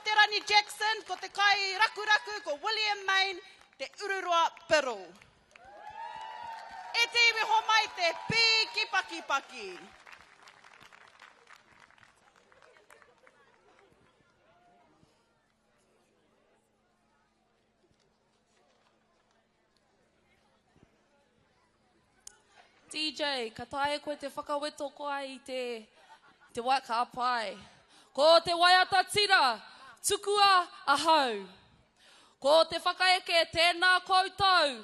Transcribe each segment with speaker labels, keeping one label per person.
Speaker 1: Te Rani Jackson, ko te kai rakuraku, ko William Main, Te Ururoa Biddle. E te iwi homai te pīki pakipaki.
Speaker 2: DJ, ka taea koe te whakaweto koa i te, te wai, ka pai. Ko te waiata tira, tukua ahau. Ko te whakaeke, tēnā koutou.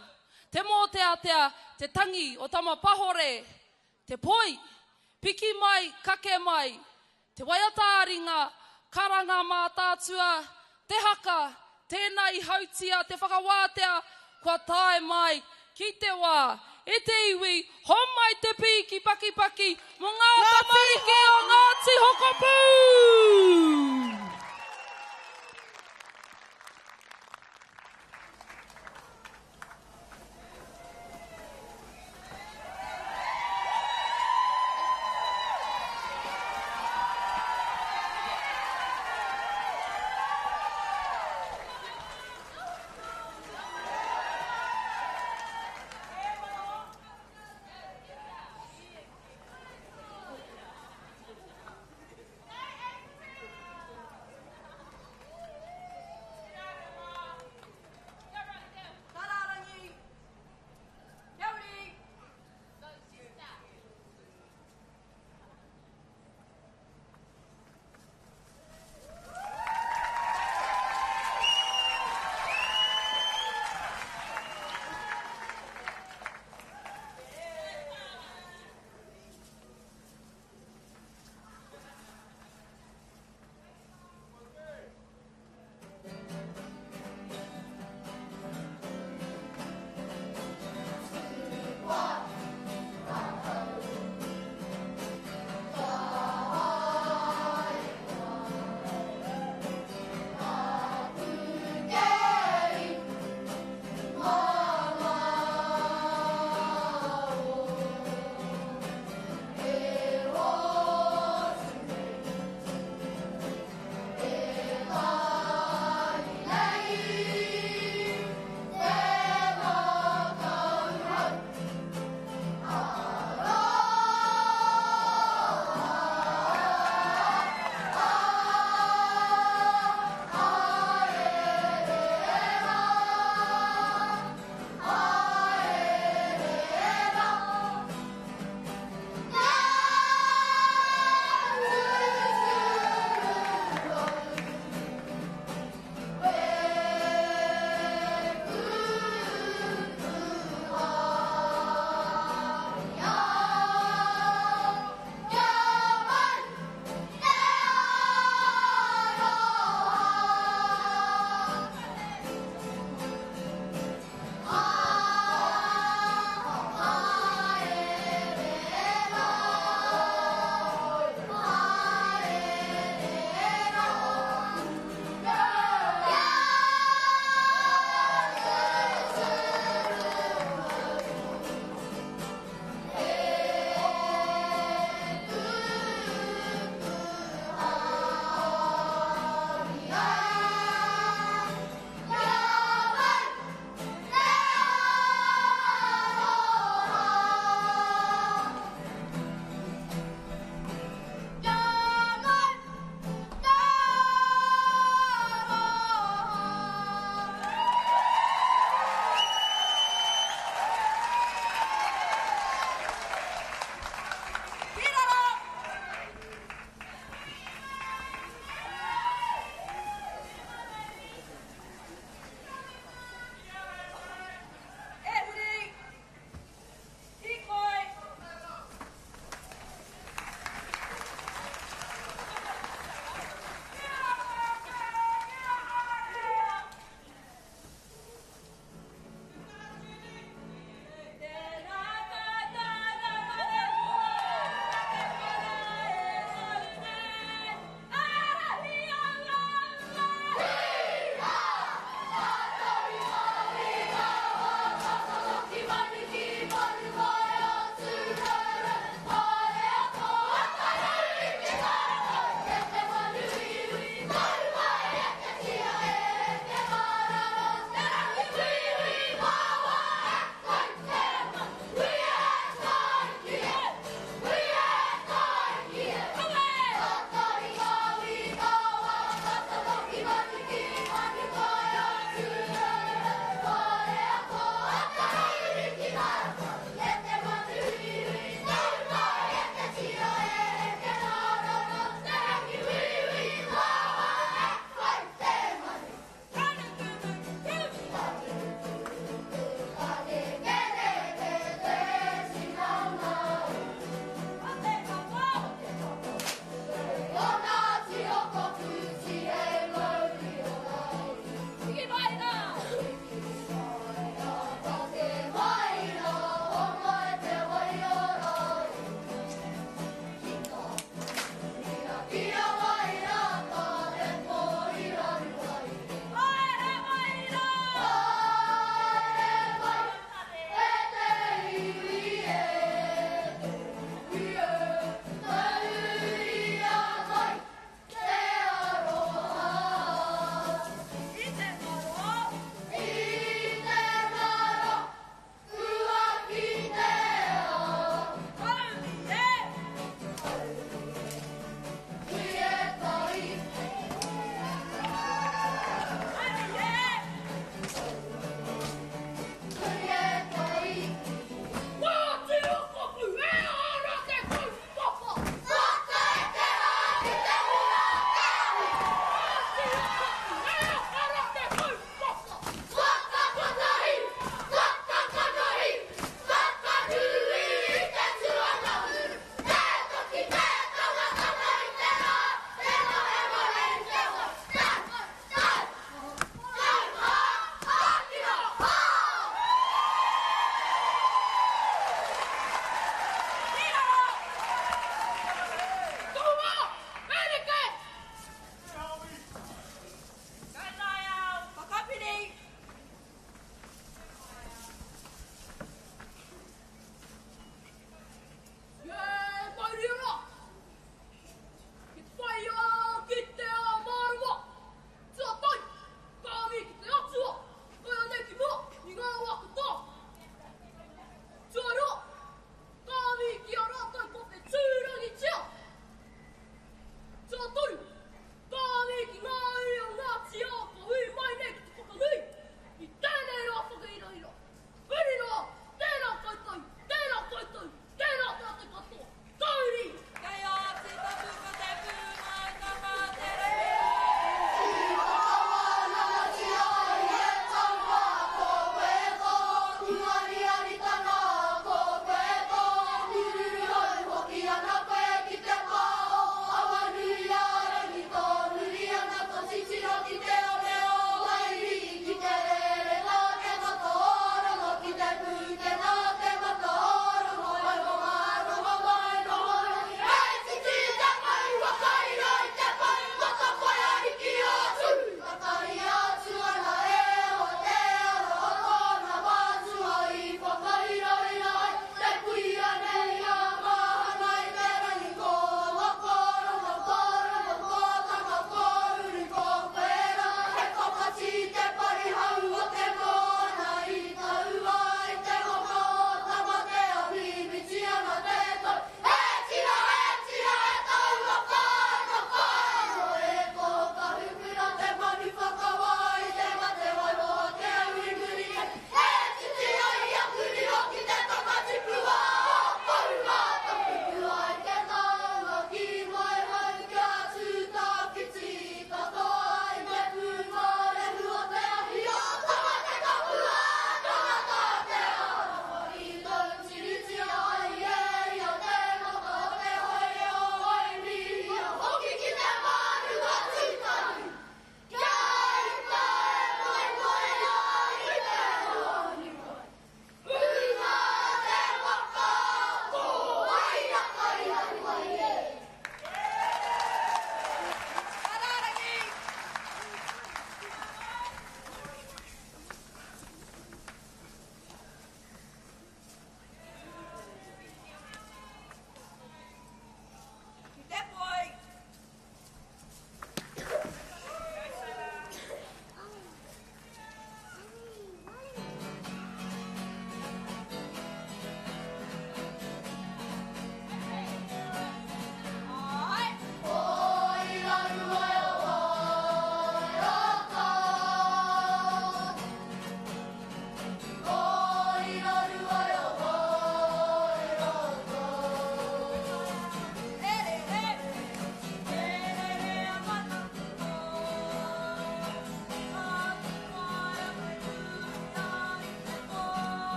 Speaker 2: Te mōteatea, te tangi o Tamapahore. Te poi, piki mai, kake mai. Te waiata-ā-ringa, karanga mātātua, te haka, tēnā i hautia te whakawātea, kua tae mai ki te wā, e te iwi, homai te pīki pakipaki mō ngā tamariki o Ngāti Hokopū!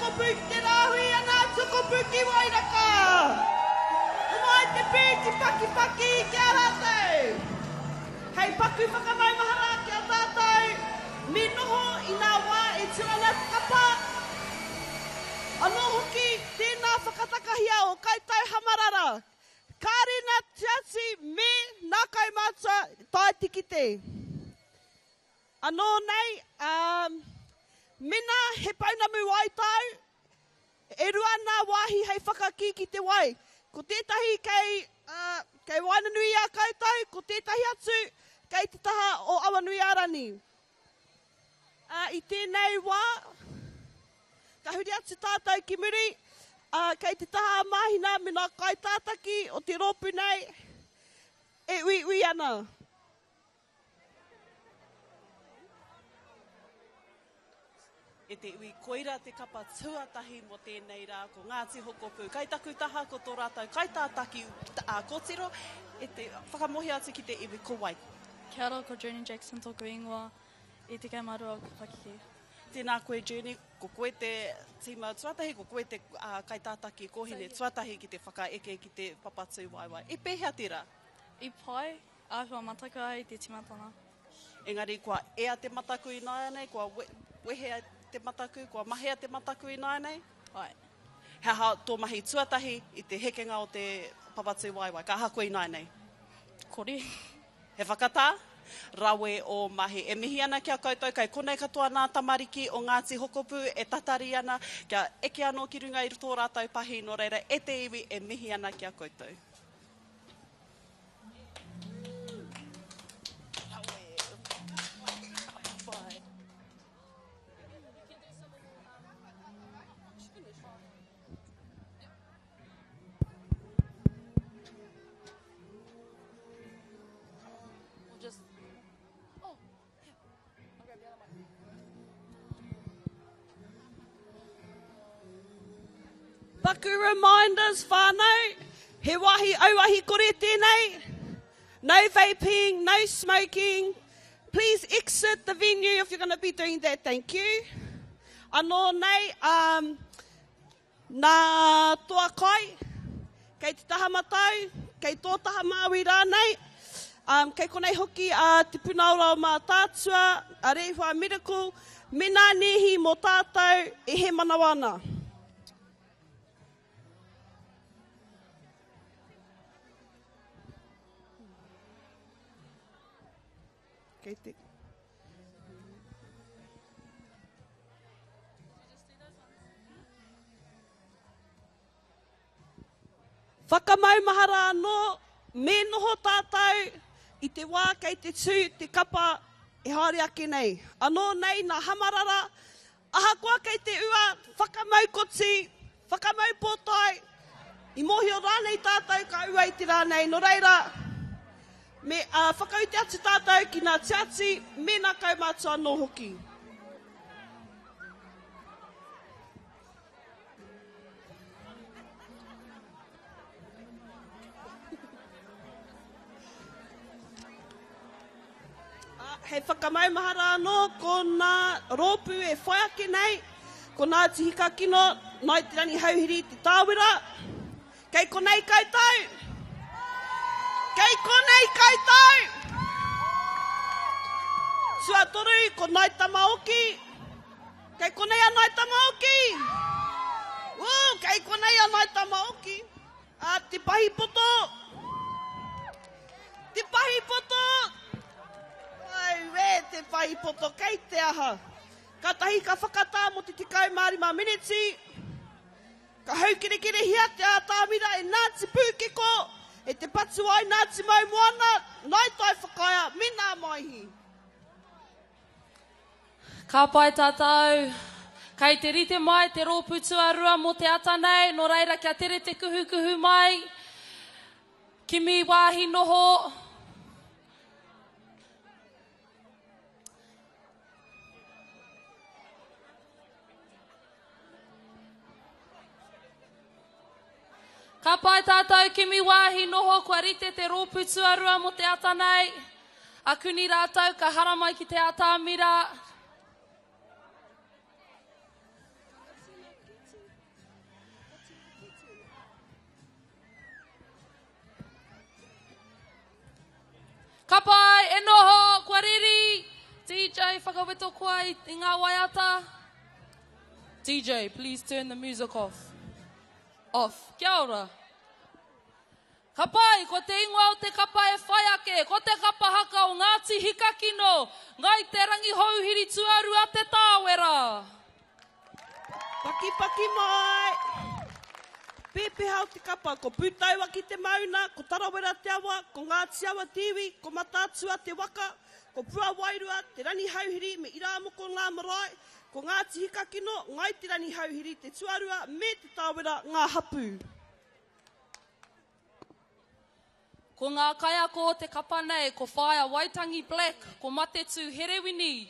Speaker 1: Hokopū ki te rāhui a Ngāti Hokopū ki Wairaka. Homai te pīki pakipaki ki a rātou. Hei paku whakamaumahara ki a tātou, me noho i nā wā e tū ana te kapa. Anō hoki, tēnā whakatakahia o koutou hamarara. Kāre nā Tiati me nā kaumātua tae te kite. Anō nei, ā, mena he pounamu wai tāu, e rua nā wāhi hei whakakī ki te wai. Ko tētahi kei, ā, kei waenganui i a koutou, ko tētahi atu kei te taha o Awanuiārani. Ā, i tēnei wā, ka huri atu tātou ki muri, ā, kei te taha a Māhina me nā kaitātaki o te rōpū nei e uiui ana. E te iwi, koira te kapa tuatahi mō tēnei rā, ko Ngāti Hokopū. Kai taku taha ko tō rātou kaitātaki a Kotiro, e te whakamohi atu ki te iwi ko wai.
Speaker 3: Kia ora, ko Journey Jackson tōku ingoa, i 12 ōku pakeke.
Speaker 1: Tēnā koe Journey, ko koe te tīma tuatahi, ko koe te kaitātaki kōhine tuatahi ki te whakaeke ki te papa tūwaewae. I pēhea tērā?
Speaker 3: I pai, Āhua mataku ai i te timatanga.
Speaker 1: Engari kua ea te mataku ināianei, kua wehea te mataku, kua mahea te mataku ināianei?
Speaker 3: Āe.
Speaker 1: He aha tō mahi tuatahi i te hekenga o te papatūwaewae? Ka aha koe ināianei?
Speaker 3: Kore.
Speaker 1: He whakatā? Rawe ō mahi. E mihi ana ki a koutou, kei konei katoa nā tamariki o Ngāti Hokopū e tatari ana kia eke anō ki runga i tō rātou pahi, nō reira e te iwi e mihi ana ki a koutou. Paku reminders whānau, he wāhi auahi kore tēnei. No vaping, no smoking. Please exit the venue if you're going to be doing that, thank you. Anō nei, um, Nā toa kai, kei te taha matau, kei tō taha māui rānei. Um, kei konei hoki a Te Puna Ora o Mātaatua, a Rehua Miracle, me nā nēhi mō tātou e he manawa ana. Kei te... Whakamaumahara anō, me noho tātou i te wā kei te tū te kapa e haere ake nei. Anō nei nā Hamarara, ahakoa kei te ua, whakamau koti, whakamau pōtae, i mōhio rānei tātou ka ua i te rā nei, nō reira, me uh, whakaute atu tātou ki nā tiati me nā kaumātua anō hoki. Hei whakamaumahara anō ko nā rōpū e whai ake nei, ko Ngāti Hikakino, Ngāi Te Rangihouhiri Te Tāwera. Kei konei koutou! Kei konei koutou! Tuatoru, ko Ngāi Tamaoki. Kei konei a Ngāi Tamaoki! Ū, kei konei a Ngāi Tamaoki. A, te pahi poto! Te pahi poto! Auē, te pahi poto, kei te aha? Kātahi ka whakatā mō te 15 miniti. Ka haukerekerehia te ātamira e Ngāti Pūkeko, e Te Patuwai, Ngāti Maumoana, Ngāi Tai Whakaea me Ngā Maihi.
Speaker 2: Ka pai tātou. Kei te rite mai te rōpū tuarua mō te ata nei, nō reira kia tere te kuhukuhu mai. Kimi wāhi noho. Ka pai tātou kimi wāhi noho kua rite te rōpū tuarua mō te ata nei. Akuni rātou ka haramai ki te atamira. Ka pai, e noho, kua riri. DJ, whakaweto koa i, i ngā waiata. DJ, please turn the music off. Off. Kia ora. Ka pai, ko te ingoa o te kapa e whai ake, ko te kapa haka o Ngāti Hikakino, Ngai Te Rangihouhiri Tuarua Te Tāwera.
Speaker 1: Pakipaki mai! Pēpeha o te kapa, ko Pūtauaki te mauna, ko Tarawera te awa, ko Ngāti Awa te iwi, ko Mataatua te waka, ko Puawairua, Te Rangihouhiri me Irāmoko ngā marae, ko Ngāti Hikakino, Ngai Te Rangihouhiri Te Tuarua me Te Tāwera ngā hapū.
Speaker 2: Ko ngā kaiako o te kapa nei, ko Whaea Waitangi Black, ko Matetū Herewini.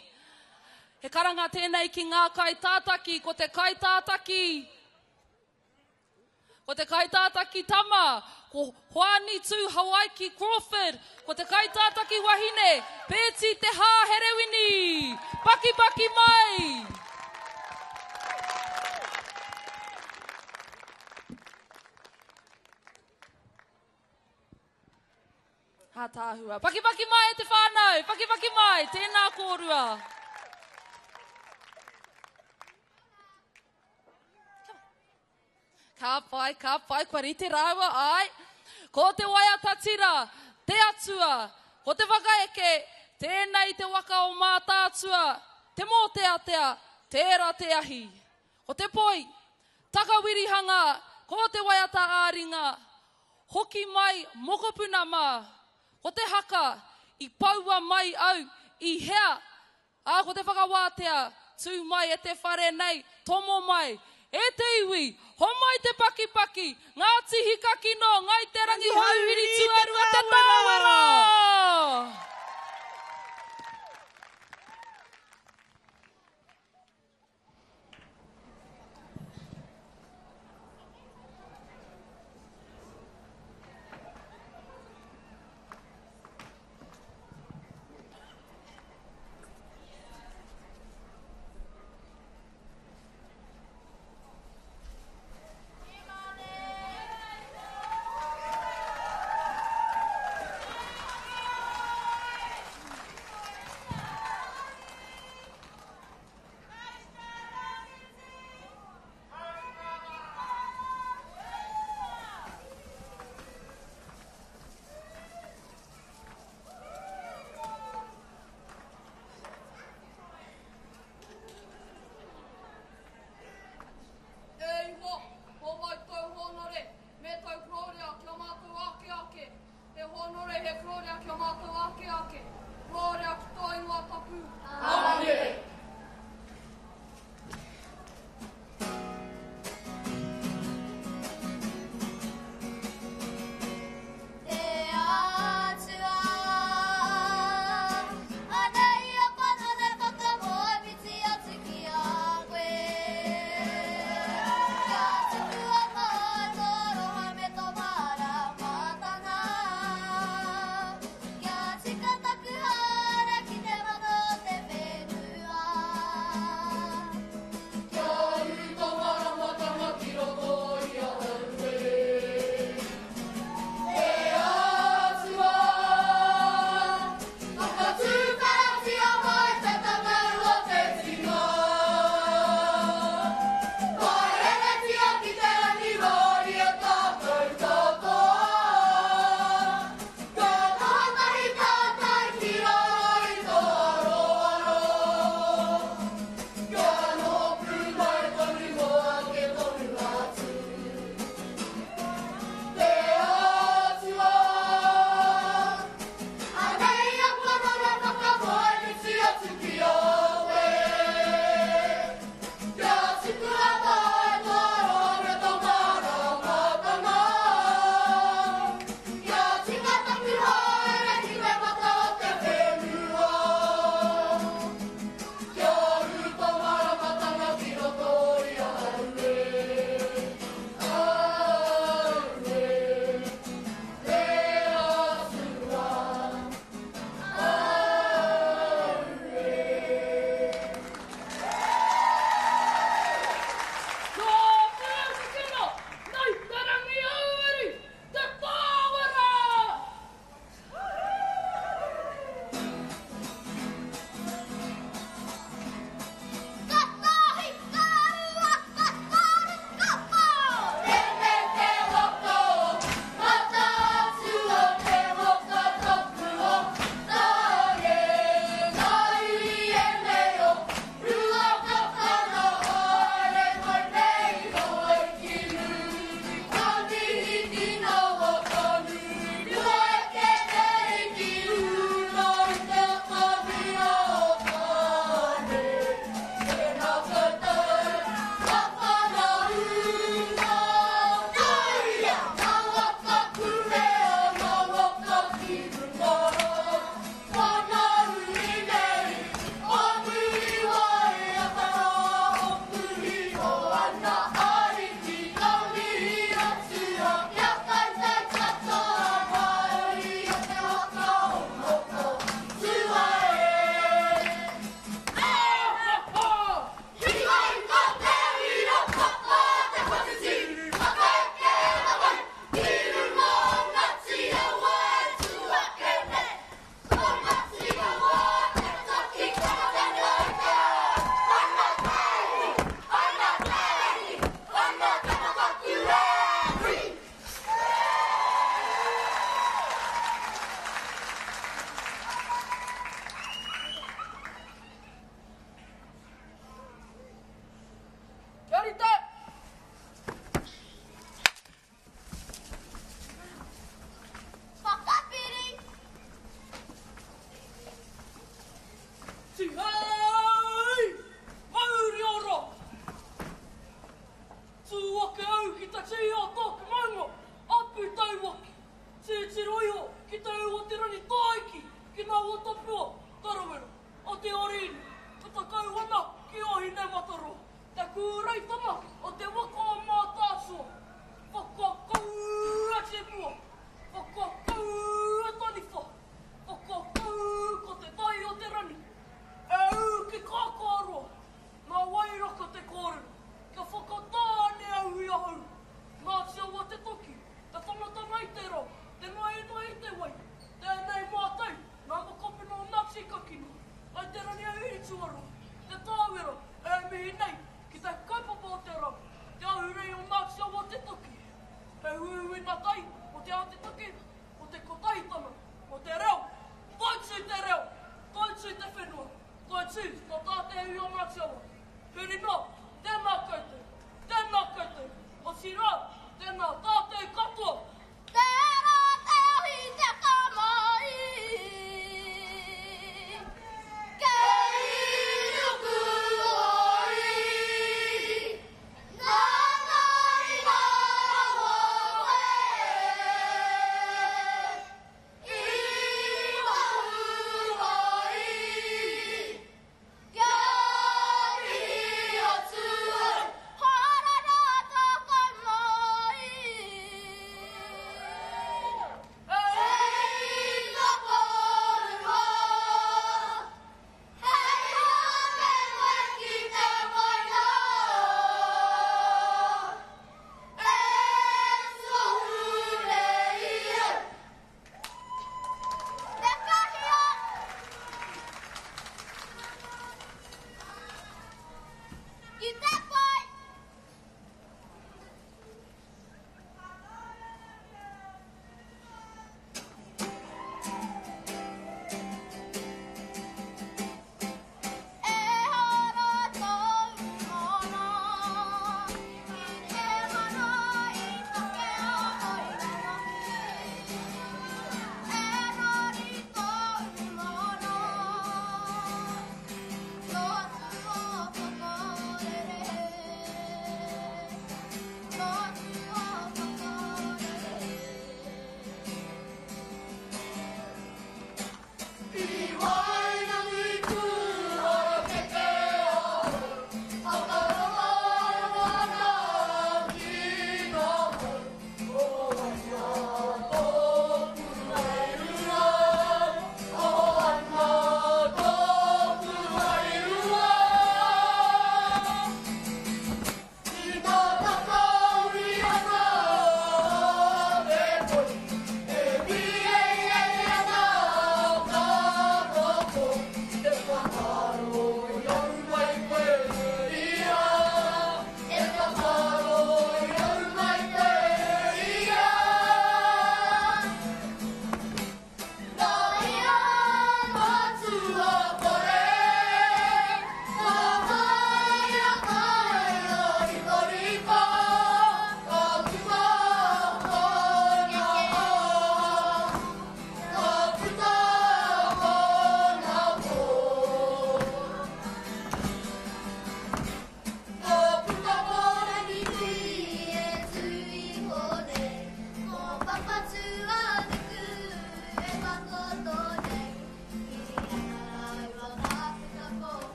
Speaker 2: He karanga tēnei ki ngā kaitātaki, ko te kaitātaki, ko te kaitātaki tama, ko Hoani Tū Hawaiki Crawford, ko te kaitātaki wahine, Pēti Te Hā Herewini. Pakipaki mai! Ātaahua. Pakipaki mai e te whānau, pakipaki mai, tēnā kōrua. Ka pai, ka pai, kua rite rāua, ai. Ko te waiata tira, te atua, ko te whakaeke, tēnei te waka o Mātaatua, te mōteatea, tērā te ahi. Ko te poi, takawirihanga, ko te waiata ā-ringa, hoki mai mokopuna mā, ko te haka, i poua mai au i hea, ā, ko te whakawātea, tū mai e te whare nei, tomo mai, e te iwi, homai te pakipaki, Ngāti Hikakino, Ngai Te Rangihouhiri Tuarua Te Tāwera!
Speaker 4: E Ihowa, homai tōu hōnore me tōu korōria ki a mātou ake ake. He hōnore, he korōria ki a mātou ake ake. Korōria ki tō ingoa tapu. Āmine.
Speaker 5: Te Atua, anei a Panone whakamoemiti atu ki a koe. Kia tukua mai tō aroha me tō māramatanga. Kia tika taku hara ki te mata o te whenua.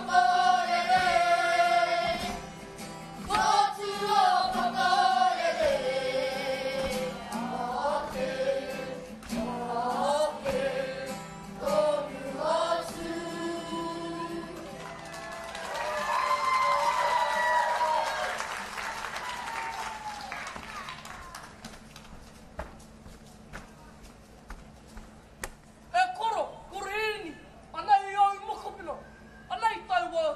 Speaker 5: whakarere, Ko tua whakarere, Ake, ake, tonu atu.
Speaker 4: E koro, koro hēni, anei au mokopuna, anei tau wau.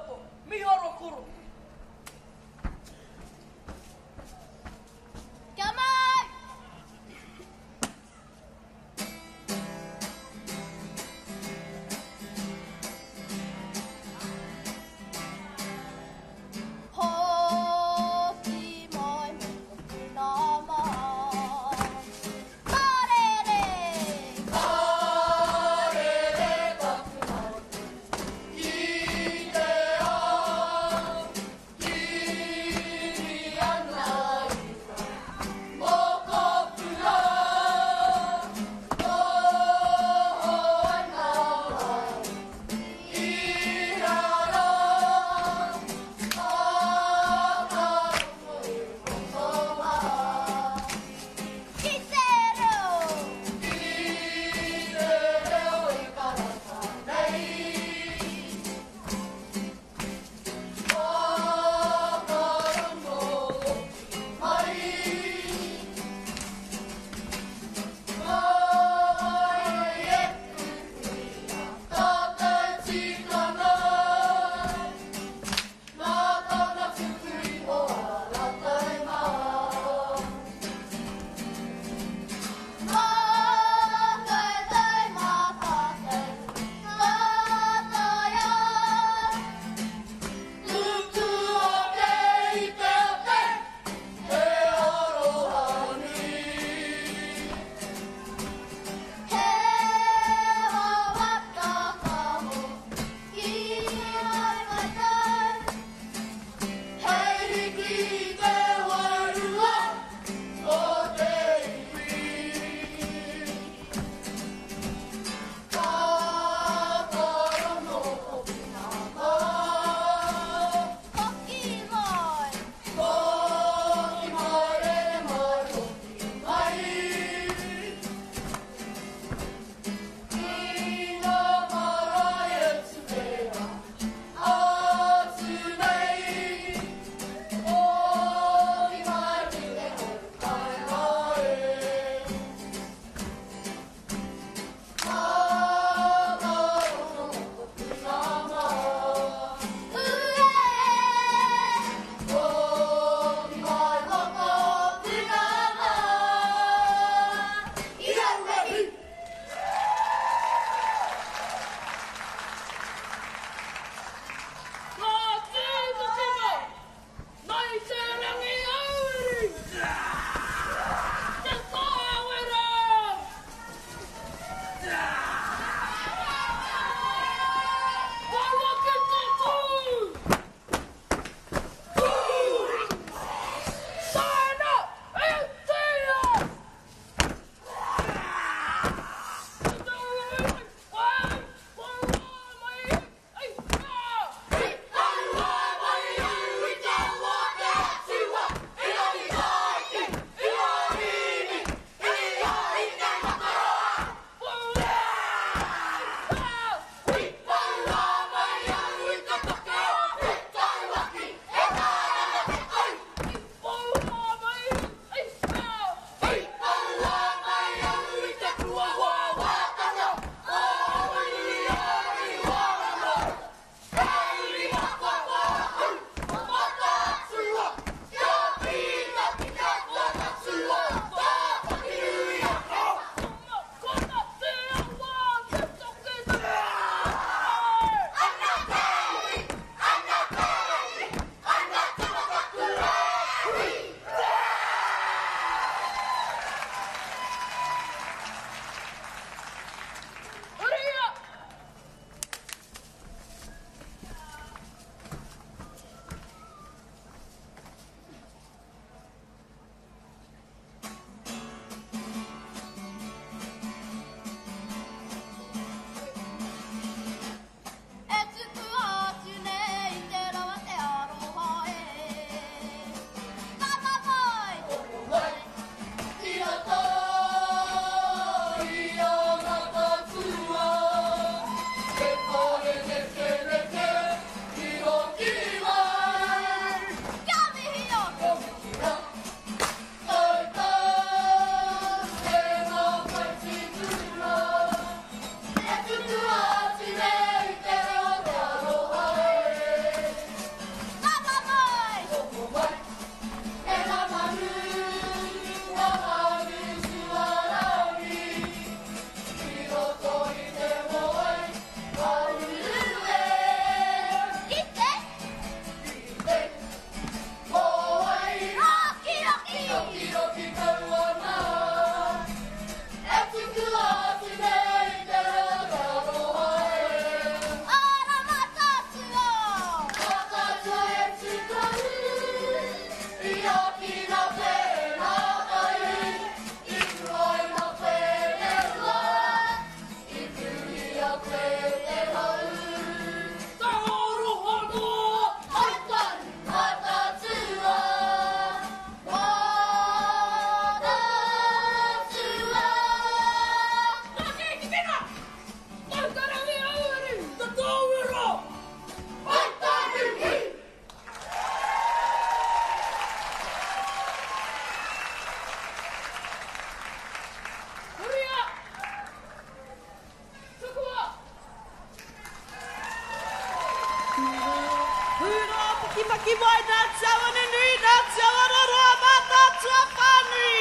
Speaker 1: Hurā pakipaki mai nā Te Awanunui, nā Te Awaroa, Mātaatua whānui!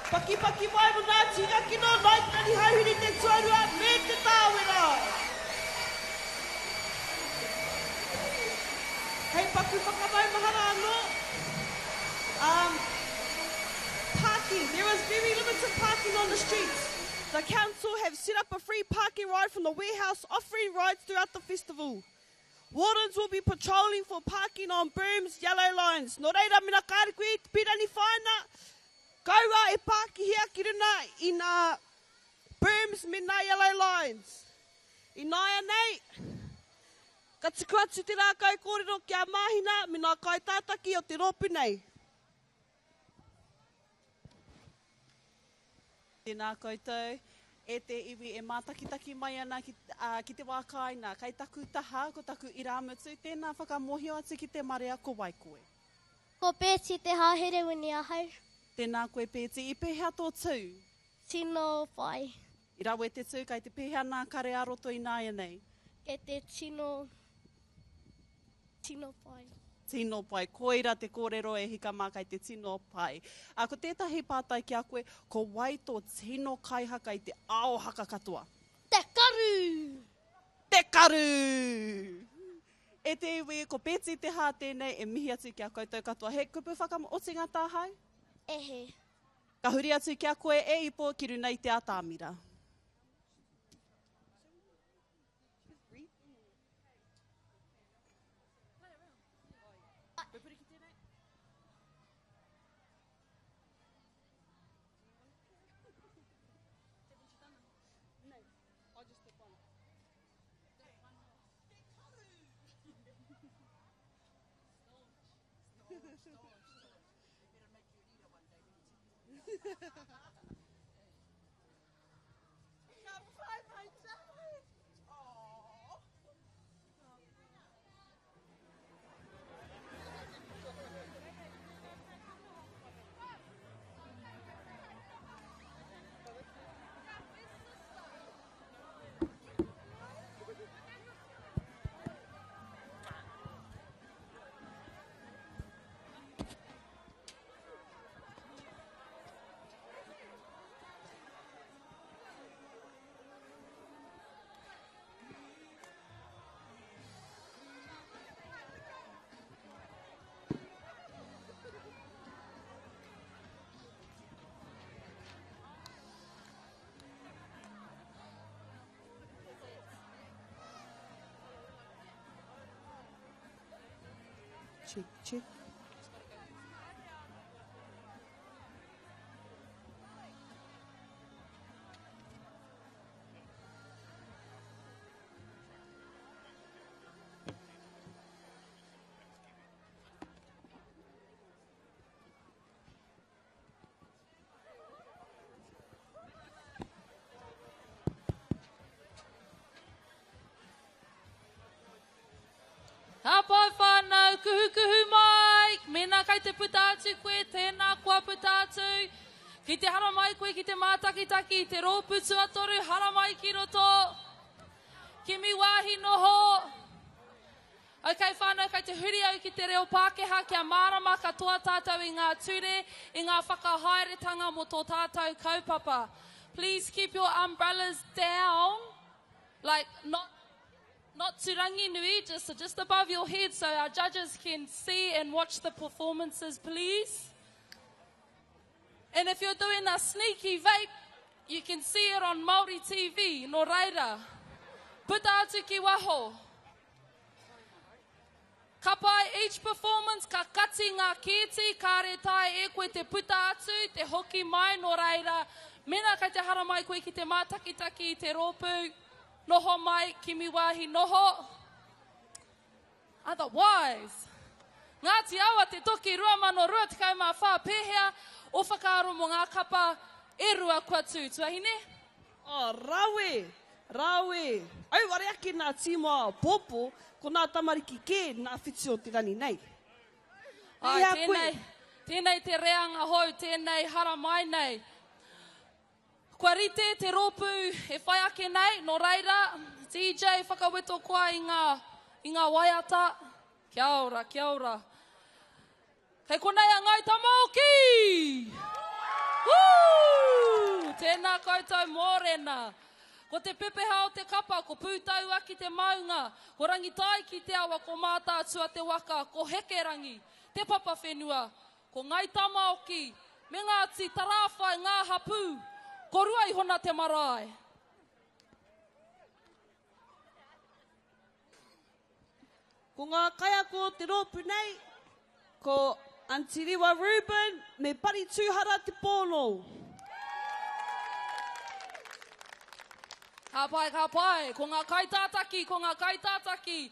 Speaker 1: Pakipaki mai mo nā Tīkakino, Nāi Te Rangihouhiri te tuarua me Te Tāwera. Hei paku whakamaumahara anō, um, parking, there is very limited parking on the streets. The council have set up a free parking ride from the warehouse offering rides throughout the festival. Wardens will be patrolling for parking on berms, yellow lines. Nō reira, mena kāre koe i te pīrangi whāina, kaua e pākihia ki runa i nā berms me nā yellow lines. Ināianei, ka tuku atu te rākau kōrero ki a Māhina me nā kaitātaki o te rōpū nei.
Speaker 6: Tēnā koutou, e te iwi e mātakitaki mai ana ki, ā, ki te wā kāinga. Kei taku taha, ko taku irāmutu, tēnā whakamōhio atu ki te marea ko wai koe.
Speaker 5: Ko Pēti Te Hāherewini ahau.
Speaker 6: Tēnā koe Pēti, i pēhea tō tū?
Speaker 5: Tino pai.
Speaker 6: I rawe te tū, kei te pēhea nā kare ā-roto ināianei?
Speaker 5: Kei te tino, tino pai.
Speaker 6: Tino pai. Koira te kōrero e hika mā kei te tino pai. Ā, ko tētahi pātai ki a koe, ko wai tō tino kaihaka i te ao haka katoa?
Speaker 5: Te Karu!
Speaker 6: Te Karu! E te iwi, ko Betsy Te Hā tēnei e mihi atu ki a koutou katoa. He kupu whakaotinga tāhau?
Speaker 5: E he.
Speaker 6: Ka huri atu ki a koe e Ipo ki runa i te atamira.
Speaker 1: Check, check.
Speaker 2: Ka pai whānau, kuhukuhu mai! Mēnā kei te puta atu koe, tēnā kua puta atu. Ki te haramai koe ki te mātakitaki i te rōpū tuatoru, haramai ki roto. Kimi wāhi noho. Ok whānau, kei te huri au ki te reo Pākehā kia mārama katoa tātou i ngā ture, i ngā whakahaeretanga mō tō tātou kaupapa. Please keep your umbrellas down, like not Not to Ranginui, just, just above your head so our judges can see and watch the performances, please. And if you're doing a sneaky vape, you can see it on Māori TV, nō reira. Puta atu ki waho. Ka pai each performance, ka kati ngā kēti, kāre tae e koe te puta atu, te hoki mai, nō reira, mena kei te haramai koe ki te mātakitaki i te rōpū, Noho mai, kimi wāhi noho. Otherwise, Ngāti Awa Te Toki 2024 Pēhea o whakaaro mō ngā kapa e rua kua tū, Tuahine?
Speaker 1: Oh, rawe! Rawe! Auare ake nā tīma āpōpō, ko nā tamariki kē nā whitu o te rangi nei.
Speaker 2: Ai, tēnei, tēnei te reanga hou, tēnei haramai nei. Kua rite te rōpū e whai ake nei, nō reira, DJ, whakaweto koa i ngā, i ngā waiata. Kia ora, kia ora. Kei konei a Ngāi Tamaoki! Woo! Tēnā koutou mōrena. Ko te pepeha o te kapa, ko Pūtauaki te maunga, ko Rangitaiki te awa, ko Mātaatua te waka, ko Hekerangi te papa whenua, ko Ngāi Tamaoki me Ngāti Tarāwhai ngā hapū, ko Ruaihona te marae.
Speaker 1: Ko ngā kaiako o te rōpū nei, ko Aunty Riwa Reuben me Pari Tūhara Te Pōno.
Speaker 2: Ka pai, ka pai. Ko ngā kaitātaki, ko ngā kaitātaki.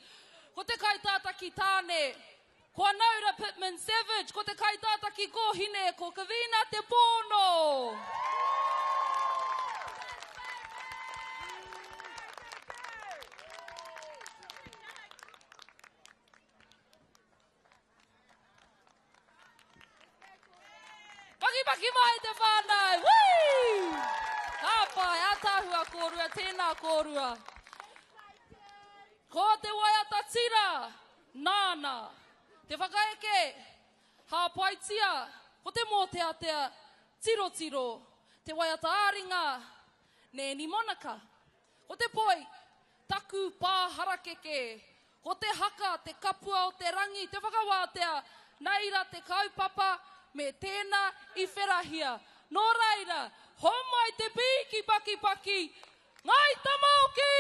Speaker 2: Ko te kaitātaki tāne, ko Anaura Pittman Savage, ko te kaitātaki kōhine, ko Kavina Te Pōno. Pakipaki mai te whānau! Whee! Ka pai, ātaahua kōrua, tēnā kōrua. Ko te waiata tira, nāna. Te whakaeke, hāpaitia, ko te mōteatea, tirotiro. Te waiata ā-ringa, Nēni Monica. Ko te poi, taku pā harakeke. Ko te haka, te kapua o te rangi, te whakawātea, naira te kaupapa, me tēnā i wherahia. Nō reira, homai te pīki pakipaki, Ngāi Tamaoki!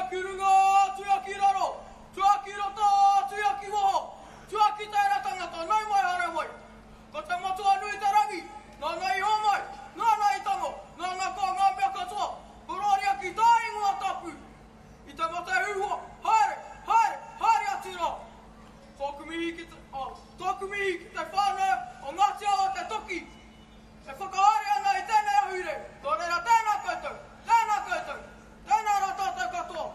Speaker 4: Tuia ki runga, tuia ki raro, tuia ki roto, tuia ki waho, tuia ki tērā tangata, nau mai haere mai. Ko te Matua nui te rangi, nāna i homai, nāna i tango, nāna koa ngā mea katoa, korōria ki tā ingoa tapu. I te mate huhua, haere, haere, haere atu rā. Tōku mihi ki te, oh, tōku mihi ki te whānau o Ngāti Awa Te Toki, e whakahaere ana i tēnei ahurei, nō reira tēnā koutou, tēnā koutou, tēnā rā tātou katoa.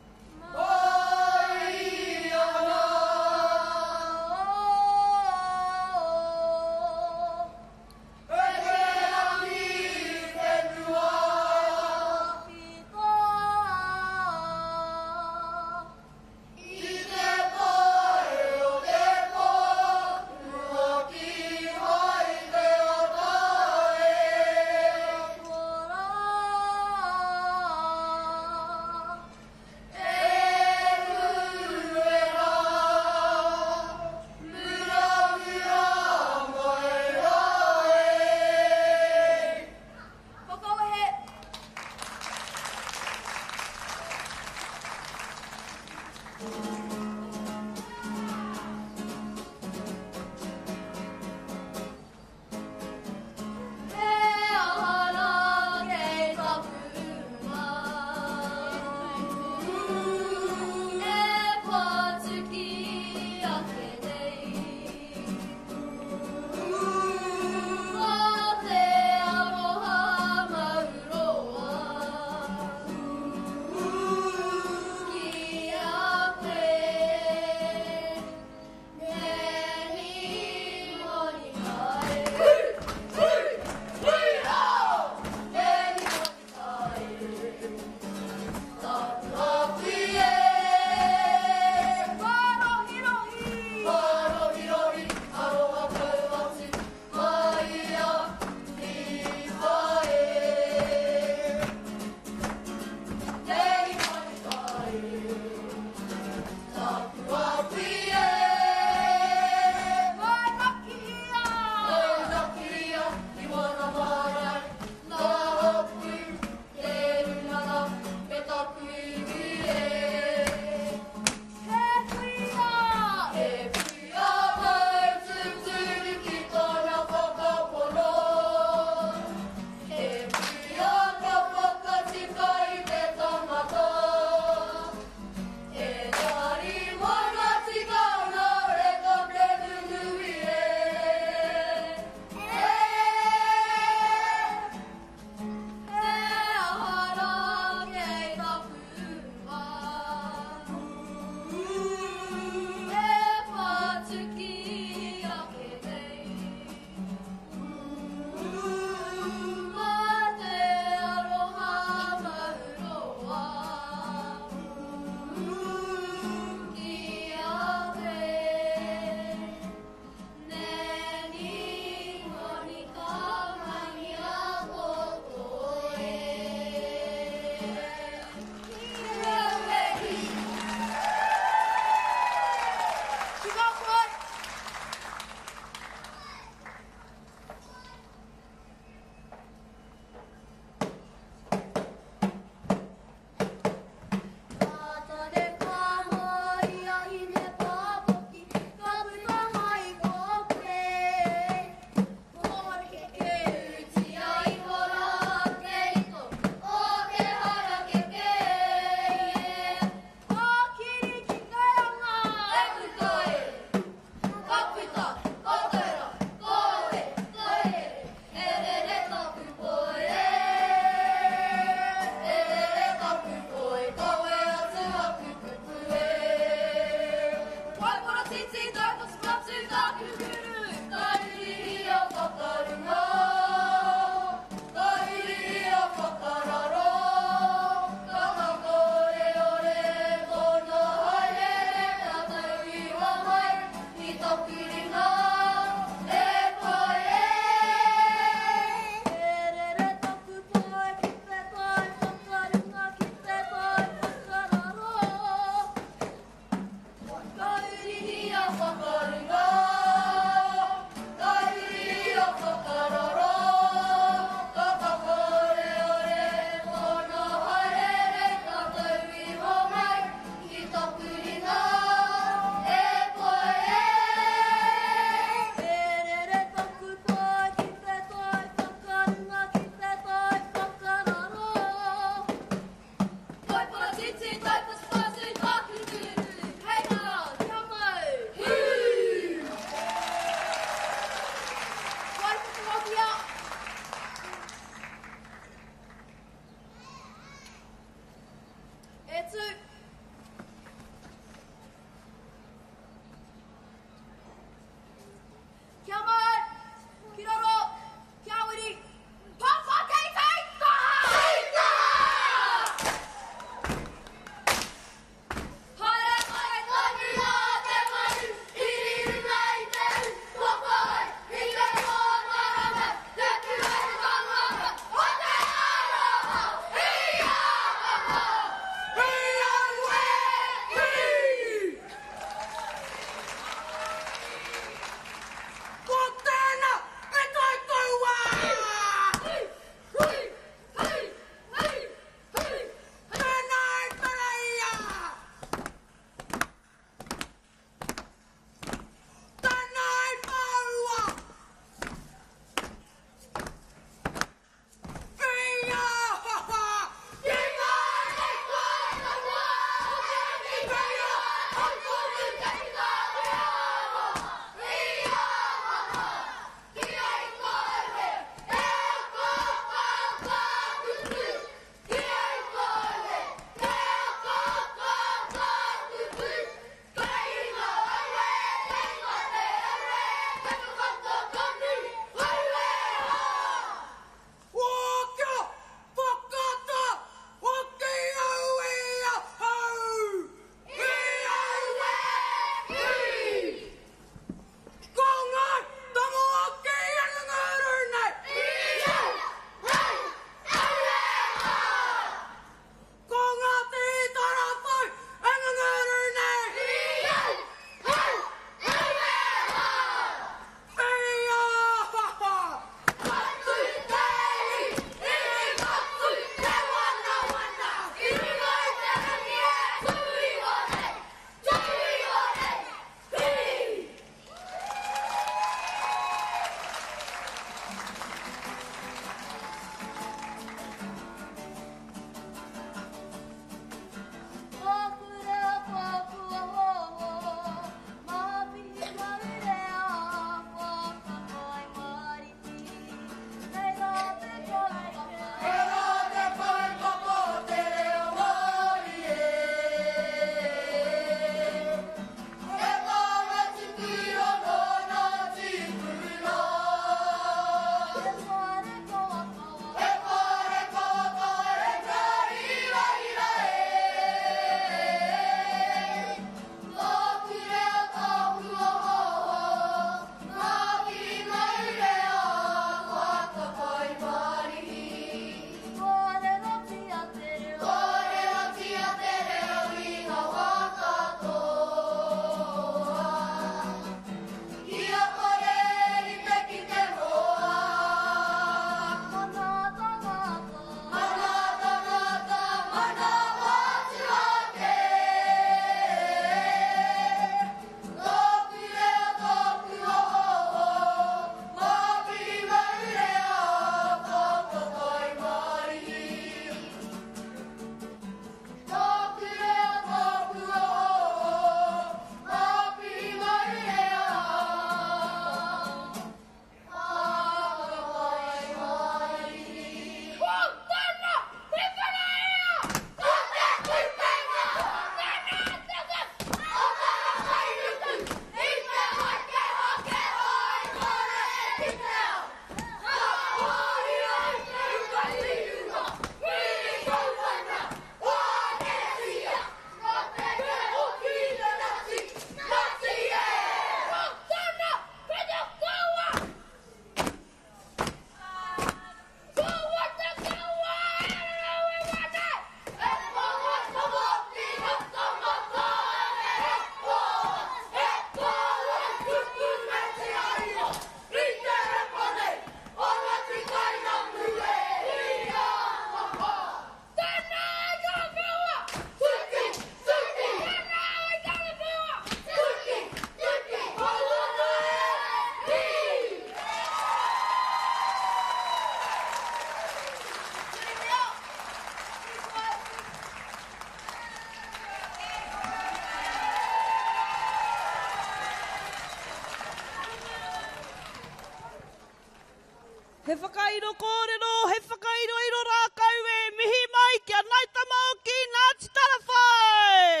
Speaker 1: He whakairo kōrero, he whakairoiro rākau e mihi mai ki a Ngāi Tamaoki, Ngāti Tarawhai!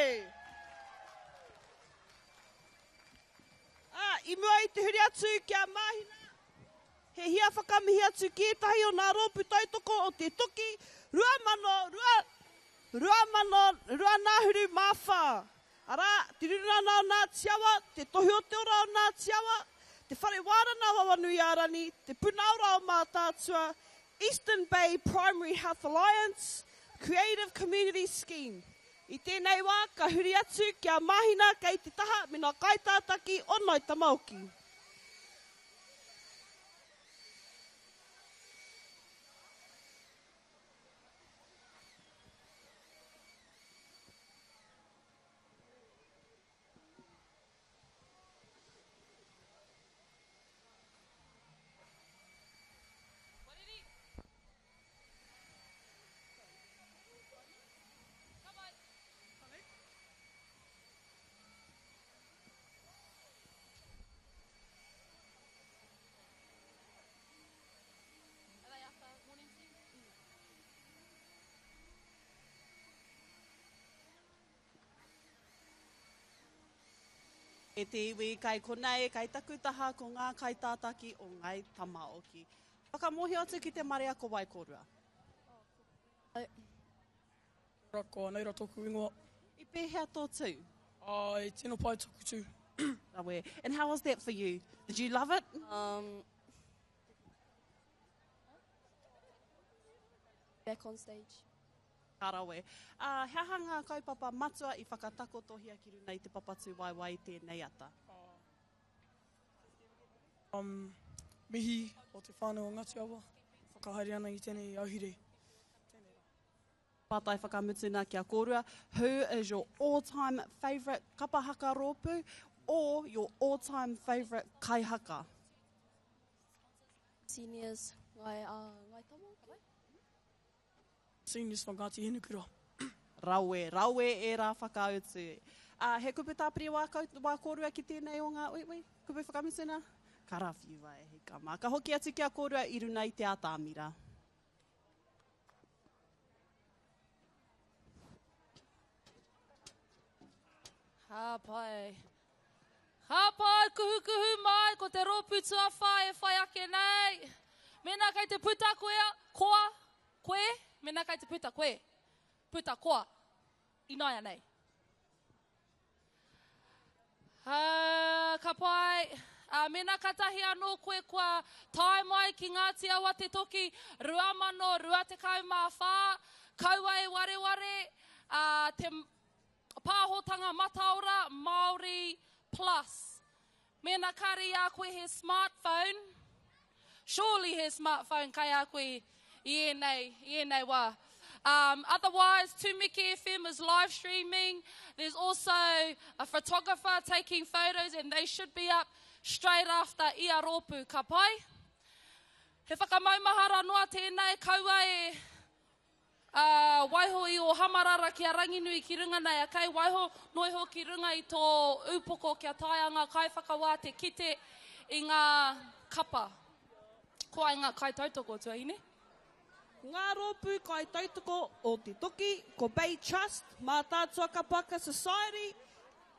Speaker 1: Ā, i mua i te huri atu ki a Māhina, he hia whakamihi atu ki ētahi o nā rōpū tautoko o te toki 2002, 2002 nāhuru mā whā. Arā, Te Rūnanga o Ngāti Awa, Te Tohu o Te Ora o Ngāti Awa, Te Whare Wānanga o Awanuiārani, Te Puna Ora o Mātaatua, Eastern Bay Primary Health Alliance, Creative Community Scheme. I tēnei wā, ka huri atu ki a Mahina kei te taha me ngā kaitātaki o Ngāi Tamaoki. E te iwi kai konei, kai taku taha ko ngā kaitātaki o Ngāi Tamaoki. Whakamōhio atu ki te marea ko wai kōrua.
Speaker 3: Kia
Speaker 7: ora, ko Anaira tōku ingoa.
Speaker 6: I pēhea tō tū?
Speaker 7: I tino pai tōku tū.
Speaker 6: Rawe. And how was that for you? Did you love it?
Speaker 3: Um, back on stage.
Speaker 6: Ka rawe. Ā, he aha ngā kaupapa matua i whakatakotohia ki runga i te papatūwaewae i tēnei ata?
Speaker 7: Um, mihi o te whānau o Ngāti Awa, whakahaere ana i tēnei auhirei. Tēnei rā.
Speaker 6: Pātai whakamutuna ki a kōrua, who is your all time favourite kapa haka rōpū or your all time favourite kaihaka?
Speaker 3: Seniors, Ngai, uh, Ngai Tamaoki?
Speaker 7: Seniors from Ngāti Hinekura.
Speaker 6: Rawe, rawe ērā whakautu. Ā, he kupu tāpiri wā, kau, wā kōrua ki tēnei o ngā uiui? Kupu whakamutuna? Karawhiua e hika mā. Ka hoki atu ki a kōrua i runa i te atamira.
Speaker 2: Ka pai. Ka pai, kuhukuhu mai, ko te rōpū tuawhā e whai ake nei. Mēnā kei te puta koe, koa, koe, mēnā kei te puta koe, puta koa, ināianei. Ka pai, mēnā katahi anō koe kua tae mai ki Ngāti Awa Te Toki 2024, kaua e wareware, te Pāhotanga Mataora Māori Plus. Mēnā kāre i a koe he smartphone, surely he smartphone kai a koe i ēnei, i ēnei wā. Um, otherwise, Tumeke FM is live streaming. There's also a photographer taking photos and they should be up straight after ia rōpū. Ka pai? He whakamaumahara noa tēnei, kaua e Ā, waiho i ō hamarara ki a Ranginui ki runga nei, ā, kei waiho noa iho ki runga i tō upoko kia taea ngā kaiwhakawā te kite i ngā kapa. Ko ai ngā kaitautoko, tuahine?
Speaker 1: Ngā rōpū kaitautoko o Te Toki, ko Bay Trust, Mātaatua Kapaka Society,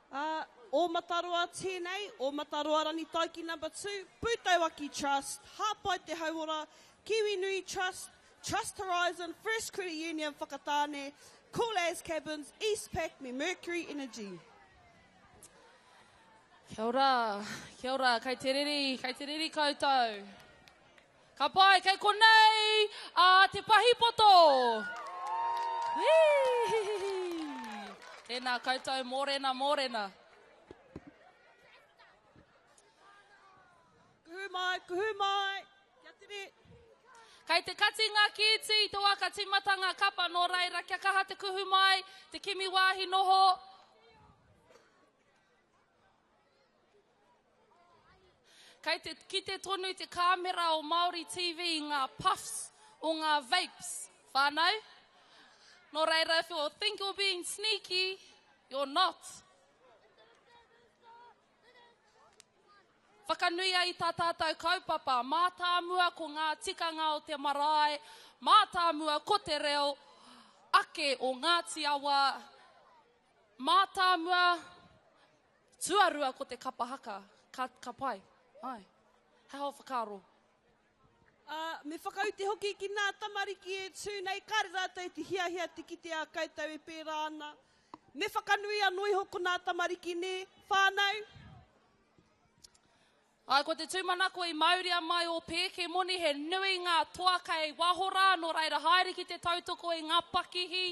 Speaker 1: ā. O Mataroa tēnei, o Mataroa Rangitaiki Number 2, Pūtauaki Trust, Hāpai Te Hauora, Kiwi Nui Trust, Trust Horizon, First Credit Union Whakatāne, Cool As Cabins, Eastpac me Mercury Energy.
Speaker 2: Kia ora, kia ora, kei te riri, kei te riri koutou. Ka pai, kei konei a Te Pahipoto. Tēnā koutou, mōrena, mōrena.
Speaker 1: Kuhu mai, kuhu mai, kia tere.
Speaker 2: Kei te kati ngā kēti i te wā ka tīmata ngā kapa, nō reira kia kaha te kuhu mai, te kimi wāhi noho. Kei te kite tonu te kāmera o Māori TV i ngā puffs o ngā vapes, whānau. Nō reira, if you think you're being sneaky, you're not. Whakanuia i tā tātou kaupapa, mātāmua ko ngā tikanga o te marae, mātāmua ko te reo ake o Ngāti Awa, mātāmua Tuarua ko te kapa haka, ka, ka pai. Ai. He aha o whakaaro?
Speaker 1: Ā, me whakaute hoki ki nā tamariki e tū nei, kāre rātou i te hiahia te kite a koutou e pērā ana. Me whakanui anō iho ko nā tamariki nē, whānau?
Speaker 2: Āe, ko te tūmanako i mauria mai o Pēke Moni he nui ngā toa kei waho rā, nō reira haere ki te tautoko i ngā pakihi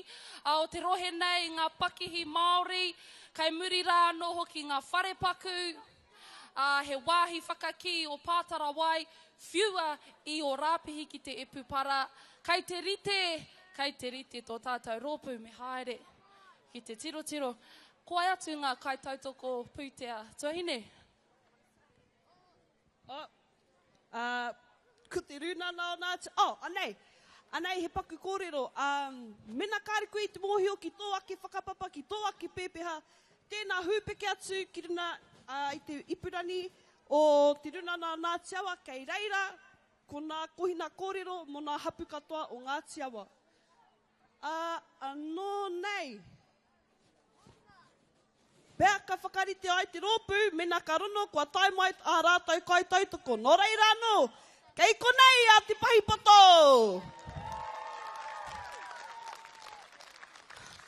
Speaker 2: o te rohe nei, i ngā pakihi Māori, kei muri rā anō hoki ngā wharepaku, ā, he wāhi whakakī o Pātara Wai, whiua i ō rāpihi ki te epupara, kei te rite, kei te rite tō tātou rōpū me haere ki te tirotiro. Ko wai atu ngā kaitautoko pūtea tuahine?
Speaker 1: Oh, uh, ko te rūnana o Ngāti... Oh, anei. Anei he paku kōrero. Um, mena kāre koe i te mōhio ki tō ake whakapapa, ki tō ake pēpeha, tēnā hūpeke atu ki runa uh, i te ipurangi o te rūnana o Ngāti Awa, kei reira ko nā kohina kōrero mō nā hapu katoa o Ngāti Awa. Ā, anō nei. Pea ka whakarite ai te rōpū mēnā ka rono kua tae mai ā rātou kaitautoko. Nō reira anō, kei konei a Te Pahipoto!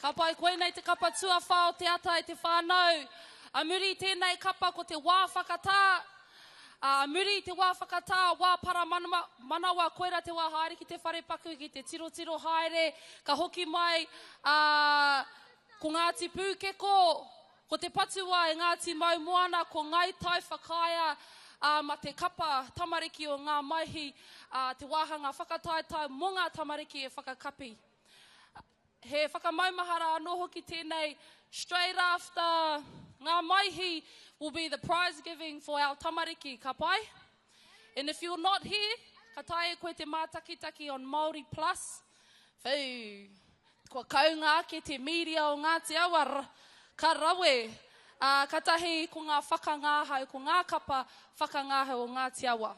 Speaker 2: Ka pai, koinei te kapa tuawhā o te ata e te whānau. A muri i tēnei kapa ko te wā whakatā. Ā muri i te wā whakatā, wā para manawa, koirā te wā haere ki te wharepaku, ki te tirotiro haere, ka hoki mai, ā, ko Ngāti Pūkeko, ko Te Patuwai, Ngāti Maumoana, ko Ngāi Tai Whakaea, ā, ma te kapa tamariki o Ngā Maihi, ā, te wāhanga whakataetae mō ngā tamariki e whakakapi. He whakamaumahara anō hoki tēnei, straight after ngā maihi will be the prize giving for our tamariki, ka pai? And if you're not here, ka taea e koe te mātakitaki on Māori Plus. Whau, kua kaunga ake te media o Ngāti Awa, ka rawe. Ā, katahi ko ngā whakangāhau, ko ngā kapa whakangāhau o Ngāti Awa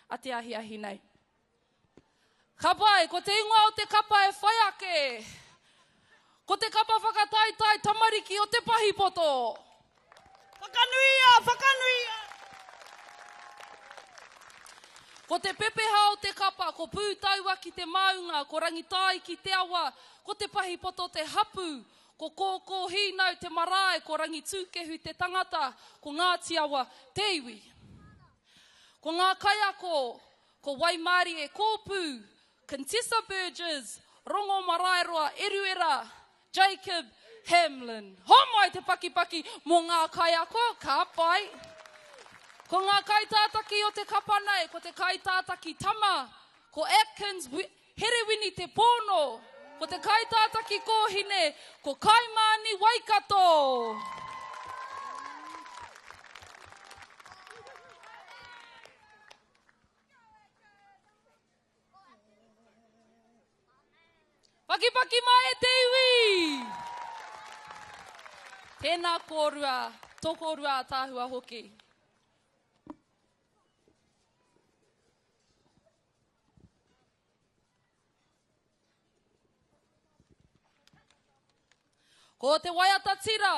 Speaker 2: a te ahiahi nei. Ka pai, ko te ingoa o te kapa e whai ake, ko te kapa whakataetae tamariki o Te Pahipoto.
Speaker 1: Whakanuia, whakanuia!
Speaker 2: Ko te pepeha o te kapa, ko Pūtaua ki te maunga, ko Rangitāiki ki te awa, ko Te Pahipoto te hapu, ko Kōkōhīnau te marae, ko Rangitūkehu te tangata, ko Ngāti Awa te iwi. Ko ngā kaiako, Ko Waimarie Kōpū, Contessa Burgess, Rongo Maraeroa Eruera, Jacob Hamlin. Homai te pakipaki mō ngā kaiako, ka pai. Ko ngā kaitātaki o te kapa nei, ko te kaitātaki tama, ko Atkins Herewini Te Pōno, ko te kaitātaki kōhine, ko Kaimāni Waikato. Pakipaki mai e te iwi! Tēnā kōrua, tō kōrua ātaahua hoki. Ko te waiata tira.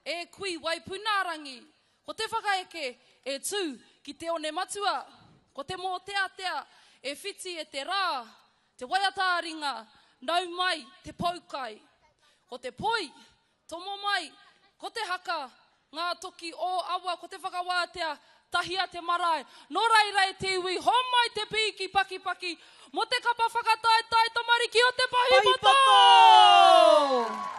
Speaker 2: E kui Waipunārangi, ko te whakaeke e tū ki te one matua, ko te mōteatea e whiti e te rā, te waiata-ā-ringa, nau mai te poukai. Ko te poi, tomo mai, ko te haka, ngā toki ō awa, ko te whakawātea, tahia te marae. Nō reira e te iwi, homai te pīki pakipaki mō te kapa whakataetae tamariki o te Pahipoto!
Speaker 1: Pahipoto!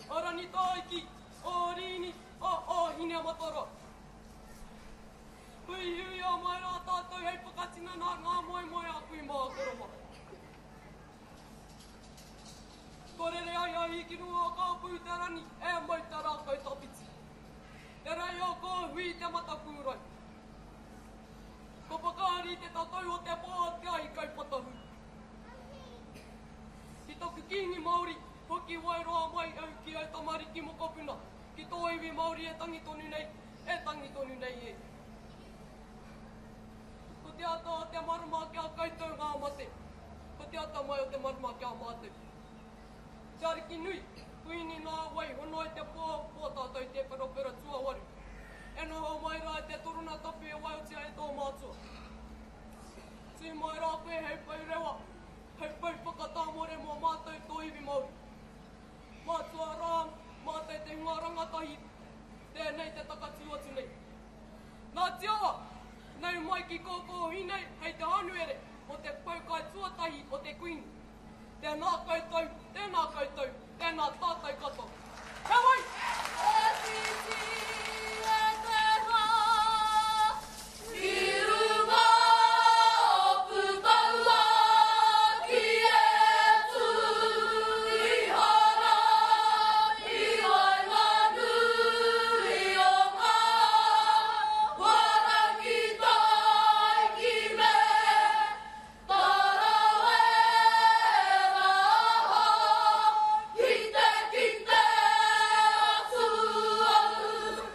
Speaker 4: O Rangitāiki, o Rini, o Ōhinematoro. Huihuia mai rā tātou hei whakatinana ngā moemoe a kui mā koro mā. Ko rere ai a Hikirua ka pū te rangi e mau te rākau tawhiti. Te rei o Kōhui te matakūrai. Ko whakaari te tatau o te pā te ahi kai patahu. Ki taku Kīngi Māori, hoki waeroa mai au ki au tamariki mokopuna, ki tō iwi Māori e tangi tonu nei, e tangi tonu nei e. Ko te ata o te marama ki a koutou ngā mate, ko te ata mai o te marama ki a mātou. Te Ariki nui, Kuini nā wai hono i te pō, pō tātou te wherawhera tuawaru. E noho mai rā te torona tapu e waiotia e tō mātua. Tū mai rā koe hei pou rewa, hei pou whakatāmore mō mātou tō iwi Māori. Mātua rā, mātou te hunga rangatahi, tēnei te takatū atu nei. Nā Tiawa, nau mai ki Kōkōhine hei te Hānuere mō te poukai tuatahi o te Kuini. Tēnā koutou, tēnā koutou, tēnā tātou katoa. Heoi!
Speaker 5: E whiti e te rā ki runga o Putaua ki e tū iho rā i waenganui o ngā wārangi taiki me Tarawera ki te kite atu au.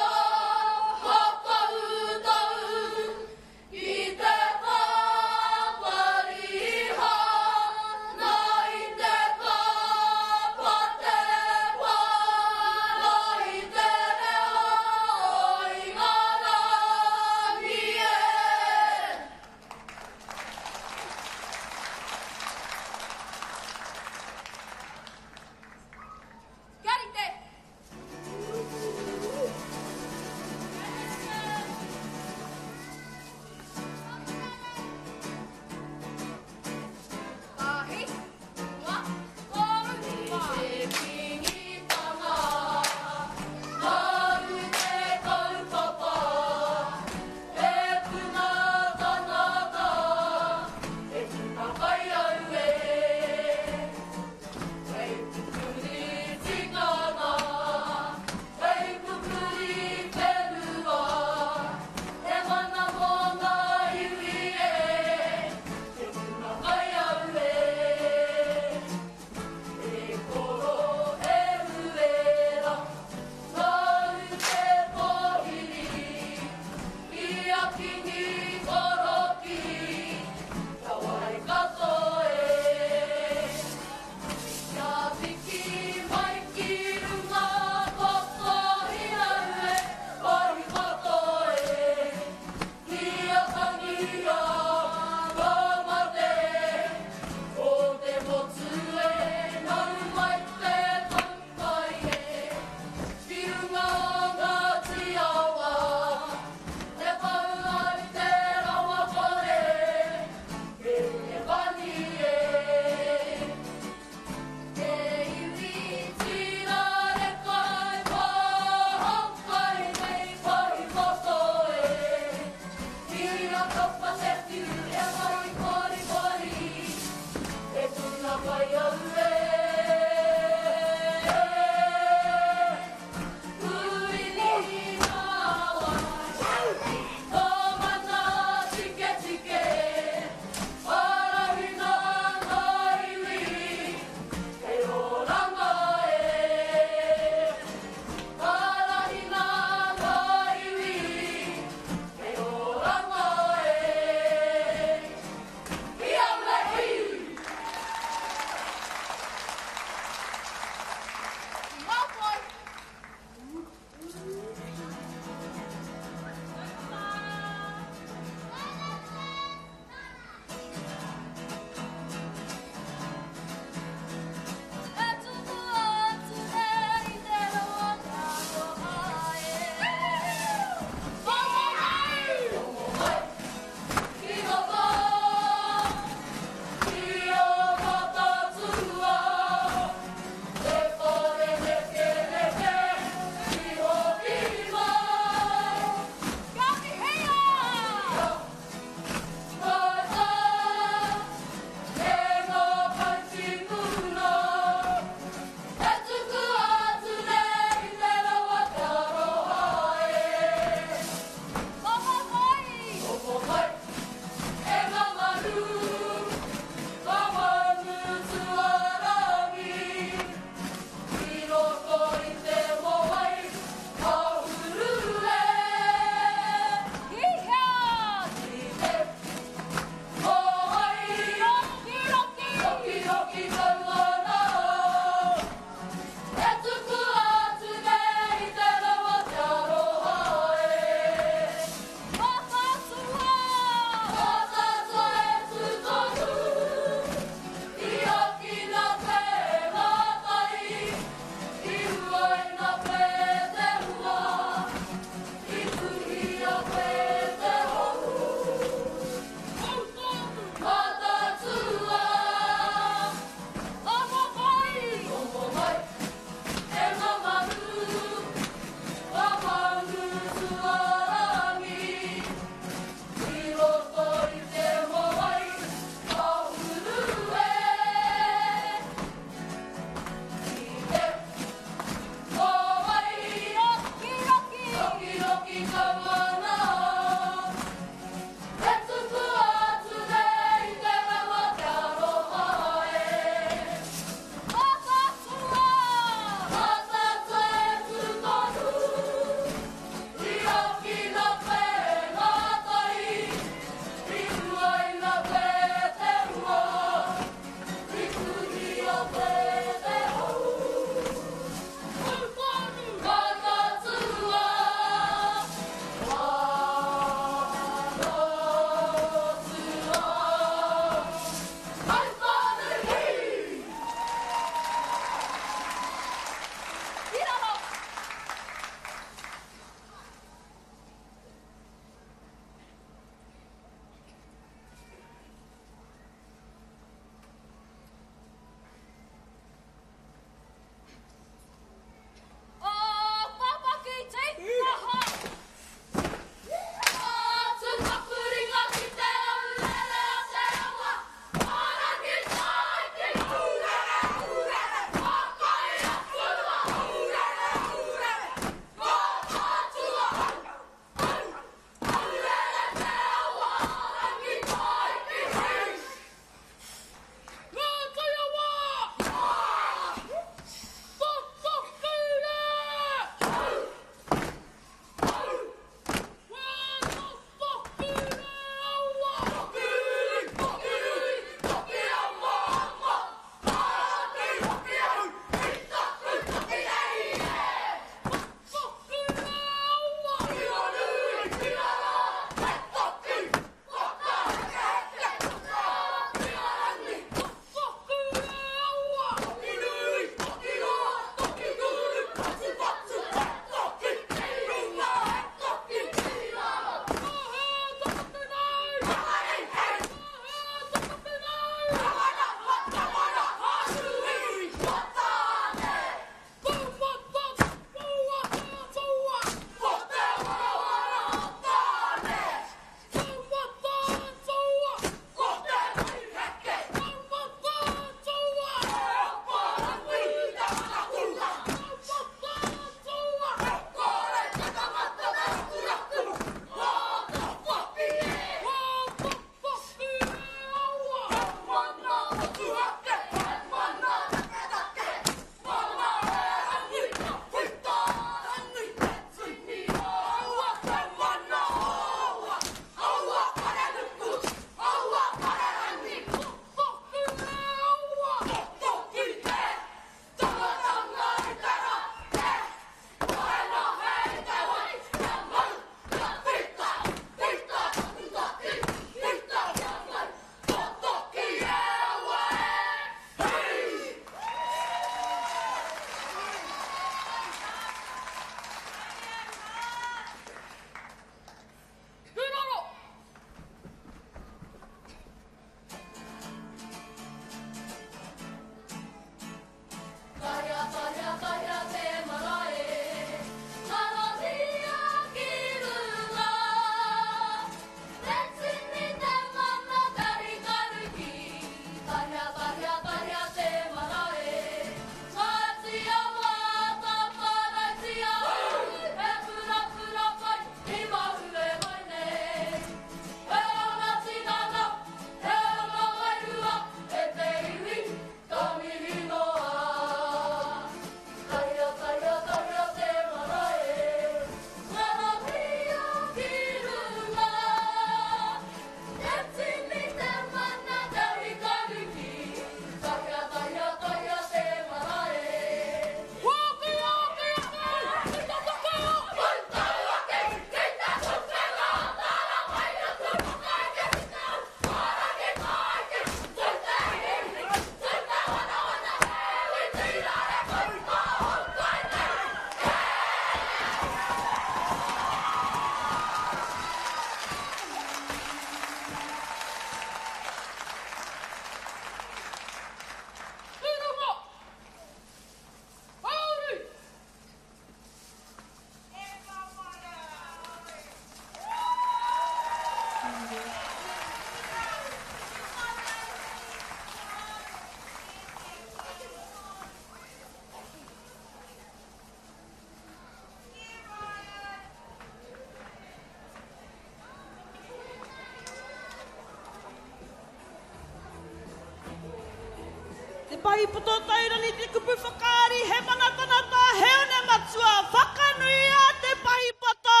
Speaker 1: pahi poto taurani te kupu whakaari, he mana tangata, he one matua, whakanuia te pahi poto!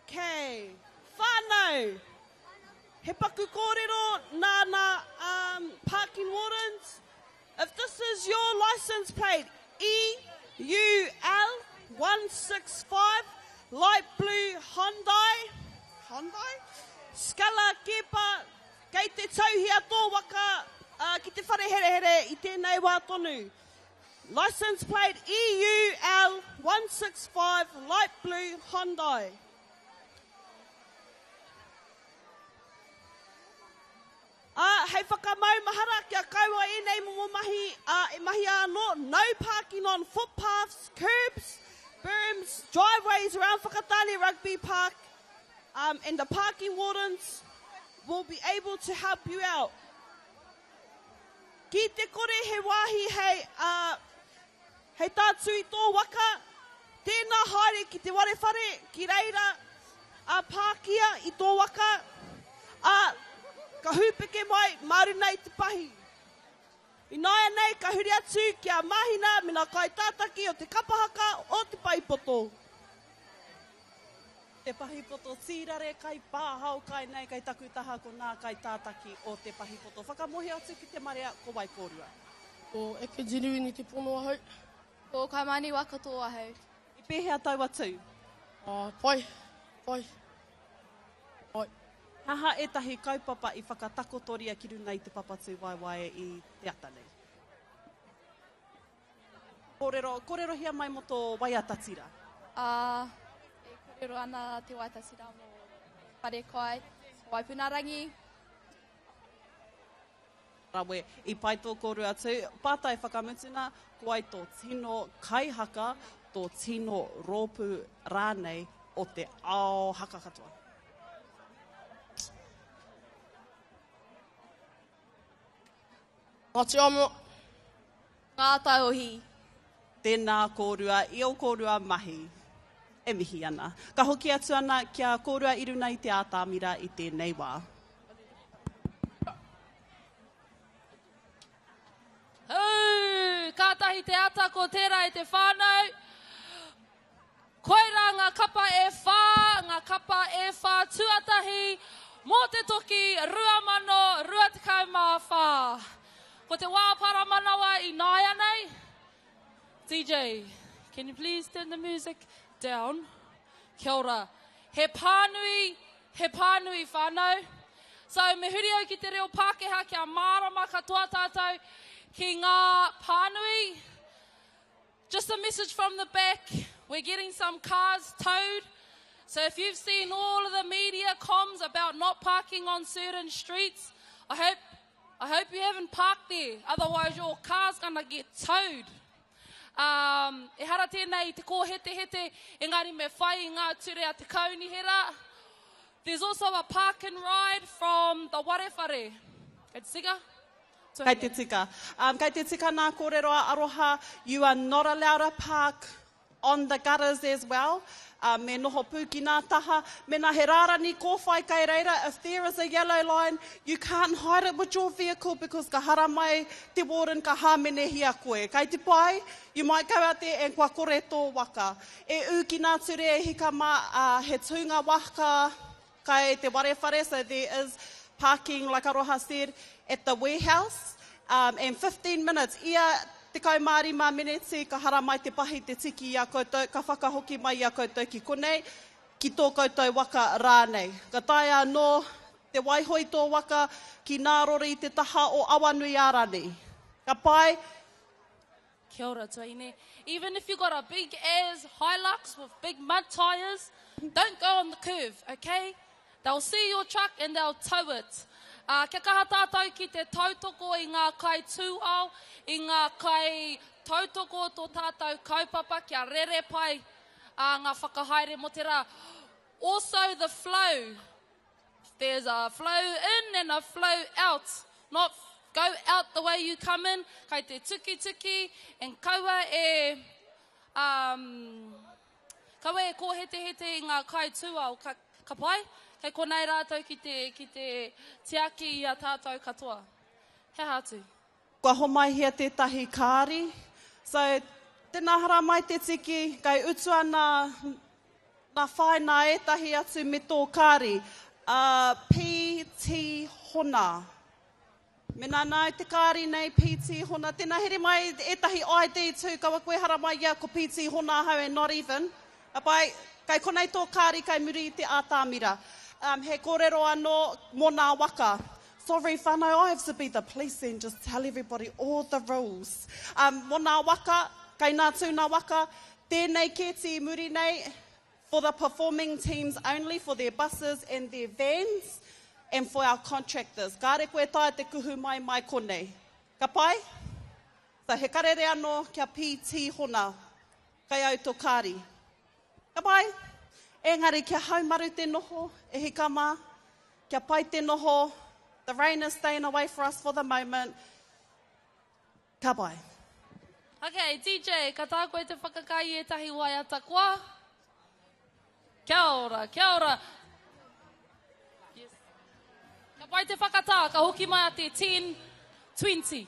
Speaker 1: Okay. Whānau, he paku kōrero nā nā um, parking wardens. If this is your license plate, EUL 165, light blue Hyundai, Hyundai? Scala Kepa, kei te tauhia tō waka uh, ki te whare herehere i tēnei wā tonu. License plate EUL 165 light blue Hyundai. Ā, hei whakamaumahara kia kaua ēnei momo mahi, ā, e mahia anō, no parking on footpaths, curbs, berms, driveways around Whakatāne Rugby Park, um, and the parking wardens will be able to help you out. Ki te kore he wāhi hei, ā, hei tātū i tō waka, tēnā haere ki te ware whare, ki reira, ā, pākia i tō waka, ā, ka hūpeke mai mā runa i te pahi. Ināianei ka huri atu ki a Mahina me ngā kaitātaki o te kapa haka o Te Paepoto.
Speaker 6: Te Pahipoto tīrare kai pāhao kai nei kai taku taha ko nā kaitātaki o Te Pahipoto. Whakamohi atu ki te marea ko wai kōrua.
Speaker 7: Ko Eke Genuine Te Pono ahau.
Speaker 5: Ko Kaimani Wakato ahau.
Speaker 6: I pēhea taua tū?
Speaker 7: Pai, pai, pai.
Speaker 6: He aha ētahi kaupapa i whakatakotoria ki runa i te papatūwaewae i te ata nei? Kōrero, kōrerohia mai mō tō waiata tira.
Speaker 5: Ā, e kōrero ana te waiata tira mō Wharekai, Waipunarangi.
Speaker 6: Rawe, i pai tō kōrua tū. Pātai whakamutuna, ko wai tō tino kaihaka, tō tino rōpū rānei o te ao haka katoa?
Speaker 7: Ngāti Amoa.
Speaker 5: Ngā taiohi.
Speaker 6: Tēnā kōrua i ō kōrua mahi. E mihi ana. Ka hoki atu ana ki a kōrua i runa i te ātamira i tēnei wā.
Speaker 2: Hū! Kātahi te ata ko tērā e te whānau. Koirā ngā kapa e whā, ngā kapa e whā tuatahi mō te toki 2024. Ko te wā paramanawa i nāianei. DJ, can you please turn the music down? Kia ora. He pānui, he pānui whānau. So me huri au ki te reo Pākehā kia mārama katoa tātou ki ngā pānui. Just a message from the back. We're getting some cars towed. So if you've seen all of the media comms about not parking on certain streets, I hope I hope you haven't parked there. Otherwise your car's gonna get towed. Um, ehara tēnei i te kōhetehete, engari me whai i ngā ture a te kaunihera. There's also a park and ride from the Warewhare. Kei te tika?
Speaker 6: Kei te tika. Um, kei te tika nā kōrero a Aroha, you are not allowed to park on the gutters as well. Um, me noho pū ki nā taha. Mena he rārani kōwhai kei reira, if there is a yellow line, you can't hide it with your vehicle because ka haramai te warden ka hāmenehia koe. Kei te pai, you might go out there and kua kore tō waka. E ū ki nā ture e hika mā, uh, he tūnga waka Kai te warewhare, so there is parking, like Aroha said, at the warehouse. Um, and 15 minutes, ia 15 meneti, ka haramai te pahi te tiki i a koutou, ka whakahoki mai i a koutou ki konei, ki tō koutou waka rānei. Ka taea anō te waiho i tō waka ki nā rori i te taha o Awanuiārani. Ka pai?
Speaker 2: Kia ora, tuahine. Even if you got a big ass Hilux with big mud tyres, don't go on the curve, okay? They'll see your truck and they'll tow it. Uh, kia kaha tātou ki te tautoko i ngā kai tūao, i ngā kai tautoko tō tātou kaupapa kia rere pai uh, ngā whakahaere mō te rā. Also the flow. There's a flow in and a flow out. Not go out the way you come in, kai te tukituki, and kaua e, um, kaua e kōhetehete i ngā kai tūao. Ka, ka pai? Kei konei rātou ki te, ki te tiaki i a tātou katoa. He aha atu?
Speaker 6: Kua homaihia tētahi kāri. So, tēnā haramai te tiki, kei utua nā, nā whai nā ētahi atu me tō kāri. Uh, PT Hona. Mena nāu te kāri nei, PT Hona. Tēnā here mai ētahi ID tū, kaua koe haramai ia ko PT Hona ahau and not even. Ka pai, kei konei tō kāri kei muri i te ātamira. Um, he kōrero anō mō nā waka. Sorry whanau, I have to be the police and just tell everybody all the rules. Um, mō nā waka, kei nā tū nā waka, tēnei kēti i muri nei, for the performing teams only, for their buses and their vans, and for our contractors. Kāre koe taea te kuhu mai mai konei. Ka pai? So he karere anō kia PT Hona, kei au to kāri. Ka pai? Engari kia haumaru te noho, e hika mā, kia pai te noho, the rain is staying away for us for the moment, Ka pai.
Speaker 2: Ok, DJ, ka taea koe te whakakai i ētahi waiata koa? Kia ora, kia ora. Yes. Ka pai te whakatā, ka hoki mai a te 10, 20.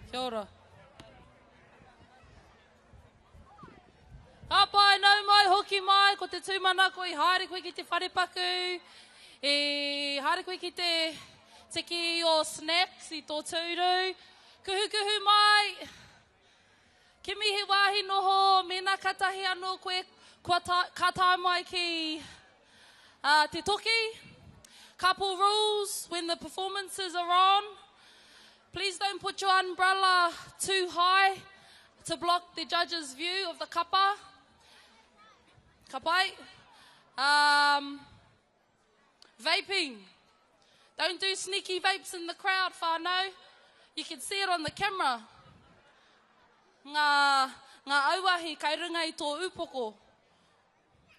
Speaker 2: Kia ora. Ka pai, nau mai, hoki mai, ko te tūmanako i haere koe ki te wharepaku, i haere koe ki te tiki i ō snacks, i tō tūru, kuhukuhu mai, kimi he wāhi noho, mēnā katahi anō koe kua ta, ka tae mai ki uh, te toki. Couple rules when the performances are on. Please don't put your umbrella too high to block the judge's view of the kapa. Ka pai. Um, vaping. Don't do sneaky vapes in the crowd, whānau. You can see it on the camera. Ngā, ngā auahi kai runga i tō upoko.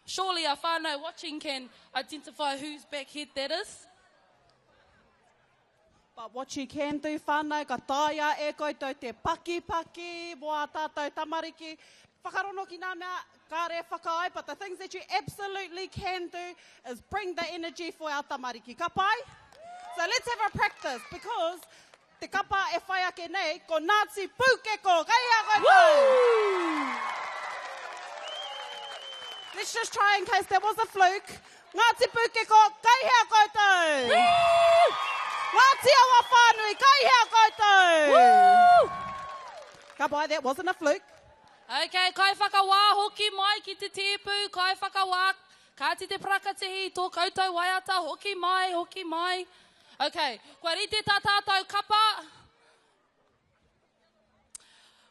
Speaker 2: Surely our whānau watching can identify whose back head that is.
Speaker 6: But what you can do whānau, ka taea e koutou te pakipaki mō ā tātou tamariki. Whakarono ki ngā mea kāre e whakaae, but the things that you absolutely can do is bring the energy for our tamariki. Ka pai? So let's have a practice because te kapa e whai ake nei, ko Ngāti Pūkeko. Kei hea koutou? Let's just try in case there was a fluke. Ngāti Pūkeko, kei hea koutou? Ngāti Awa whānui, kei hea koutou? Ka pai, that wasn't a fluke.
Speaker 2: Okay, kaiwhakawā hoki mai ki te tēpu, kaiwhakawā, kāti te parakatihi, tō koutou waiata, hoki mai, hoki mai. Okay, kua rite tā tātou kapa.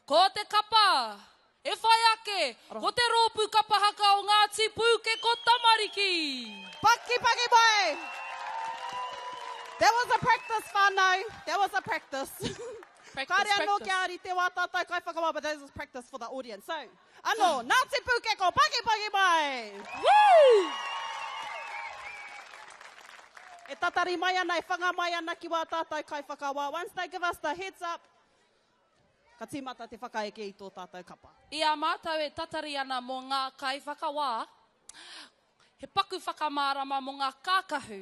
Speaker 2: Ko te kapa e whai ake, ko te rōpū kapa haka o Ngāti Pūkeko Tamariki.
Speaker 6: Paki paki mai! That was a practice whānau, that was a practice.
Speaker 2: Practice,
Speaker 6: Kāre anō
Speaker 2: practice.
Speaker 6: kia rite wā tātou kaiwhakawā, but that was practice for the audience. So, anō, Ngāti Pūkeko, paki paki mai!
Speaker 2: Woo!
Speaker 6: E tatari mai ana, e whanga mai ana ki wā tātou kaiwhakawā. Once they give us the heads up, Ka tīmata te whakaeke i tō tātou kapa.
Speaker 2: I a mātou e tatari ana mō ngā kaiwhakawā, he paku whakamārama mō ngā kākahu.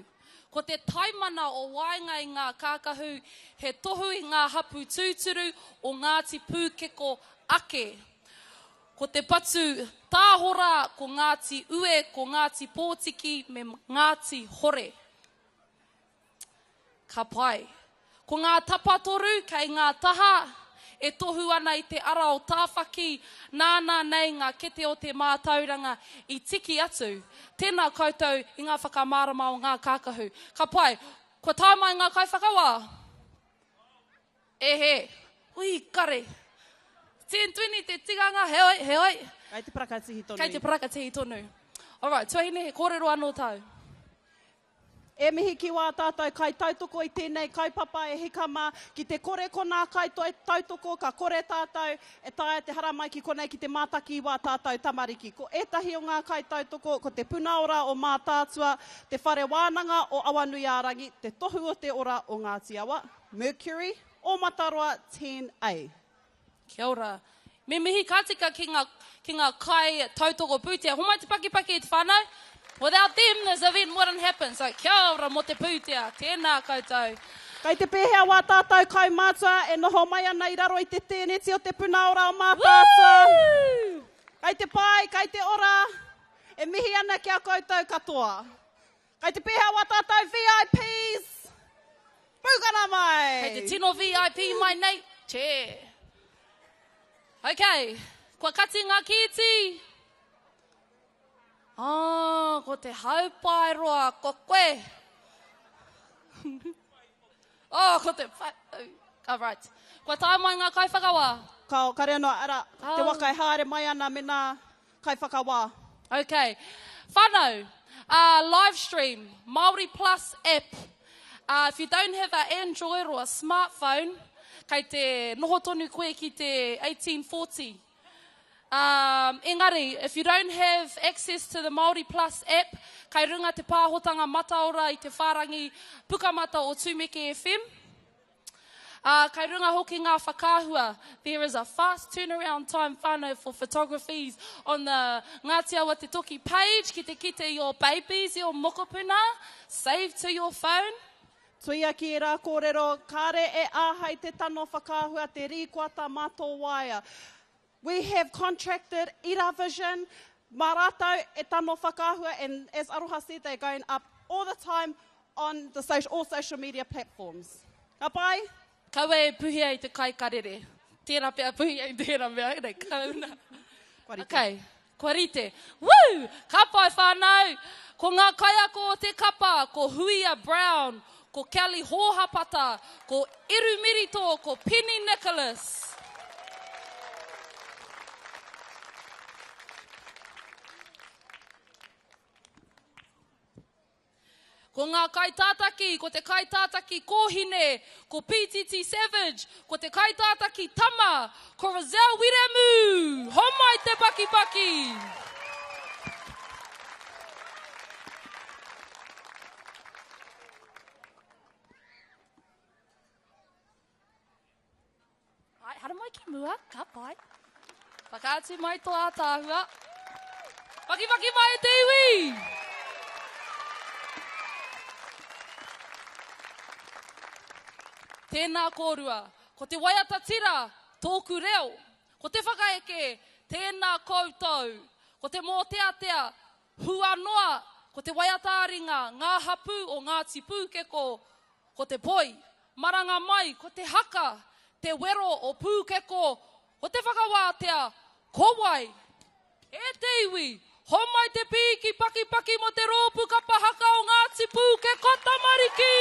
Speaker 2: Ko te taimana o waenga i ngā kākahu he tohu i ngā hapū tūturu o Ngāti Pūkeko ake. Ko te patu tāhora ko Ngāti Ue, ko Ngāti Pōtiki me Ngāti Hore. Ka pai. Ko ngā tapatoru kei ngā taha e tohu ana i te ara o Tāwhaki, nāna nei ngā kete o te mātauranga i tiki atu. Tēnā koutou i ngā whakamārama o ngā kākahu. Ka pai. Kua tae mai ngā kaiwhakawā? E he. Ui, kare. 10:20 te tikanga, heoi, heoi.
Speaker 6: Kei te parakatihi tonu.
Speaker 2: Kei te parakatihi tonu. Alright, tuahine, he kōrero anō tāu.
Speaker 6: E mihi ki wā tātou kaitautoko i tēnei kaupapa e hika mā, ki te kore konā kaitautoko ka kore tātou e taea te haramai ki konei ki te mātaki i wā tātou tamariki. Ko ētahi o ngā kaitautoko ko Te Puna Ora o Mātaatua, Te Whare Wānanga o Awanuiārangi, Te Tohu o Te Ora o Ngāti Awa, Mercury, Ōmataroa 10A.
Speaker 2: Kia ora. Me mihi ka tika ki nga, ki nga kai tautoko pūtea. Homai te pakipaki e te whanau. Without them, this event wouldn't happen. So, kia ora mo te pūtea. Tēnā koutou.
Speaker 6: Kei te pēhea wā tātou kaumātua e noho mai ana i raro i te tēneti o te puna ora o Mātaatua.
Speaker 2: Woo!
Speaker 6: Kei te pai, kei te ora. E mihi ana ki a koutou katoa. Kei te pēhea wā tātou VIPs? Pūkana mai!
Speaker 2: Kei te tino VIP mai nei. Che. Ok, kua kati ngā kīti. Oh, ko te haupaeroa, ko koe. oh, ko te... All right. Kua tae mai ngā kaiwhakawā.
Speaker 6: Kao, kare anō, ara, te waka e haere mai ana me nā kaiwhakawā.
Speaker 2: Ok. Whanau, uh, live stream, Māori Plus app. Uh, if you don't have an Android or a smartphone, kei te noho tonu koe ki te 1840. Um, engari, if you don't have access to the Māori Plus app, kei runga te pāhotanga mataora i te whārangi pukamata o Tumeke FM. Ā, kai runga hoki ngā whakaahua. There is a fast turnaround time whānau for photographies on the Ngāti Awa Te Toki page ki te kite i ō babies, i ō mokopuna, save to your phone.
Speaker 6: Tuia ki ērā kōrero, kāre e āhei te tano whakaahua te rīkoata mā tō waea. We have contracted Iravision, mā rātou e tano whakaahua and as Aroha said, they're going up all the time on the social, all social media platforms. Ka pai?
Speaker 2: Kaua e puhia i te kai karere. Tērā pea puhia i tērā mea, nei, kauna.
Speaker 6: Kua rite.
Speaker 2: Okay, kua rite. Woo! Ka pai whānau! Ko ngā kaiako o te kapa, ko Huia Brown, ko Kelly Hōhapata, ko Eru Mirito, ko Penny Nicholas. Ko ngā kaitātaki, ko te kaitātaki kōhine, ko PTT Savage, ko te kaitātaki tama, ko Roselle Wiremu! Homai te pakipaki! Ai, haramai ki mua, ka pai. Whakaatu mai tō ātaahua. Pakipaki mai e te iwi! Tēnā kōrua, ko te waiata tira, tōku reo. Ko te whakaeke, tēnā koutou. Ko te mōteatea, hua noa, ko te waiata-ā-ringa, ngā hapū o Ngāti Pūkeko, Ko te poi, maranga mai, ko te haka, te wero o Pūkeko, ko te whakawātea, ko wai? E te iwi, homai te pīki pakipaki mō te rōpū kapa haka o Ngāti Pūkeko tamariki!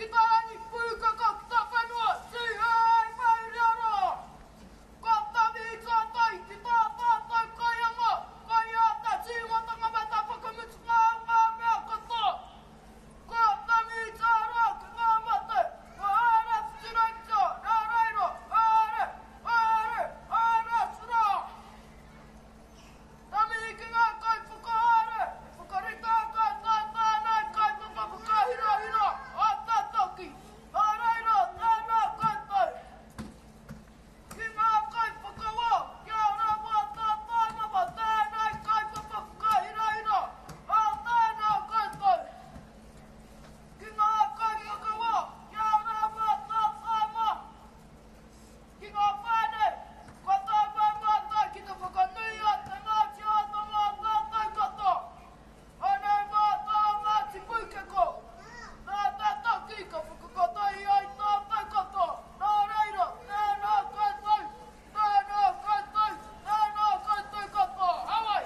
Speaker 4: ki tā rangi, pūkaka ki tā whenua, tūhei mauri ara! Ka tami i tātai ki tā tātou kaianga, kai āta tīmatanga me tā whakamutunga o ngā mea katoa. Ka tangi i tā rā ki ngā mate, ka haere atu te rangitia, nā reira, haere, haere, haere atu rā. Ka mihi ki ngā kaiwhakahaere i whakarite ake i tā tēnei kaupapa whakahirahira a Tātaki. Nā reira, tēnā koutou. Ki ngā kaiwhakawā, kia rawa tā tānapa tēnei kaupapa whakahirahira a tēnā koutou. Ki ngā kaiwhakawā, kia rawa tā tāma. Ki ngā whānau, kua tae mai mātou ki te whakanui a te Ngāti Ātanga a tātou katoa. Anei mātou a Ngāti Pūkeko. Nā te taki ka whakakotahi ai tātou katoa. Nā reira, tēnā koutou, tēnā koutou, tēnā koutou katoa. Hawai!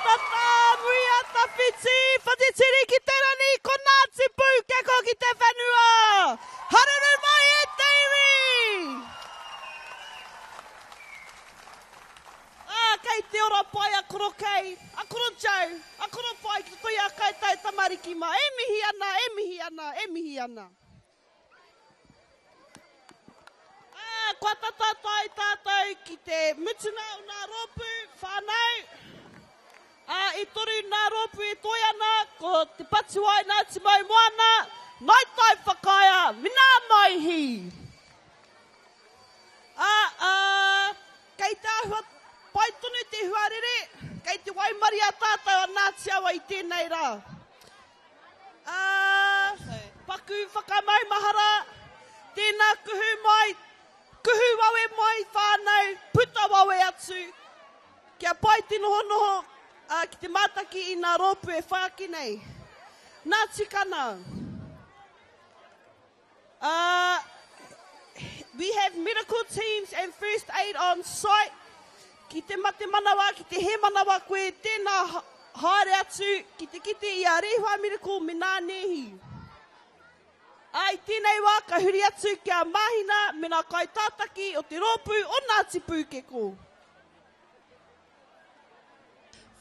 Speaker 1: tata, muia tawhiti, whatitiri ki te rangi, ko Ngāti Pūkeko ki te whenua! Haruru mai e te iwi! Ā, kei te ora pai a Koro Kei, a Koro Joe, a Koro Pai ki roto i a koutou tamariki mā. E mihi ana, e mihi ana, e mihi ana. Ā, kua tata tae tātou ki te mutunga o ngā rōpū whānau. Ā, e toru ngā rōpū e toe ana, ko Te Patuwai Ngāti Maumoana, Ngāi Tai Whakaea, me Ngā Maihi. Ā, ā, kei te āhua pai tonu te huarere, kei te waimaria tātou a Ngāti Awa i tēnei rā. Ā, paku whakamaumahara, tēnā kuhu mai, kuhu wawe mai whānau, puta wawe atu, kia pai te nohonoho ā, ki te mātaki i ngā rōpū e whai ake nei. Nā tikana. Ā, we have medical teams and first aid on site. Ki te mate manawa, ki te hēmanawa koe, tēnā haere atu ki te kite i a Rehua Medical me nā nēhi. Ā, i tēnei wā ka huri atu ki a Māhina me nā kaitātaki o te rōpū o Ngāti Pūkeko.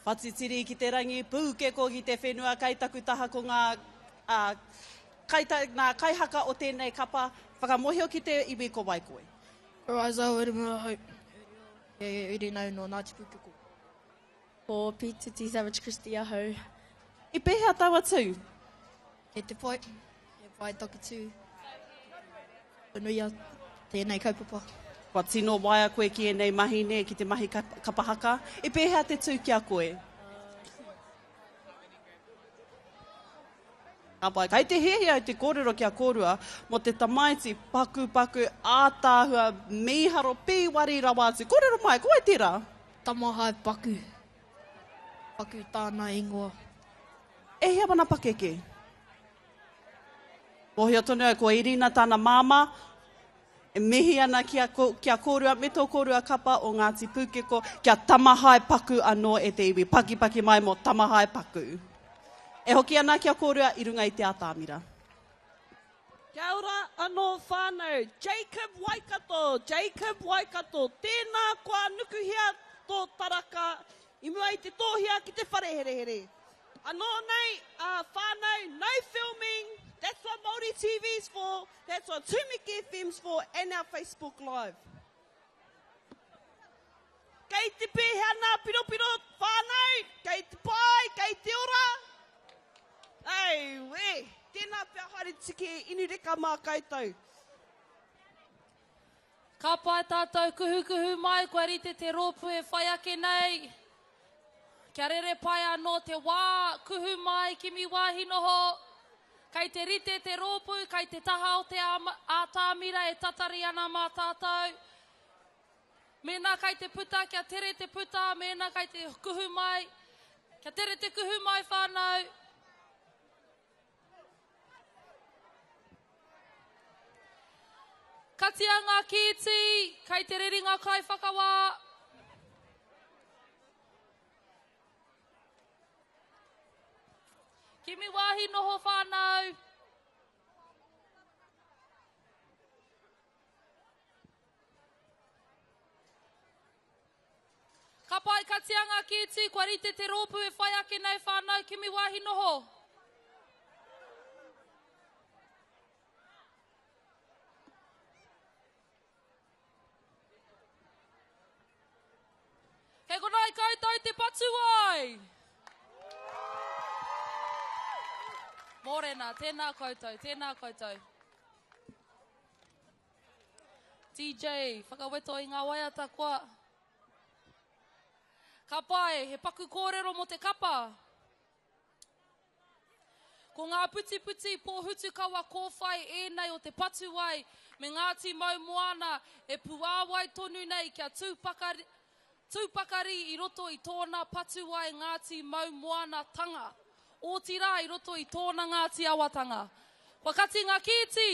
Speaker 6: Whatitiri ki te rangi, pūkeko ki te whenua, kei taku taha ko ngā, ā, kai, ngā kaihaka o tēnei kapa, whakamohio ki te iwi ko wai koe.
Speaker 3: Ko Isaiah Wiremu ahau, he uri nau nō Ngāti Pūkeko.
Speaker 8: Ko Pītiti Savage Christie ahau.
Speaker 6: I pēhea taua tū?
Speaker 8: Kei te pai, he pai taku tū. Kua nui a tēnei kaupapa.
Speaker 6: Kua tino waia koe ki ēnei mahi nē, ki te mahi kapa haka. I pēhea te tū ki a koe? Ka pai. Kei te hiahia au te kōrero ki a kōrua mō te tamaiti pakupaku, ātaahua, mīharo, pīwari rawa atu. Kōrero mai, ko wai tērā?
Speaker 8: Tamahae Paku. Paku tāna ingoa.
Speaker 6: E hia wana pakeke? Mōhio tonu au ko Irina tāna māmā. E mihi ana ki a, ki a kōrua me tō kōrua kapa o Ngāti Pūkeko, kia tamahae paku anō e te iwi. Pakipaki mai mō tamahae paku. E hoki ana ki a kōrua i runga i te atamira.
Speaker 1: Kia ora anō whānau. Jacob Waikato, Jacob Waikato, tēnā koa nukuhia tō taraka i mua i te tōhia ki te whare herehere. Anō nei, ā, whānau, no filming, that's what Māori TV's for, that's what Tumiki FM's for and our Facebook Live. Kei te pēhea nā piropiro whānau, kei te pai, kei te ora. Auē, tēnā pea haere tiki e inu reka mā koutou.
Speaker 2: Ka pai tātou kuhukuhu mai kua rite te rōpū e whai ake nei. Kia rere pai anō te wā, kuhu mai, kimi wāhi noho. Kei te rite te rōpū, kei te taha o te ātamira e tatari ana mā tātou. Mēnā kai te puta, kia tere te puta, mēnā kai te kuhu mai, kia tere te kuhu mai whānau. Katia ngā kīti, kai te reri ngā kaiwhakawā. Kimi wāhi noho whānau. Ka pai, ka tia ngā kēti, kua rite te rōpū e whai ake nei whānau, kimi wāhi noho. Kei konā i koutou te patuwai! Mōrena, tēnā koutou, tēnā koutou. DJ, whakaweto i ngā waiata koa. Ka pai, he paku kōrero mō te kapa. Ko ngā putiputi pōhutukawa kōwhai ēnei o te Patuwai me Ngāti Maumoana e puāwai tonu nei kia tū pakari, tū pakari i roto i tōna Patuwai Ngāti Maumoanatanga, otirā i roto i tōna Ngāti Awatanga. Kua kati ngā kīti!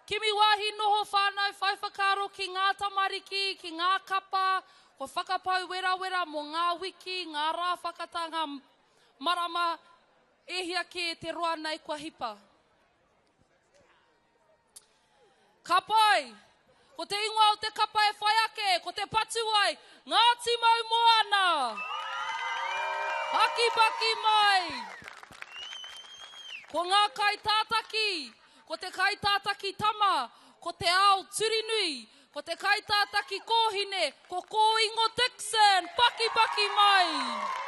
Speaker 2: Kimi wāhi noho whānau whai whakaaro ki ngā tamariki, ki ngā kapa, Kua whakapau werawera mō ngā wiki, ngā rā whakatā, ngā marama e hia kē te roa nei kua hipa. Ka pai! Ko te ingoa o te kapa e whai ake, ko Te Patuwai, Ngāti Maumoana! Pakipaki mai! Ko ngā kaitātaki, ko te kaitātaki tama, ko Te Ao Turinui, ko te kaitātaki kōhine, ko Kōingo Dixon! Pakipaki mai!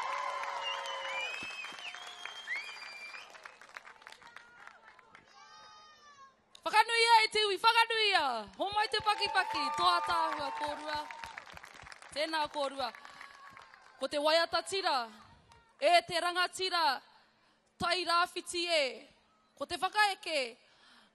Speaker 2: Whakanuia e te iwi, whakanuia! Homai te pakipaki, tō ātaahua kōrua. Tēnā kōrua. Ko te waiata tira, e te rangatira, tai rāwhiti e. Ko te whakaeke,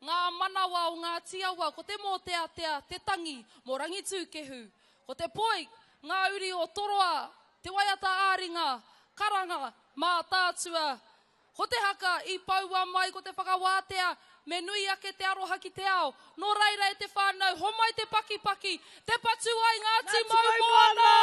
Speaker 2: ngā manawa o Ngāti Awa, ko te mōteatea, te tangi, mō Rangitūkehu. Ko te poi, ngā uri o Toroa, te waiata ā-ringa, karanga, Mātaatua. Ko te haka i poua mai ko te whakawātea me nui ake te aroha ki te ao. Nō reira e te whānau, homai te pakipaki, te patu ai Ngāti Maumoana!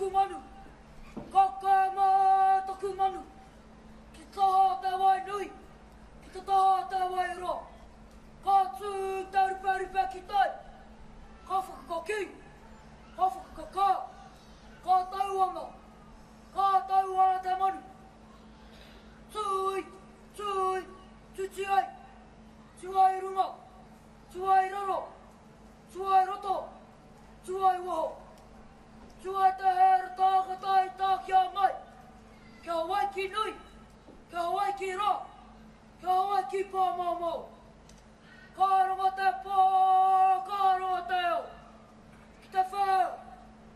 Speaker 4: taku manu, ka mai taku manu, ki te taha o te wai nui, ki te taha o te wai roa. Ka tū te ruperupe ki tai, ka whakakakī, ka whakakakā, ka tau ana, ka tau ana te manu. Tūi, tūi, tuti ai, tū ai runga, tū ai raro, tū ai roto, tū ai waho. Tū ai te hēra tāngata i tākia mai, kia Hawaiki nui, kia Hawaiki rā, kia Hawaiki pāmaomao. Ka rongo te pō, ka rongo te ao, ki te wheo,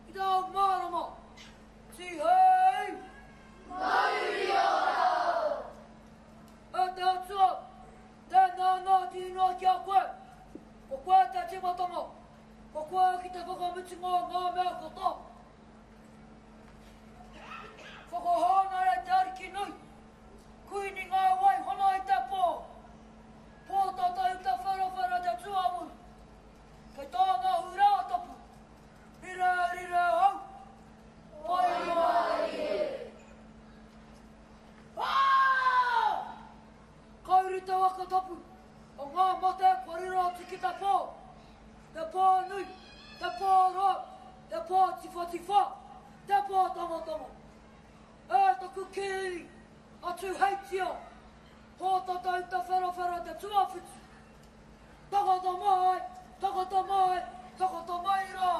Speaker 4: ki te ao mārama, tīhei! Mauri ora! E te Atua, tēnā nā tīnoa ki a koe, ko koe te tīmatanga, Ko koe ki te whakamutunga o ngā mea katoa. Whakahōnore te Ariki nui, Kuini ngā wai hona i te pō. Pōtatau te wherawhera te tuauru, kei tāna hurā tapu, rire rire hau, pai mārie. Ā! Ka uru te waka tapu o ngā mate kua riro atu ki te pō. Te pō nui, te pō roa, te pō tiwhatiwha, te pō tangotango. E taku kīngi, a Tūheitia, Pōtatau Te Wherawhera te tuawhitu. Takata mai, takata mai, takata mai rā.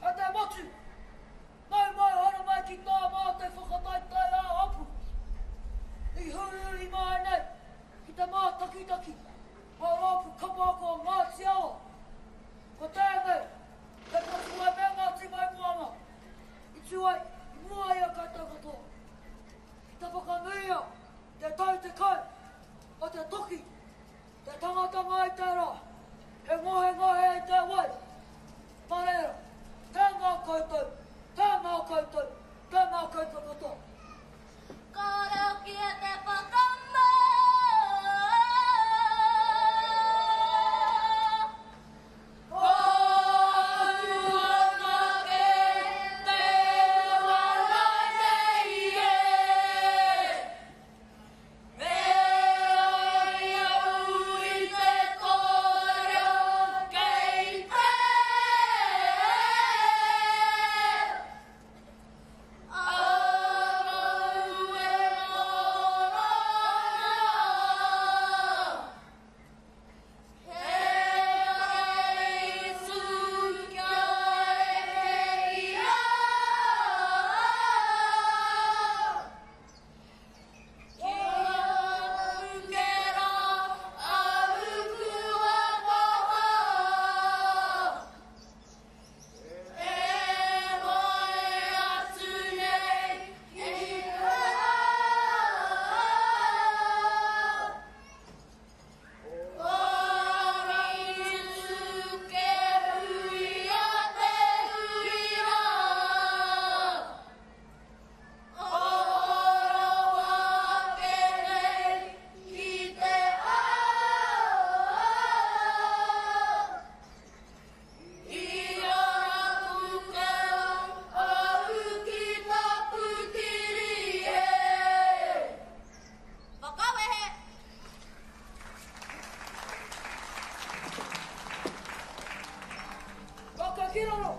Speaker 4: E te motu, nau mai haere mai ki tā mātou whakataetae ā-hapu. I huihui mai nei ki te mātakitaki ngā rōpū kapa aka o Ngāti Awa. Ko tēnei te patuwai me Ngāti Maimoana i tū ai i mua i a koutou katoa. Ki te whakanuia te tau 10 o te toki Te tangata mai te ra, he ngohengohe i te wai. Na reira, tēnā koutou, tēnā koutou, tēnā koutou katoa.
Speaker 9: Karakia te whakamā. Ko tu anake te wara nei e. Me ai au i te kōrero kei te Āmau e mora ana. He kai tū kia eke i a. Whakawehe!
Speaker 4: Whakakiroro!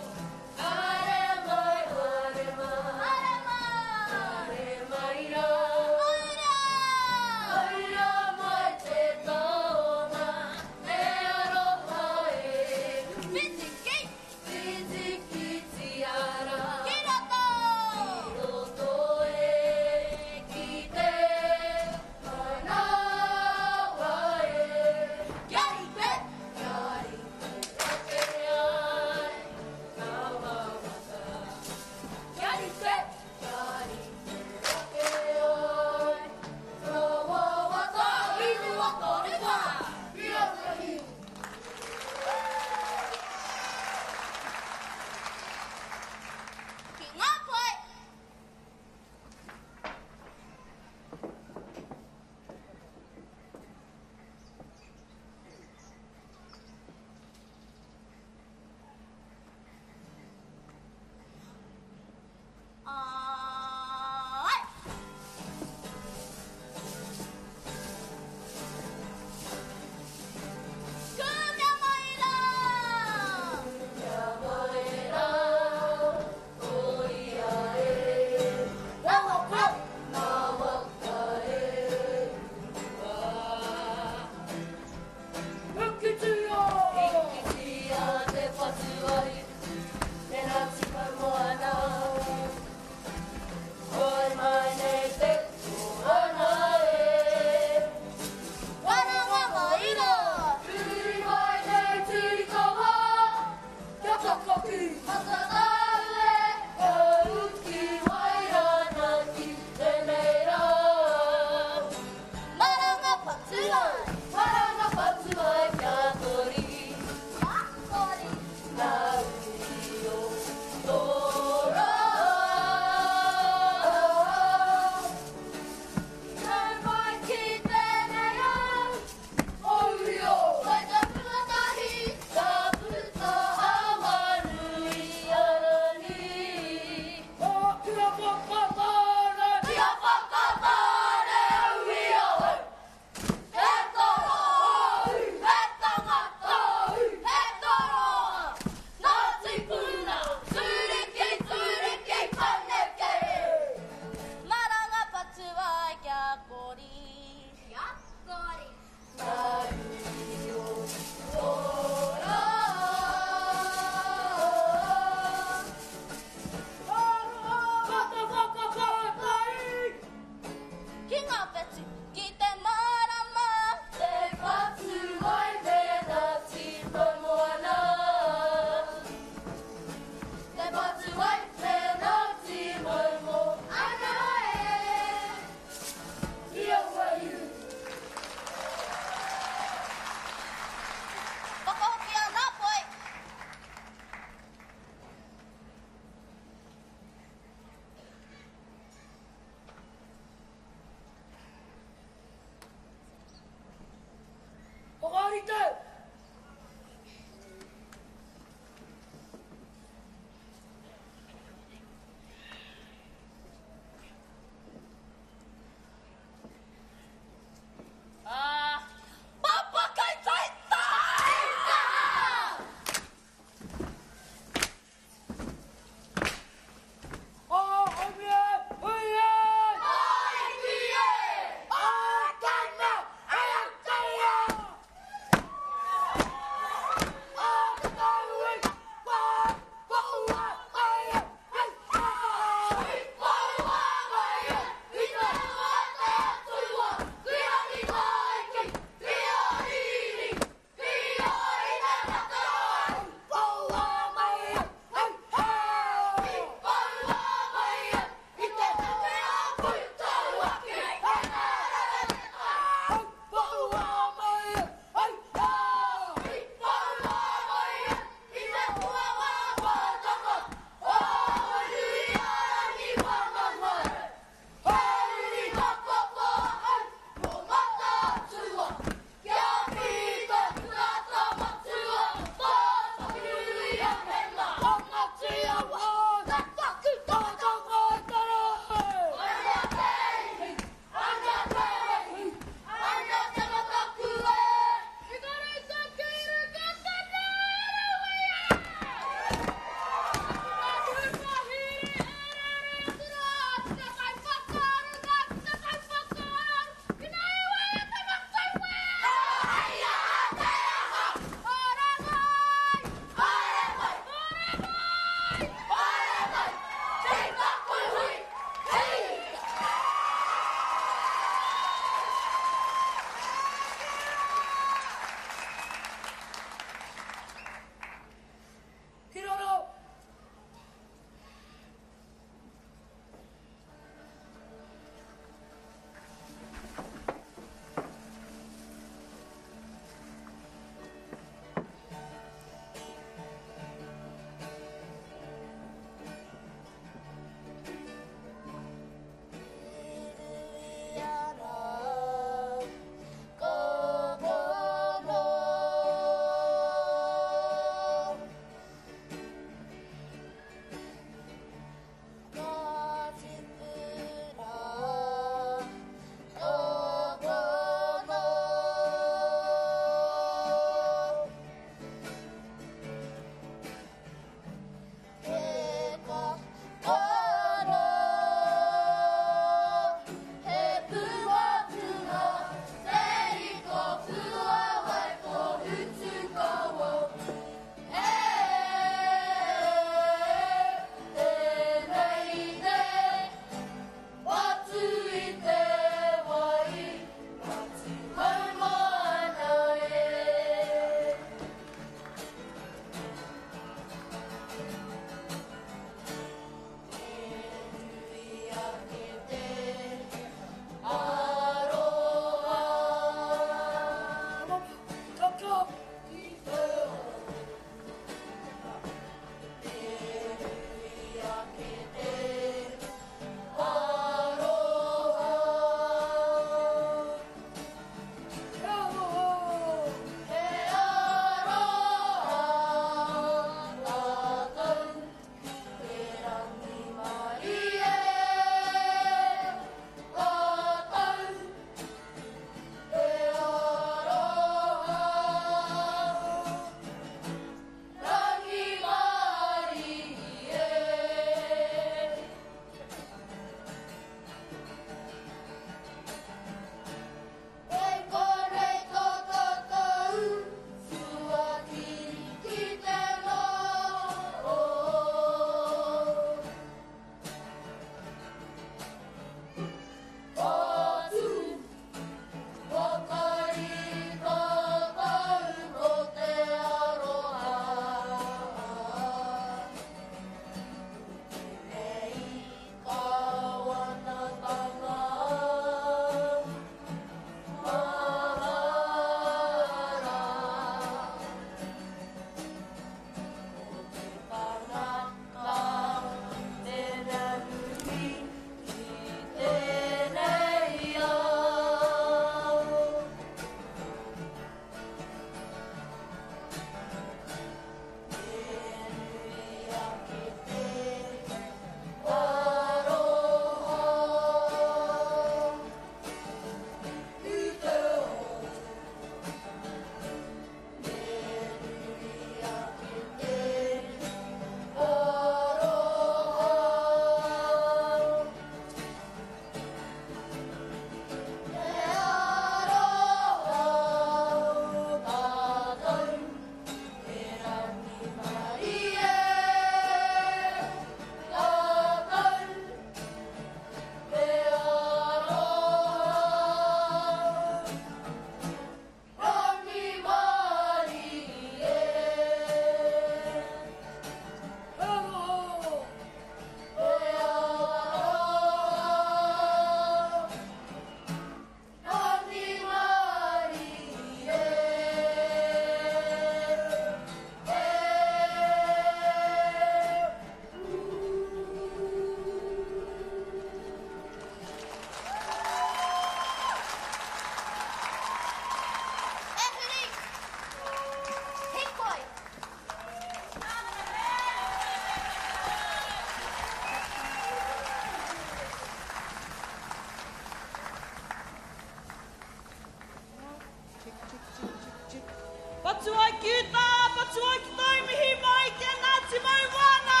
Speaker 1: atu ai ki tōu mihi mai ki a Ngāti Maumoana!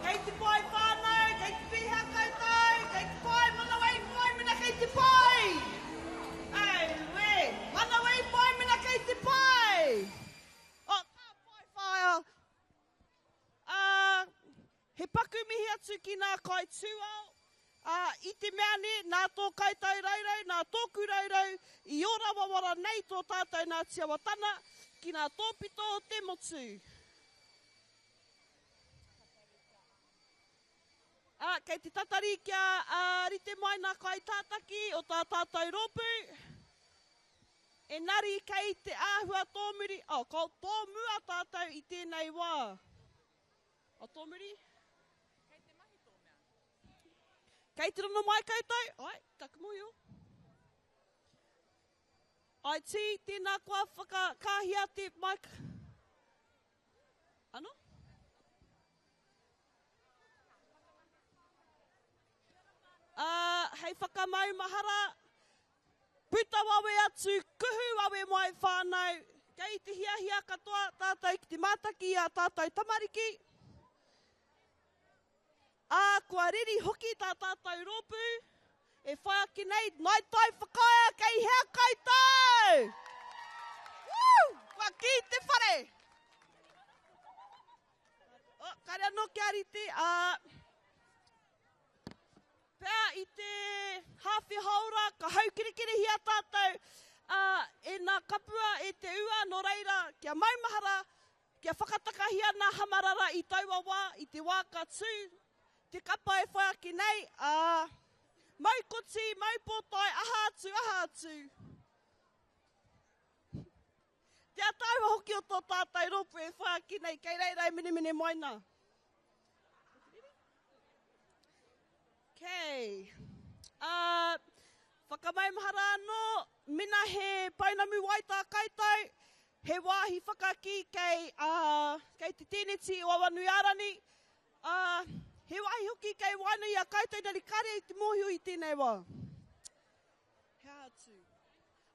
Speaker 1: Kei te pai whānau, kei te pēhea koutou, kei te pai manawa i pai mena kei te pai! Auē! Manawa i pai mena kei te pai! Oh, ka pai whaea! Ā, he paku mihi atu ki nā kaitūao, ā, i te mea nē, nā tō koutou raurau, nā tōku raurau, i ora wawara nei tō tātou nā Tiawatana ki nā tōpito o te motu. Ā, kei te tatari kia rite mai nā kaitātaki o tā tātou rōpū. Engari kei te āhua tōmuri, oh, ko tōmua tātou i tēnei wā. Oh, tōmuri? Kei te mahi tō mea. Kei te rono mai koutou? Ai, taku mōhio. Ai, tī, tēnā koa whakakāhia te mic. Ano? Ā, hei whakamaumahara, Puta wawe atu, kuhu wawe mai whānau, kei te hiahia katoa tātou ki te mātaki i ā tātou tamariki, ā, kua reri hoki tā tātou rōpū e whai ake nei, Ngāi Tai Whakaea kei hea koutou? Woo! Kua kī te whare! Oh, kare anō kia rite, ā, Pea i te hāwhe hāora ka haukerekerehia tātou e nā kapua, e te ua, nō reira, kia maumahara, kia whakatakahia nā hamarara i taua wā, i te wā ka tū te kapa e whai ake nei, ā, mau koti, mau pōtae, aha atu, aha atu. Te ataahua hoki o tō tātou rōpū e whai ake nei, kei reira e menemene mai nā. Okay. Uh, whakamaumahara anō, mena he pounamu wai tā koutou, he wāhi whakakī kei, uh, kei te tēneti o Awanuiārani, uh, he wāhi hoki kei waenga i a koutou, engari kare i te mōhio i tēnei wā. He aha atu?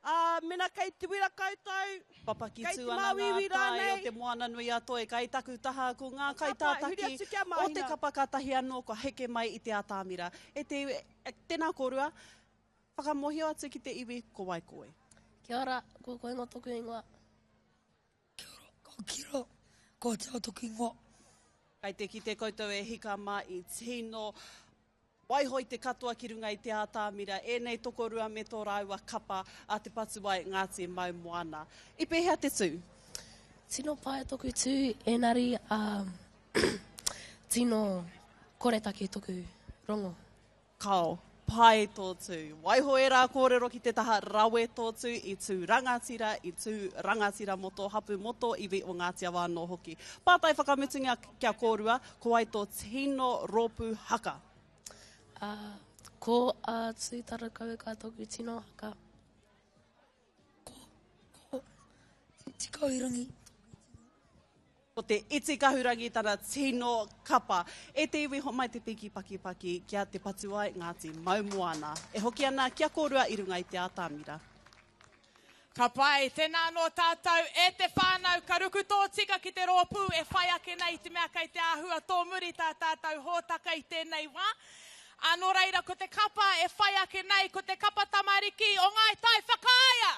Speaker 1: Ā, mena kei te wira koutou,
Speaker 6: Papaki
Speaker 1: kei
Speaker 6: tū
Speaker 1: te
Speaker 6: ana ngā
Speaker 1: māuiui
Speaker 6: tae o
Speaker 1: rānei.
Speaker 6: te Moana-nui-a-Toi. Kai taku taha ko ngā
Speaker 1: Ka pai, huri
Speaker 6: kaitātaki
Speaker 1: atu ki a
Speaker 6: o te
Speaker 1: Māhina.
Speaker 6: kapa kātahi anō kua heke mai i te atamira. E te iwi, tēnā kōrua, whakamōhio atu ki te iwi ko wai koe.
Speaker 10: Kia ora, ko Koingo toku ingoa.
Speaker 7: Kia ora, ko Kira, ko Tia toku ingoa.
Speaker 6: Kai te kite koutou e hika mā i tino Waiho i te katoa ki runga i te ātamira, ēnei tokorua me tō rāua kapa a Te Patuwai Ngāti Maumoana. I pēhea te tū?
Speaker 10: Tino pai toku tū, enari tino koretake toku rongo.
Speaker 6: Kao, pai tō tū. Waiho ērā kōrero ki te taha rawe tō tū, i tū rangatira, i tū rangatira mō tō hapū, mō tō iwi o Ngāti Awa anō hoki. Pātai whakamutunga kia kōrua, ko wai tō tino rōpū haka?
Speaker 10: Ā, ko a Tūtarakauika tōku tino haka.
Speaker 7: Ko, ko Te Tikahurangi tōku tino.
Speaker 6: Ko Te Iti Kahurangi tana tino kapa. E te iwi homai te piki pakipaki kia Te Patuai Ngāti Maumoana. E hoki ana kia kōrua i runga i te atamira.
Speaker 11: Ka pai, tēnā anō tātou e te whānau ka ruku tōtika ki te rōpū e whai ake nei i te mea kei te āhua tōmuri tā tātou hōtaka i tēnei wā. Ā, nō reira ko te kapa e whai ake nei ko te kapa tamariki o Ngāi Tai Whakaea!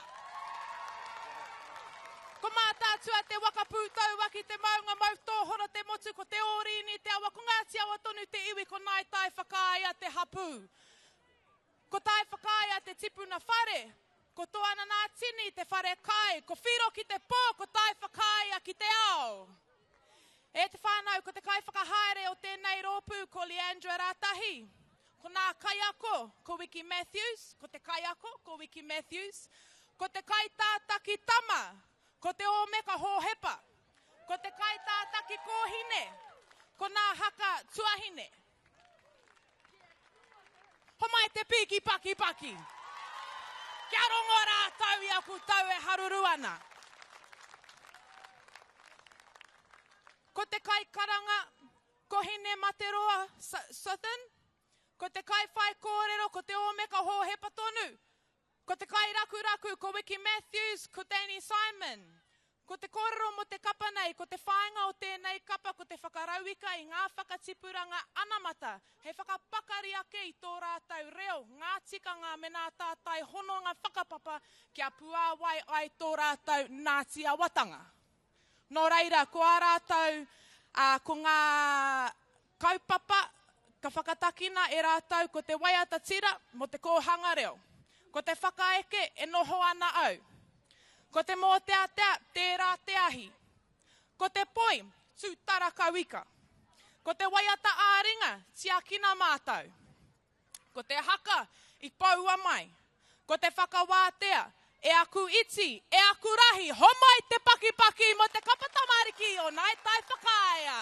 Speaker 11: Ko Mātaatua te waka pūtauaki te maunga mau tōhoro te motu ko Te Ōrīni te awa ko Ngāti Awa tonu te iwi ko Ngāi Tai Whakaea te hapū. Ko Tai Whakaea te tipuna whare, ko Toananātini te whare kai, ko Whiro ki te pō, ko Tai Whakaea ki te ao. E te whānau, ko te kaiwhakahaere o tēnei rōpū ko Leandra Ratahi. Ko nā kaiako, ko Wiki Matthews, ko te kaiako, ko Wiki Matthews, ko te kaitātaki tama, ko Te Ōmeka Hōhepa, ko te kaitātaki kōhine, ko nā Haka Tuahine. Homai te pīki pakipaki. Kia rongo rātou i aku tau e haruru ana. Ko te kaikaranga, ko Hine Materoa Southern. Ko te kaiwhaikōrero, ko Te Ōmeka Hōhepa tonu. Ko te kairakuraku ko Wiki Matthews, ko Danny Simon. Ko te kōrero mō te kapa nei, ko te whāinga o tēnei kapa ko te whakarauika i ngā whakatipuranga anamata hei whakapakari ake i tō rātou reo, ngā tikanga me nā tātai hononga whakapapa kia puāwai ai tō rātou Ngāti Awatanga. Nō reira, ko ā rātou, ā, ko ngā kaupapa ka whakatakina e rātou ko te waiata tira mō te kōhanga reo, ko te whakaeke e noho ana au, ko te mōteatea tērā te ahi, ko te poi tūtarakauika, ko te waiata ā-ringa tiakina mātou. Ko te haka i poua mai. Ko te whakawātea, e aku iti, e aku rahi, homai te pakipaki mo te kapa tamariki o Ngāi Tai Whakaea.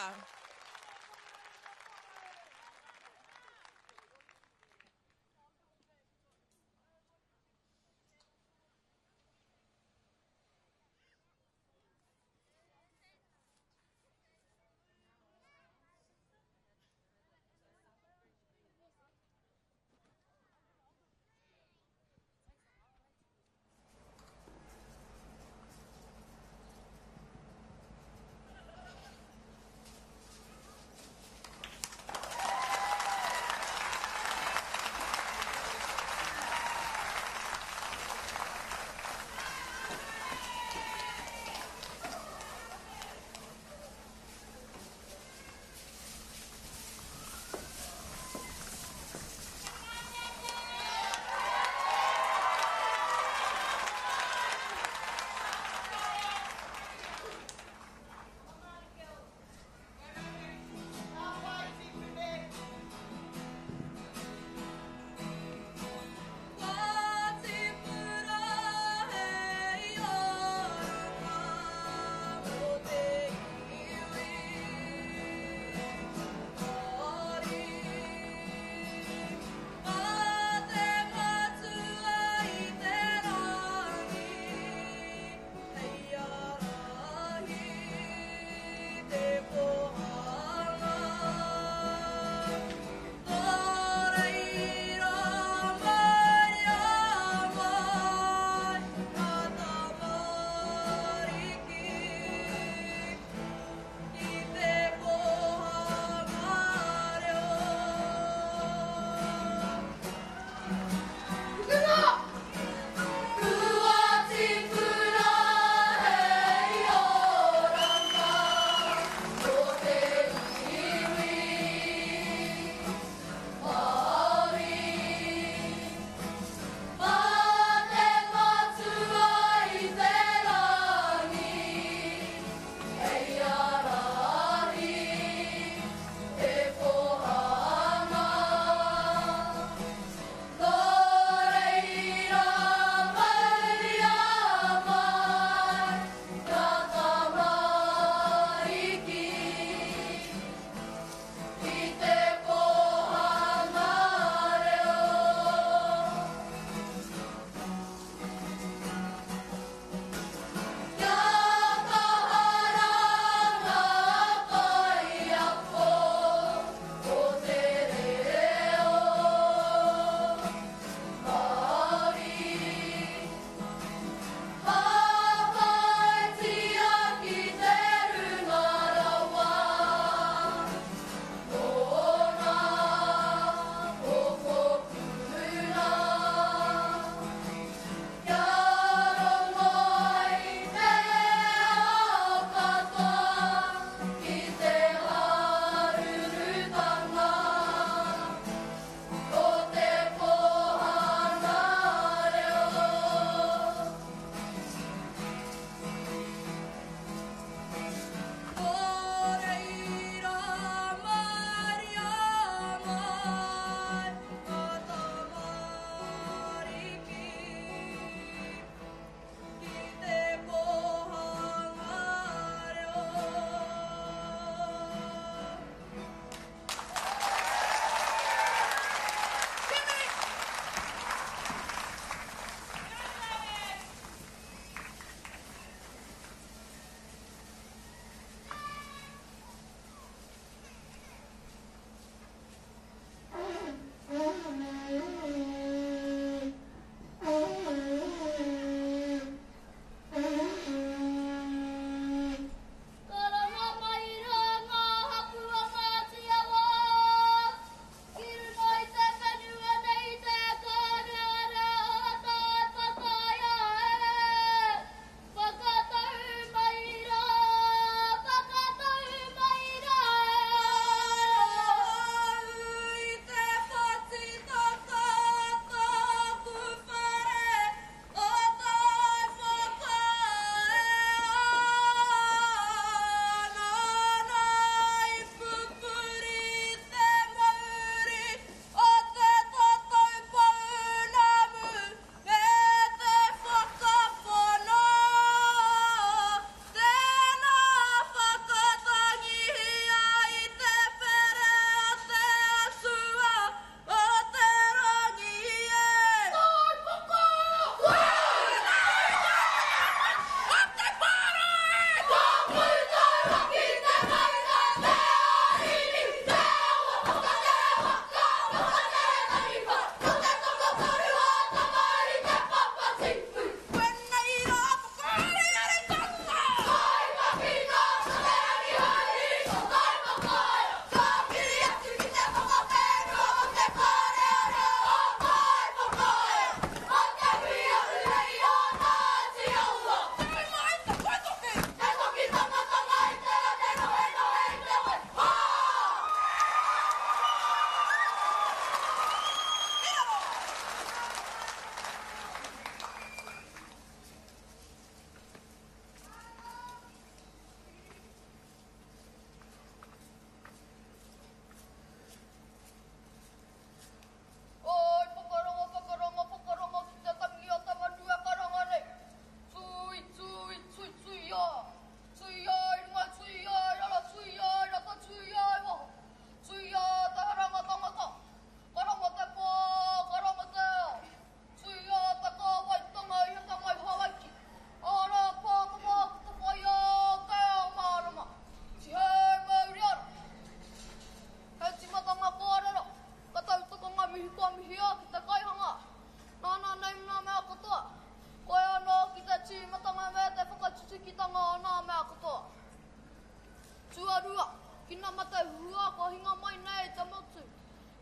Speaker 4: mate huhua kua hinga mai nei i te motu,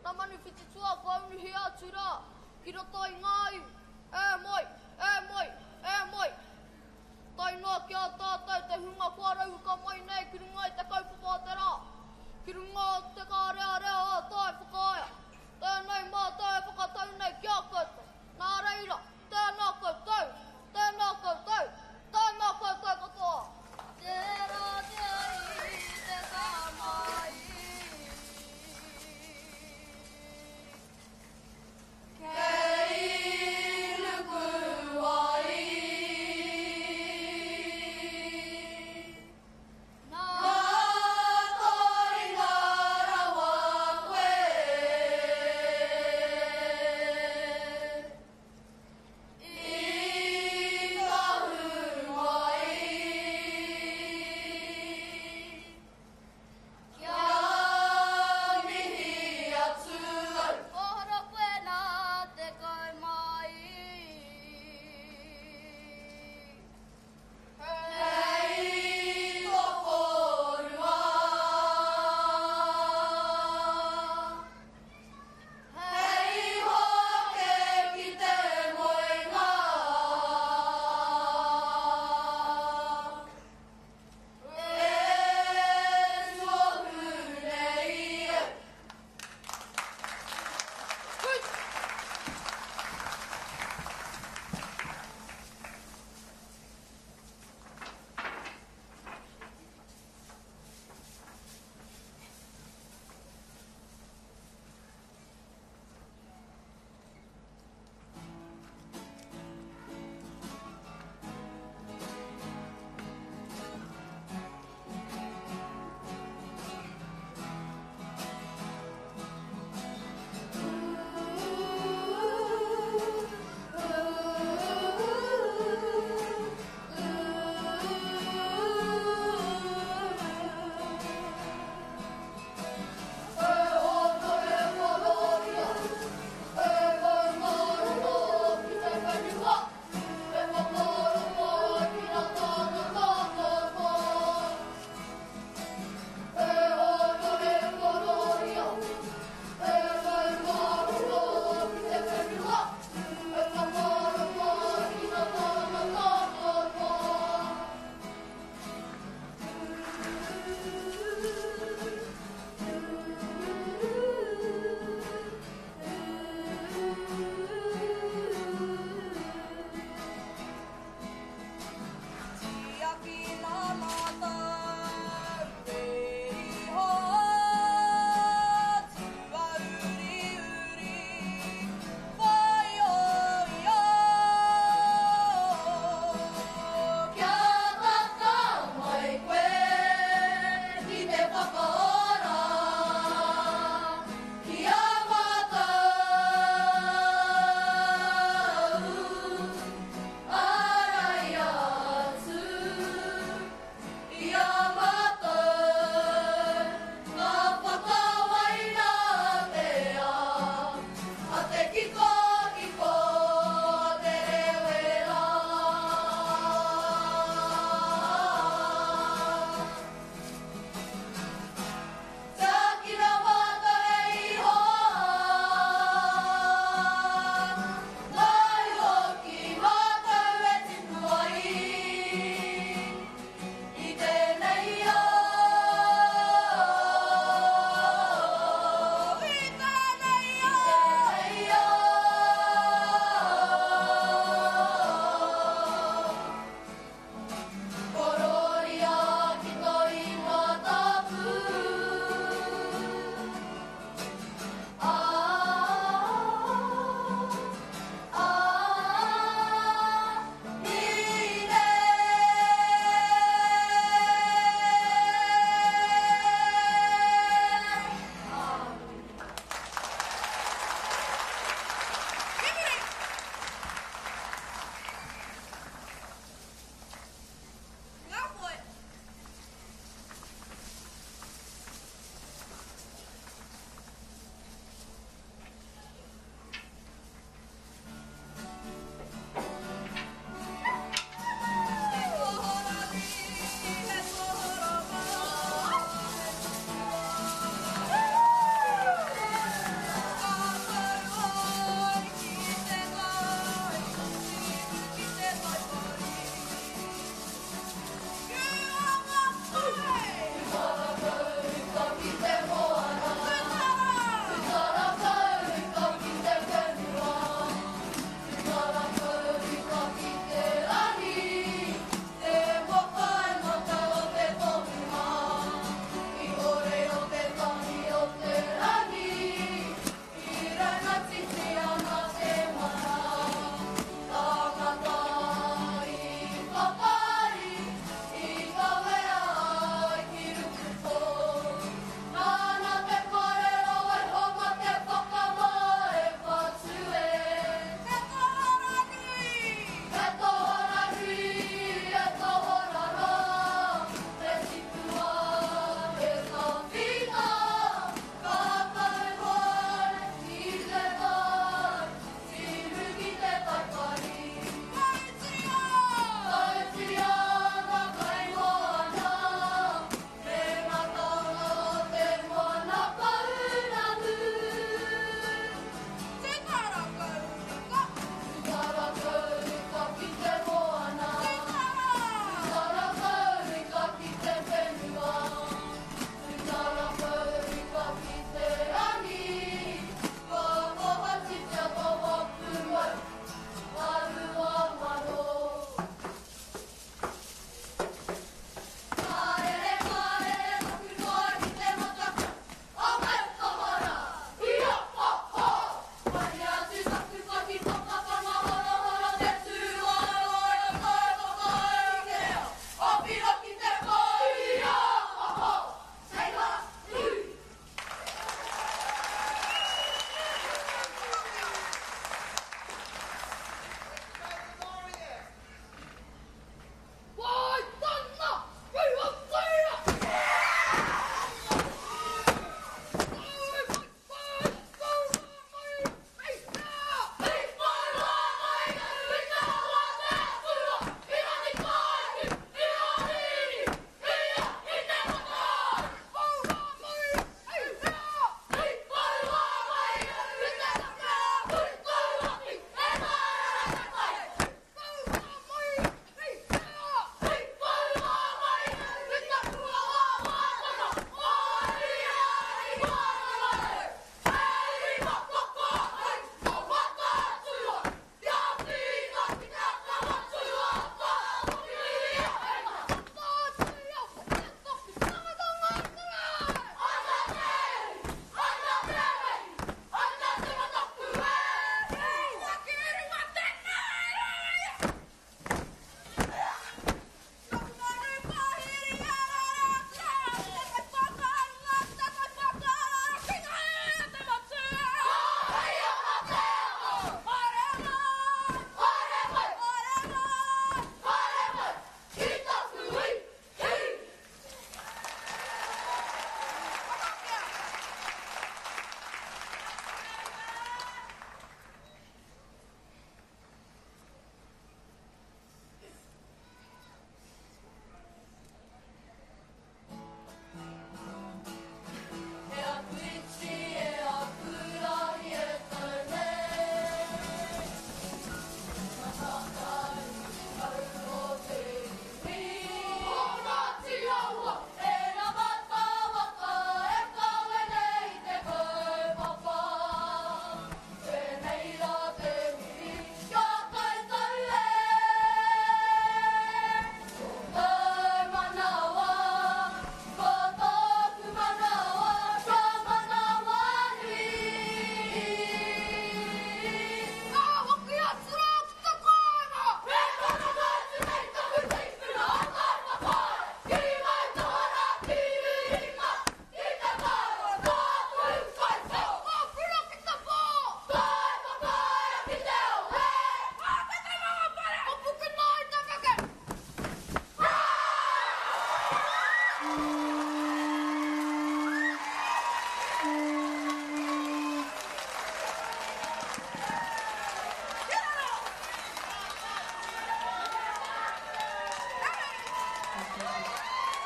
Speaker 4: nā manu whititua kua unuhia atu rā ki roto i ngā iwi, e moe, e moe, e moe. Tae noa ki a tātou te hunga kua rauka mai nei ki runga i te kaupapa o te rā, ki runga o te kārearea o Tae Whakaea. Tēnei mātou e whakatau nei ki a koutou. Nā reira, tēnā koutou, tēnā koutou, tēnā koutou katoa. Tērā te ahi te tama i. Kei nuku ai.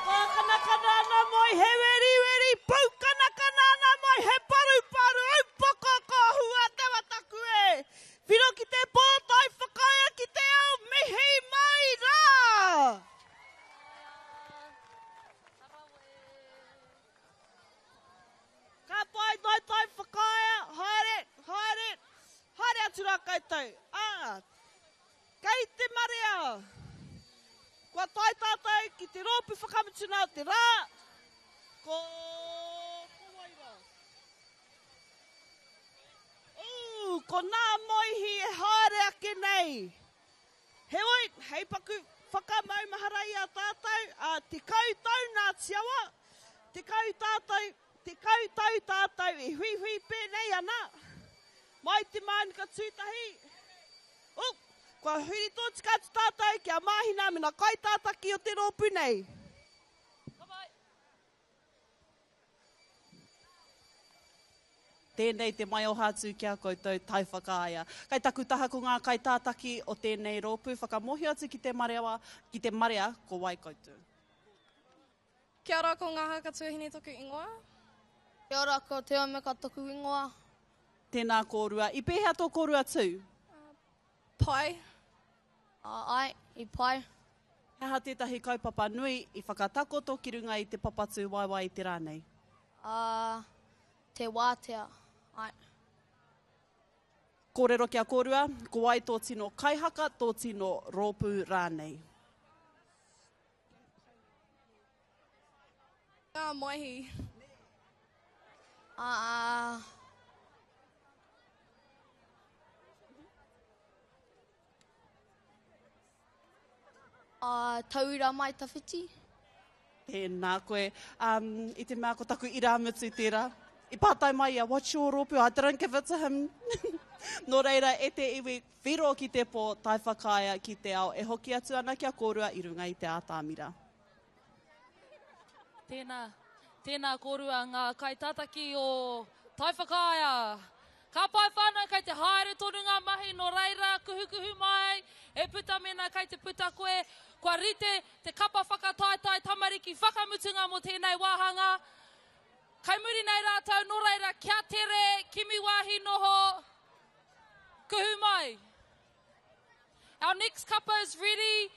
Speaker 1: Kākanakana ana mai he weriweri, pūkanakana ana mai he paruparu, upoko ko hua te wataku e. Whiro ki te pō, tai whakaea ki te ao, mihi mai rā! Ka pai, tai tai whakaea, haere, haere, haere atu rā koutou. Ā, kei te marea! Kua tae tātou ki te rōpū whakamutuna o te rā, ko, ko wai rā? Ooh, ko nā Moihi e haere ake nei. Heoi, hei paku whakamaumahara i a tātou, ā, 10 tau nā Tiawa, 10 tātou, 10 tau tātou e huihui pēnei ana, mai te mānuka tūtahi, oh, kua huri tōtika atu tātou ki a Māhina me nā kaitātaki o te rōpū nei.
Speaker 6: Tēnei te maioha atu ki a koutou Taiwhakaea. Kai taku taha ko ngā kaitātaki o tēnei rōpū whakamōhio atu ki te marewa, ki te marea ko wai koutou.
Speaker 3: Kia ora, ko Ngahaka Tuahine toku ingoa.
Speaker 8: Kia ora, ko Te Omeka toku ingoa.
Speaker 6: Tēnā kōrua. I pēhea tō kōrua tū?
Speaker 3: Pai.
Speaker 8: Āe, i pai.
Speaker 6: He aha tētahi kaupapa nui i whakatakoto ki runga i te papatū waewae i te rā nei?
Speaker 8: Ā, te wātea, āe.
Speaker 6: Kōrero ki a kōrua, ko wai tō tino kaihaka, tō tino rōpū rānei?
Speaker 3: Ngā Maihi.
Speaker 8: Ā, Ā, Tauira Mai Tawhiti.
Speaker 6: Tēnā koe. Um, i te mea ko taku irāmutu tērā. I pātai mai ia, what's your rōpū? I didn't give it to him. Nō reira, e te iwi, whiro ki te pō, tae whakaea ki te ao, e hoki atu ana ki a kōrua i runga i te ātamira.
Speaker 2: Tēnā, tēnā kōrua ngā kaitātaki o Taiwhakaea. Ka pai whānau kei te haere tonu ngā mahi nō reira kuhukuhu mai e puta mēnā kei te puta koe. Kua rite te kapa whakataetae tamariki whakamutunga mō tēnei wāhanga. Kei muri nei rātou nō reira kia tere, kimi wāhi noho, kuhu mai. Our next kapa is ready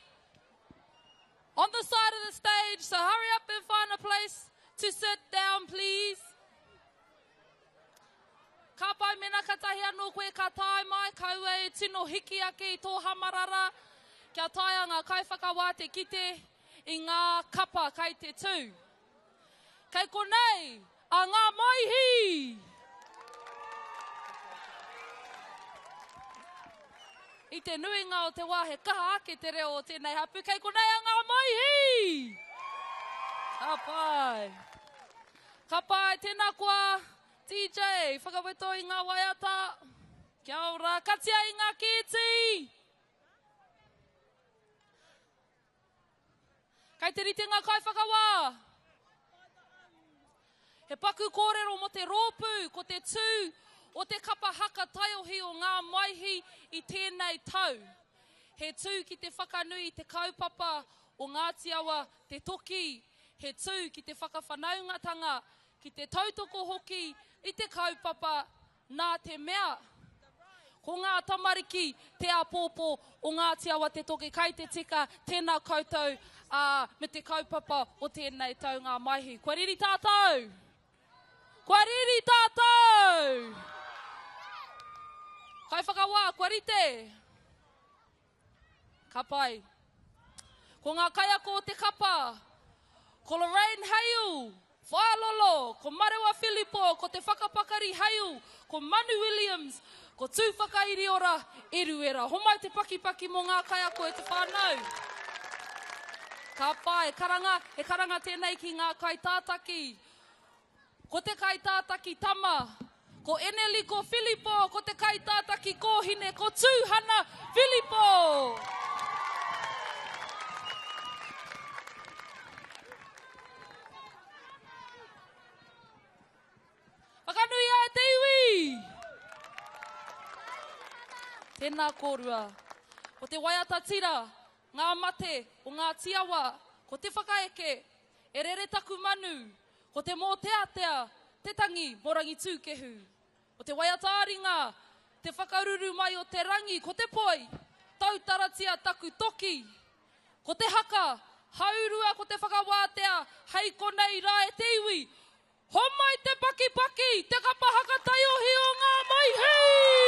Speaker 2: on the side of the stage, so hurry up and find a place to sit down, please. Ka pai mena katahi anō koe ka tae mai, kaua e tino hiki ake i tō hamarara, kia taea ngā kaiwhakawā te kite i ngā kapa kai te tū. Kei konei a Ngā Maihi! I te nuinga o te wā he kaha ake te reo o tēnei hapū. Kei konei a Ngā Maihi! Ka pai. Ka pai, tēnā koa DJ, whakaweto i ngā waiata. Kia ora, katia i ngā kēti! Kei te rite ngā kaiwhakawā. He paku kōrero mō te rōpū, ko te tū o te kapa haka taiohi o Ngā Maihi i tēnei tau. He tū ki te whakanui i te kaupapa o Ngāti Awa Te Toki, he tū ki te whakawhanaungatanga, ki te tautoko hoki i te kaupapa Nā te mea, ko ngā tamariki te āpōpō o Ngāti Awa Te Toki kai te tika, tēnā koutou, ā, me te kaupapa o tēnei tau ngā maihi. Kua riri tātou! Kua riri tātou! Kaiwhakawā, kua rite? Ka pai. Ko ngā kaiako o te kapa, ko Lorraine Hale, Whālolo, ko Marewa Filipo, ko Te Whakapakari Hale, ko Manu Williams, ko Tūwhakairiora Eruera. Homai te pakipaki mō ngā kaiako e te whānau. Ka pai. Karanga, he karanga tēnei ki ngā kaitātaki. Ko te kaitātaki tama, ko Eneliko Filipo, ko te kaitātaki kōhine, ko Tūhana Filipo. Tēnā kōrua. Ko te waiata tira, ngā mate o Ngāti Awa, ko te whakaeke, e rere taku manu, ko te mōteatea, te tangi mō Rangitūkehu. Ko te waiata-ā-ringa, te whakaruru mai o te rangi, ko te poi, tautaratia taku toki. Ko te haka, haurua ko te whakawātea, hei konei rā e te iwi, Homai te pakipaki, te kapa haka taiohi o Ngā Maihi!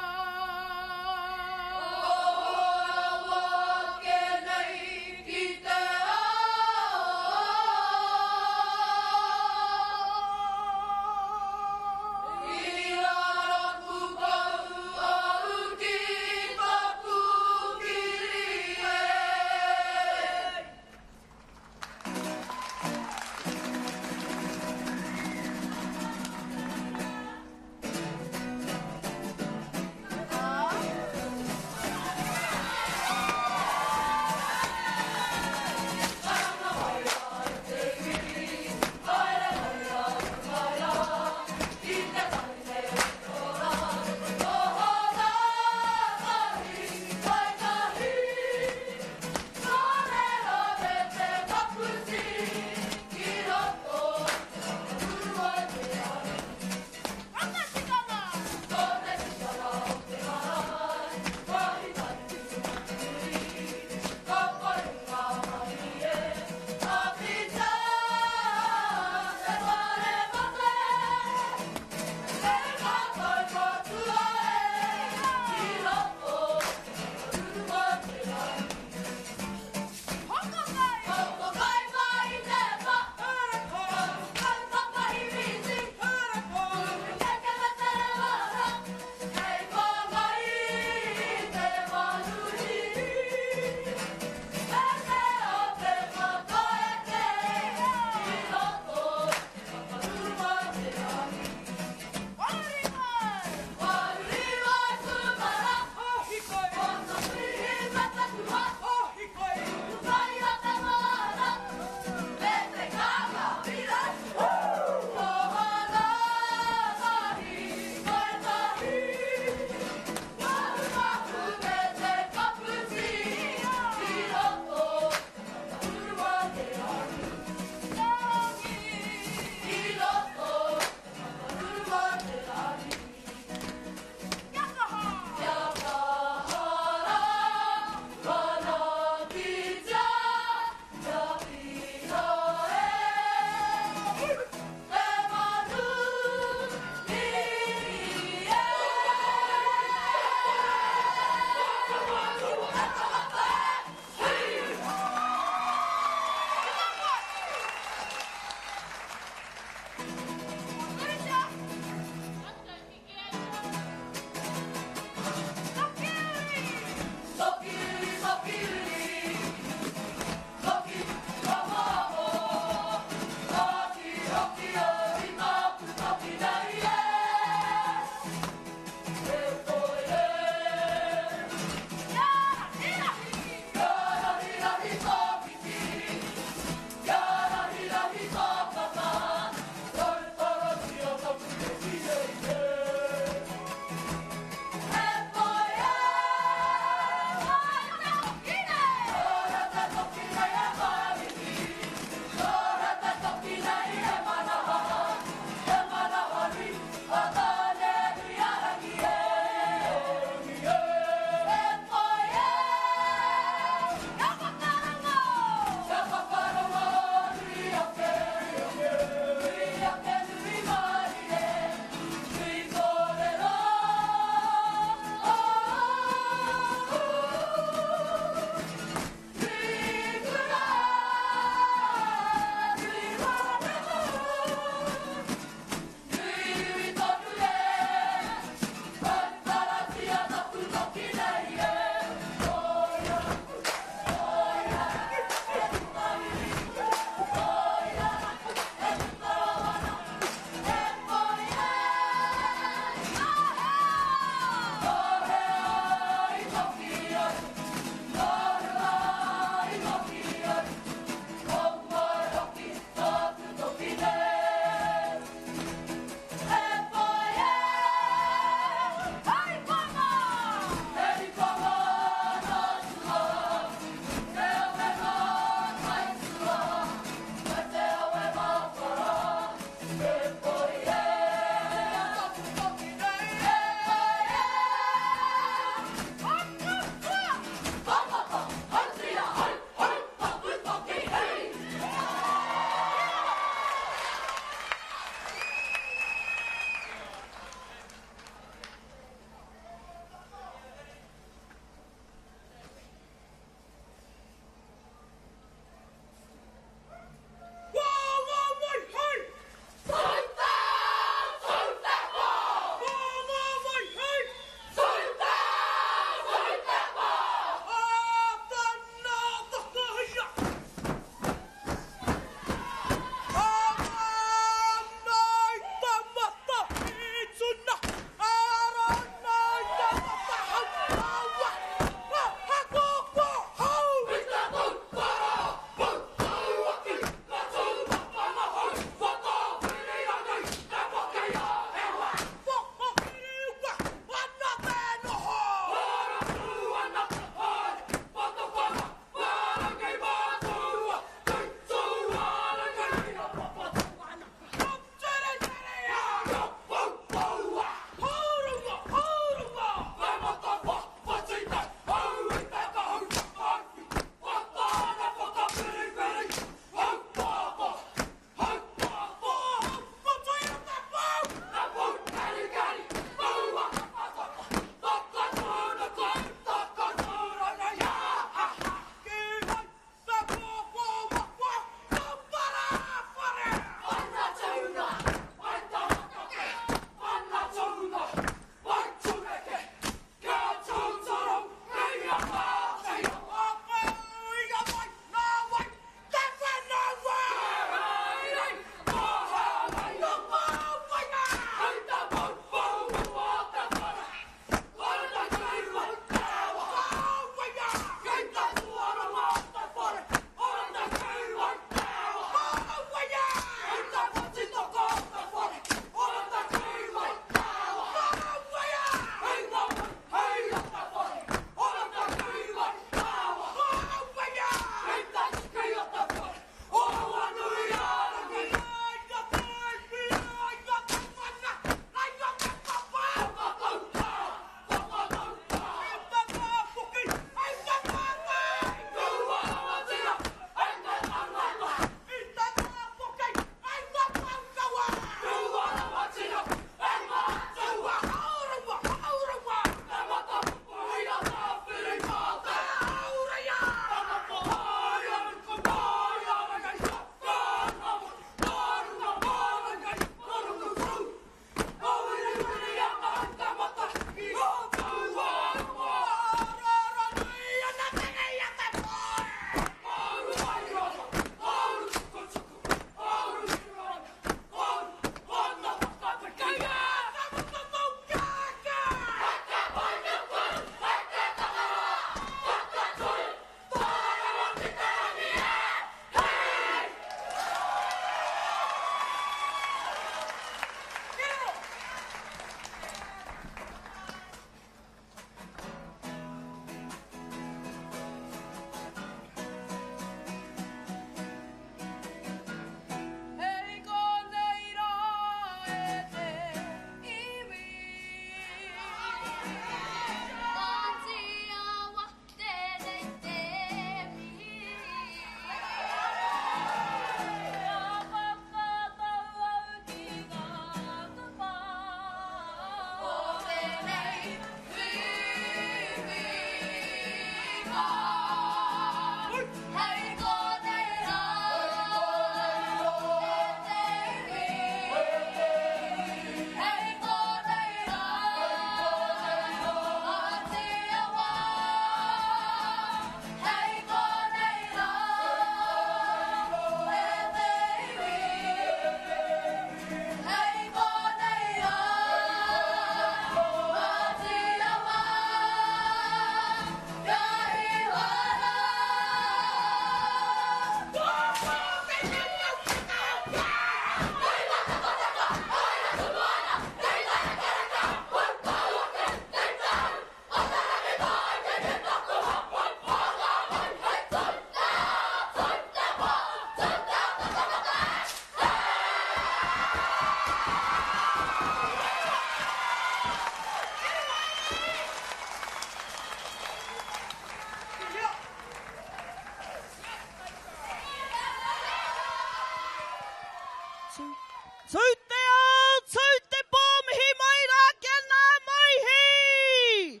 Speaker 1: Tū te ao, tū te pō, mihi mai rā kia nā Maihi!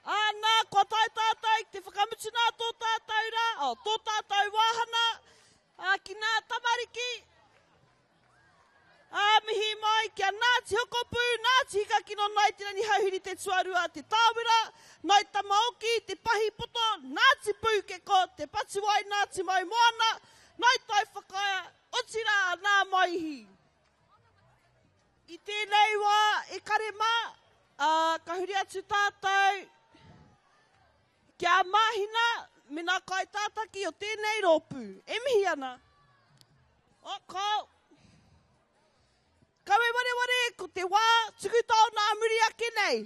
Speaker 1: Āna, kua tae tātou ki te whakamutuna o tō tātou rā, o tō tātou wāhana, ā, ki nā tamariki. Ā, mihi mai ki a Ngāti Hokopū, Ngāti Hikakino, Ngāi Te Rangihouhiri Te Tuarua, Te Tāwera, Ngāi Tamaoki, Te Pahi Poto, Ngāti Pūkeko, Te Patuwai, Ngāti Maumoana, Ngāi Taiwhakaea, otirā, Ngā Maihi. I tēnei wā, e kare mā, ā, ka huri atu tātou ki a Māhina me ngā kaitātaki o tēnei rōpū. E mihi ana. O, kāo. Kawe wareware, ko te wā tuku taona a muri ake nei.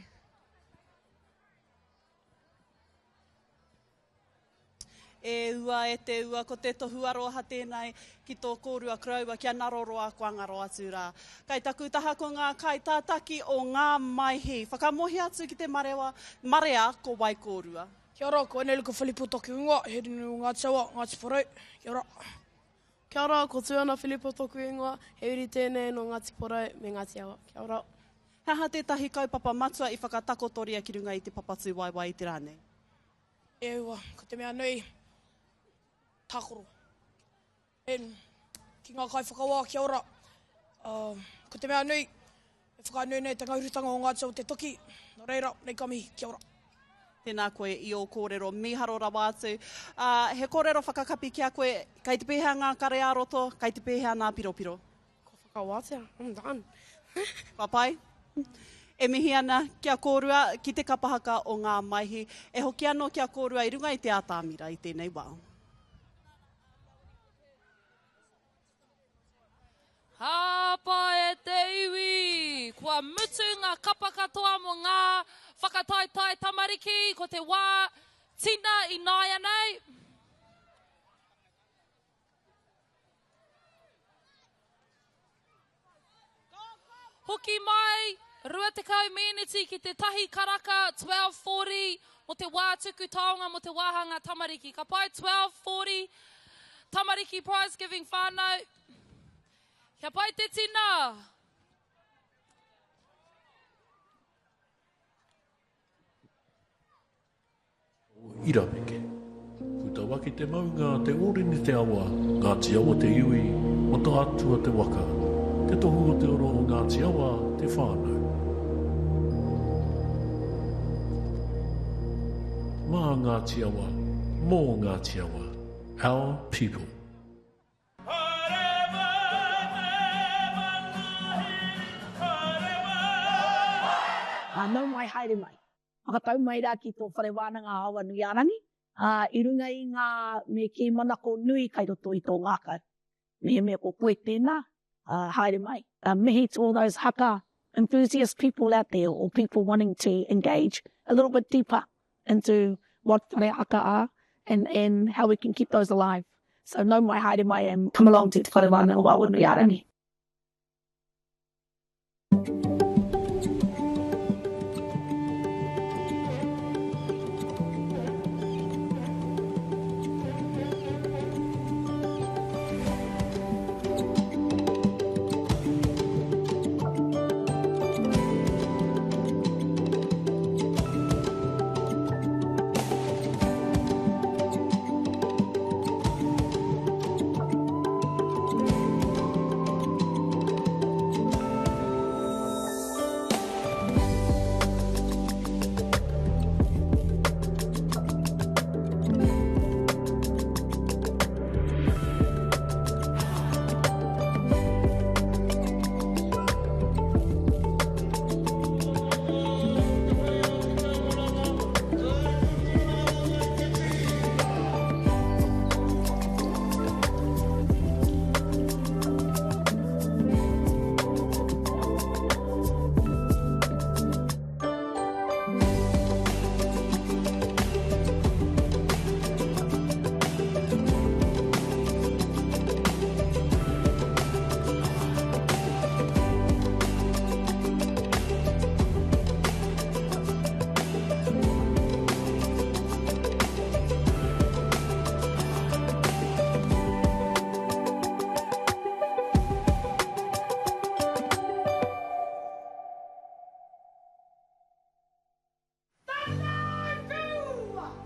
Speaker 6: E ua, e te ua, ko te tohu aroha tēnei ki tō kōrua koroua kia ngaro roa kua ngaro atu rā. Kai taku taha ko ngā kaitātaki o Ngā Maihi. Whakamohi atu ki te marewa, marea ko wai kōrua.
Speaker 7: Kia ora, ko Aneluka Filipo toku ingoa, he rinui o Ngāti Awa, Ngāti Porou. Kia ora.
Speaker 10: Kia ora, ko Tuana Filipo toku ingoa, he uri tēnei nō Ngāti Porou me Ngāti Awa. Kia ora.
Speaker 6: He aha tētahi kaupapa matua i whakatakotoria ki runga i te papatūwaewae i te rā nei?
Speaker 7: E ua, ko te mea nui, tākaro. E, ki ngā kaiwhakawā, kia ora. Uh, ko te mea nui, e whakanui nei te ngaurutanga o Ngāti Awa te toki. Nō reira, nei ka mihi, kia ora.
Speaker 6: Tēnā koe i ō kōrero, mīharo rawa atu. Uh, he kōrero whakakapi ki a koe, kei te pēhea ngā kare ā-roto, kei te pēhea nā piropiro?
Speaker 10: Kua whakawātea, I'm done.
Speaker 6: Kua pai? E mihi ana ki a kōrua ki te kapa haka o Ngā Maihi. E hoki anō ki a kōrua i runga i te atamira i tēnei wā.
Speaker 2: Hāpa e te iwi! Kua mutu ngā kapa katoa mō ngā whakataetae tamariki, ko te wā tina ināianei. Hoki mai, 20 mēneti ki te tahi karaka, 12:40 mō te wā tuku taonga mō te wāhanga tamariki. Ka pai 12:40 tamariki prize giving whānau. Kia pai te tina!
Speaker 12: O Irameke. Putawaki te maunga, Te Ōrini te awa, Ngāti Awa te iwi, Mataatua te waka, Te tohu o te oro o Ngāti Awa te whānau. Mā Ngāti Awa, mō Ngāti Awa, our people.
Speaker 13: Nau mai haere mai. Whakatau mai rā ki tō whare wānanga a Awanuiārangi, ā, i runga i ngā me kī manako nui kai roto i tō ngākau. Mehemea ko koe tēnā, ā, haere mai. Mihi to all those haka enthusiast people out there or people wanting to engage a little bit deeper into what whare haka are and, and how we can keep those alive. So nau mai, haere mai and come along to Te Whare Wānanga o Awanuiārangi.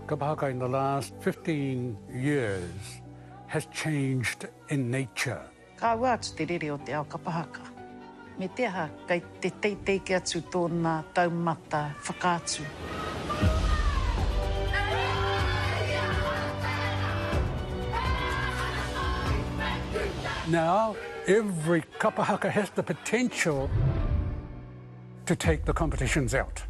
Speaker 14: Kapa haka in the last 15 years has changed in nature.
Speaker 15: Ka ua atu te rere o te ao kapa haka. Me te aha, kei te teitei ke atu tōna taumata whakaatu.
Speaker 14: Now, every kapa haka has the potential to take the competitions out.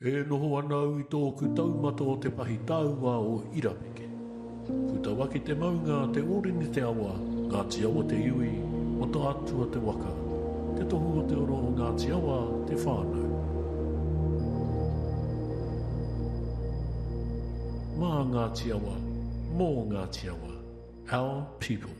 Speaker 12: E noho ana au i tōku taumata o te pahi taua o Irameke. Putawaki te maunga, Te Ōrini te awa, Ngāti Awa te iwi, Mataatua te waka, Te tohu o te oro o Ngāti Awa te whānau. Mā Ngāti Awa, mō Ngāti Awa, our people.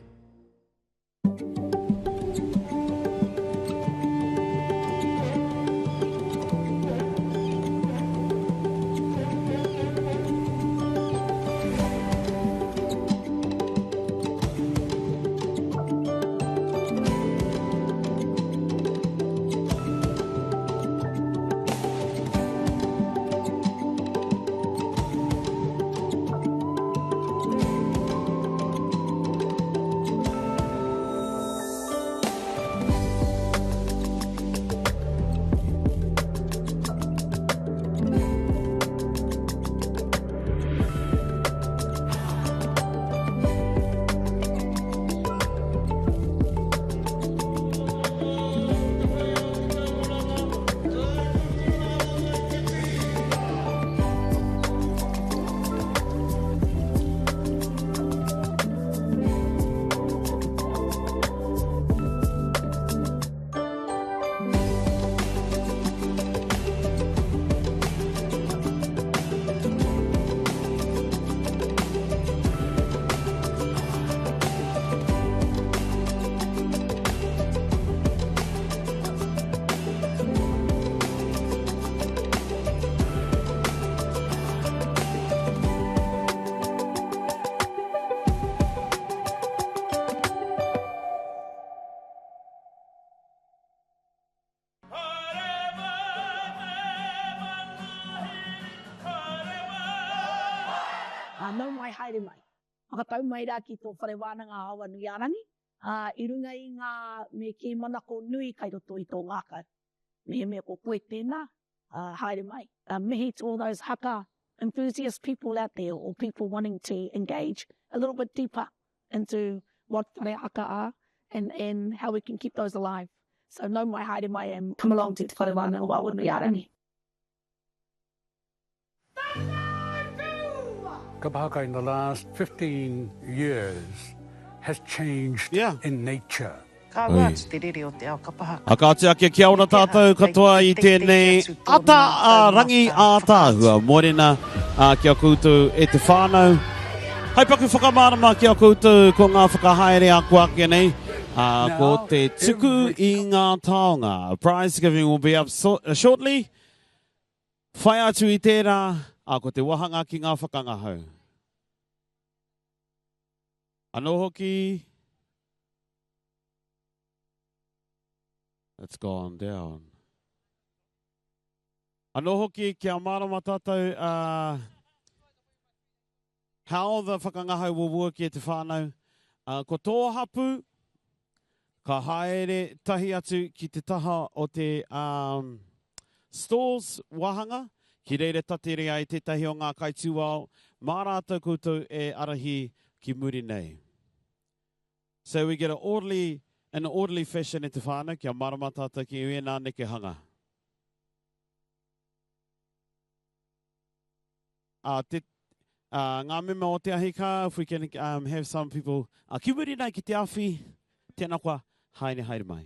Speaker 13: Ā, nau mai haere mai. Whakatau mai rā ki tō whare wānanga a Awanuiārangi, ā, i runga i ngā me kī manako nui kai roto i tō ngākau. Mehemea ko koe tēnā, ā, haere mai. Mihi to all those haka enthusiast people out there or people wanting to engage a little bit deeper into what whare haka are and, and how we can keep those alive. So nau mai haere mai and come along to Te Whare Wānanga o Awanuiārangi.
Speaker 14: Kapa haka in the last 15 years has changed in nature.
Speaker 15: Ka ua atu te rere o te ao kapa haka.
Speaker 16: A kāti ake kia ora tātou katoa i tēnei ata a rangi ātaahua. Mōrena ki a koutou e te whānau. Hai paku whakamārama ki a koutou ko ngā whakahaere ako ake nei. Ā, ko te tuku i ngā taonga. Prize giving will be up so, shortly. Whai atu i tērā, ā, ko te wahanga ki ngā whakangahau. Anō hoki, It's gone down. Anō hoki, kia mārama tātou, uh, how the whakangahau will work e te whānau. Uh, ko tō hapu, ka haere tahi atu ki te taha o te um, stalls wāhanga, ki reira tatere ai tētahi o ngā kaitūao, mā rātou koutou e arahi ki muri nei. So we get an orderly, in an orderly fashion e te whānau, kia marama tātou ki ēnā nekehanga. Uh, te, uh, ngā mema o te ahi kā, if we can um, have some people, uh, ki muri nei ki te awhi, tēnā koa, haere haere mai.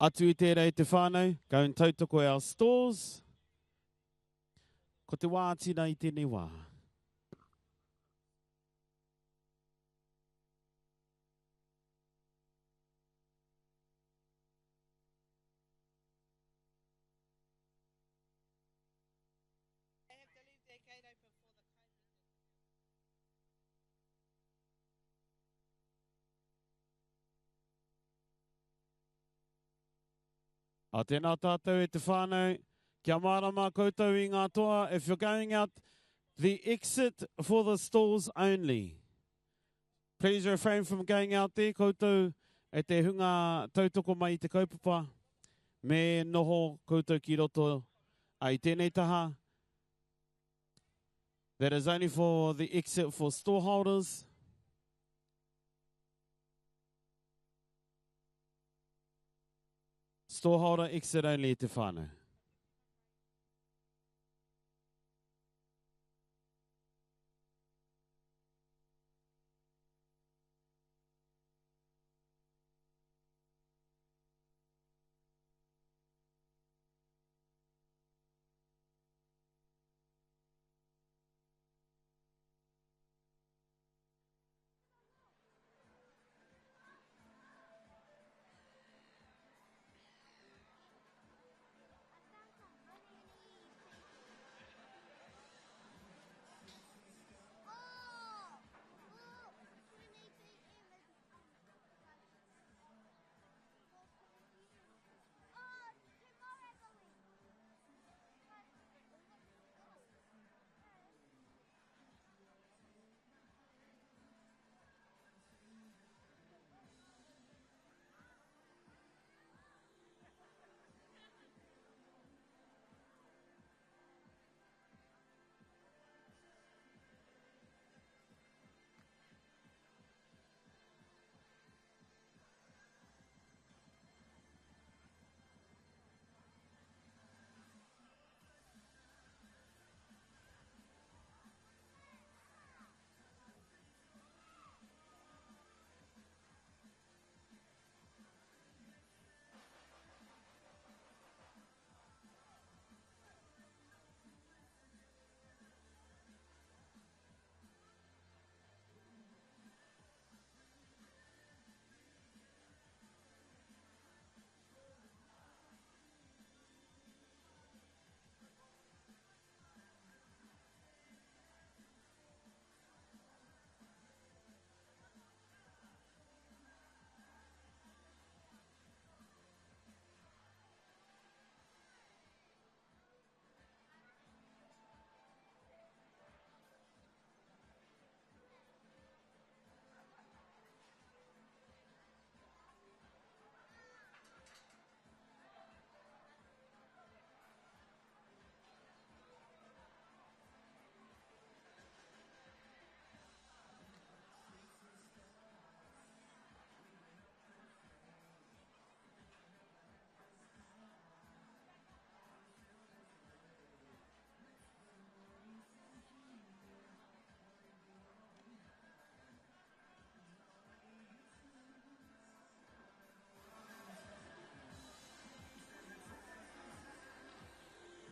Speaker 16: Atu i tērā i te whānau, go and tautoko our stores. Ko te wā tina i tēnei wā. A tēnā tātou e te whānau, kia mārama koutou i ngā toa, if you're going out the exit for the stalls only. Please refrain from going out there, koutou e te hunga tautoko mai i te kaupapa, me noho koutou ki roto i tēnei taha. That is only for the exit for stallholders. Storeholder exit only te whānau.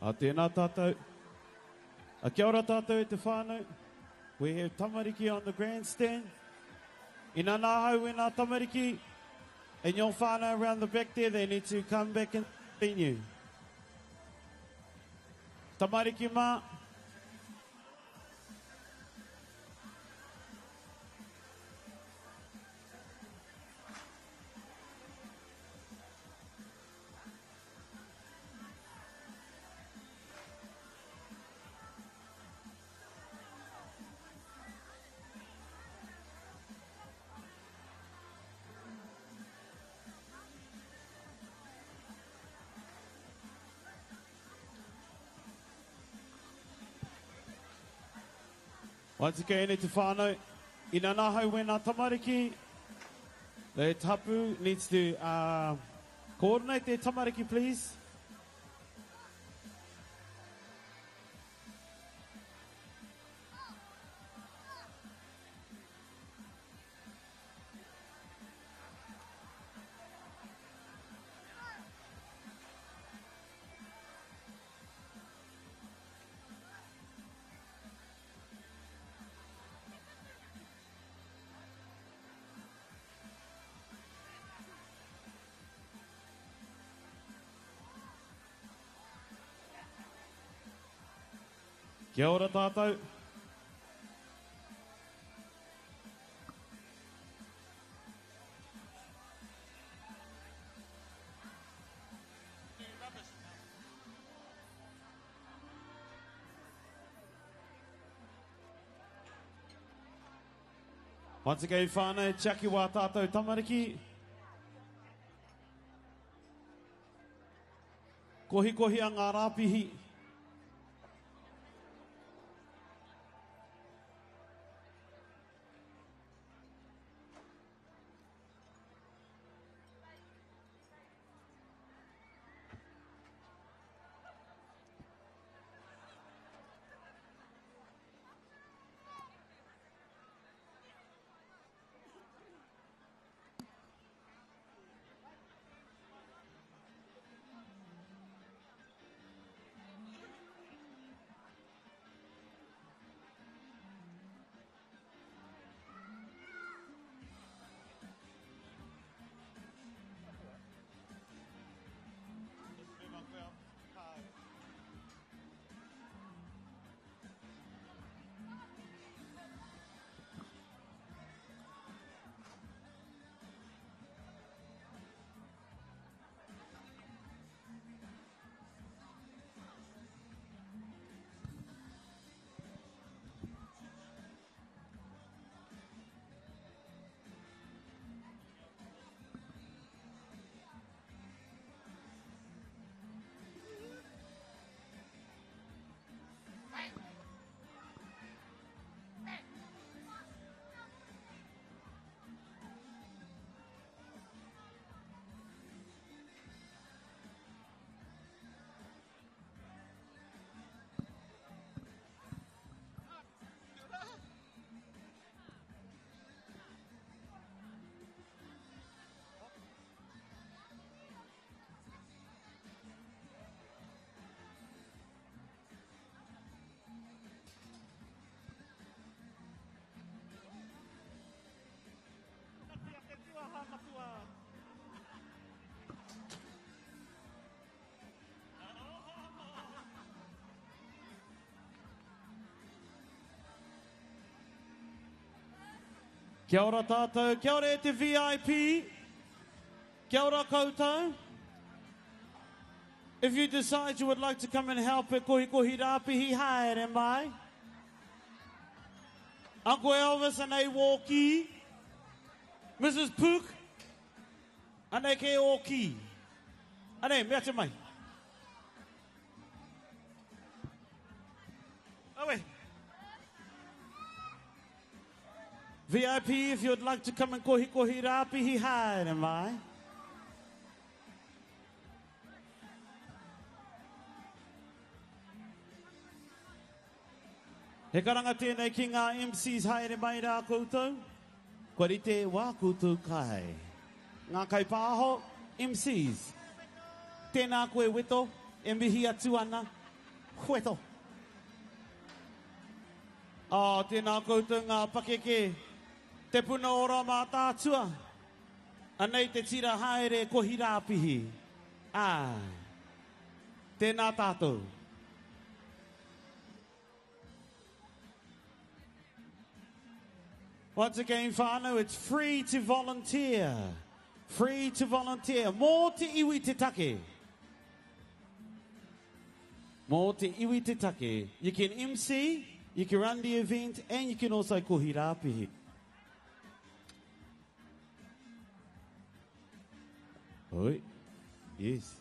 Speaker 16: A tēnā tātou. A kia ora tātou e te whānau. We have tamariki on the grandstand. Ina nā hau e nā tamariki and your whānau around the back there, they need to come back in the venue. Tamariki mā. Once again, e te whānau, ina nahau wēnā tamariki, the tapu needs to uh, coordinate their tamariki, please. Kia ora tātou. Once again, whānau, tiaki wā tātou tamariki. Kohikohia ngā rāpihi. Kia ora tātou, kia ora e te VIP, kia ora koutou. If you decide you would like to come and help at Kohi Kohi Rāpihi, haere mai. Uncle Elvis and a Walkie, Mrs. Pook, anei ke Oki. Anei, mea te mai. Awe. VIP, if you would like to come and kohi kohi rāpihi, haere mai. He karanga tēnei ki ngā MCs haere mai rā koutou. Kua rite wā koutou kai. Ngā kaipāho, MCs. Tēnā koe Weto, e mihi atu ana. Wheto. Oh, tēnā koutou ngā pakeke. Te puna ora mātātua. Anei te tira haere kohi rāpihi. Āe. Tēnā tātou. Once again, whānau, it's free to volunteer. Free to volunteer. Mō te iwi te take. Mō te iwi te take. You can MC, you can run the event, and you can also kohi rāpihi. Oi. Yes.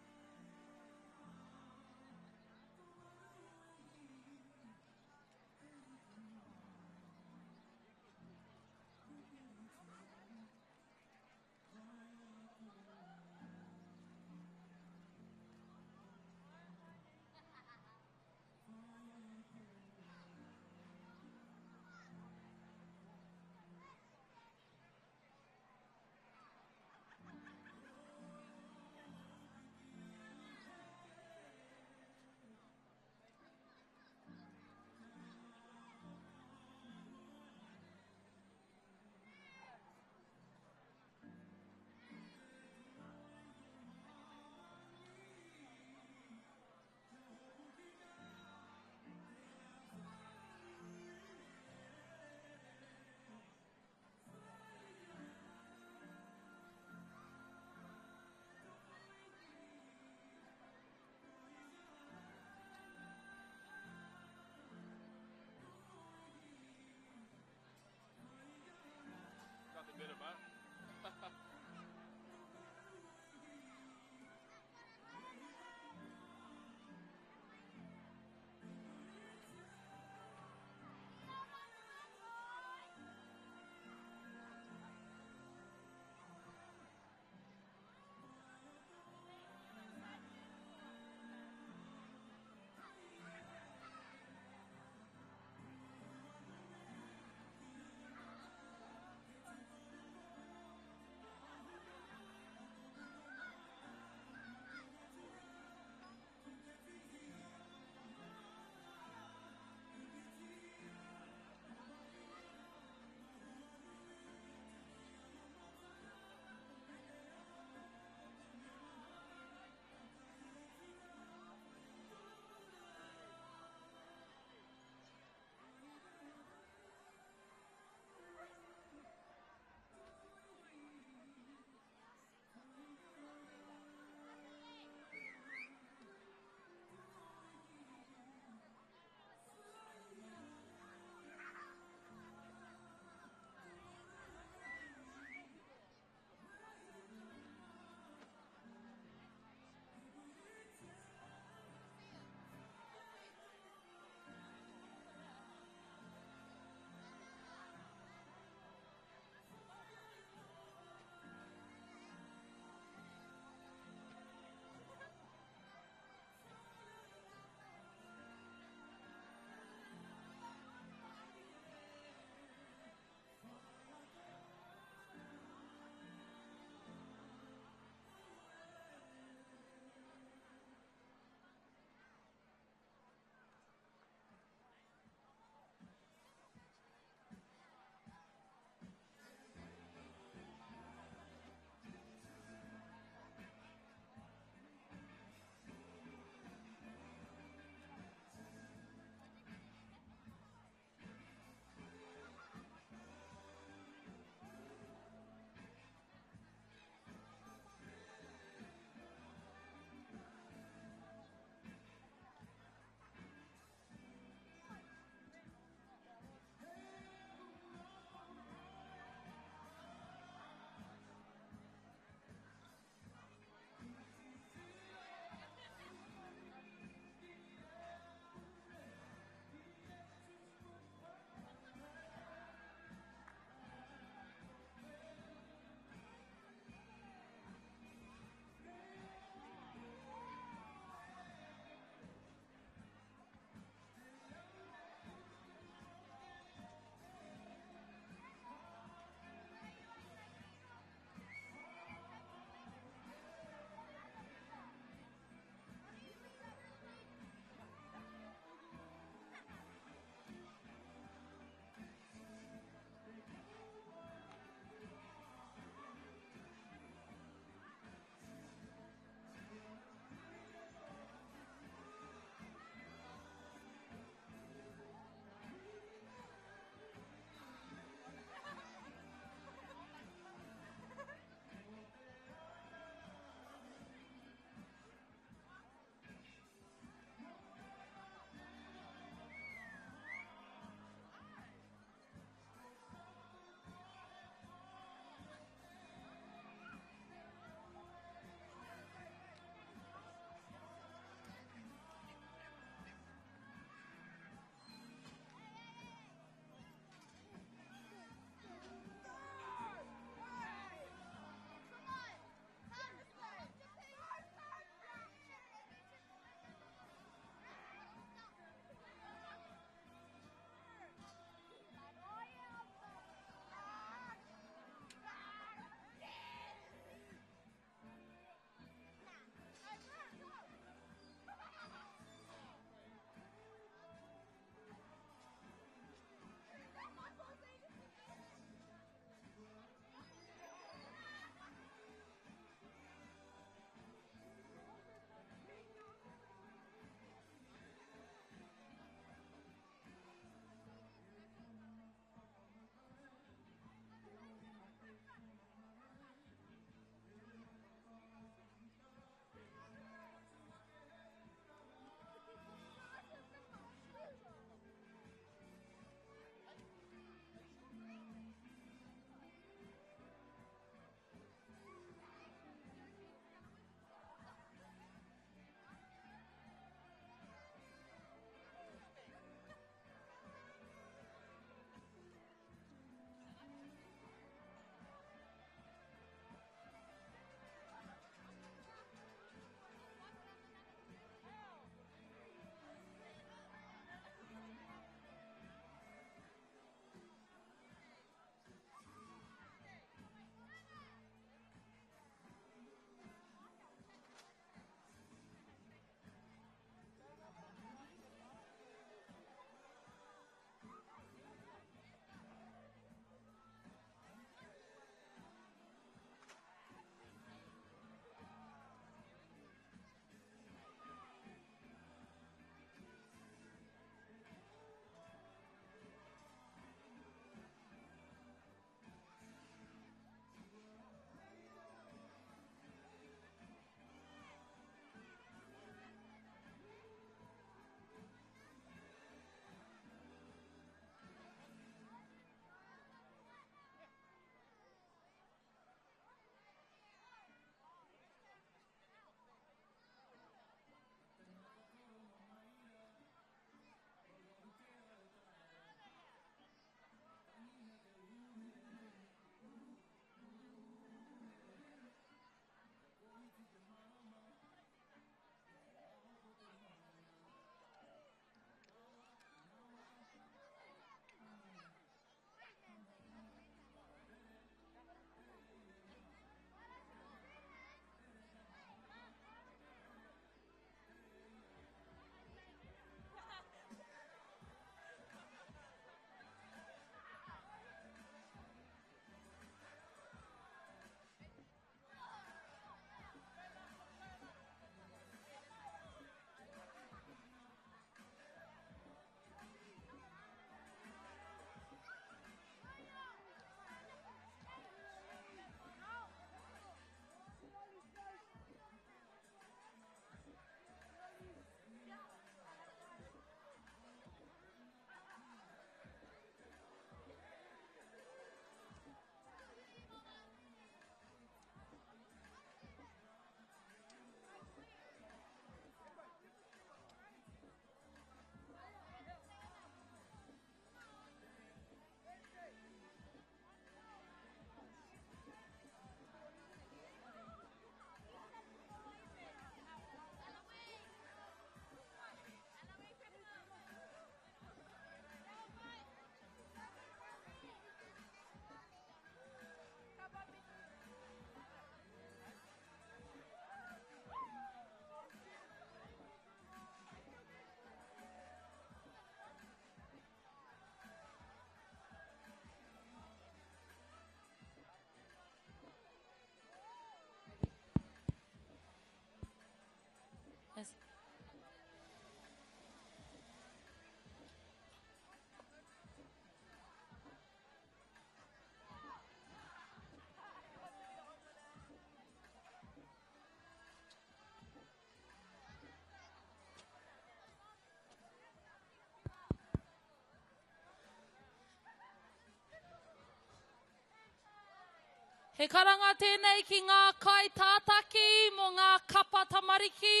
Speaker 2: He karanga tēnei ki ngā kaitātaki mō ngā kapa tamariki.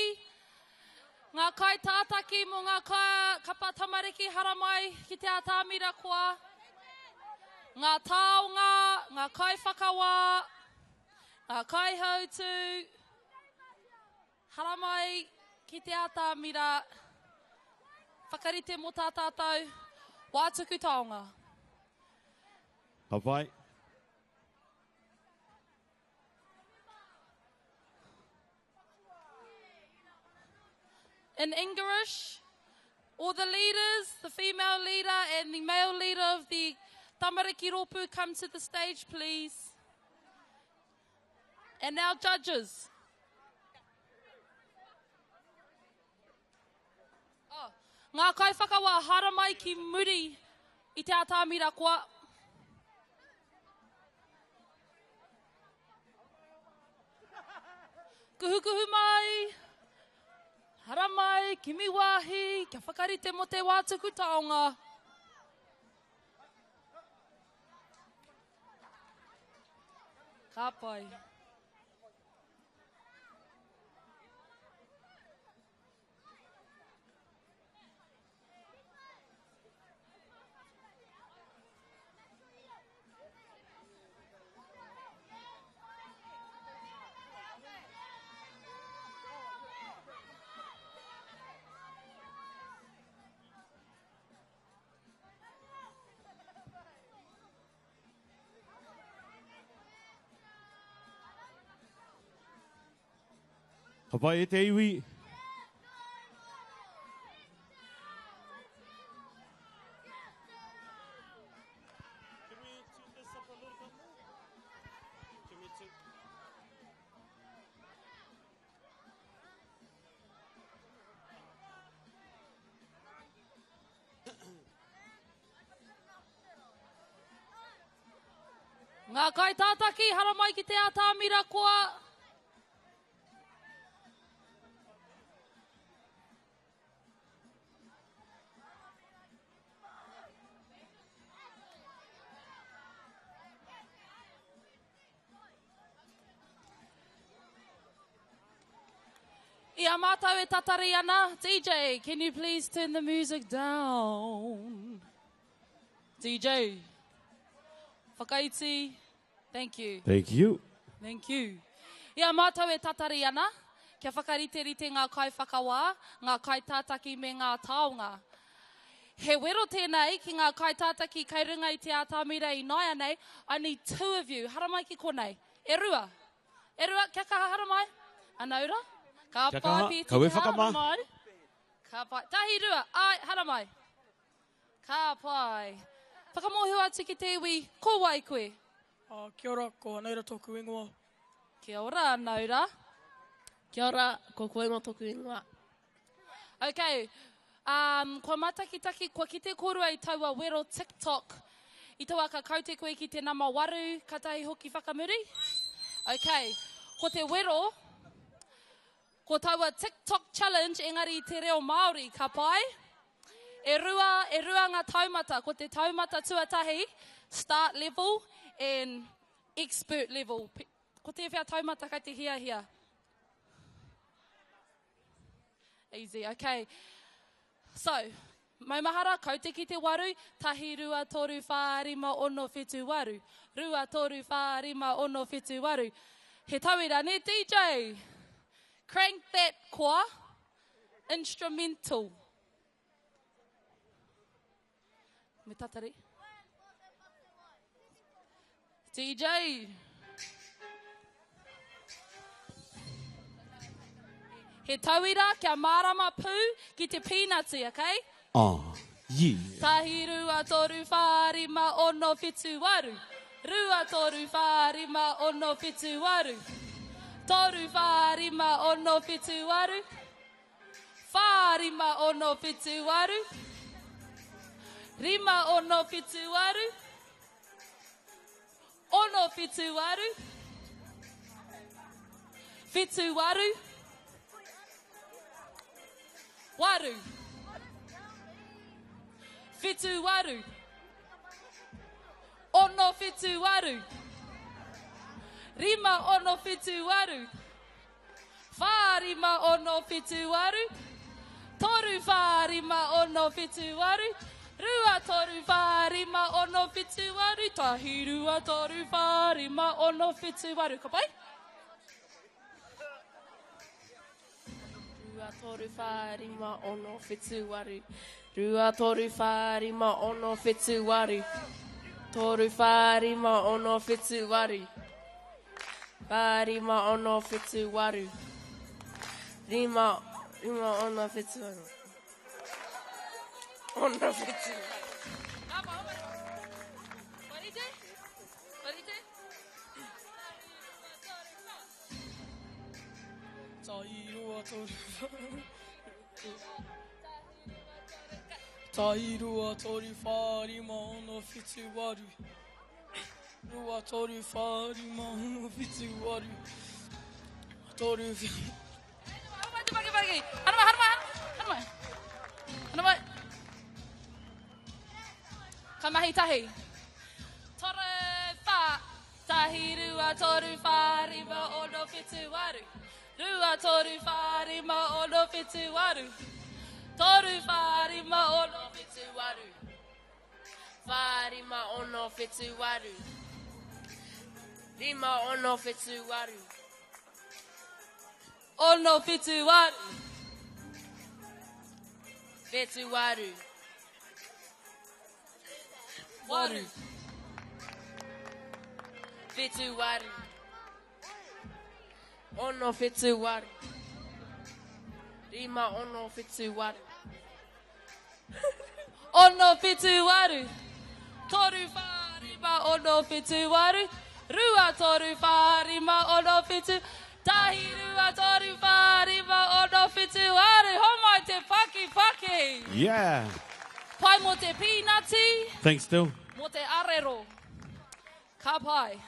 Speaker 2: Ngā kaitātaki mō ngā kapa tamariki haramai ki te atamira koa. Ngā taonga, ngā kaiwhakawā, ngā kaihautū, haramai ki te atamira, whakarite mō tā tātou wā tuku taonga.
Speaker 16: Ka pai.
Speaker 2: In Ingerish, all the leaders, the female leader and the male leader of the tamariki rōpū come to the stage, please. And now judges. Oh, ngā kaiwhakawā haramai ki muri i te atamira koa. Kuhukuhu mai, haramai, kimi wāhi, kia whakarite mō te wā tuku taonga. Ka pai.
Speaker 16: Ka pai e te iwi.
Speaker 2: Ngā kaitātaki, haramai ki te atamira koa. I a mātou e tatari ana, DJ, can you please turn the music down? DJ, whakaiti, thank you.
Speaker 16: Thank you.
Speaker 2: Thank you. I a mātou e tatari ana, kia whakariterite ngā kaiwhakawā, ngā kaitātaki me ngā taonga. He wero tēnei ki ngā kaitātaki kei runga i te atamira ināianei, I need two of you, haramai ki konei. E rua. E rua, kia kaha haramai. Anaura. Ka
Speaker 16: Kia
Speaker 2: pai,
Speaker 16: kaha,
Speaker 2: Pīti,
Speaker 16: kaua e
Speaker 2: kaha,
Speaker 16: whakamā.
Speaker 2: haramai. Ka pai. Tahi rua, ai, haramai. Ka pai. Whakamōhio atu ki te iwi, ko wai koe?
Speaker 7: Uh, kia ora, ko Anaura tōku ingoa.
Speaker 2: Kia ora, Anaura.
Speaker 10: Kia ora, ko Koingo tōku ingoa.
Speaker 2: Okay, um, kua matakitaki, kua kite kōrua i taua wero TikTok. I taua ka kaute koe ki te nama waru, katahi hoki whakamuri? Okay, ko te wero, ko taua TikTok challenge engari i te reo Māori, ka pai? E rua, e rua ngā taumata, ko te taumata tuatahi, start level and expert level. Ko tēwhea taumata kai te hiahia? Easy, okay. So, maumahara, kaute ki te waru, tahi, rua, toru, whā, rima, ono, whitu, waru. Rua, toru, whā, rima, ono, whitu, waru. He tauira, ne DJ? Crank that koa. Instrumental. Me tatari. DJ. He tauira kia mārama pū ki te pīnati, okay?
Speaker 16: Ah, yeah.
Speaker 2: Tahi, rua, toru, whā, rima, ono, whitu, waru. Rua, toru, whā, rima, ono, whitu, waru. Toru, whā, rima, ono, whitu, waru. Whā, rima, ono, whitu, waru. Rima, ono, whitu, waru. Ono, whitu, waru. Whitu, waru. Waru. Whitu, waru. Ono, whitu, waru. Rima, ono, whitu, waru. Whā, rima, ono, whitu, waru. Toru, whā, rima, ono, whitu, waru. Rua, toru, whā, rima, ono, whitu, waru. Tahi, rua, toru, whā, rima, ono, whitu, waru. Ka pai?
Speaker 10: Rua, toru, whā, rima, ono, whitu, waru. Rua, toru, whā, rima, ono, whitu, waru. Toru, whā, rima, ono, whitu, waru. Whā, rima, ono, whitu, waru. Rima, rima, ono, whitu, waru. Ono, whitu, waru.
Speaker 7: Tahi rua toru whā rima ono whitu waru. Rua toru whā rima ono whitu waru. Toru
Speaker 2: Paki, paki. Hana mai, hana mai, hana mai. Hana mai. Ka mahi tahi. Toru, whā. Tahi, rua, toru, whā, rima, ono, whitu, waru. Rua, toru, whā, rima, ono, whitu, waru. Toru, whā, rima, ono, whitu, waru.
Speaker 10: Whā, rima, ono, whitu, waru. Rima, ono, whitu, waru.
Speaker 2: Ono, whitu, waru.
Speaker 10: Whitu, waru.
Speaker 2: Waru.
Speaker 10: Whitu, waru. Ono, whitu, waru. Rima, ono, whitu, waru.
Speaker 2: Ono, whitu, waru. Toru, whā, rima, ono, whitu, waru. Rua, toru, whā, rima, ono, whitu. Tahi, rua, toru, whā, rima, ono, whitu, waru. Homai te paki, paki.
Speaker 16: Yeah.
Speaker 2: Pai mō te pīnati.
Speaker 16: Thanks, Dill.
Speaker 2: Mō te arero. Ka pai.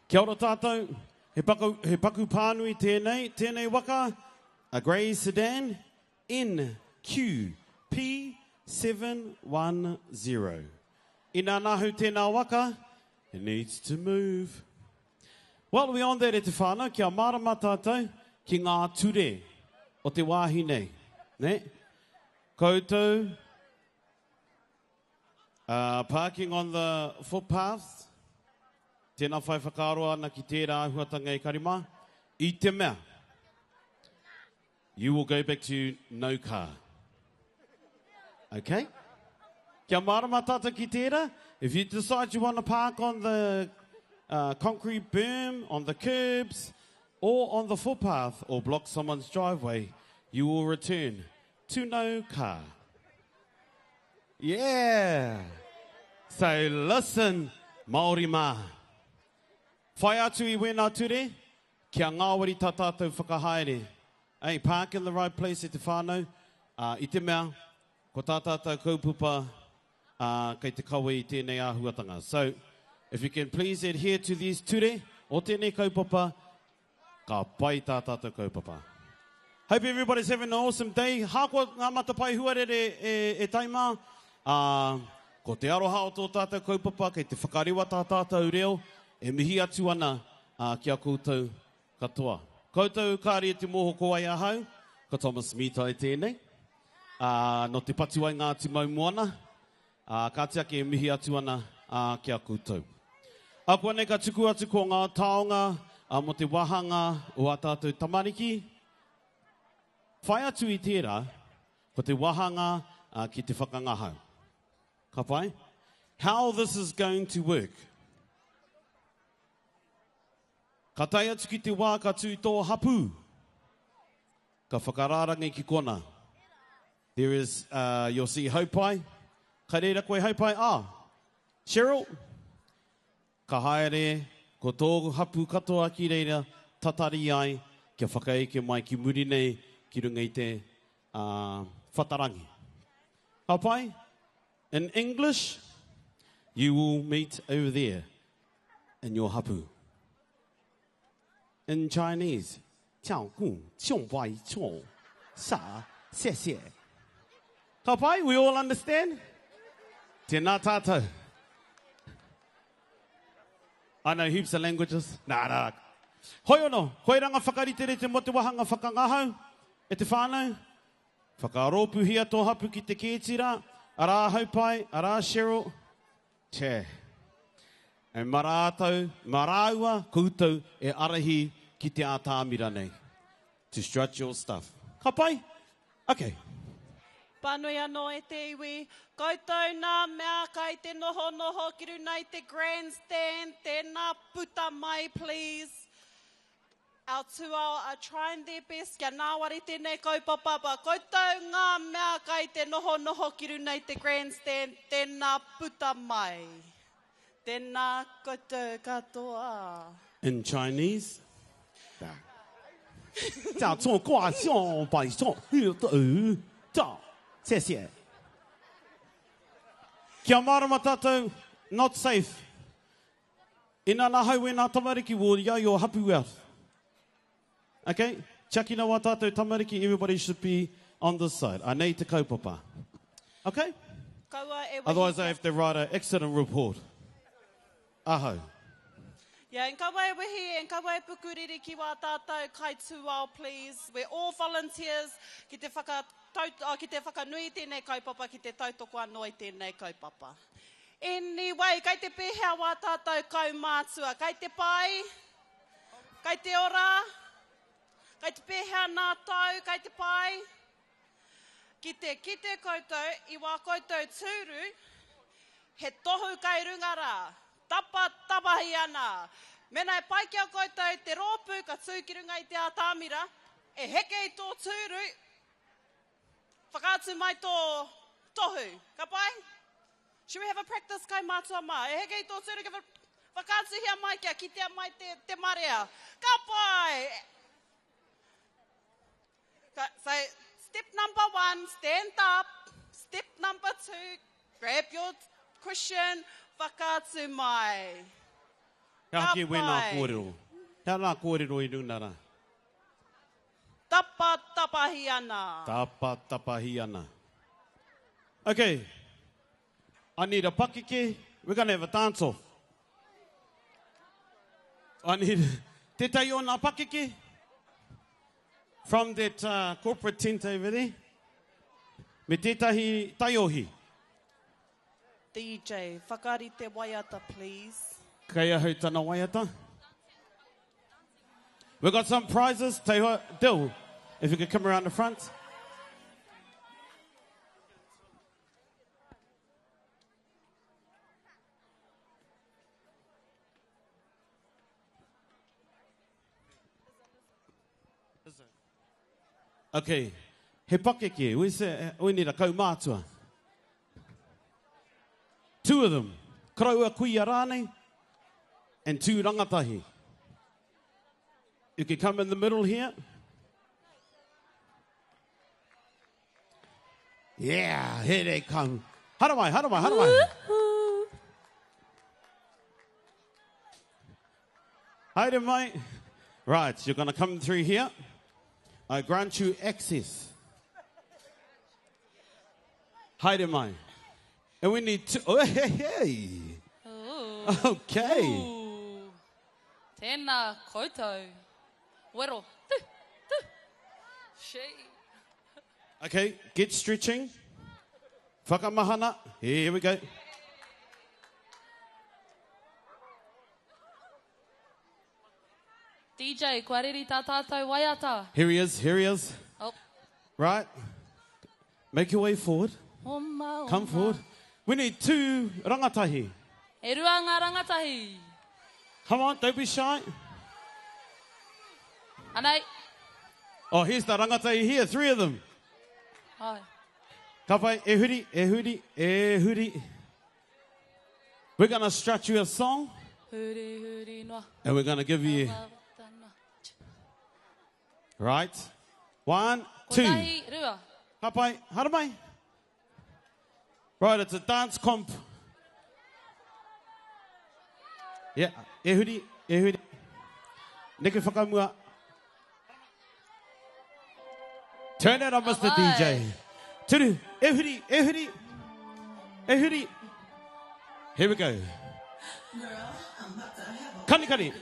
Speaker 16: Kia ora tātou. He paku, he paku pānui tēnei, tēnei waka, a grey sedan, NQP710. Ina nahu tēnā waka, it needs to move. Well, we on that e te whānau, kia mārama tātou ki ngā ture o te wāhi nei. Ne? Koutou, uh, parking on the footpaths, tēnā whai whakaaro ana ki tērā āhuatanga e Karima, i te mea, you will go back to no car. Okay? Kia mārama tātou ki tērā, if you decide you want to park on the uh, concrete berm, on the curbs, or on the footpath, or block someone's driveway, you will return to no car. Yeah! So listen, Māori mā. Whai atu i wēnā ture, kia ngāwari tā tātou whakahaere. Hey, park in the right place e te whānau, uh, i te mea, ko tā tātou kaupapa uh, kei te kawe i tēnei āhuatanga. So, if you can please adhere to these ture o tēnei kaupapa, Ka pai tā tātou kaupapa. Hope everybody's having an awesome day. Hākoa ngā matapae huarere e, e tai mā, ā, ko te aroha o tō tātou kaupapa kei te whakarewa tā tātou reo e mihi atu ana ā, ki a koutou katoa. Koutou kāre e te mōho ko wai ahau, ko Thomas Mītai tēnei, ā, nō Te Patuai Ngāti Maumoana, Ā, kāti ake e mihi atu ana, ā, ki a koutou. Akuanei ka tuku atu ko ngā taonga, ā, mō te wāhanga o ā tātou tamariki. Whai atu i tērā, ko te wāhanga, ā, ki te whakangahau. Ka pai? How this is going to work. Ka tae atu ki te wā ka tū tō hapū. Ka whakarārangi ki kona. There is, uh, you'll see Haupai. Kai reira koe Haupai? Ah, Cheryl, ka haere ko tō hapu katoa ki reira tatari ai kia whakaeke mai ki muri nei ki runga i te uh, whatarangi. Ka pai? In English, you will meet over there in your hapu. In Chinese, 跳鼓唱外唱啥谢谢。Ka pai, we all understand? Tēnā tātou. I know heaps of languages. Nā, nā, Hoi ono, koirā ngā whakariterite mō te wāhanga whakangahau e te whānau. Whakarōpūhia tō hapu ki te kēti rā, arā Haupai, arā Cheryl. Che. E ma rātou, ma rāua koutou e arahi ki te ātamira nei. To strut your stuff. Ka pai? Okay.
Speaker 6: Pānui anō e te iwi, koutou nā mea kai te nohonoho ki runa i te grandstand, tēnā puta mai please. Our tūao are trying their best kia nāwari tēnei kaupapa, but koutou ngā mea kai te nohonoho ki runa i te grandstand, tēnā puta mai. Tēnā koutou katoa.
Speaker 16: In Chinese, 叫做挂像摆上的，谢谢。Kia mārama tātou, not safe. Ina nahau e nā tamariki will yell your hapu out. Okay? Tiakina wā tātou tamariki, everybody should be on this side. Anei te kaupapa. Okay?
Speaker 6: Kaua e wehi
Speaker 16: Otherwise I have to write an accident report. Ahau.
Speaker 6: Yeah, and kaua e wehi and kaua e pukuriri ki wā tātou kai tūao please. We're all volunteers ki te whaka, tau, ki te whakanui i tēnei kaupapa, ki te tautoko anō i tēnei kaupapa. Anyway, kei te pēhea wā tātou kaumātua? Kei te pai? Kei te ora? Kei te pēhea nā tau? Kei te pai? Ki te kite koutou i wā koutou tūru, he tohu kei runga rā, tapatapahi ana. Mēnā e pai ki a koutou te rōpū ka tū ki runga i te ātamira, e heke i tō tūru, whakaatu mai tō tohu. Ka pai? Should we have a practice kaumātua mā? E heke i tō tūru kia whakaatuhia mai kia kitea mai te, te marea. Ka pai! So, step number one, stand up. Step number two, grab your cushion, whakaatu mai.
Speaker 16: He aha kē wēnā kōrero? He aha nā kōrero i runa rā?
Speaker 6: Tapatapahi ana.
Speaker 16: Tapatapahi ana. Okay. I need a pakeke. We're going to have a dance off. I need tētahi o nā pakeke from that uh, corporate tent over there. Me tētahi taiohi.
Speaker 6: DJ, whakarite waiata please.
Speaker 16: Kei ahau tana waiata. We've got some prizes. Teihoa, Dill, if you could come around the front. Okay. He pakeke. We, say, we need a kaumātua. Two of them. Karaua kuia rānei and two rangatahi. You can come in the middle here. Yeah, here they come. Haramai, haramai, haramai. Haere mai. Right, you're going to come through here. I grant you access. Haere mai. And we need to... Oh, hey, hey.
Speaker 2: Ooh.
Speaker 16: Okay.
Speaker 2: Ooh. Tēnā koutou. Wero. Tu, tu. She.
Speaker 16: Okay, get stretching. Whakamahana. Here we go.
Speaker 2: DJ, kua reri tā tātou waiata.
Speaker 16: Here he is, here he is.
Speaker 2: Oh.
Speaker 16: Right. Make your way forward.
Speaker 2: Oma, oma.
Speaker 16: Come forward. We need two rangatahi.
Speaker 2: E rua ngā rangatahi.
Speaker 16: Come on, don't be shy.
Speaker 2: Anei.
Speaker 16: Oh, here's the rangatahi here, three of them.
Speaker 2: Ai.
Speaker 16: Ka pai, e huri, e huri, e huri. We're going to strut you a song.
Speaker 2: Huri, huri noa.
Speaker 16: And we're going to give you... Right. One, two.
Speaker 2: Kotahi, rua.
Speaker 16: Ka pai, haere mai. Right, it's a dance comp. Yeah, e huri, e huri. Neke whakamua. Turn it up, Mr. DJ. Turu, e huri, e huri. E huri. Here we go. Kani kani.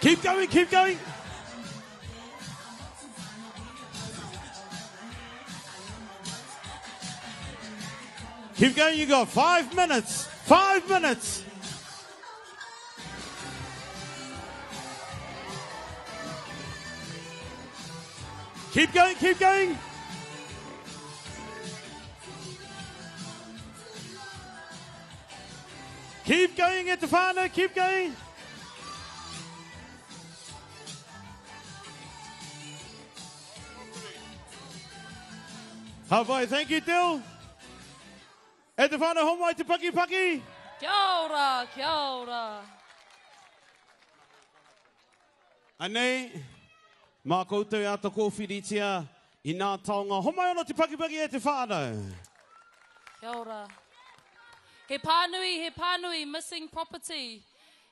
Speaker 16: Keep going, keep going. Keep going, you got five minutes. Five minutes. Keep going, keep going. Keep going at the whānau, keep going. Hawaii, thank you, Dill. E te whānau, homai te paki paki.
Speaker 2: Kia ora, kia ora.
Speaker 16: Anei, mā koutou e āta kōwhiritia i nā taonga. Homai ana te pakipaki e te whānau.
Speaker 2: Kia ora. He pānui, he pānui, missing property.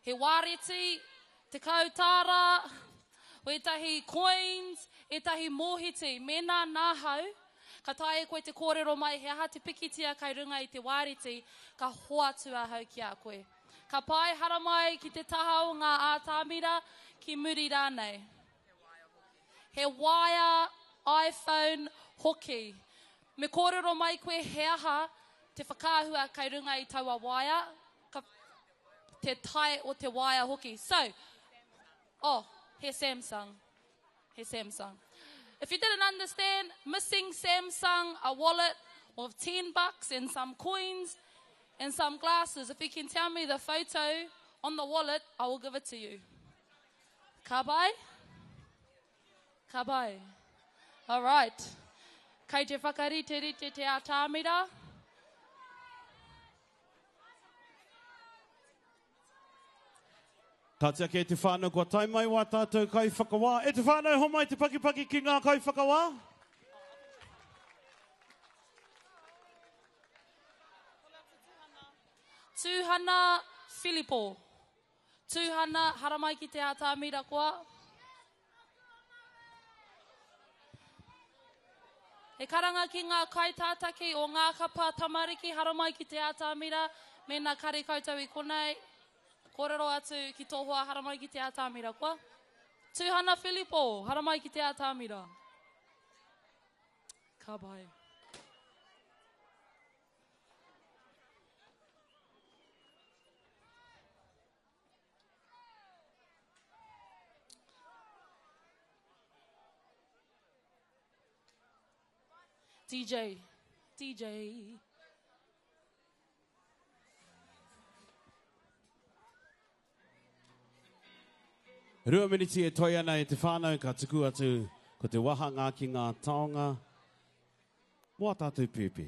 Speaker 2: He wāreti, tekau tāra, wētahi coins, ētahi mōhiti. Mēnā nāhau, ka taea e koe te kōrero mai he aha te pikitia kai runga i te wāreti, ka hoatu ahau ki a koe. Ka pae haramai ki te taha o ngā ātamira, ki muri rānei. He waea iPhone hoki. Me kōrero mai koe he aha te whakaahua kei runga i taua waea, ka, te tae o te waea hoki. So, oh, he Samsung. He Samsung. If you didn't understand, missing Samsung, a wallet with 10 bucks and some coins and some glasses. If you can tell me the photo on the wallet, I will give it to you. Ka pai? Ka pai. All right. Kei te whakariterite te atamira.
Speaker 16: Ka tiaki e te whānau kua tae mai wā tātou kaiwhakawā. E te whānau, homai te pakipaki ki ngā kaiwhakawā.
Speaker 2: Tūhana Filipo. Tūhana, haramai ki te atamira koa. He karanga ki ngā kaitātaki o ngā kapa tamariki haramai ki te atamira, mēnā kare koutou i konei, kōrero atu ki tō hoa haramai ki te atamira, koa? Tūhana Filipo, haramai ki te atamira. Ka pai. DJ, DJ.
Speaker 16: Rua miniti e toi ana e te whānau ka tuku atu ko te wahanga ki ngā taonga mō a tātou pēpi.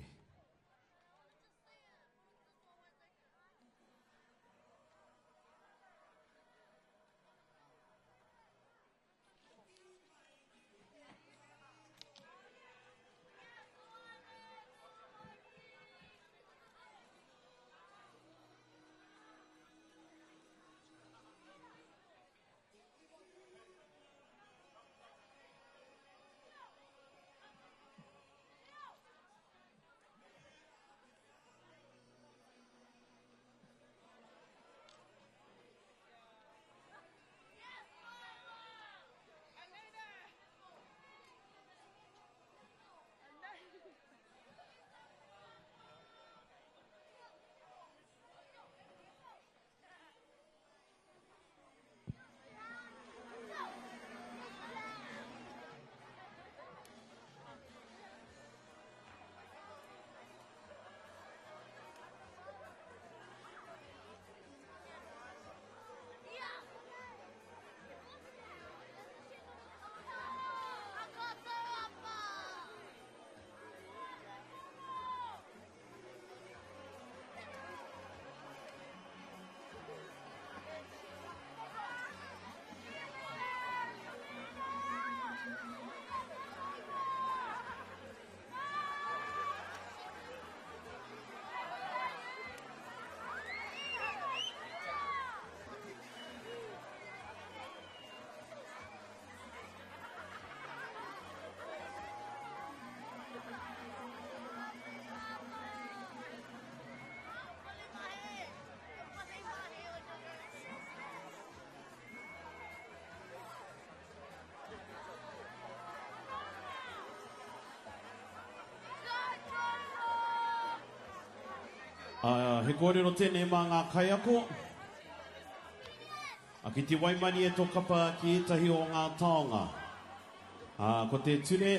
Speaker 16: He kōrero tēnei mā ngā kaiako. Ki te waimarie tō kapa ki ētahi o ngā taonga. Ko te ture,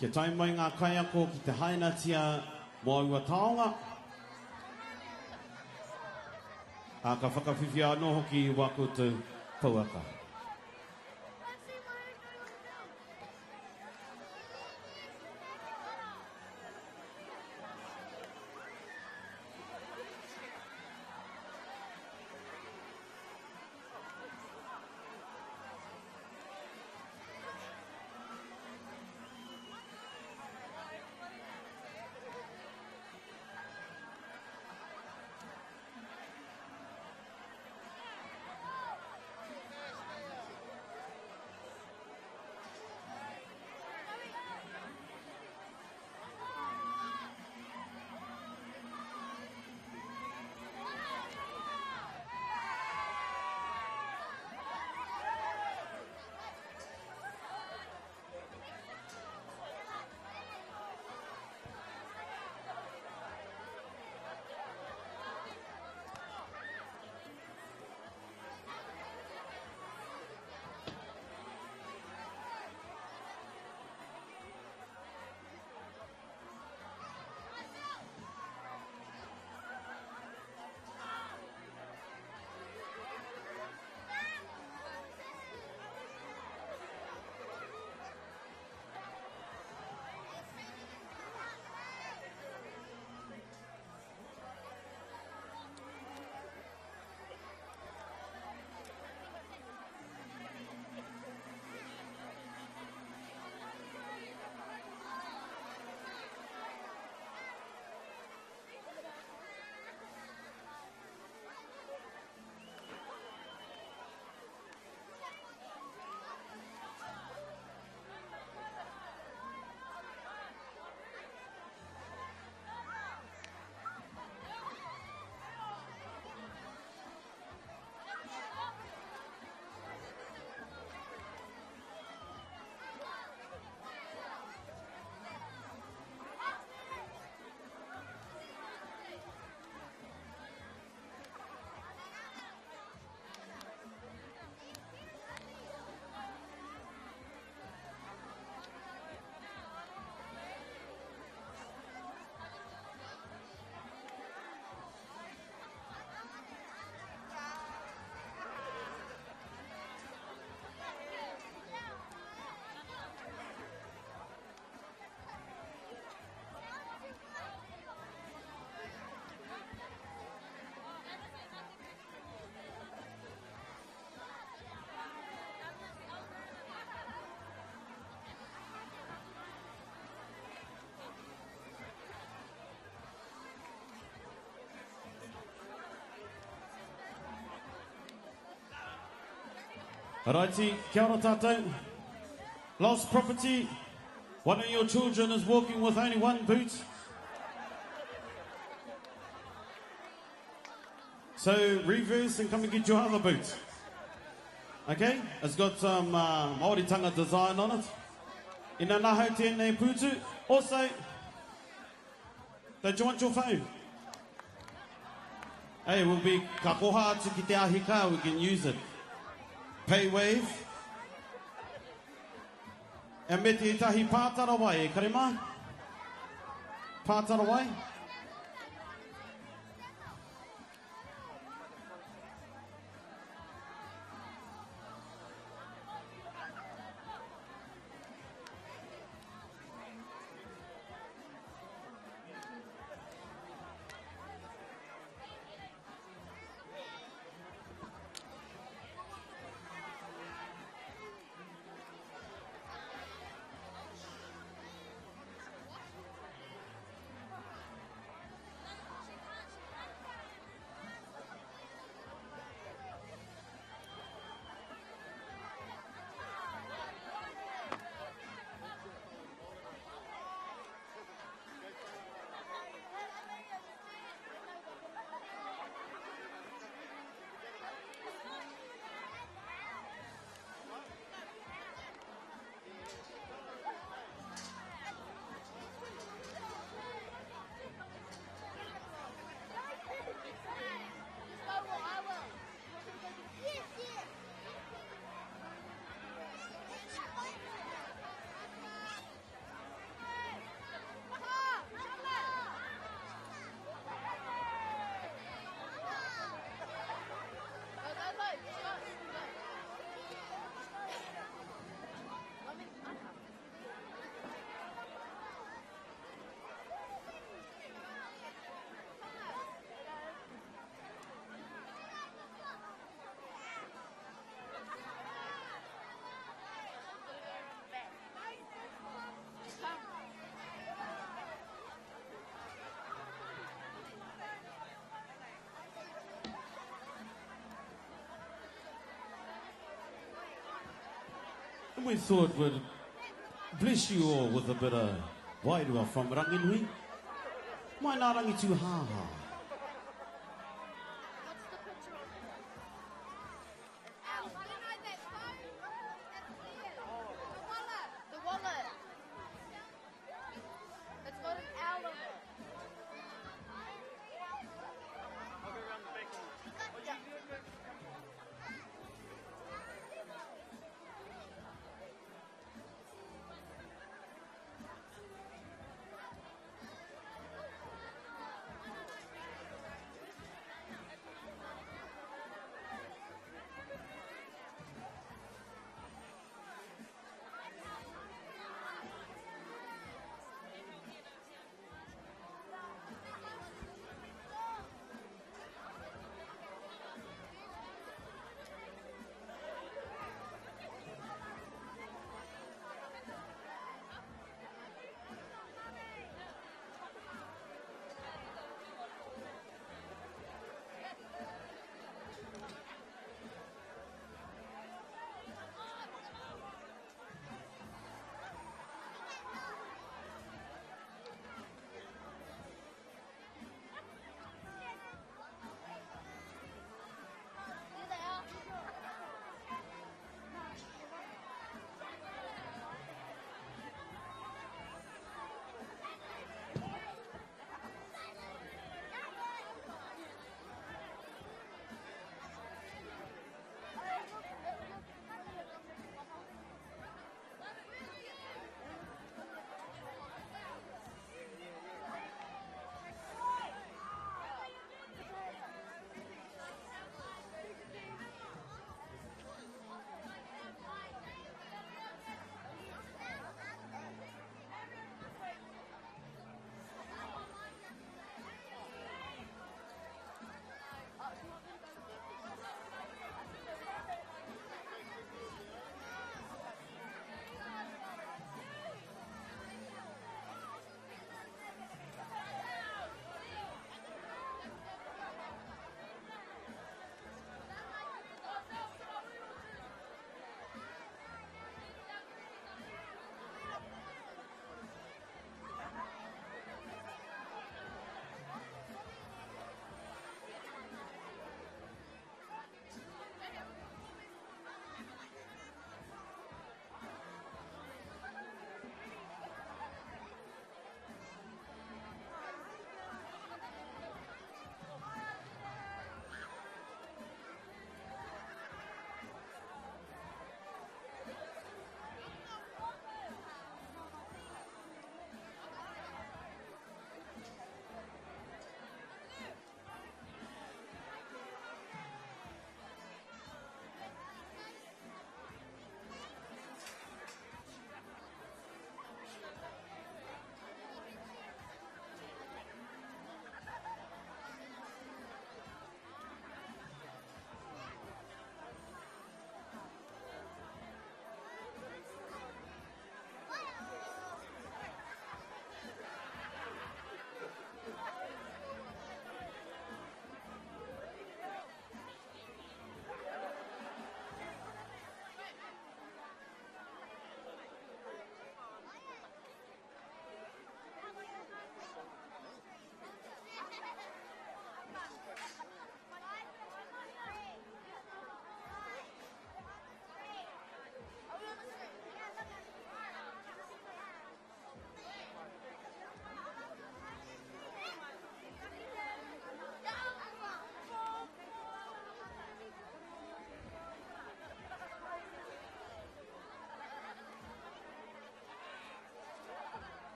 Speaker 16: kia tae mai ngā kaiako ki te hainatia mō aua taonga. Ka whakawhiwhia anō hoki i wā koutou pouaka. Righty, kia ora tātou. Lost property. One of your children is walking with only one boot. So reverse and come and get your other boot. Okay? It's got some uh, Māoritanga design on it. Ina nahau tēnei pūtu. Also, don't you want your phone? Hey, we'll be ka koha atu ki te ahi kā, we can use it. Pay wave. E me tētahi pātara wai, e kare mā? Pātara wai? We thought we'd bless you all with a bit of wairua from Ranginui. Mai nā Rangitūhāhā.
Speaker 9: The wallet. It's got an L on it.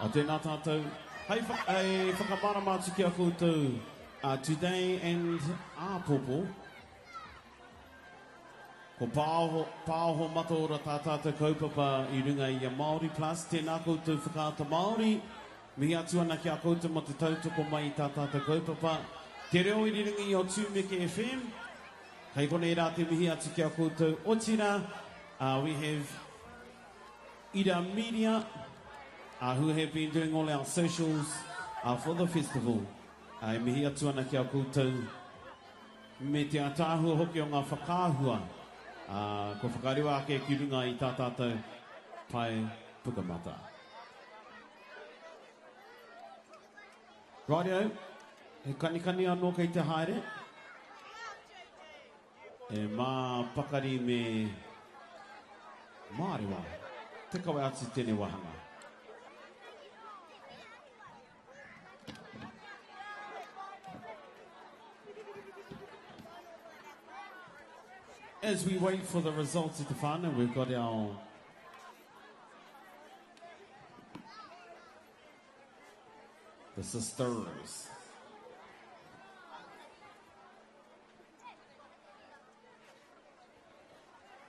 Speaker 16: A tēnā tātou. Hei, wha hei whakamārama atu ki a koutou uh, today and āpōpō. Ko Pāoho, Pāoho Mataora tā tātou kaupapa i runga i a Māori Plus. Tēnā koutou Whakaata Māori. Mihi atu ana ki a koutou mō te tautoko mai i tā tātou kaupapa. Te reo irirangi o Tūmeke FM. Kei konei rā te mihi atu ki a koutou. Otirā, uh, we have Ira Media, uh, who have been doing all our socials uh, for the festival. Uh, e mihi atu ana ki a koutou me te ataahua hoki o ngā whakaahua uh, kua whakarewa ake ki runga i tā tātou pae pukamata. Rightio, he kanikani anō kei te haere. E mā pakari me mārewa te kawe atu tēnei wāhanga. As we wait for the results of the whānau, we've got our the sisters.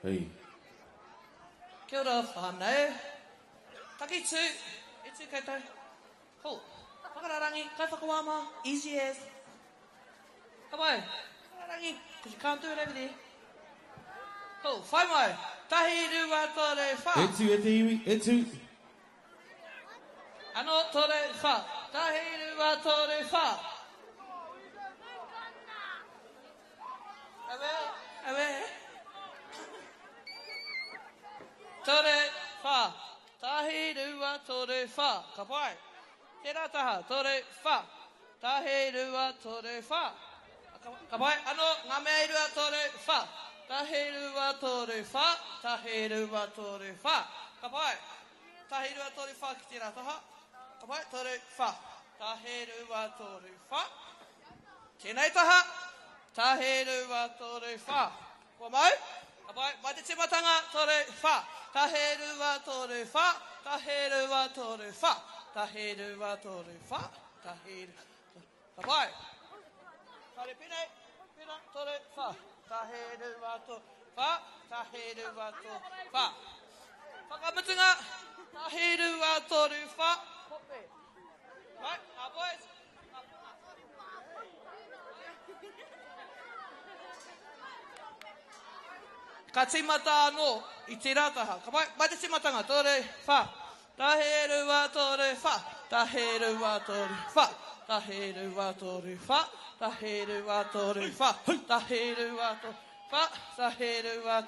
Speaker 16: Hey.
Speaker 1: Kia ora whānau. Taki tū, e tū koutou. Cool. Whakararangi, kai whakawā mā, easy as. Ka mai, whakararangi, because you can't do it over there. Cool, whai mai. Tahi, rua, tore, whā.
Speaker 16: E tū, e te iwi, e tū.
Speaker 1: Ano, tore, whā. Tahi, rua, tore, whā. Awe, awe. Tore, whā. Tahi, rua, tore, whā. Ka pai. Tērā taha. Tore, whā. Tahi, rua, tore, whā. Ka pai. Ano, ngā mea e rua, tore, whā. Tahi, rua, tore, whā. Tahi, rua, tore, whā. Ka pai. Tahi, rua, toru, whā ki tērā taha. Ka pai. Toru, whā. Tahi, rua, toru, whā. Tēnei taha. Tahi, rua, toru, whā. Kua mau? Ka pai. Mai te tīmatanga, toru, whā. Tahi, rua, toru, whā. Tahi, rua, toru, whā. Tahi, rua, toru, whā. Tahi, rua, toru, ka pai. Haere pēnei, pērā, toru, whā. Tahi, rua, toru, whā. Tahi, rua, toru, whā. Whakamutunga, tahi, rua, toru, whā. Hope. Right, our boys. Ka tīmata anō i tērā taha. Ka pai, mai te tīmatanga, toru, whā. Tahi, rua, toru, whā. Tahi, rua, toru, whā. Tahi, rua, toru, whā. Tahi, rua, toru, whā. Tahi, rua, toru, whā. Tahi, rua,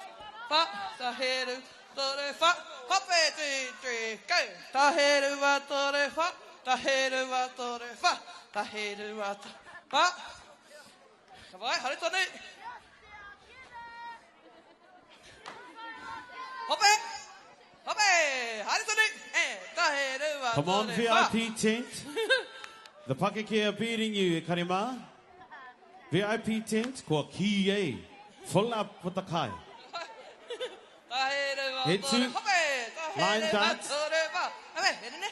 Speaker 1: whā. Tahi, rua, toru, whā. Hope, two, three, go. Tahi, rua, toru, whā. Tahi, rua, toru, whā. Tahi, rua, toru, whā. Ka pai, haere tonu. Hope! Hope! Haere tonu! E, tahi, rua,
Speaker 16: Come on,
Speaker 1: toru, whā.
Speaker 16: VIP tent. The pakeke are beating you, e kare mā. VIP tent, kua kī e. Full up with the kai.
Speaker 1: Tahi, rua,
Speaker 16: He
Speaker 1: toru,
Speaker 16: tū.
Speaker 1: hope! Tahi,
Speaker 16: Line
Speaker 1: rua,
Speaker 16: dance.
Speaker 1: toru, whā. Awe, here ne.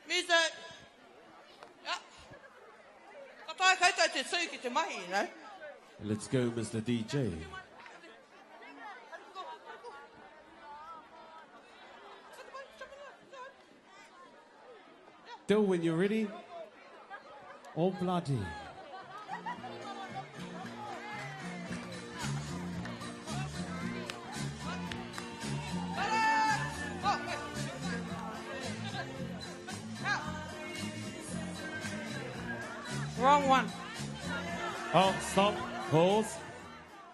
Speaker 1: Music. Yeah. Ka taea koutou te tū ki te mahi, you know.
Speaker 16: Let's go, Mr. DJ. Dill, when you're ready. Oh, bloody.
Speaker 1: Wrong one.
Speaker 16: Oh, stop. Pause.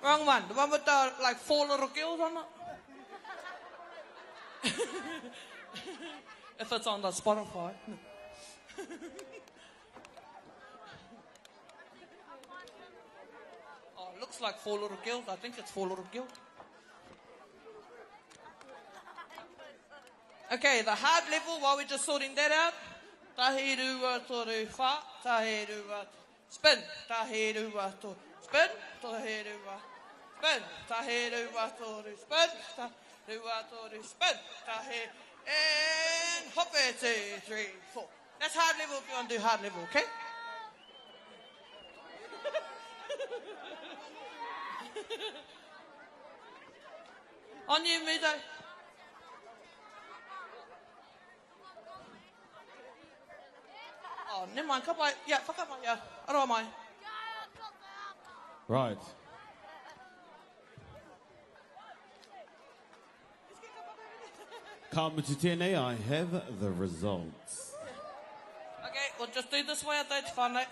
Speaker 1: Wrong one. The one with the like four little girls on it. If it's on the Spotify. Oh, it looks like four little girls. I think it's four little girls. Okay, the hard level, while we're just sorting that out. Tahi rua toru wha, tahi rua, spin, tahi rua toru, spin, tahi rua, spin, tahi rua toru, spin, tahi rua toru, spin, tahi, and hop it, two, three, four. That's hard level if you want to do hard level, okay? On you, Mudo. Oh, never mind. Ka pai. Yeah, whakamai, yeah. Aroha mai.
Speaker 16: Right. Ka mutu tēnei, I have the results.
Speaker 1: Okay, we'll just do this way a te whānau.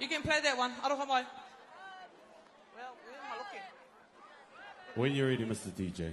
Speaker 1: You can play that one. Aroha mai. Well, where am I looking?
Speaker 16: When you're ready, Mr. DJ.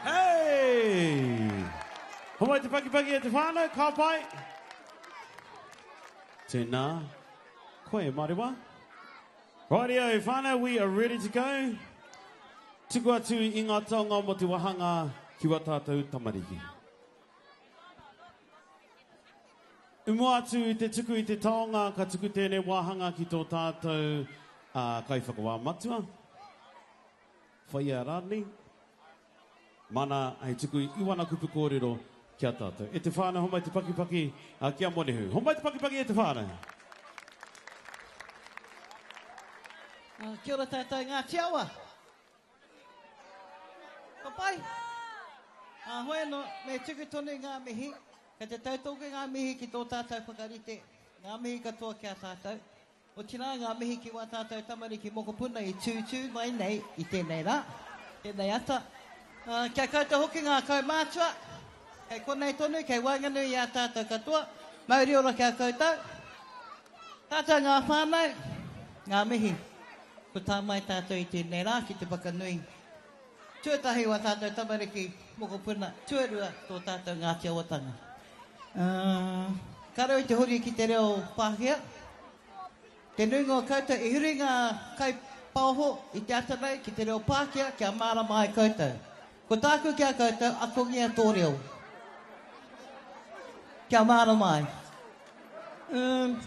Speaker 16: Hey! Homai te pakipaki e te whānau, ka pai. Tēnā, koe Marewa. Rightio, whānau, we are ready to go. Tuku atu i ngā taonga mo te wahanga ki wā tātou tamariki. I mua atu i te tuku i te taonga, ka tuku tēnei wāhanga ki tō tātou uh, kaiwhakawā matua. Whaia rānei. Mana hei tuku i wana kupu kōrero ki a tātou. E te whānau, homai te pakipaki ki a Monehu. Homai te pakipaki e te whānau.
Speaker 17: Kia ora tātou Ngāti Awa. Ka pai. Hoi anō, me tuku tonu ngā mihi. Kei te tautoko i ngā mihi ki tō tātou whakarite. Ngā mihi katoa ki a tātou. Otirā ngā mihi ki wā tātou tamariki mokopuna i tūtū mai nei i tēnei rā, tēnei ata. Kia koutou hoki ngā kaumātua, kei konei tonu, kei waenganui i a tātou katoa. Mauri ora ki a koutou. Tātou ngā whānau, ngā mihi. Ko tā mai tātou i tēnei rā ki te whakanui. Tuatahi wā tātou tamariki mokopuna, tuarua tō tātou Ngāti Awatanga. Ka rau te huri ki te reo Pākehā. Te nuinga o koutou, i huri ngā kaipaoho i te ata nei ki te reo Pākehā kia mārama ai koutou. Ko tāku ki a koutou, akongia tō reo. Kia mārama ai. Um,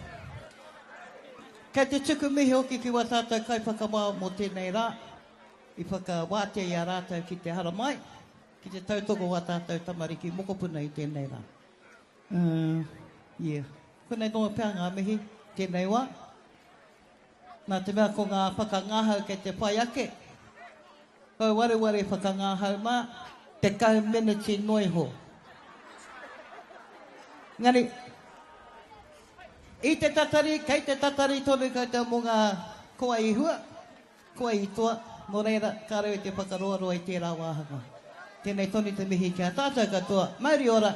Speaker 17: kei te tuku mihi hoki ki wā tātou kaiwhakawā mō tēnei rā, i whakawātea i a rātou ki te haramai, Ki te tautoko wā tātou tamariki mokopuna i tēnei rā. Yeah. Konei noa pea ngā mihi tēnei wā. Nā te mea ko ngā whakangahau kei te whai ake. Kau wareware whakangahau mā, 10 meneti noa iho. Engari, i te tatari, kei te tatari tonu koutou mō ngā koa i hua. Kua i toa, nō reira, ka reo i te whakaroaroa i tērā wāhanga. Tēnei tonu te mihi ki a tātou katoa. Mauri ora!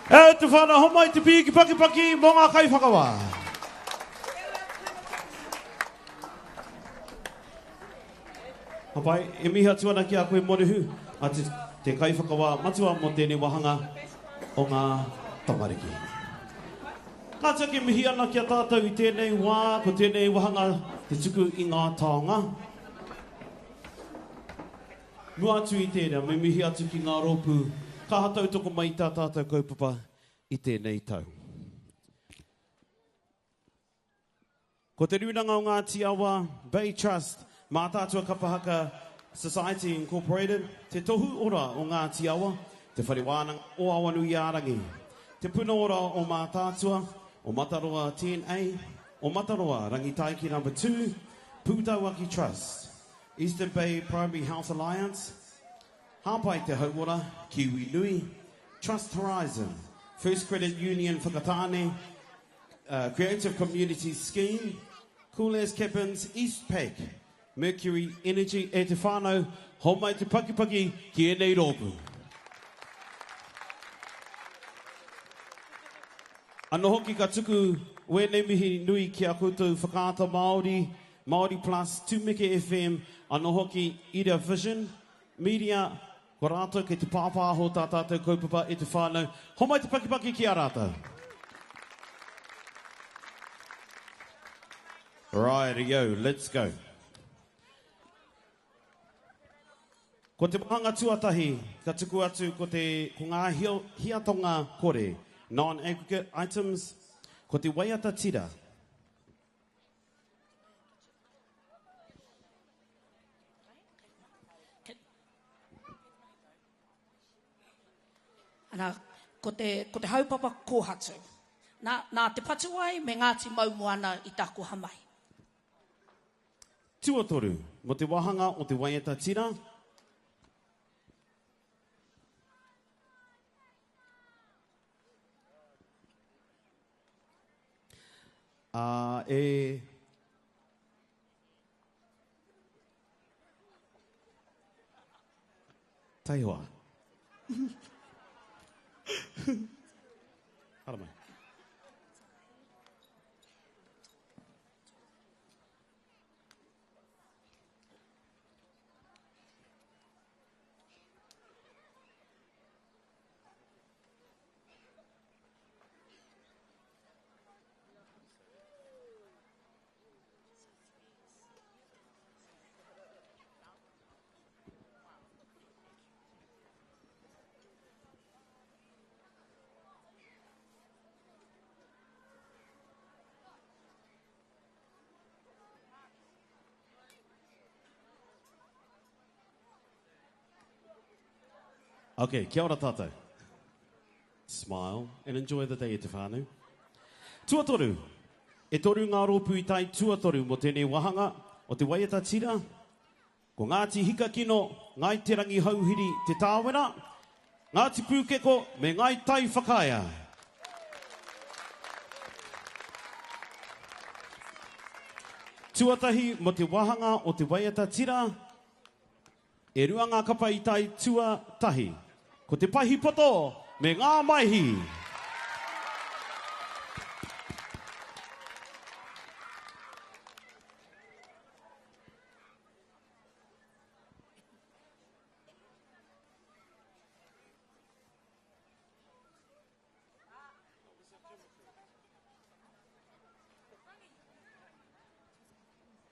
Speaker 16: E te whānau, homai te pīki pakipaki mō ngā kaiwhakawā. Ka pai, e mihi atu ana ki a koe Morehu, a te, te kaiwhakawā matua mō tēnei wāhanga o ngā tamariki. Ka tiaki mihi ana ki a tātou i tēnei wā, ko tēnei wāhanga te tuku i ngā taonga. Mua atu i tērā, me mihi atu ki ngā rōpū kaha tautoko mai i tā tātou kaupapa i tēnei tau. Ko Te Rūnanga o Ngāti Awa, Bay Trust, Mātaatua Kapa Haka Society Incorporated, Te Tohu Ora o Ngāti Awa, Te Whare Wānanga o Awanuiārangi, Te Puna Ora o Mātaatua, o Mataroa 10A, o Mataroa Rangitaiki No. 2, Pūtauaki Trust, Eastern Bay Primary Health Alliance, Hāpai Te Hauora, Kiwi Nui, Trust Horizon, First Credit Union Whakatāne, uh, Creative Community Scheme, Cool As Cabins, Eastpac, Mercury Energy, e te whānau, homai te pakipaki ki ēnei rōpū. Anō hoki ka tuku wēnei mihi nui ki a koutou Whakaata Māori, Māori Plus, Tumeke FM, anō hoki Ira Vision, Media, ko rātou kei te pāpāho tā tātou kaupapa e te whānau. Homai te pakipaki ki a rātou. Right, yo, let's go. Ko te wāhanga tuatahi ka tuku atu ko te ko ngā hiatonga kore, non-aggregate items, ko te waiata tira.
Speaker 13: Ana, ko te, ko te haupapa kōhatu. Nā, nā Te Patuwai me Ngāti Maumoana i takoha mai.
Speaker 16: Tuatoru, mo te wahanga o te waiata tira. A, e. Taihoa. Haramai. Okay, kia ora tātou. Smile and enjoy the day e te whānau. Tuatoru, e toru ngā rōpū i tae tuatoru mō tēnei wāhanga o te waiata tira. Ko Ngāti Hikakino, Ngāi Te Rangihouhiri Te Tāwera, Ngāti Pūkeko me Ngāi Tai Whakaea. Tuatahi mō te wāhanga o te waiata tira, e rua ngā kapa i tae tuatahi. Ko te Pahi Poto me Ngā Maihi.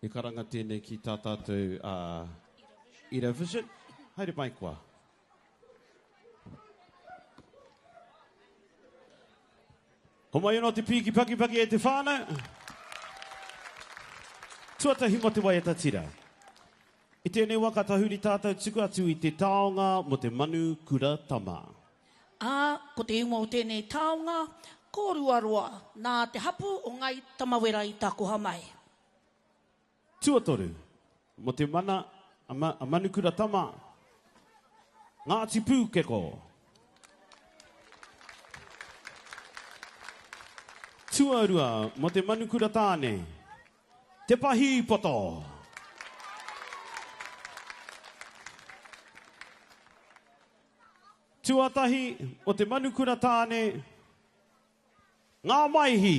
Speaker 16: He karanga tēnei ki tā tātou uh, Ira Vision. Haere mai koa. Homai anō te pīki pakipaki e te whānau. Tuatahi mō te waiata tira. I tēnei wā ka tahuri tātou tuku atu i te taonga mō te manu kura tama.
Speaker 13: Ā, ko te ingoa o tēnei taonga, ko Ruaroa, nā te hapū o Ngāi Tamawera i takoha mai.
Speaker 16: Tuatoru, mō te mana a, ma, a Manukura Tama, Ngāti Pūkeko. Tuarua, mō te Manukura Tāne, Te Pahīpoto. Tuatahi o te manukura tāne, Ngā Maihi.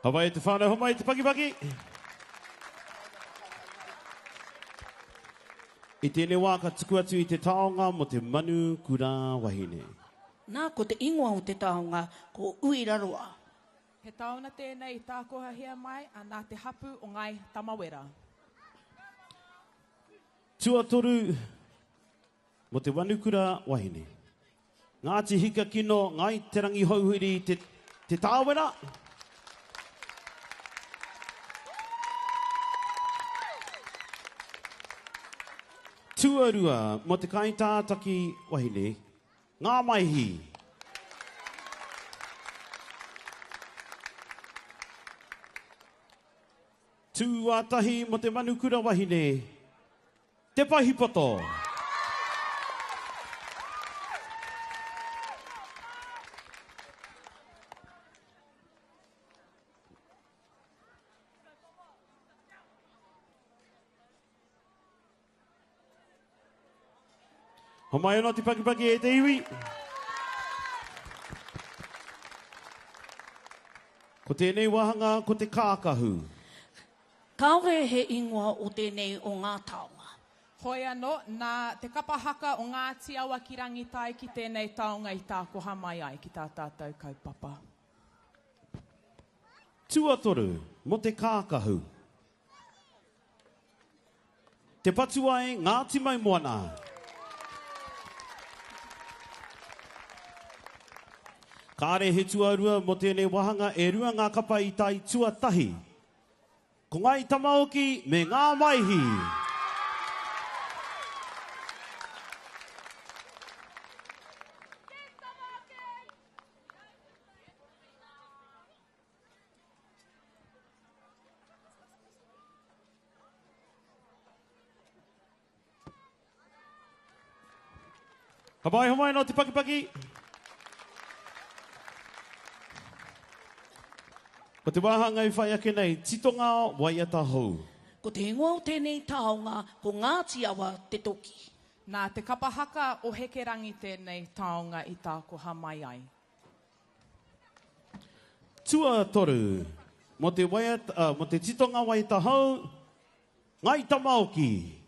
Speaker 16: Hawaii te whānau, homai te pakipaki. I tēnei wā ka tuku atu i te taonga mō te manu kura wahine.
Speaker 13: Nā, ko te ingoa o te taonga, ko Uiraroa.
Speaker 11: He taona tēnei i tākohahia mai a nā te hapū o Ngāi Tamawera.
Speaker 16: Tuatoru mō te Wanukura wahine. Ngāti Hikakino, Ngāi Te Rangihouhiri, Te, Te Tāwera. Tuarua mō te kaitātaki wahine, Ngā Maihi. Tuatahi mō te manukura wahine, Te Pahipoto. Homai anō te pakipaki e te iwi. Ko tēnei wāhanga ko te kākahu.
Speaker 13: Kāore he ingoa o tēnei o ngā taonga.
Speaker 11: Hoi anō, nā te kapa haka o Ngāti Awa ki Rangitaiki tēnei taonga i tākoha mai ai ki tā tātou kaupapa.
Speaker 16: Tuatoru, mō te kākahu. Te Patuae, Ngāti Maimoana. Kāre he tuarua mō tēnei wāhanga, e rua ngā kapa i tae tuatahi. Ko Ngāi Tamaoki me Ngā Maihi. Ka pai homai no te pakipaki. Ko te wāhanga i whai ake nei, titonga waiata hou.
Speaker 13: Ko te ingoa o tēnei taonga ko Ngāti Awa te toki.
Speaker 11: Nā te kapa haka o Hekerangi tēnei taonga i tākoha mai ai.
Speaker 16: Tuatoru, mō te waiata, mō te titonga waiata hou, Ngāi Tamaoki.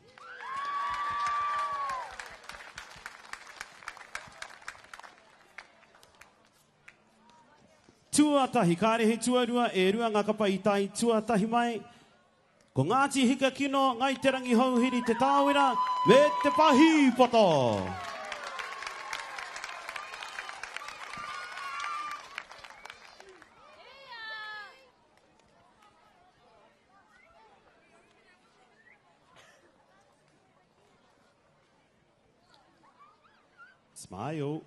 Speaker 16: Tuatahi, kāre he tuarua, e rua ngā kapa i tae tuatahi mai. Ko Ngāti Hikakino, Ngāi Te Rangihouhiri Te Tāwera me Te Pahīpoto. Smile.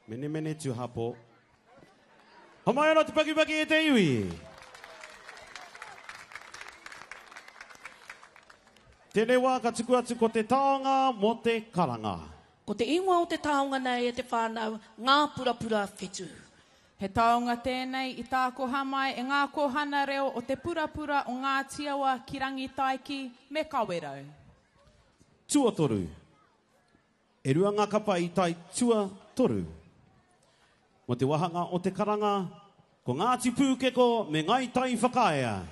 Speaker 16: Menemene Tuhapo. Homai ana te pakipaki e te iwi. Tēnei wā ka tuku atu ko te taonga mō te karanga.
Speaker 13: Ko te ingoa o te taonga nei e te whānau, Ngā Purapura Whetū.
Speaker 11: He taonga tēnei i tākoha mai e ngā kōhana reo o te purapura o Ngāti Awa ki Rangitaiki me Kawerau.
Speaker 16: Tuatoru. E rua ngā kapa i tae tuatoru. Mō te wāhanga o te karanga, ko Ngāti Pūkeko me Ngāi Tai Whakaea.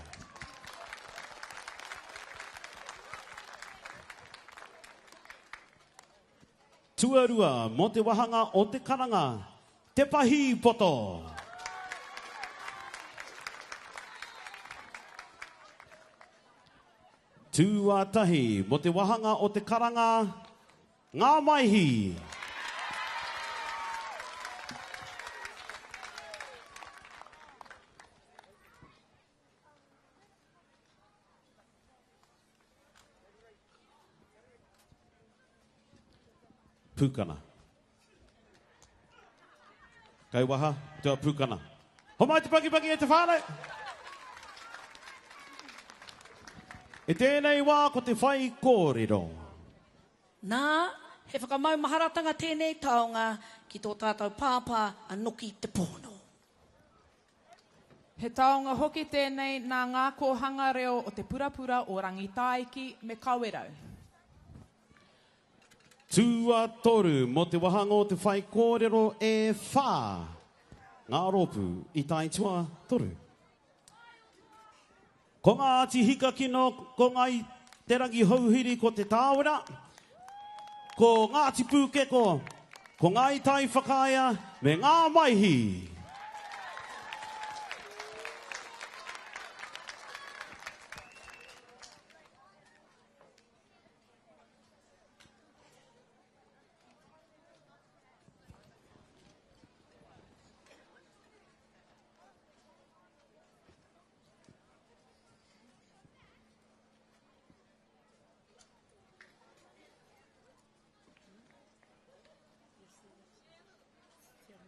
Speaker 16: Tuarua, mō te wāhanga o te karanga, Te Pahī Poto. Tuatahi, mō te wāhanga o te karanga, Ngā Maihi. Pūkana. Kei waha, tua pūkana. Homai te pakipaki e te whānau! I tēnei wā ko te whai kōrero.
Speaker 13: Nā, he whakamaumaharatanga tēnei taonga ki tō tātou pāpā a Noki Te Pōno.
Speaker 11: He taonga hoki tēnei nā ngā kōhanga reo o te purapura o Rangitāiki me Kawerau.
Speaker 16: Tuatoru, mō te wāhanga o te whaikōrero e whā ngā rōpū i tae tuatoru. Ko Ngāti Hikakino, ko Ngāi Te Rangihouhiri, ko Te Tāwera, ko Ngāti Pūkeko, ko Ngāi Tai Whakaea me Ngā Maihi.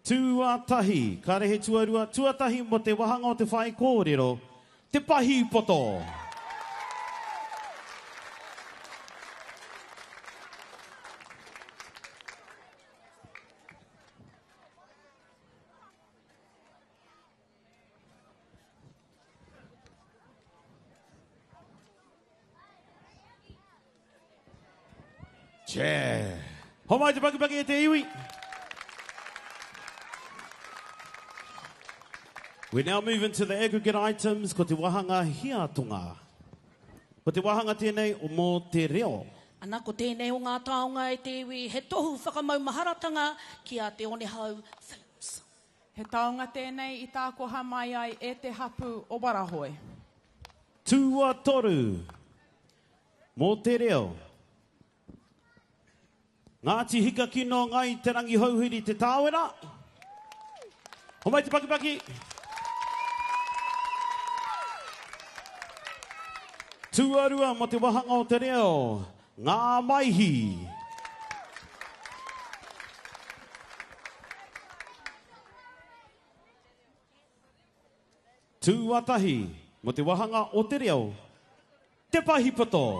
Speaker 16: Tuatahi, ka rehe tuarua, tuatahi mo te wahanga o te whaikōrero, te pahī poto. Che. Homai te pakipaki e te iwi. We now move into the aggregate items, ko te wahanga hiatonga. Ko te wahanga tēnei o mō te reo.
Speaker 13: Ana, ko tēnei o ngā taonga e te iwi, he tohu whakamaumaharatanga ki a Te Onehou Phillips.
Speaker 11: He taonga tēnei i tākoha mai ai e te hapū o Warahoe.
Speaker 16: Tuatoru, mō te reo. Ngāti Hikakino, Ngāi Te Rangihouhiri Te Tāwera. Homai te pakipaki! Tuarua mō te wahanga o te reo, Ngā Maihi. Tuatahi mō te wahanga o te reo, Te Pahipoto.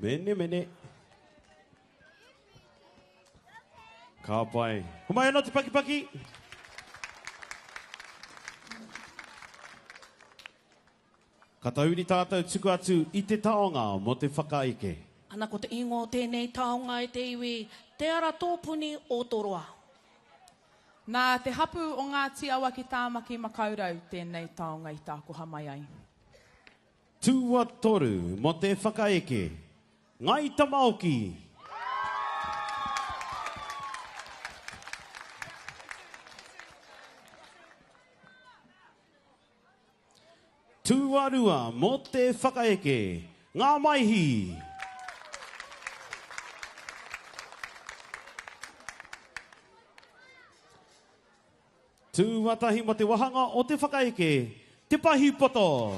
Speaker 16: Mene, mene. Ka pai. Homai anō te pakipaki. Ka tahuri tātou tuku atu i te taonga mō te whakaeke.
Speaker 13: Ana ko te ingoa o tēnei taonga e te iwi, Te Ara Tōpuni o Toroa.
Speaker 11: Nā te hapū o Ngāti Awa ki Tāmaki Makaurau tēnei taonga i tākoha mai ai.
Speaker 16: Tuatoru mō te whakaeke, Ngāi Tamaoki. Tuarua mō te whakaeke, Ngā Maihi. Tuatahi mō te wahanga o te whakaeke, Te Pahi Poto.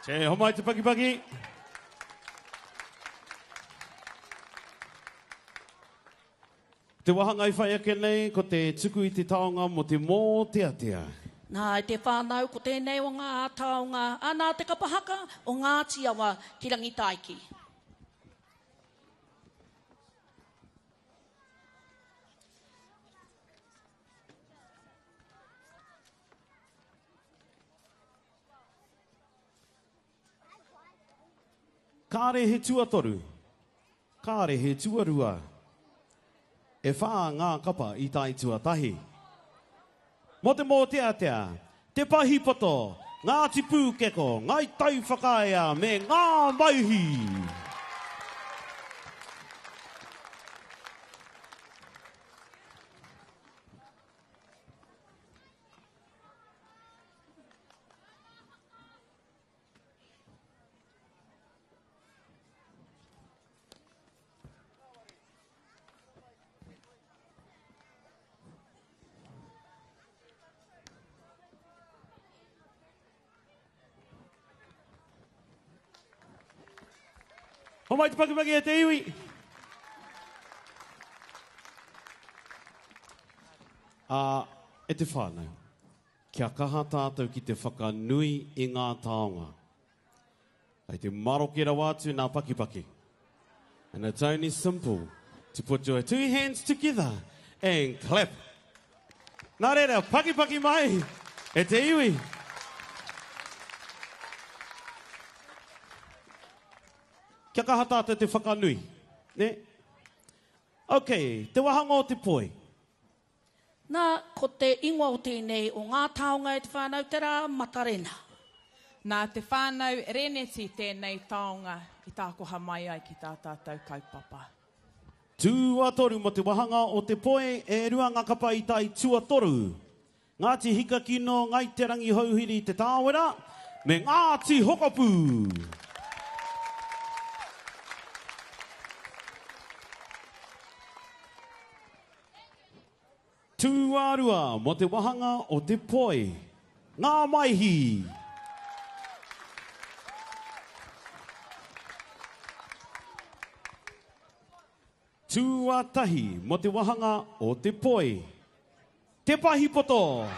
Speaker 16: Che, homai te pakipaki. Te wāhanga i whai ake nei, ko te tuku i te taonga mō te mōteatea.
Speaker 13: Nā, e te whānau, ko tēnei o ngā taonga, ā, nā te kapa haka o Ngāti Awa ki Rangitaiki.
Speaker 16: Kāre he tuatoru, kāre he tuarua. E whā ngā kapa i tae tuatahi. Mō te mōteatea, te pahi poto Ngāti Pūkeko, Ngāi Tai Whakaea me Ngā Maihi. Homai te pakipaki e te iwi. A, e te whānau, kia kaha tātou ki te whakanui i ngā taonga. Kei te maroke rawa atu nā pakipaki. And it's only simple to put your two hands together and clap. Nā reira, pakipaki mai e te iwi. Kia kaha tātou te whakanui, ne? Ok, te wahanga o te poi.
Speaker 13: Nā, ko te ingoa o tēnei o ngā taonga e te whānau te rā Matarena.
Speaker 11: Nā te whānau Reneti tēnei taonga i tākoha mai ai ki tā tātou kaupapa.
Speaker 16: Tuatoru mo te wahanga o te poi, e rua nga kapa i tae tuatoru. Ngāti Hikakino, Ngai Te Rangihouhiri Te Tāwera, me Ngāti Hokopū. Tuarua mō te wahanga o te poi. Ngā Maihi. Tuatahi mō te wahanga o te poi. Te Pahipoto.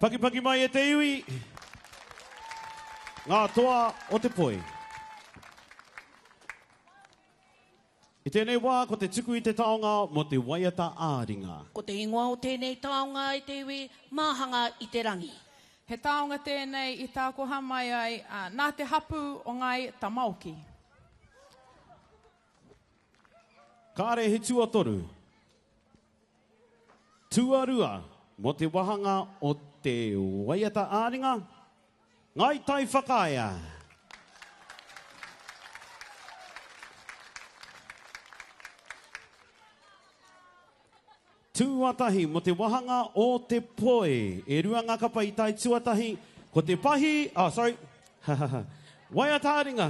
Speaker 16: Pakipaki mai e te iwi, ngā toa o te poi. I tēnei wā, ko te tuku i te taonga mō te waiata ā-ringa.
Speaker 13: Ko te ingoa o tēnei taonga e te iwi, Māhanga i te rangi.
Speaker 11: He taonga tēnei i tākoha mai ai nā te hapū o Ngāi Tamaoki.
Speaker 16: Kāre he tuatoru. Tuarua mō te wahanga o te waiata ā-ringa, Ngāi Tai Whakaea. Tuatahi mo te wahanga o te poi. E rua nga kapa i tae tuatahi, ko te pahi, oh sorry, waiata ā-ringa.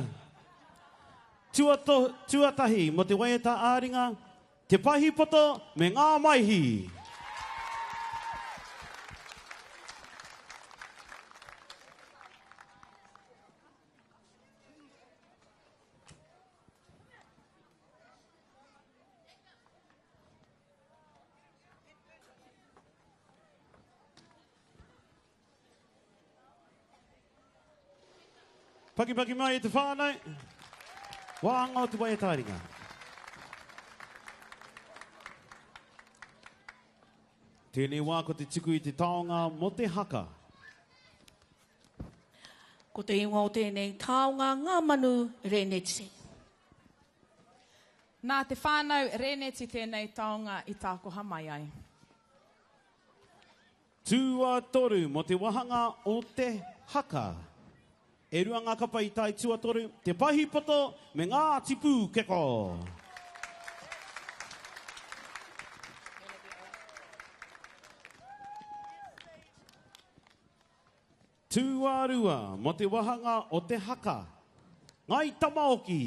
Speaker 16: Tuato, tuatahi mo te waiata ā-ringa, te pahi poto me ngā maihi. Pakipaki mai e te whānau. Wāanga o te waiataringa. Tēnei wā ko te tuku i te taonga mō te haka.
Speaker 13: Ko te ingoa o tēnei taonga ngā manu reneti.
Speaker 11: Nā te whānau Rēneti tēnei taonga i tākoha mai ai.
Speaker 16: Tuatoru mō te wahanga o te haka. E rua ngā kapa i tae tuatoru, te pahi poto me Ngāti Pūkeko. Tuarua mō te wahanga o te haka. Ngāi Tamaoki.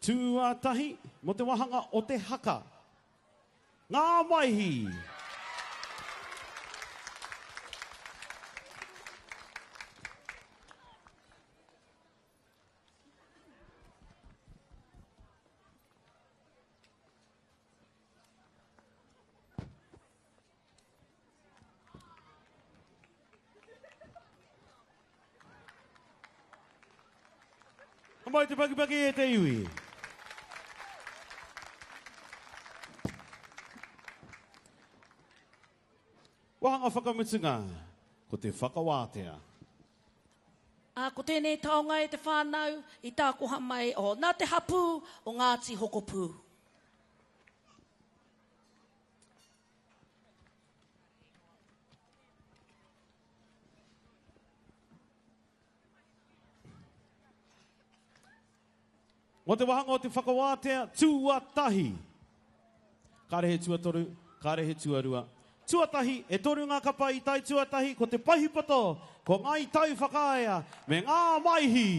Speaker 16: Tuatahi mō te wahanga o te haka. Ngā Maihi. Homai te pakipaki e te iwi. Wāhanga whakamutunga, ko te whakawātea.
Speaker 18: Ā, ko tēnei taonga e te whānau i tākoha mai, oh, nā te hapū o Ngāti Hokopū.
Speaker 16: Mō te wāhanga o te whakawātea tuatahi. Kāre he tuatoru, kāre he tuarua. Tuatahi, e toru ngā kapa i tae tuatahi, ko te Pahipoto, ko Ngāi Tai Whakaea, me Ngā Maihi.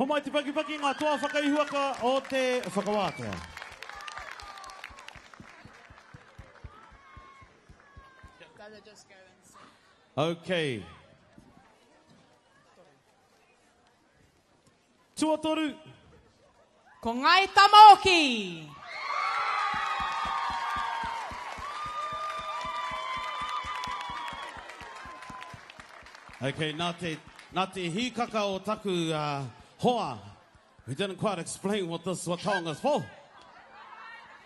Speaker 16: Homai te pakipaki ngā toa whakaihuwaka o te whakawātea. Okay. Tuatoru.
Speaker 11: Ko Ngāi Tamaoki.
Speaker 16: Okay, nā te, nā te hīkaka o taku uh, hoa, who didn't quite explain what this taonga is for.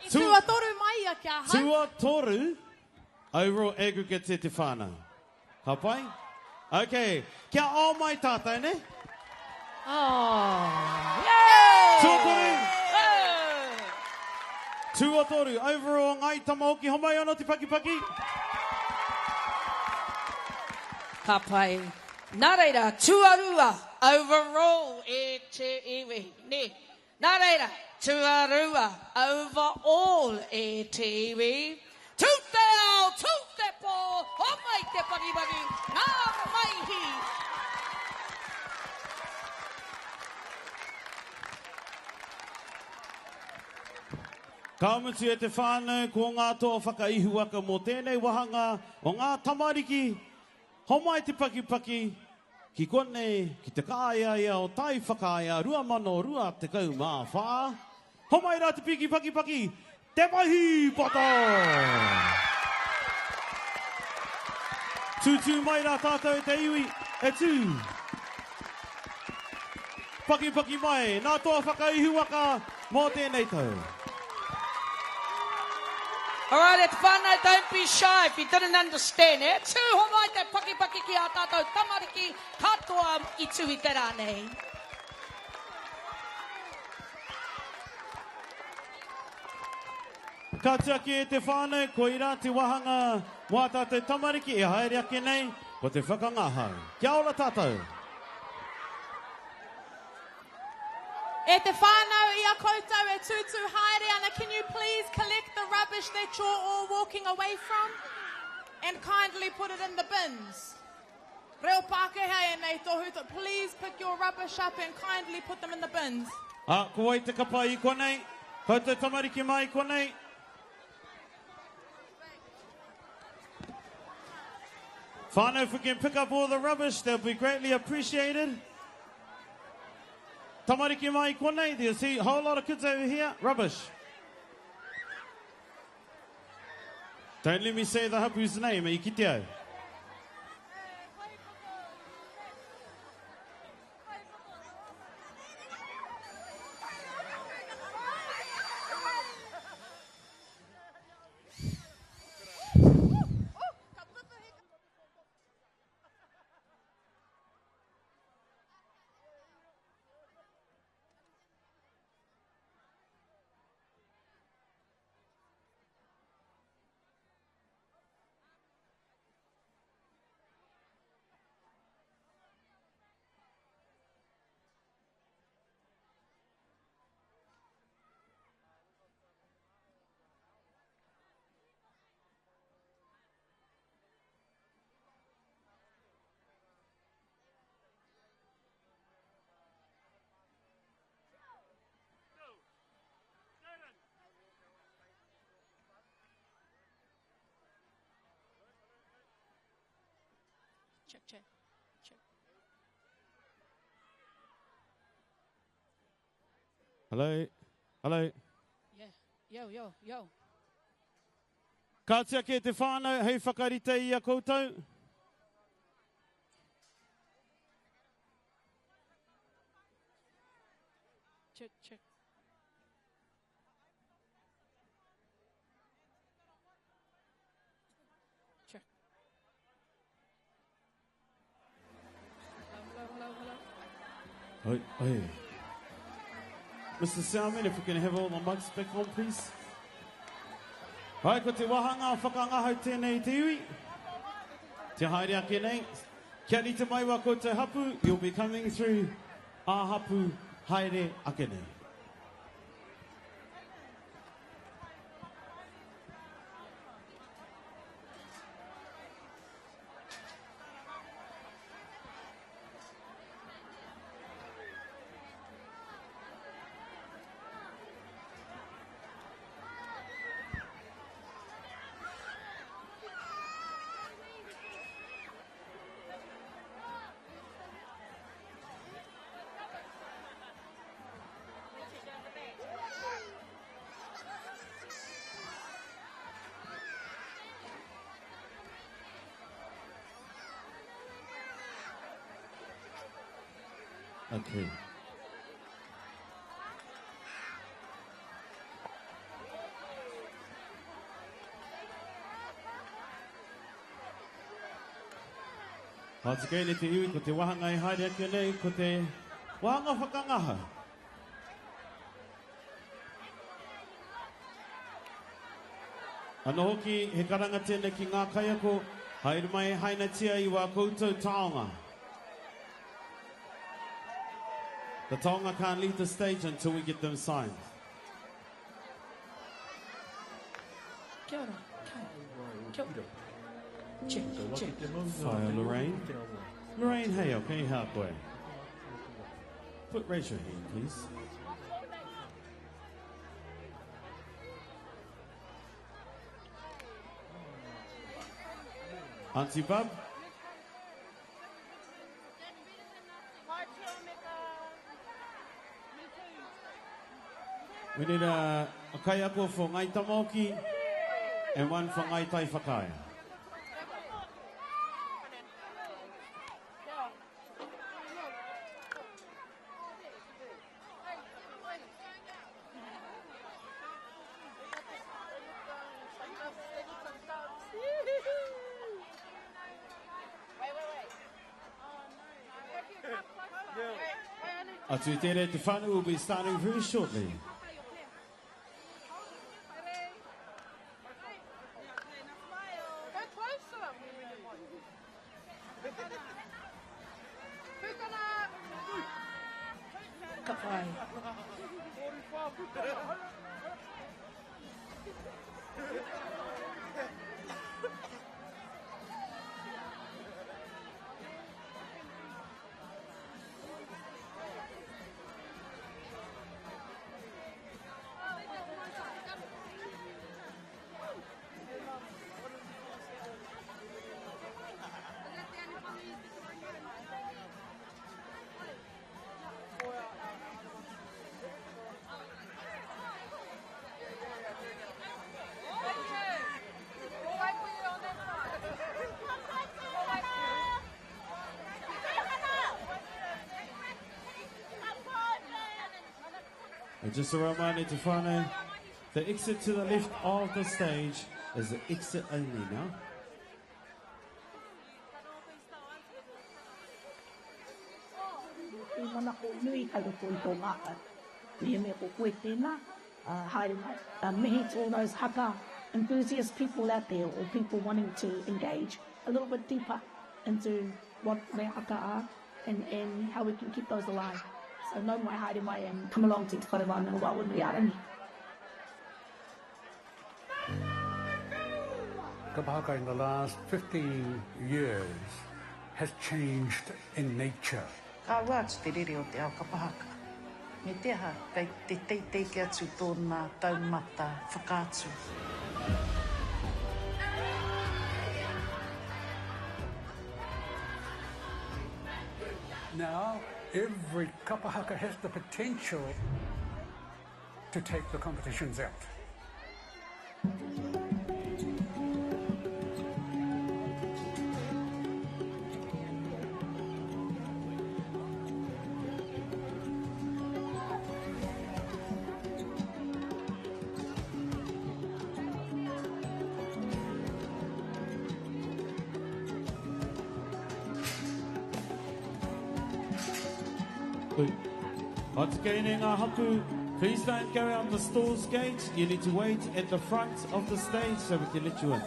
Speaker 11: I tuatoru mai ia ki ahau.
Speaker 16: Tuatoru, overall aggregate e te whānau. Ka pai? Ok, kia ao mai tātou, ne?
Speaker 18: Oh, yeah!
Speaker 16: Tuatoru! Tuatoru, overall Ngāi Tamaoki, homai anō te pakipaki.
Speaker 18: Ka pai. Nā reira, tuarua, overall e te iwi, ne? Nā reira, tuarua, over all e te iwi. Tū te ao, tū te pō, homai te pakipaki, ngā maihi!
Speaker 16: Ka mutu e te whānau ko ngā toa whakaihuwaka mō tēnei wāhanga o ngā tamariki Homai te pakipaki ki konei ki te kāeaea o Tai Whakaea 2024. Homai rā te piki pakipaki, te mahi poto! Tūtū mai rā tātou e te iwi, e tū! Pakipaki mai, nā toa whakaihuwaka mō tēnei tau.
Speaker 18: Alright e te whānau, don't be shy if you didn't understand eh. Tū homai te pakipaki ki ā tātou tamariki katoa i tū i te rā nei.
Speaker 16: Ka tiaki e te whānau, koirā te wāhanga mō ā tātou tamariki e haere ake nei, ko te whakangahau. Kia ora tātou!
Speaker 11: E te whānau, i a koutou e tūtū haere ana, can you please collect the rubbish that you're all walking away from and kindly put it in the bins? Reo Pākehā ēnei tohu, please pick your rubbish up and kindly put them in the bins.
Speaker 16: Ā, ko wai te kapa i konei? Koutou tamariki mā i konei? Whānau, if we can pick up all the rubbish, that'll be greatly appreciated. Tamariki mai konei, there's a whole lot of kids over here. Rubbish. Don't let me say the hapu's name, i kite au.
Speaker 3: Check, check, check.
Speaker 16: Hello? Hello?
Speaker 18: Yeah. Yo, yo, yo.
Speaker 16: Ka tiake te whānau hei whakarite i a koutou.
Speaker 3: Check, check. Check. Hello, hello, hello, hello.
Speaker 16: Oi, oi. Mr. Salmon, if we can have all the mics back on, please. Hai, ko te wahanga whakangahau tēnei te iwi. Te haere ake nei. Kia rite mai wā koutou hapu, you'll be coming through ā hapu haere ake nei. Okay. Once again, e te iwi, ko te wahanga e haere ake nei, ko te wahanga whakangahau. Anō hoki, he karanga tēnei ki ngā kaiako, haere mai e hainatia i wā koutou taonga. The taonga can't leave the stage until we get them signed.
Speaker 18: Kia ora. Kia ora. Check, check.
Speaker 16: Whaea Lorraine. Lorraine Hale, kei hea koe? Put, raise your hand, please. Auntie Bub? We need a, a kaiako for Ngai Tamaoki and one for Ngai Tai Whakaea. Atu i tērā te whānau will be starting very shortly.
Speaker 18: Ka pai.
Speaker 16: And just a reminder to whānau, the exit to the left of the stage is the exit only now.
Speaker 13: I manako nui kei roto i tō ngākau. Mehemea ko koe tēnā, haere mai. Mihi to all those haka enthusiast people out there or people wanting to engage a little bit deeper into what mea haka are and, and how we can keep those alive. So nau mai, haere mai and come along to Te Whare Wānanga o Awanuiārangi.
Speaker 14: Kapa haka in the last 15 years has changed in nature.
Speaker 15: Ka ua atu te rere o te ao kapa haka. Me te aha, kei te teitei ke atu tōna taumata whakaatu.
Speaker 14: Now, every kapa haka has the potential to take the competitions out.
Speaker 16: Once again, ngā hapu, please don't go out the stalls gate. You need to wait at the front of the stage so we can let you in.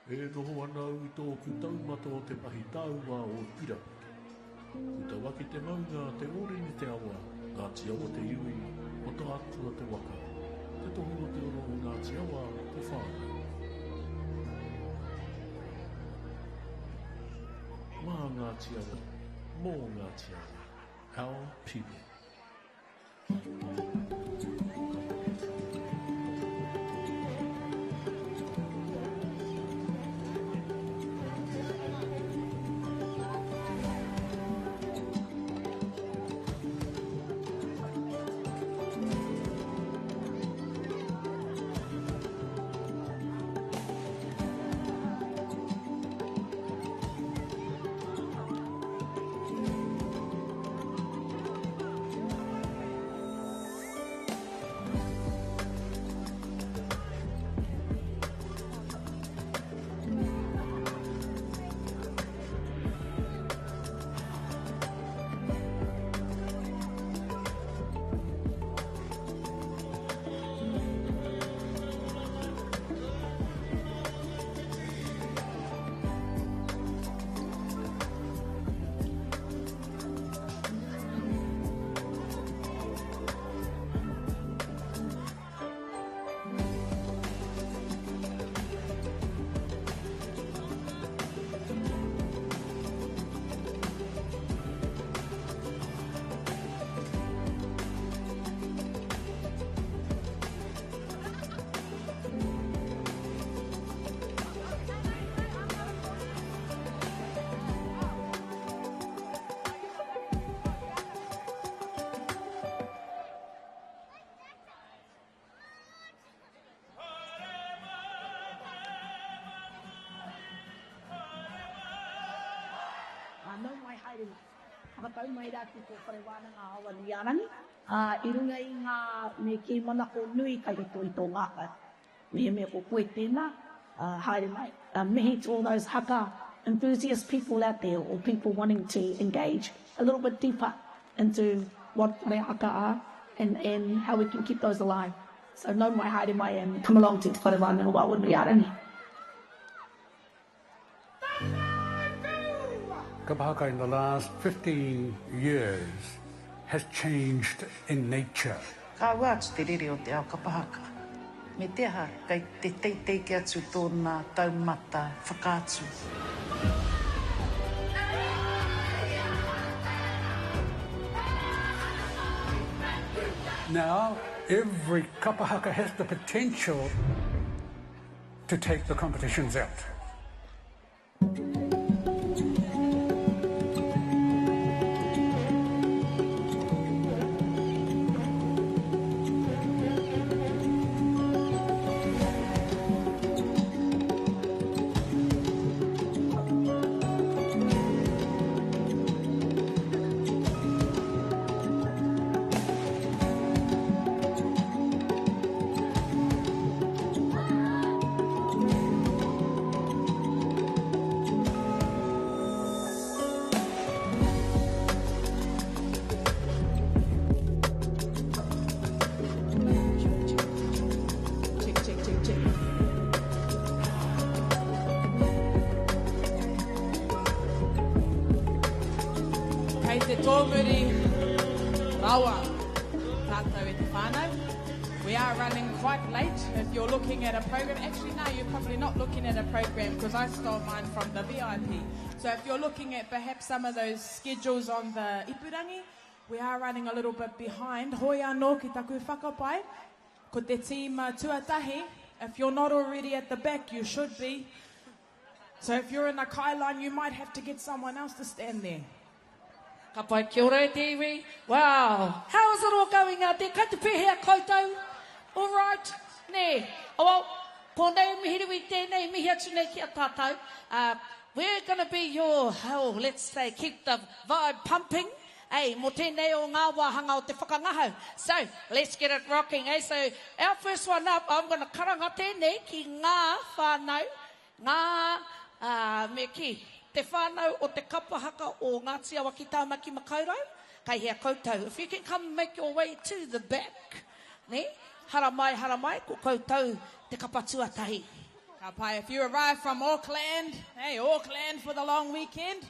Speaker 12: E noho ana au i tōku taumata o te mahi taua o Irapeke. Putawaki te maunga, Te Ōrini te awa, Ngāti Awa te iwi, Mataatua te waka, Te Tohu o te Oro o Ngāti Awa te whānau. Mā Ngāti Awa, mō Ngāti Awa, our people.
Speaker 13: Ā, nau mai haere mai. Whakatau mai rā ki tō whare wānanga a Awanuiārangi, ā, i runga i ngā me kī manako nui kai roto i tō ngākau. Mehemea ko koe tēnā, ā, haere mai. Mihi to all those haka enthusiast people out there or people wanting to engage a little bit deeper into what whare haka are and, and how we can keep those alive. So nau mai haere mai and come along to Te Whare Wānanga o Awanuiārangi.
Speaker 14: Kapa haka in the last 15 years has changed in nature.
Speaker 15: Ka ua atu te rere o te ao kapa haka. Me te aha, kei te teitei ke atu tōna taumata whakaatu.
Speaker 14: Now, every kapa haka has the potential to take the competitions out.
Speaker 11: Tōmuri rawa tātou e te whānau. We are running quite late. If you're looking at a program, actually no, you're probably not looking at a program because I stole mine from the VIP. So if you're looking at perhaps some of those schedules on the ipurangi, we are running a little bit behind. Hoi anō ki taku whakapae, ko te tīma tuatahi, if you're not already at the back, you should be. So if you're in a kai line, you might have to get someone else to stand there.
Speaker 18: Ka pai, kia ora e te iwi. Wow, how is it all going out there? Kai te pēhea koutou? All right, nē. Oh, well, ko Naomi Hiriwi tēnei, mihi atu nei ki a tātou. Uh, we're gonna be your, oh, let's say, keep the vibe pumping. Ei, mō tēnei o ngā wāhanga o te whakangahau. So, let's get it rocking, eh? So, our first one up, I'm gonna karanga tēnei ki ngā whānau, ngā, uh, me kī, te whānau o te kapa haka o Ngāti Awa ki Tāmaki Makaurau, kei hea koutou. If you can come make your way to the back, ne? Haramai, haramai, ko koutou te kapa tuatahi.
Speaker 11: Ka pai, if you arrive from Auckland, hey, Auckland for the long weekend,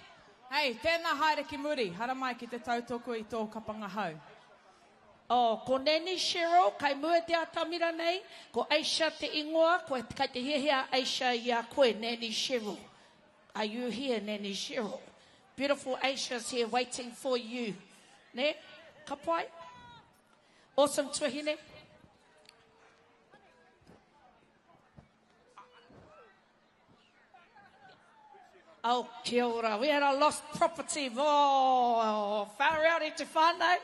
Speaker 11: hey, tēnā haere ki muri, haramai ki te tautoko i tō kapa ngahau.
Speaker 18: Oh, ko Nanny Cheryl, kai mua te atamira nei, ko Aisha te ingoa, koe, kai te hiahia a Aisha i a koe, Nanny Cheryl. Are you here, Nanny Cheryl? Beautiful Aisha's here waiting for you. Ne? Ka pai? Awesome tuahine. Oh, kia ora. We had a lost property. Oh, far out e te whānau.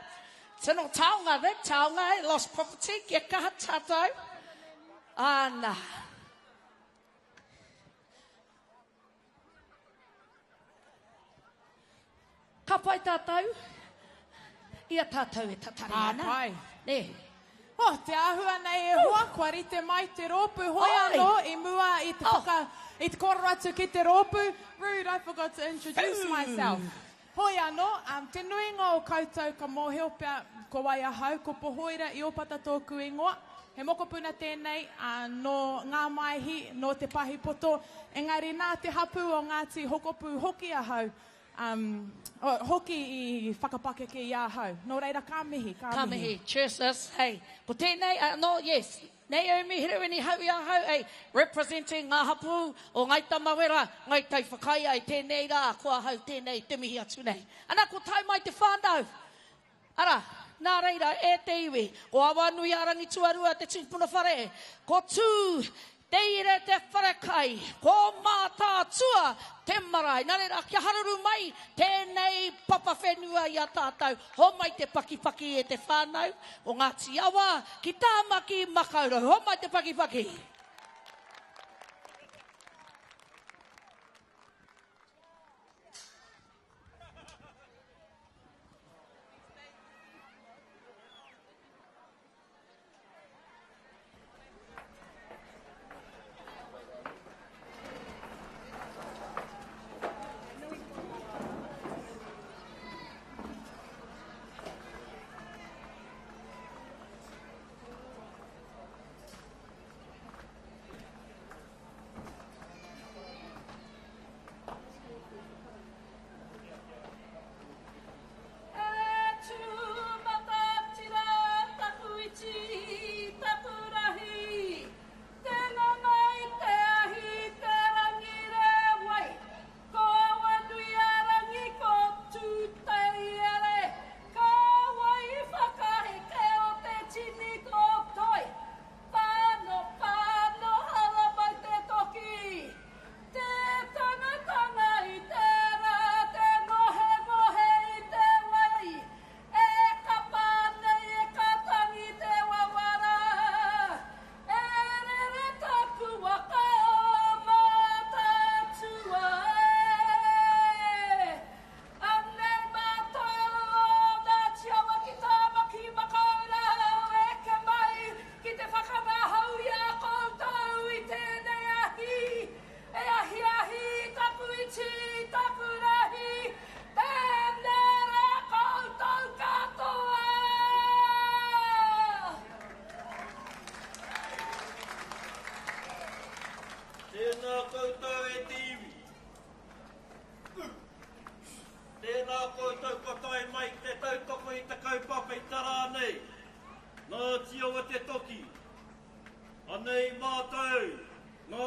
Speaker 18: Tino taonga, that taonga, eh? Lost property. Kia kaha tātou. Ana. Ka pai tātou i a tātou e tatari ana.
Speaker 11: Ka pai.
Speaker 18: Nē.
Speaker 11: Oh, te āhua nei e hoa, kua rite mai te rōpū hoi anō i mua i te whaka, i te kōrero atu ki te rōpū. Rude, I forgot to introduce myself. Hoi anō, um, te nuinga o koutou ka mōhio pea ko wai ahau, ko Pohoira Iopata tōku ingoa. He mokopuna tēnei, ā, nō Ngā Maihi, nō Te Pahipoto, engari nā te hapū o Ngāti Hokopū hoki ahau, um, oh, hoki i whakapakeke i ahau. Nō reira, ka mihi, ka mihi.
Speaker 18: Ka mihi. Cheers, sis. Hey, ko tēnei, anō, yes, Naomi Herewini Hau i ahau, hey, representing ngā hapū o Ngāi Tamawera, Ngāi Taiwhakaea i tēnei rā, ko ahau tēnei te mihi atu nei. Ana, ko tae mai te whānau. Arā, nā reira, e te iwi, ko Awanuiārangi tuarua te tūpuna whare, ko Tū Te Ire te wharekai, ko Mātaatua te marae. Nā reira, kia haruru mai tēnei papa whenua i a tātou, homai te pakipaki e te whānau o Ngāti Awa ki Tāmaki Makaurau. Homai te pakipaki!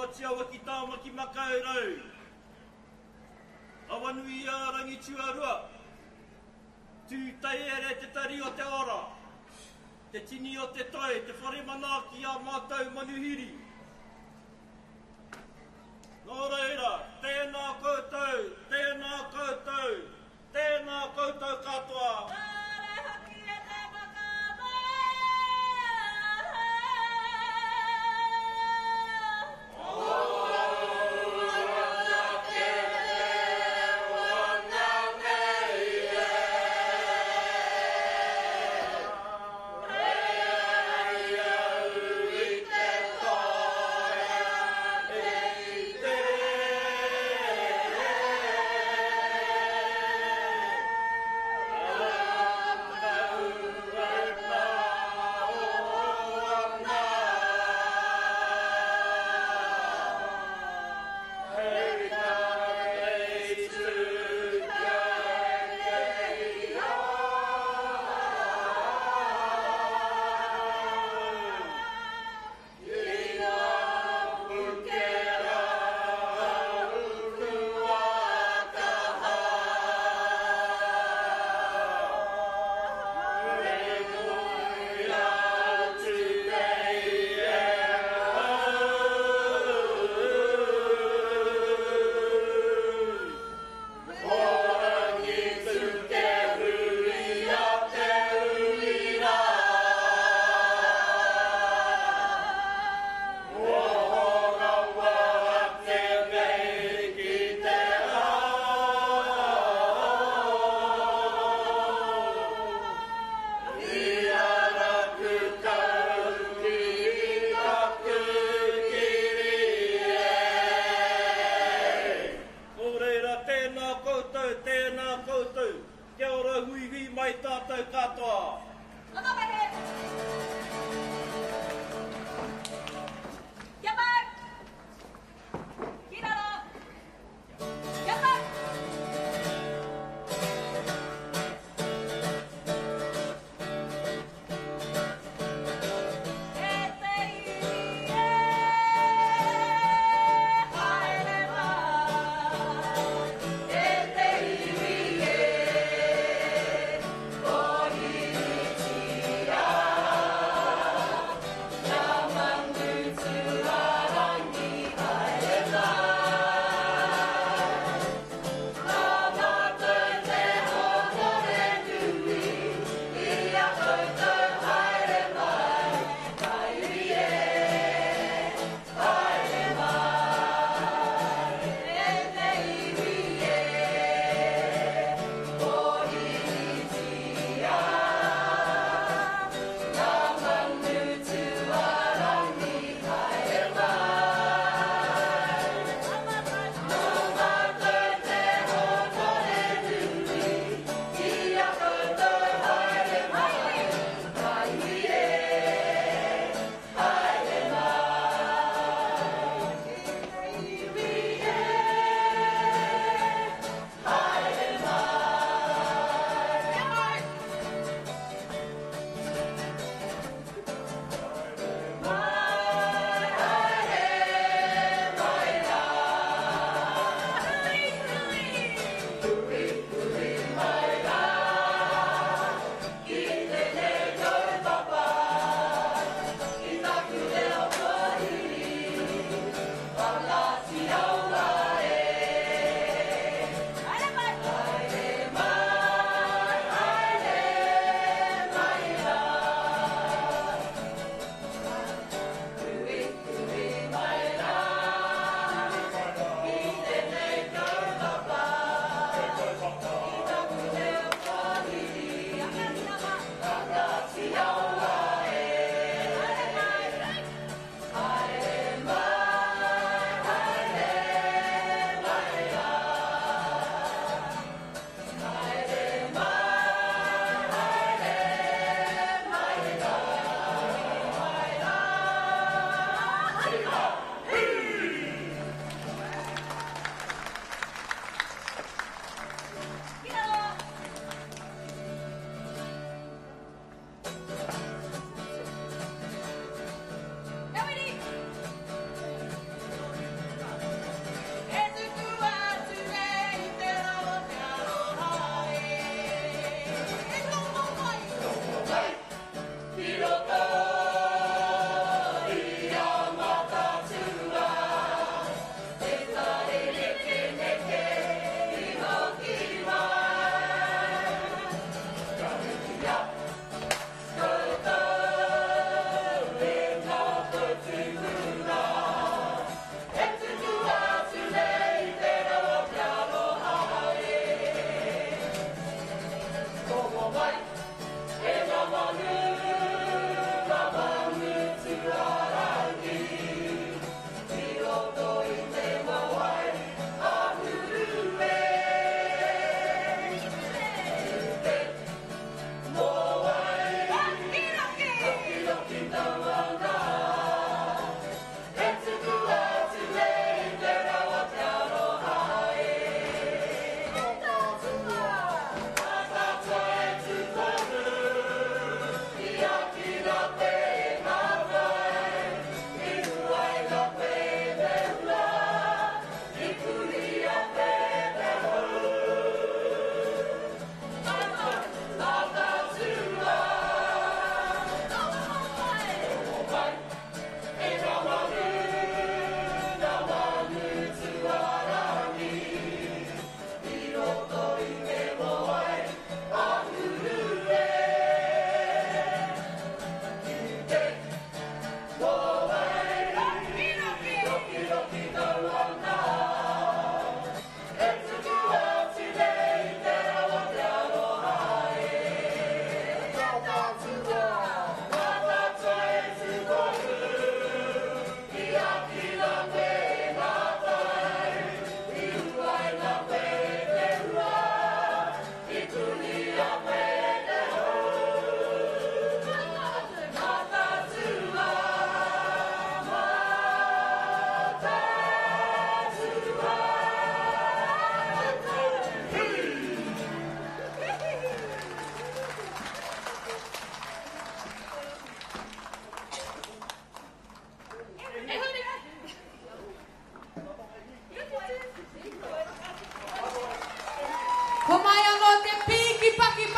Speaker 19: Ngāti Awa ki Tāmaki Makaurau. Awanuiārangi tuarua. Tū taiere te tari o te ora. Te tini o te toi, te whare manaaki a mātou manuhiri. Nō reira, tēnā koutou, tēnā koutou, tēnā koutou katoa.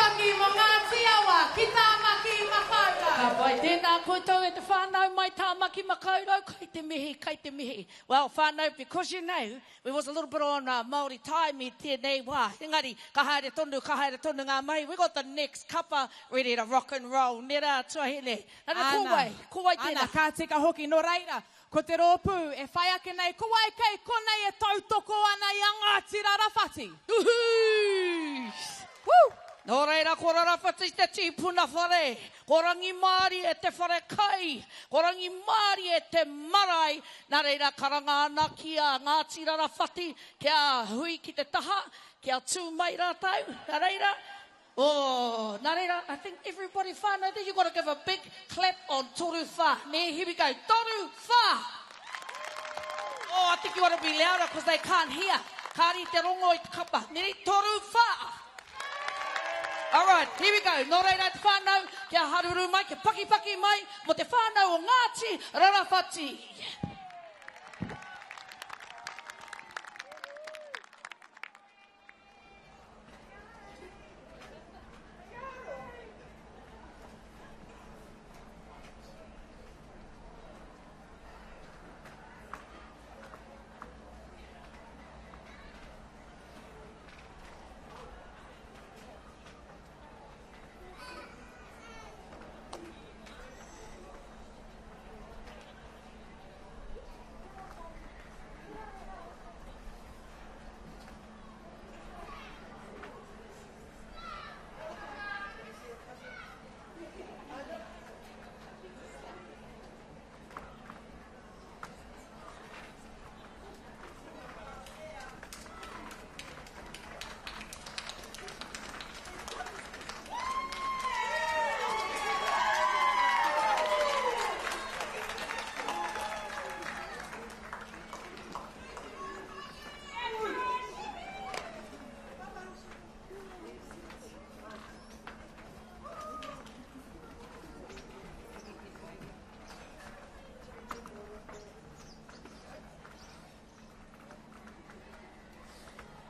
Speaker 11: pakipaki mō Ngāti Awa ki Tāmaki Makaurau.
Speaker 18: Ka pai. Tēnā koutou e te whānau mai Tāmaki Makaurau, kai te mihi, kai te mihi. Well whānau, because you know, we was a little bit on uh, Māori time i tēnei wā. Engari, ka haere tonu, ka haere tonu ngā mahi. We got the next kapa ready to rock and roll. Nē rā, tuahine. Nana, ko wai? Ko wai tēnā?
Speaker 11: Ana, ka tika hoki. Nō reira, ko te rōpū e whai ake nei, ko wai kei konei e tautoko ana i a Ngāti Rarawhati?
Speaker 18: Woohoo! Woo! Nō reira, ko Rarawhati te tīpuna whare, ko Rangimārie te whare kai, ko Rangimārie te marae, nā reira karanga ana ki a Ngāti Rarawhati kia hui ki te taha, kia tū mai rātou, nā reira, Oh, nā reira, I think everybody whānau there, you got to give a big clap on toru whā. Nē, here we go, toru whā! Oh, I think you want to be louder because they can't hear. Kāri te rongo i te kapa. Nē, toru whā! All right, here we go. Nō reira te whānau, kia haruru mai, kia pakipaki mai mō te whānau o Ngāti Rarawhati.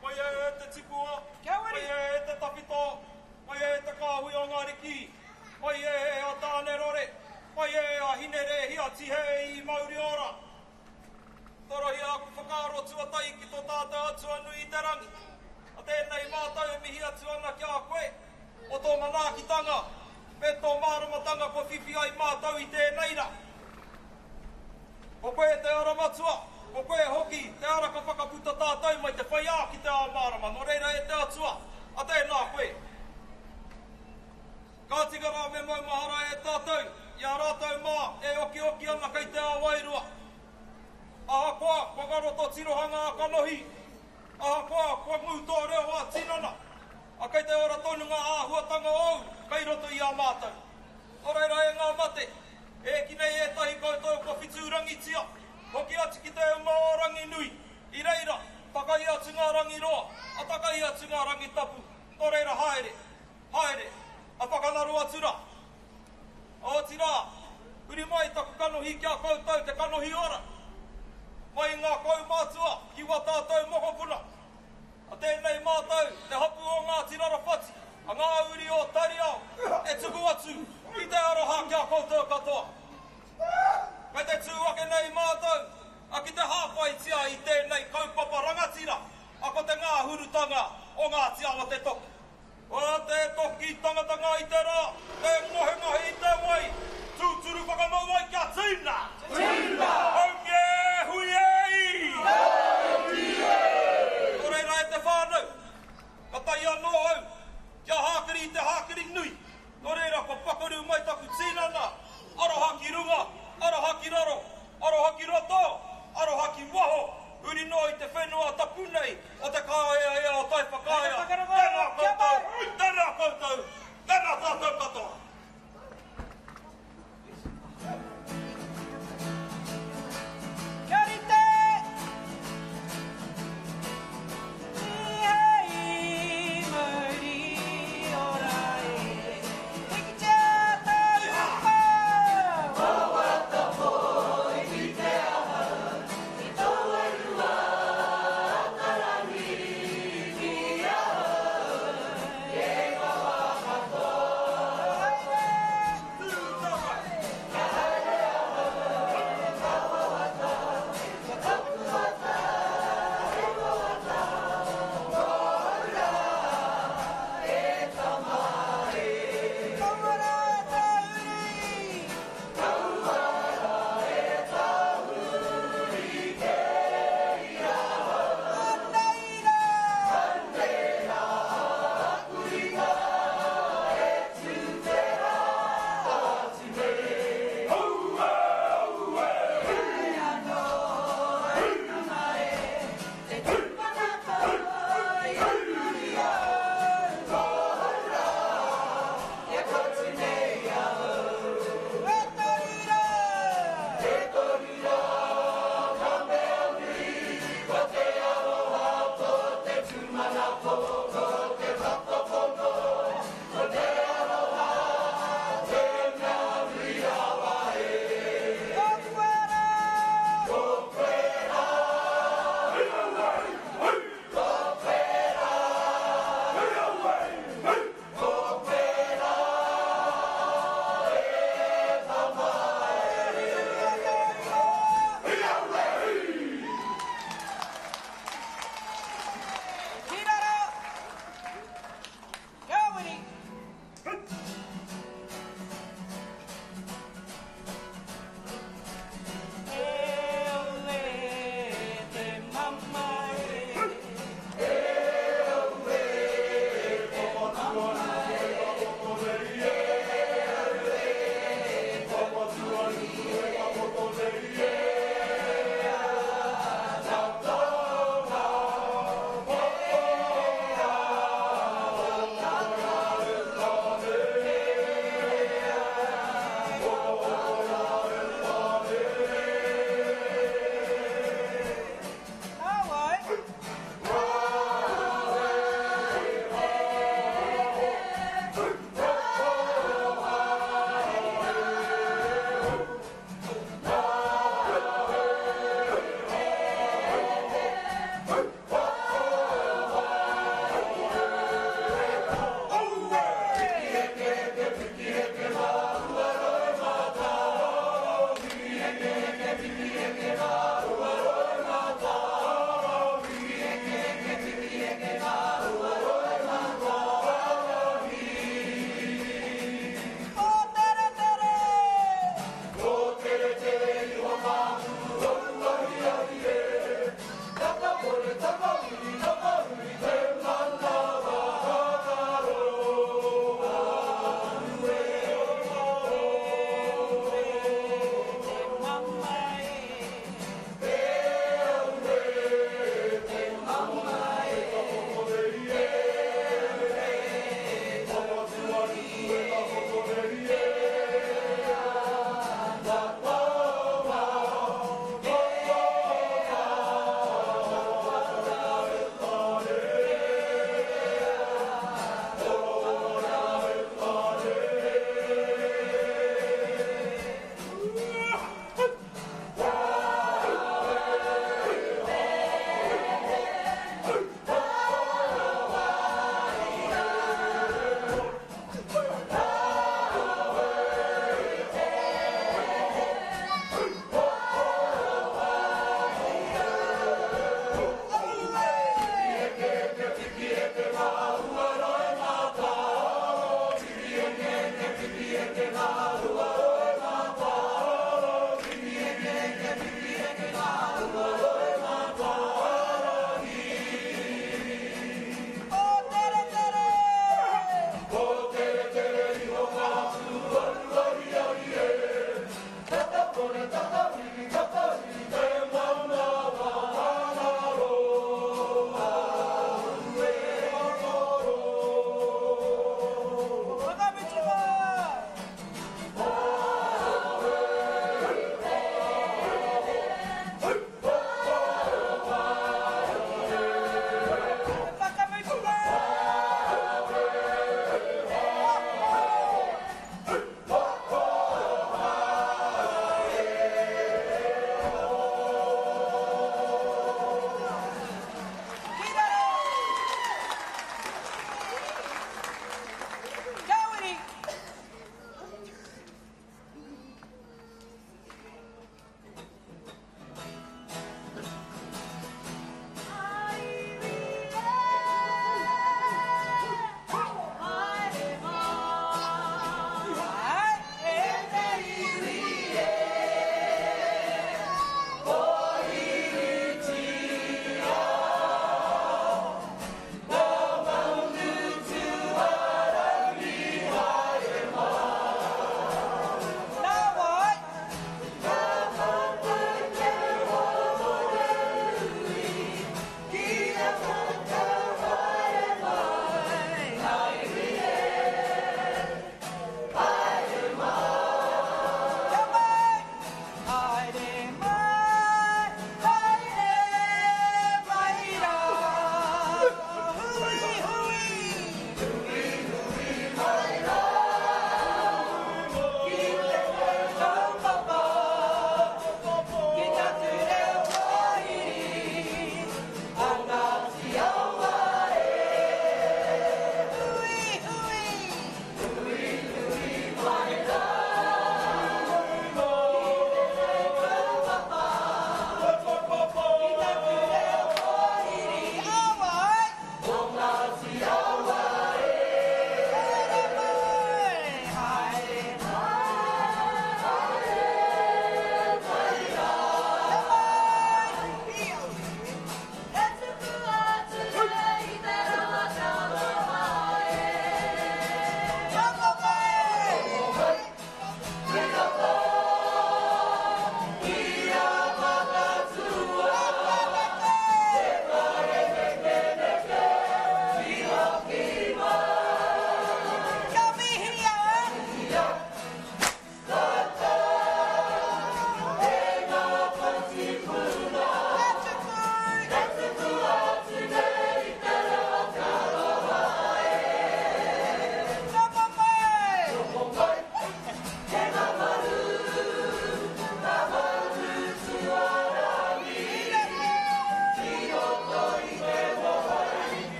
Speaker 19: Mai e te tipua, mai e te tawhito, mai e te kāhui o ngā riki, mai e a Tānerore, mai e a Hinerēhia Tihei mauri ora. Torohia aku whakaaro tuatahi ki tō tātou Atua nui i te rangi. A tēnei mātou e mihi atu ana ki a koe, mō tō manaakitanga me tō māramatanga kua whiwhi ai mātou i tēnei rā. Ko koe te ara matua, ko koe hoki te ara ka whakaputa tātou mai te whai ā ki te ao mārama, nō reira e te Atua, a tēnā koe. Ka tika rā me maumahara e tātou i a rātou mā e okioki ana kei te ao wairua. Ahakoa kua ngaro tō tirohanga ā-kanohi, ahakoa kua ngū tō reo ā-tinana, a kei te ora tonu ngā āhuatanga ōu kei roto i a mātou. Nō reira e ngā mate, e kī nei ētahi koutou kua whitūrangitia, hoki atu ki te uma o Ranginui, i reira, takahi atu ngā rangi roa, a takahi atu ngā rangi tapu, nō reira haere, haere, a whakangaro atu rā. Otirā, huri mai taku kanohi ki a koutou te kanohi ora, mai i ngā kaumātua ki wā tātou mokopuna. A tēnei mātou, te hapū o Ngāti Rarawhati, a ngā uri o Tariao, e tuku atu i te aroha ki a koutou katoa. Kei te tū ake nei mātou, a ki te hāpaitia i tēnei kaupapa rangatira, a ko te ngāhurutanga o Ngāti Awa te toki. Ko te toki tangatanga i te rā, te ngohengohe i te wai, tūturu whakamau ai kia tina! Tina! Haumi e, hui e, i! Haumi e! Nō reira e te whānau, ka tae anō au kia hākiri i te hākiri nui, nō reira kua pakaru mai taku tinana, aroha ki runga, aroha ki raro, aroha ki roto, aroha ki waho, huri noa i te whenua.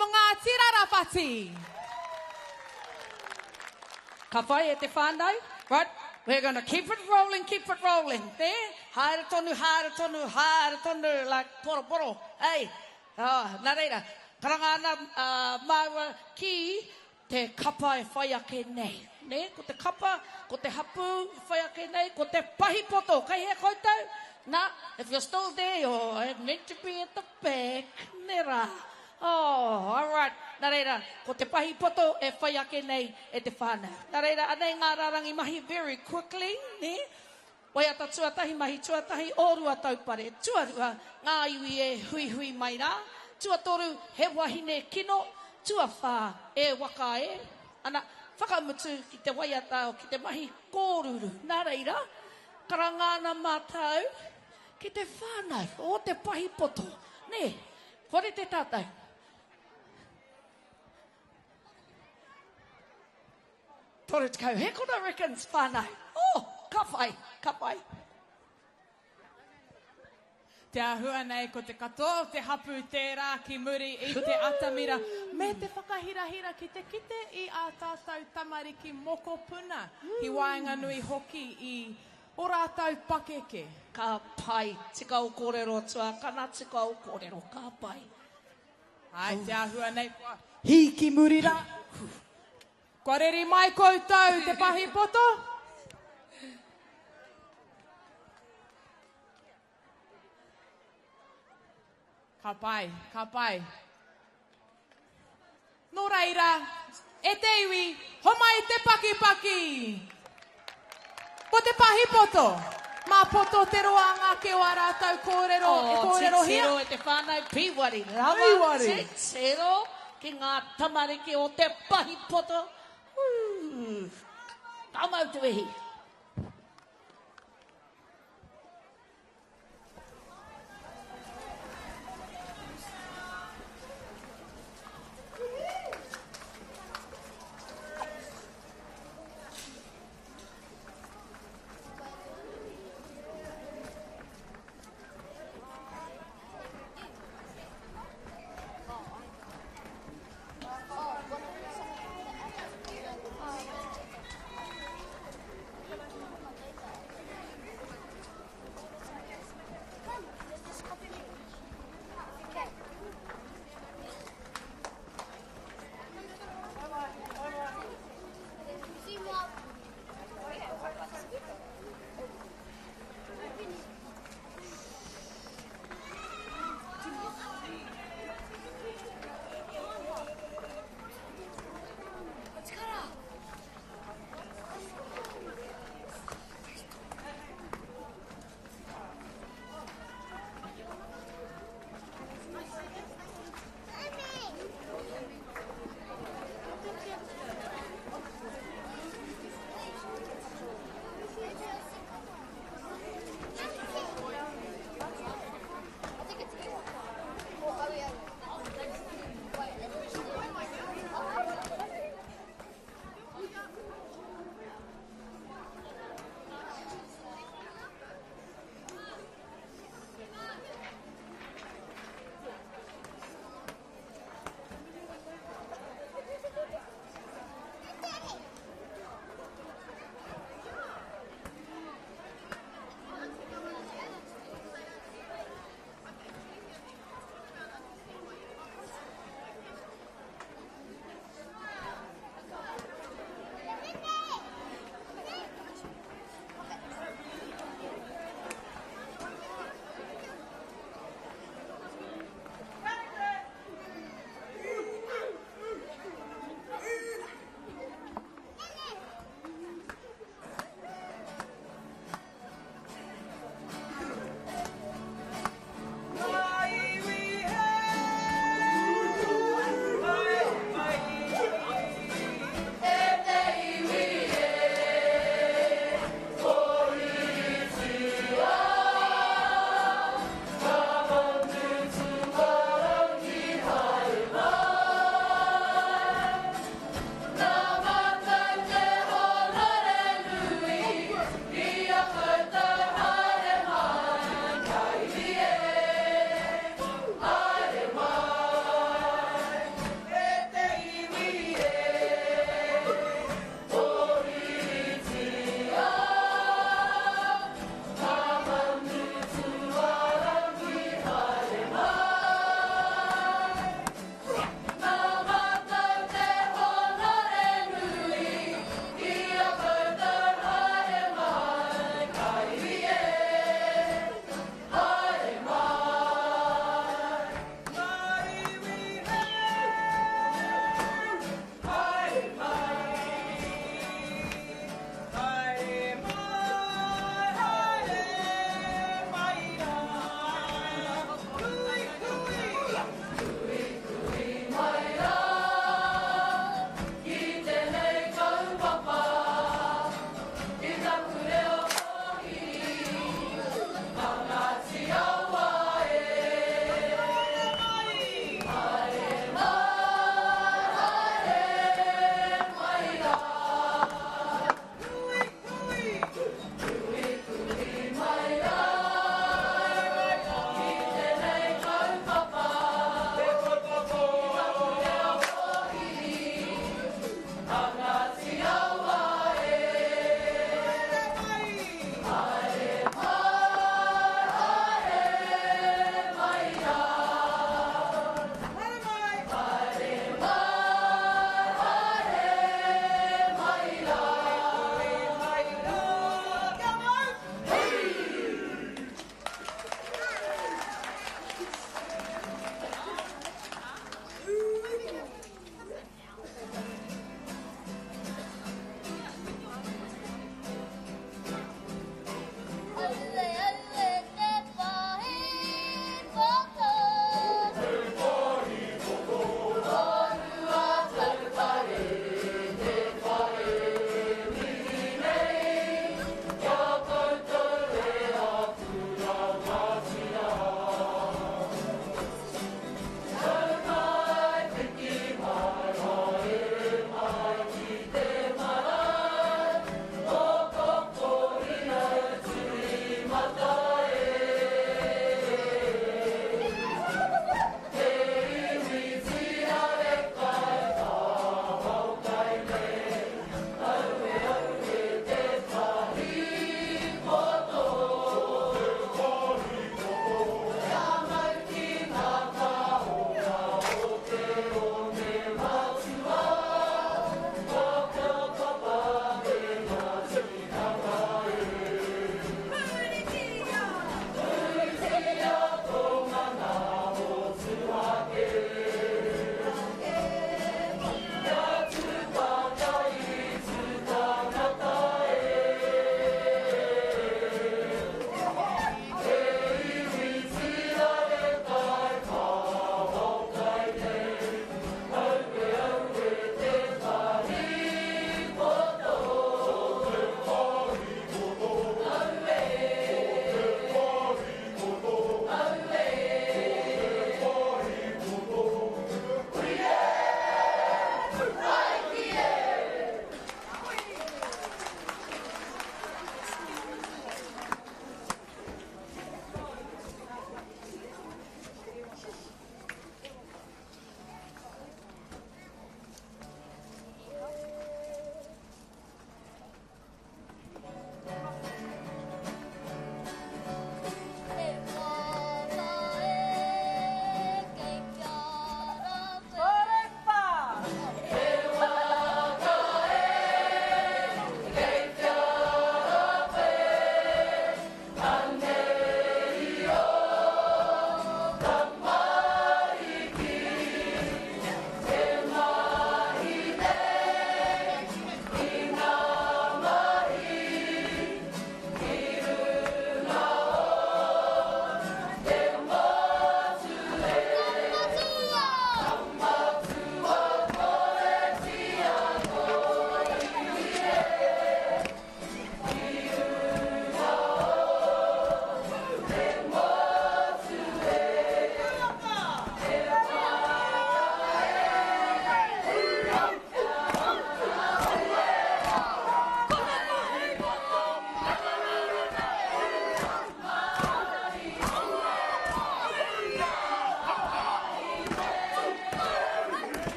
Speaker 11: mō Ngāti Rarawhati.
Speaker 18: Ka whai e te whānau, right, we're gonna keep it rolling, keep it rolling, nē? Haere tonu, haere tonu, haere tonu, like poroporo, hey. Oh, nā reira, karanga ana uh, māua ki te kapa e whai ake nei. Nē, ko te kapa, ko te hapū e whai ake nei, ko te pahipoto, kei hea koutou? Nā, if you're still there, you're meant to be at the back, nē rā. Oh, all right. Nā reira, ko te pahipoto e whai ake nei e te whānau. Nā reira, anei ngā rārangi mahi very quickly, nē? Waiata tuatahi, mahi tuatahi, o Ruataupare. Tuarua, ngā iwi e huihui mai rā. Tuatoru, he wahine kino. Tuawhā, e waka e. Ana, whakamutu ki te waiata, ki te mahi kōruru. Nā reira, karanga ana mātou ki te whānau o te pahipoto, nē? Kua rite tātou. 30 hekona reckons whānau. Oh, ka whai, ka whai.
Speaker 11: Te āhua nei ko te katoa o te hapū tērā ki muri i te atamira me te whakahirahira ki te kite i ā tātou tamariki mokopuna ki waenganui hoki i ō rātou pakeke.
Speaker 18: Ka pai, tika o kōrero tuakana, tika o kōrero, ka pai.
Speaker 11: Āe, te āhua nei kua hī ki muri rā. Kua reri mai koutou te pahi poto? Ka pai, ka pai. Nō reira, e te iwi, homai te pakipaki! Ko te pahi poto! Mā poto te roanga ake o ā rātou kōrero e
Speaker 18: Oh,
Speaker 11: kōrerohia.
Speaker 18: titiro e te whānau, pīwari rawa,
Speaker 11: Pīwari.
Speaker 18: titiro ki ngā tamariki o te pahi poto. Ooh, ka mau te wehi.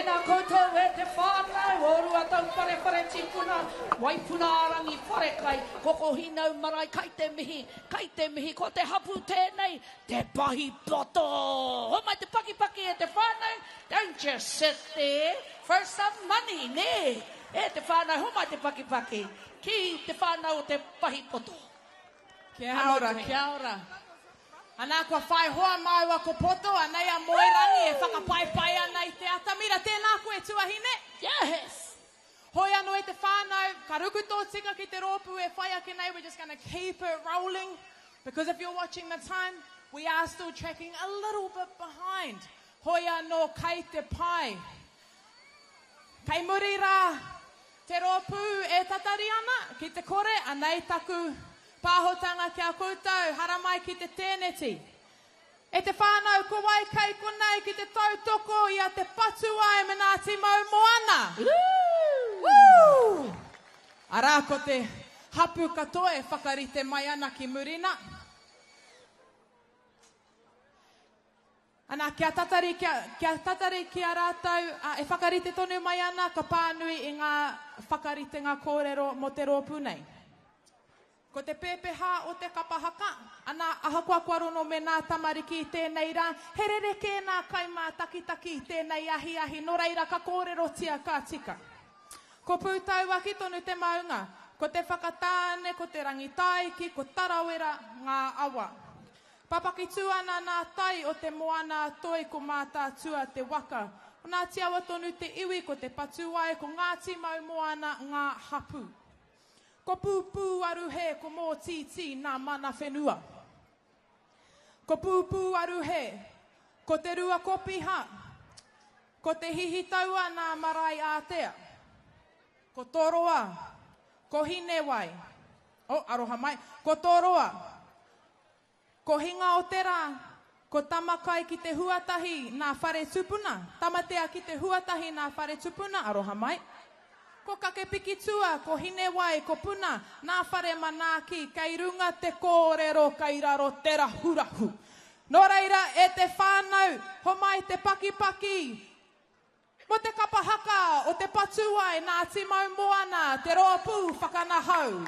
Speaker 18: Tēnā koutou e te whānau o Ruatauwharewhare tīpuna, Waipunārangi wharekai, Kokohinau marae kai te mihi, kai te mihi, ko te hapū tēnei, te pahi poto! Homai te pakipaki e te whānau, don't just sit there, throw some money, nē? E te whānau, homai te pakipaki ki te whānau o te pahi poto.
Speaker 11: Kia ora, kia ora. Anā, kua whai hoa māua ko Poto, anei a Moerangi e whakapaipai ana i te atamira. Tēnā koe, tuahine.
Speaker 18: Yes!
Speaker 11: Hoi anō e te whānau, ka ruku tō tika ki te rōpū e whai ake nei, we're just gonna keep it rolling, because if you're watching the time, we are still tracking a little bit behind. Hoi anō, kei te pai. Kei muri rā te rōpū e tatari ana, ki te kore, anei taku pāhotanga ki a koutou, haramai ki te tēneti. E te whānau, ko wai kei konei ki te tautoko i a Te Patuwai me Ngāti Maumoana? Woo! Arā, ko te hapū katoa e whakarite mai ana ki muri nā. Ana, kia tatari, kia, kia tatari ki a rātou, ā, e whakarite tonu mai ana, ka pānui i ngā whakaritenga kōrero mō te rōpū nei. Ko te pēpehā o te kapa haka, ana, ahakoa kua rono me nā tamariki i tēnei rā, he rerekē nā kaimātakitaki i tēnei ahiahi, nō reira ka kōrerotia ka tika. Ko Pūtauaki tonu te maunga, ko Te Whakatāne, ko Te Rangitāiki, ko Tarawera ngā awa. Papaki tū ana nā tai o te moana a Toi ko Mātaatua te waka. Ko Ngāti Awa tonu te iwi, ko Te Patuwai, ko Ngāti Maumoana ngā hapū. Ko Pūpūaruhe, ko Mōtītī nā mana whenua. Ko Pūpūaruhe, ko Te Ruakopiha, ko Te Hihitaua nā marae ātea. Ko Toroa, ko Hinewai, oh, aroha mai, ko Toroa, Ko Hinga o te rā, ko Tamakai ki te huatahi nā whare tupuna, Tamatea ki te huatahi nā whare tupuna, aroha mai. Ko Kakepikitua, ko Hinewai, ko Puna, nā whare manaaki, kei runga te kōrero, kei raro te rahurahu. Nō reira, e te whānau, homai te pakipaki, Mo te kapa haka o Te Patuwai nā Timau Moana te rōpū whakanahau.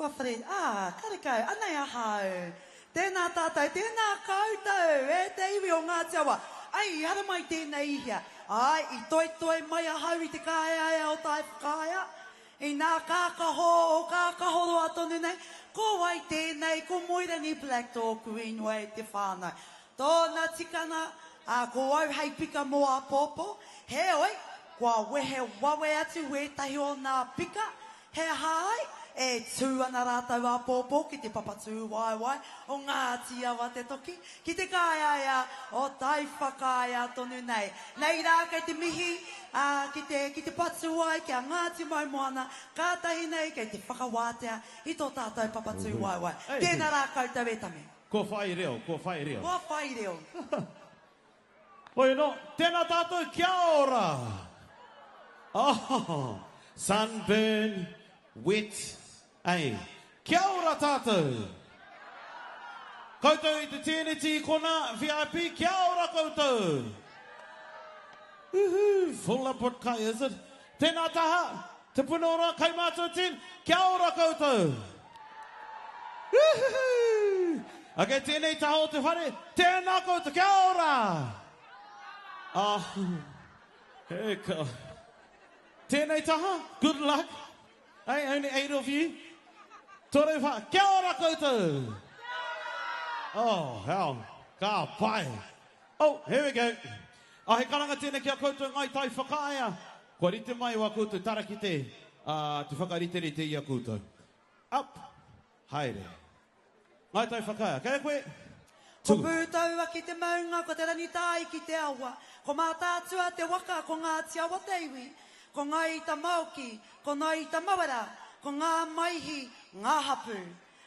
Speaker 1: Kua whare, ā, karekau, anei ahau. Tēnā tātou, tēnā koutou, e te iwi o Ngāti Awa. Ai, i haramai tēnei i hea? Āe, i toetoe mai ahau i te kāeaea o Taewhakaea, inā kākaho o Kākahoroa tonu nei, ko wai tēnei, ko Moerangi Black tōku ingoa e te whānau. Tōna tikanga, ā, ko au hei pika mō āpōpō, heoi, kua wehe wawe atu wētahi o nā pika, He aha ai? E tū ana rātou āpōpō ki te papatūwaewae o Ngāti Awa Te Toki, ki te kāeaea o Taiwhakaea tonu nei. Nei rā kei te mihi, ā, ki te, ki te patuai ki a Ngāti Maumoana, kātahi nei kei te whakawātea i tō tātou papatūwaewae. Tēnā rā koutou e Tame.
Speaker 16: Kua whai reo, kua whai reo.
Speaker 1: Kua whai reo.
Speaker 16: Hoi anō, tēnā tātou, kia ora! Oh, sunburn, wet, ei. Kia ora tātou! Koutou i te tēneti i konā, VIP, kia ora koutou! Woohoo, full up with kai, is it? Tēnā taha, te puna ora, kaumātua team, kia ora koutou! Woohoo! Ok, tēnei taha o te whare, tēnā koutou, kia ora! Oh, he ka. Tēnei taha, good luck. Hey, only eight of you. Toru wha, kia ora koutou! Oh, hell, ka pai. Oh, here we go. Oh, he karanga tēnei ki a koutou Ngai Tai Whakaea. Kua rite mai wā koutou tarakite, uh, te whakariterite i a koutou. Up! Haere. Ngāi Tai Whakaea. Kei a koe?
Speaker 1: Ko Pūtaua ki te maunga, ko Te Rangitāiki ki te awa, ko Mātaatua te waka, ko Ngāti Awa te iwi, ko Ngāi Tamaoki, ko Ngāi Tamawera, ko Ngā Maihi ngā hapū.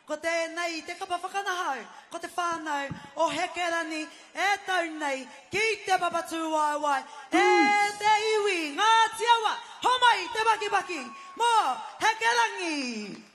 Speaker 1: Ko tēnei te kapa whakanahau, ko te whānau o Hekerani e tau nei ki te papa tūwaewae e te iwi Ngāti Awa, homai te pakipaki mō Hekerangi!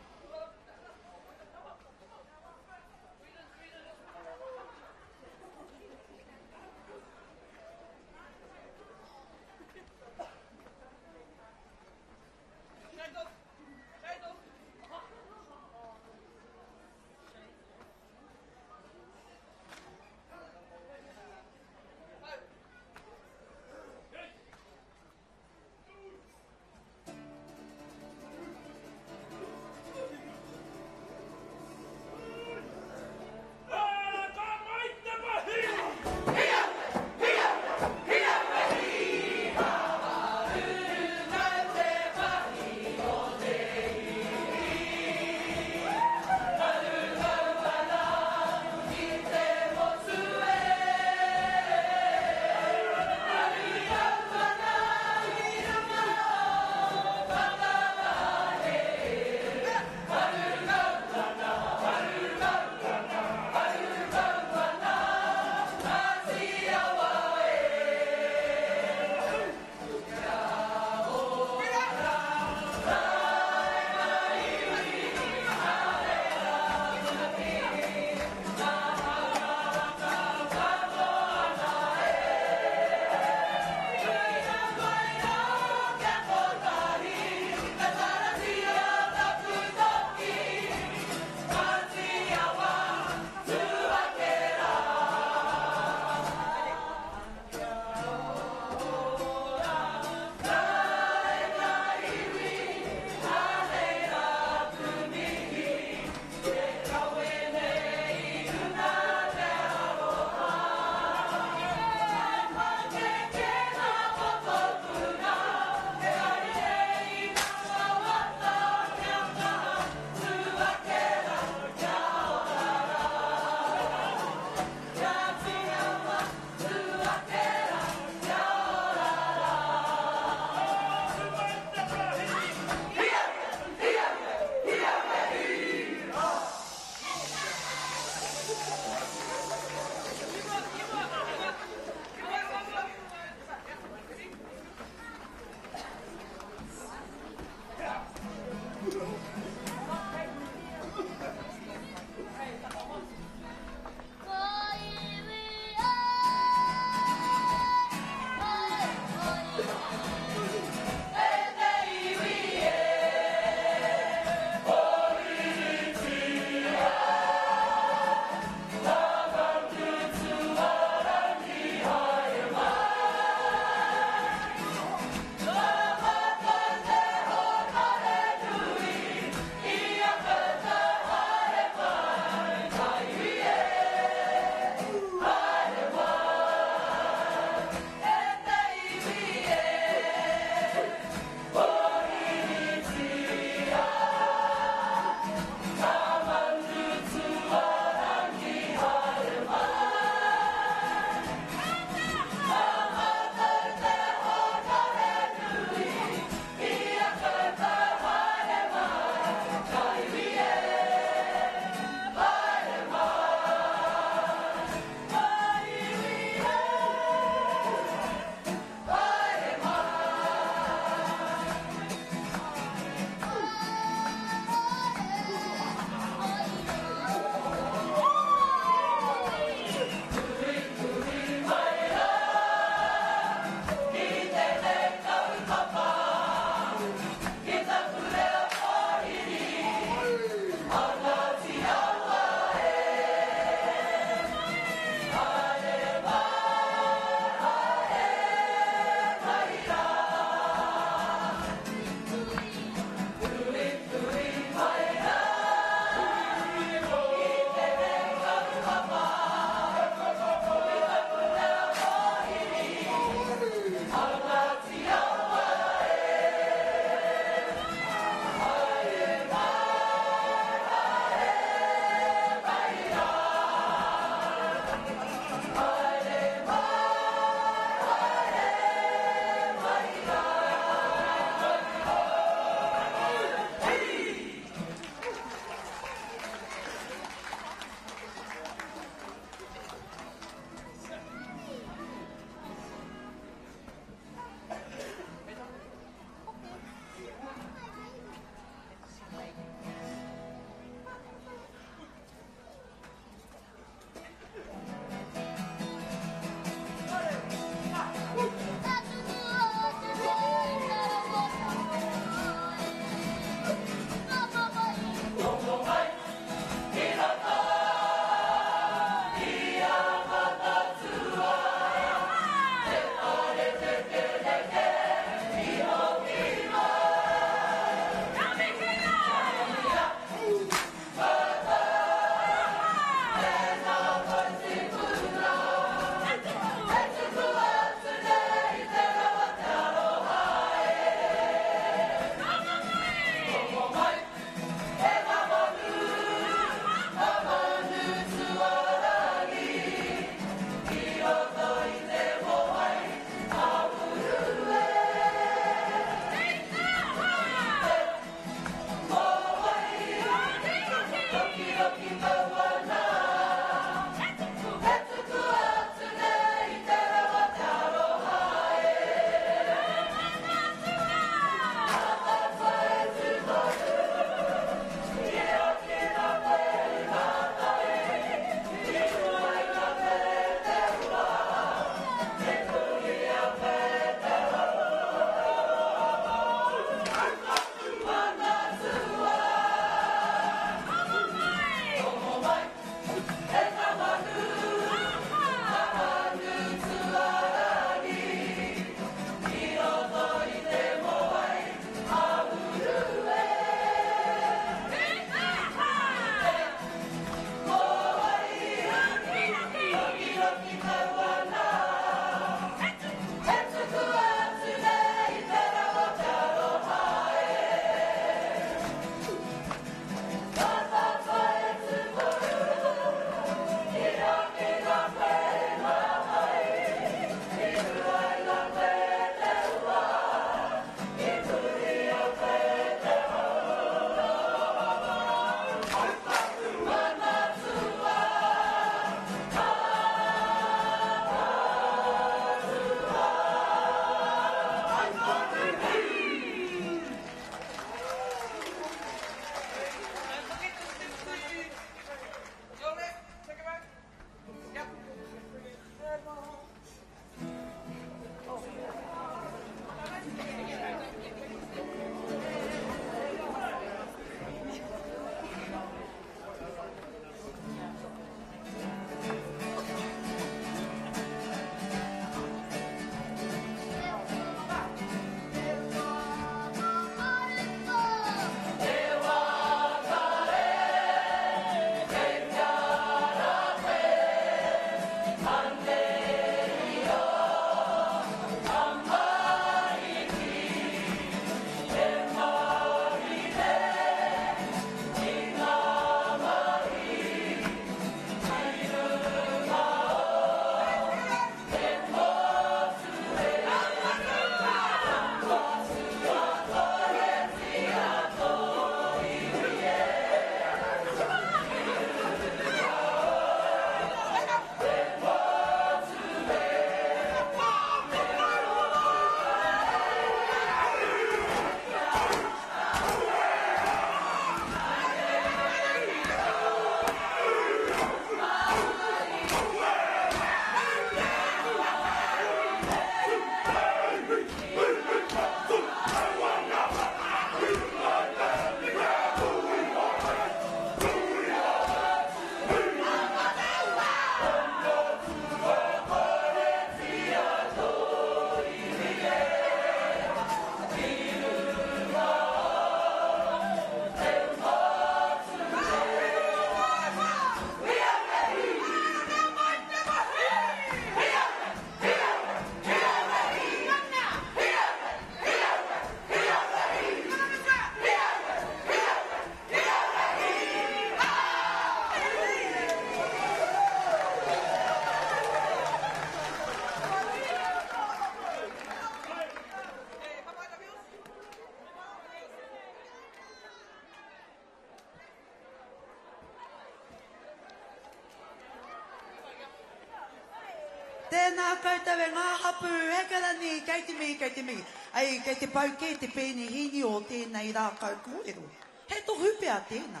Speaker 17: Tēnā koutou e ngā hapū, he karani, kei te mihi, kei te mihi. Ei, kei te pau kē te pēnihīni o tēnei rākau kōrero. He tohu pea tēnā.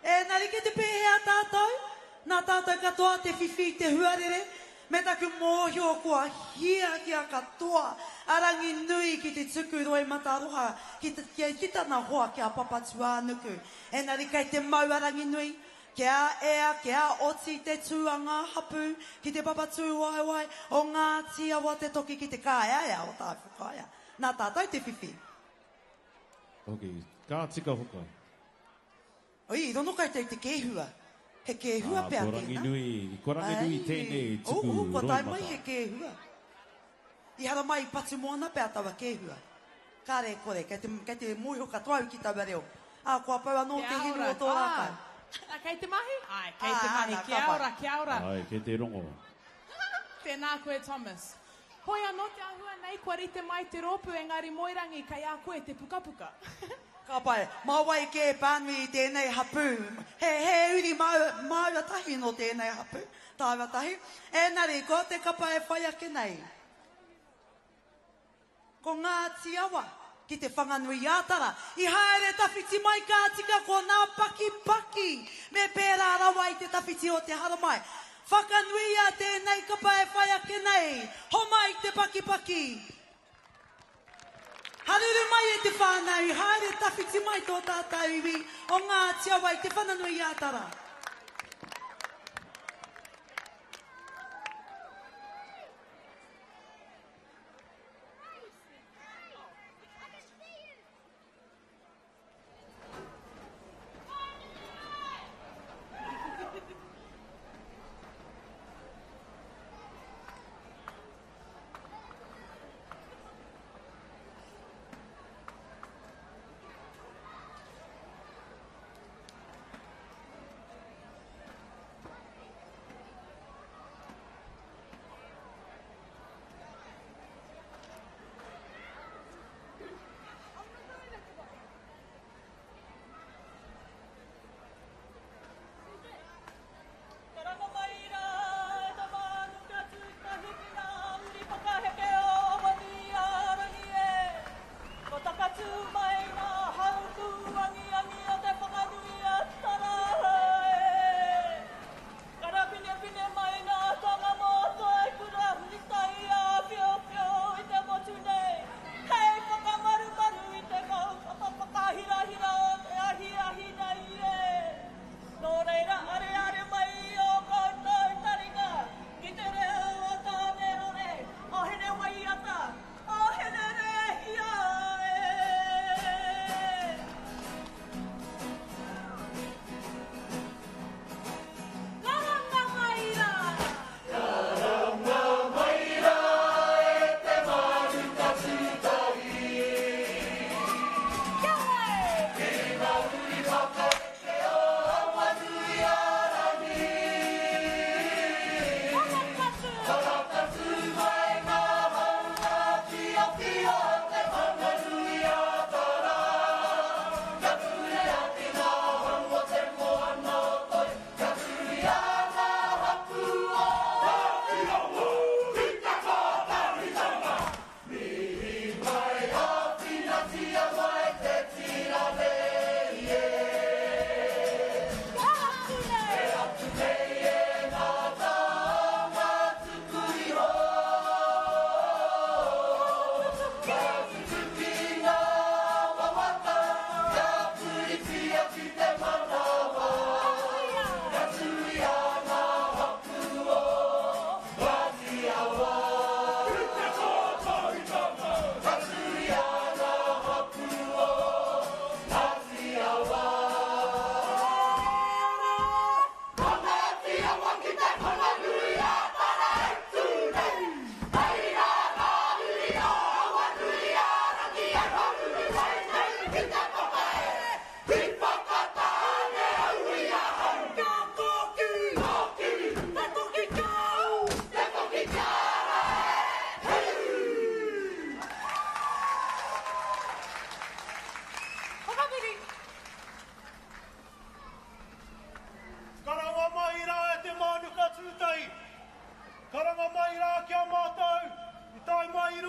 Speaker 17: Engari kei te pēhea tātou? Nā tātou katoa te whiwhi i te huarere, me taku mōhio kua hiahia katoa a Ranginui ki te tuku roimata aroha ki, ki tana hoa ki a Papatūānuku. Engari kei te mau a Ranginui, kia ea, kia oti te tū a ngā hapū ki te papa tūwaewae o Ngāti Awa te toki ki te kāeaea o Tāwhiwhakaea. Nā tātou te whiwhi.
Speaker 16: Hoki, ka tika hokai.
Speaker 17: Oi, i rono koutou te kēhua. He kēhua pea
Speaker 16: tēnā. Ko Ranginui, ko Ranginui tēnei tuku roimata.
Speaker 17: Kua tae mai he kēhua. I haramai i Patumoana pea taua kēhua. Kāre e kore, kei te, kei te mōhio katoa au ki taua reo. Ā, kua pau anō te hinu o tō rākau.
Speaker 11: Kei te mahi? Āe, kei te mahi. Kia ora, kia ora.
Speaker 16: Āe, kei te rongo.
Speaker 11: Tēnā koe, Thomas. Hoi anō te āhua nei kua rite mai te rōpū engari Moerangi kei a koe te pukapuka.
Speaker 17: Ka pai. Mā wai kē e pānui i tēnei hapū? He, he uri māua, māua tahi nō tēnei hapū, tāua tahi. Engari, ko te kapa e whai ake nei. Ko Ngāti Awa ki Te Whanganui-ā-Tara. I haere tawhiti mai ka tika ko nā pakipaki me pērā rawa i te tawhiti o te haramai. Whakanuia tēnei kapa e whai ake nei, homai te pakipaki! Haruru mai e te whānau, i haere tawhiti mai tō tātou iwi o Ngāti Awa i Te Whanganui-ā-Tara.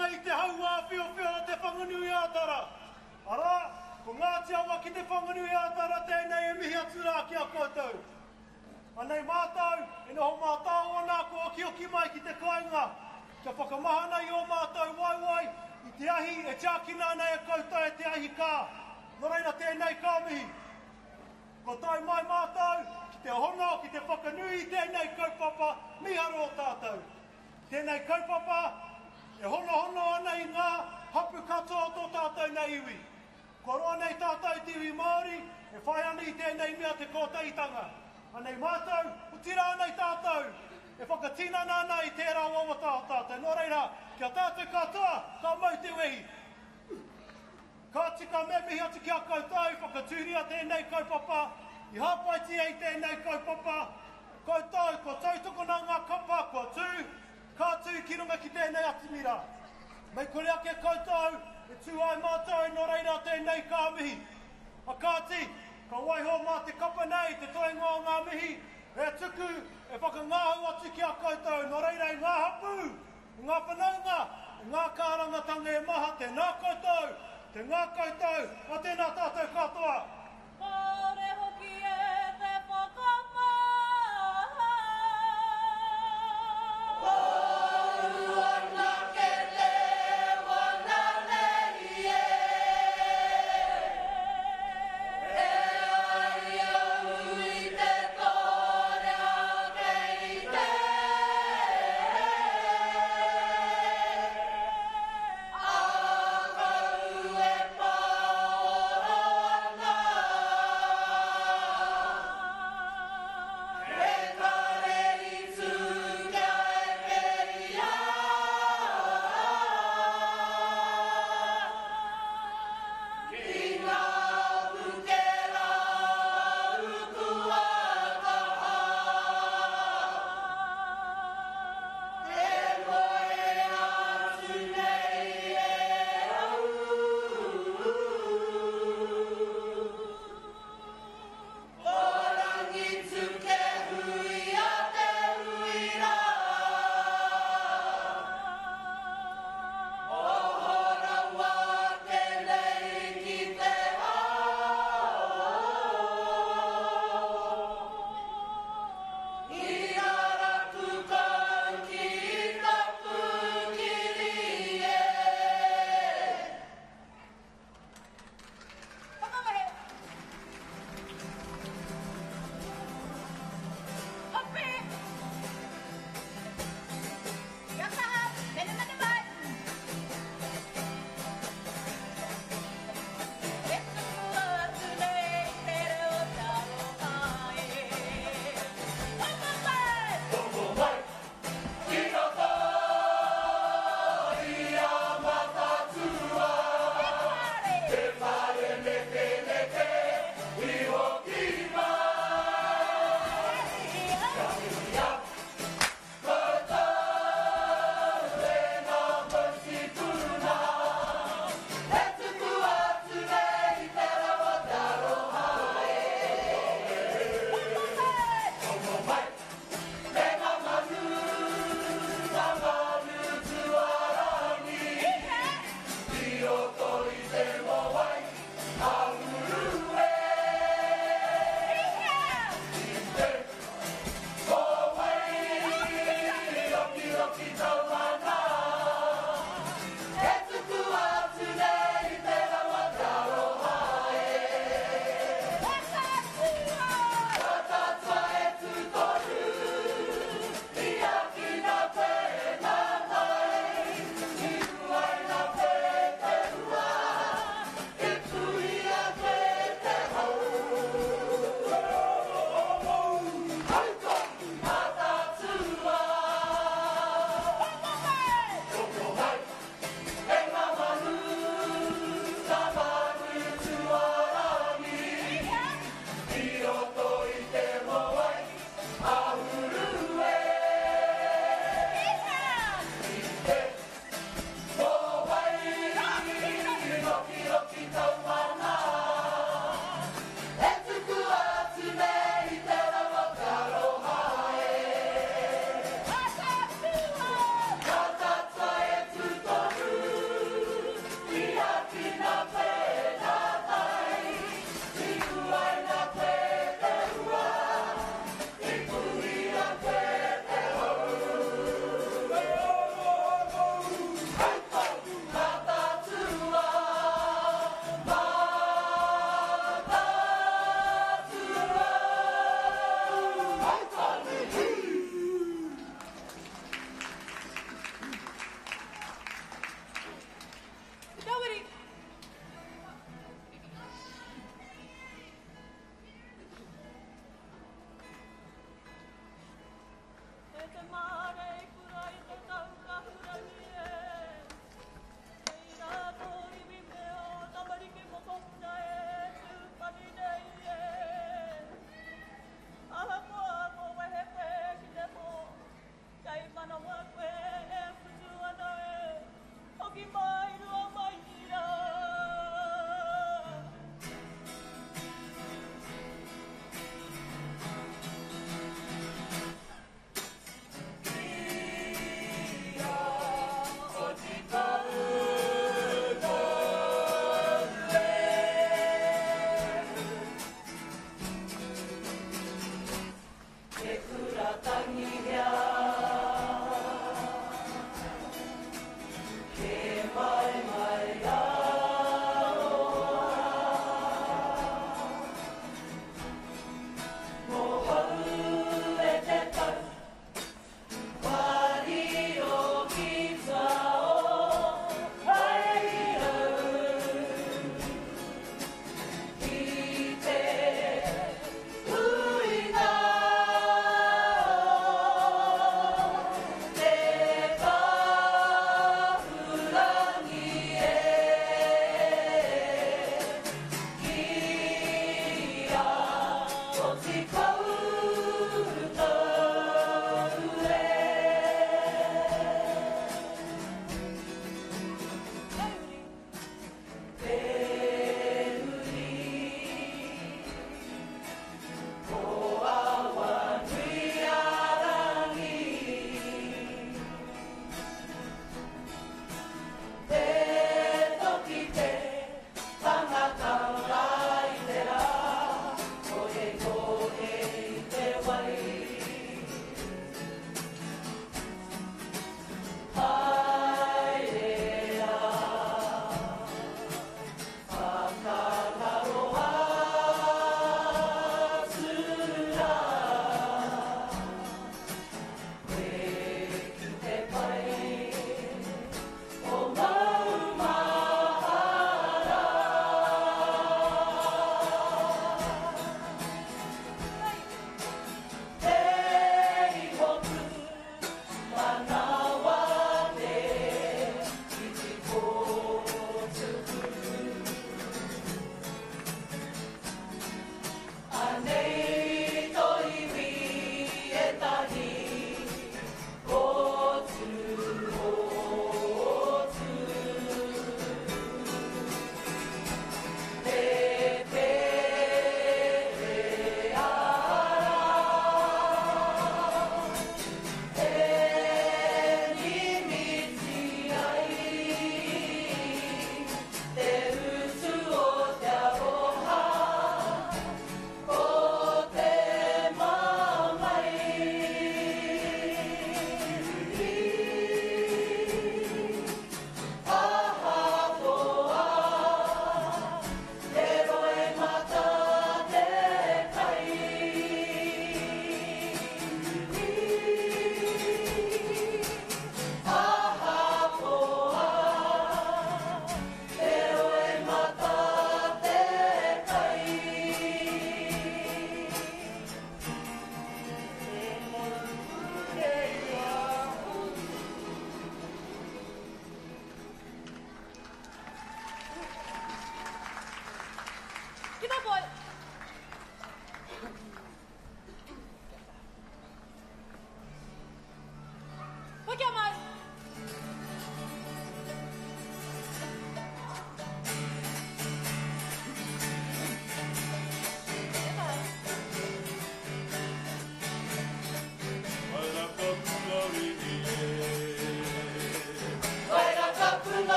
Speaker 20: karanga i te hauāwhiowhio o Te Whanganui-ā-Tara. Arā, ko Ngāti Awa ki Te Whanganui-ā-Tara tēnei e mihi atu rā ki a koutou. Anei mātou e noho mātao ana kua okioki mai ki te kāinga kia whakamahana i ō mātou waewae i te ahi e tiakina ana e koutou e te ahi kā. Nō reira tēnei ka mihi. Kua tae mai mātou ki te hono ki te whakanui i tēnei kaupapa mīharo o tātou. Tēnei kaupapa e honohono ana i ngā hapu katoa o tō tātou nei iwi. Kua roa nei tātou te iwi Māori e whai ana i tēnei mea te kōtahitanga. Anei mātou, otirā anei tātou e whakatinana ana i tērā wawata o tātou. Nō reira, ki a tātou katoa, ka mau te wehi. Ka tika me mihi atu ki a koutou i whakatūria tēnei kaupapa, i hāpaitia i tēnei kaupapa. Koutou, kua tautokona ngā kapa, kua tū, ka tū ki runga ki tēnei atimira. Mei kore ake koutou e tū ai mātou, nō reira tēnei ka mihi. A kāti, ka waiho mā te kapa nei te toenga o ngā mihi e tuku, e whakangahau atu ki a koutou, nō reira i ngā hapū, i ngā whanaunga, i ngā kārangatanga e maha, tēnā koutou, tēnā koutou, a tēnā tātou katoa.
Speaker 9: Kāore hoki e te whakamā. Kōrua anake te wana nei e. E ai au i te tōrea kei te. Ākau e pāoro ana.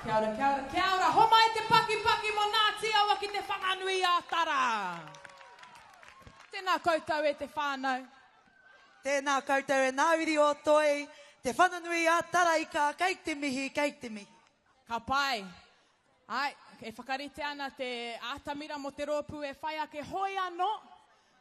Speaker 11: Kia ora, kia ora, kia ora. Homai te pakipaki mō Ngāti Awa ki Te Whanganui a Tara. Tēnā koutou e te whānau.
Speaker 21: Tēnā koutou e nā uri o Toi, Te Whanganui a Tara ika, kei te mihi, kei te mihi.
Speaker 11: Ka pai. Āe, e whakarite ana te ātamira mō te rōpū e whai ake hoi anō.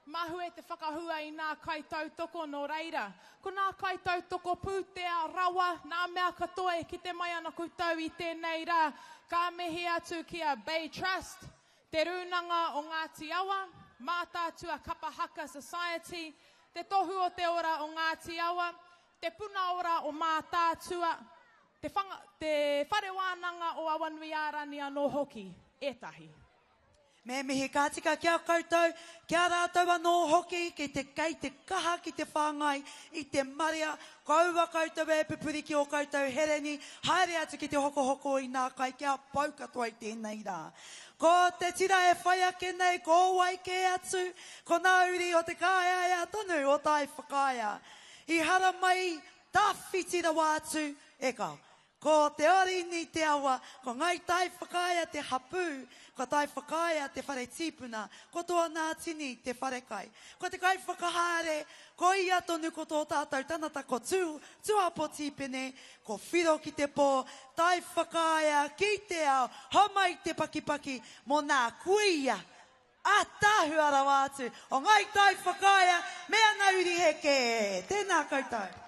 Speaker 11: Mahue te whakahua i nā kaitautoko nō reira. Ko nā kaitautoko pūtea, rawa, nā mea katoa e kite mai ana koutou i tēnei rā. Ka mihi atu ki a Bay Trust, Te Rūnanga o Ngāti Awa, Mātaatua Kapa Haka Society, Te Tohu o Te Ora o Ngāti Awa, Te Puna Ora o Mātaatua, Te whanga, te Whare Wānanga o Awanuiārani anō hoki, ētahi.
Speaker 21: Me mihi ka tika ki a koutou, ki a rātou anō hoki, ki te kei te kaha ki te whāngai i te marea, kaua koutou e pupuri ki ō koutou hereni, haere atu ki te hokohoko i nā kai kia pau katoa i tēnei rā. Ko te tira e whai ake nei, ko wai kē atu, ko nā uri o te kāeaea tonu o Taiwhakaea. I haramai Tawhiti rawa atu, e kao. Ko Te Orini te awa, ko Ngai Taiwhakaea te hapū, ko Taiwhakaea te whare tīpuna, ko Toanātini te wharekai. Ko te kaiwhakahaere, ko ia tonu ko tō tātou tanata ko Tū, Tuapo Tīpene, ko Whiro ki te pō, Taiwhakaea ki te ao, homai te pakipaki mō nā kuia Ataahua rawa atu o Ngai Tai Whakaea me ana uri heke. Tēnā koutou.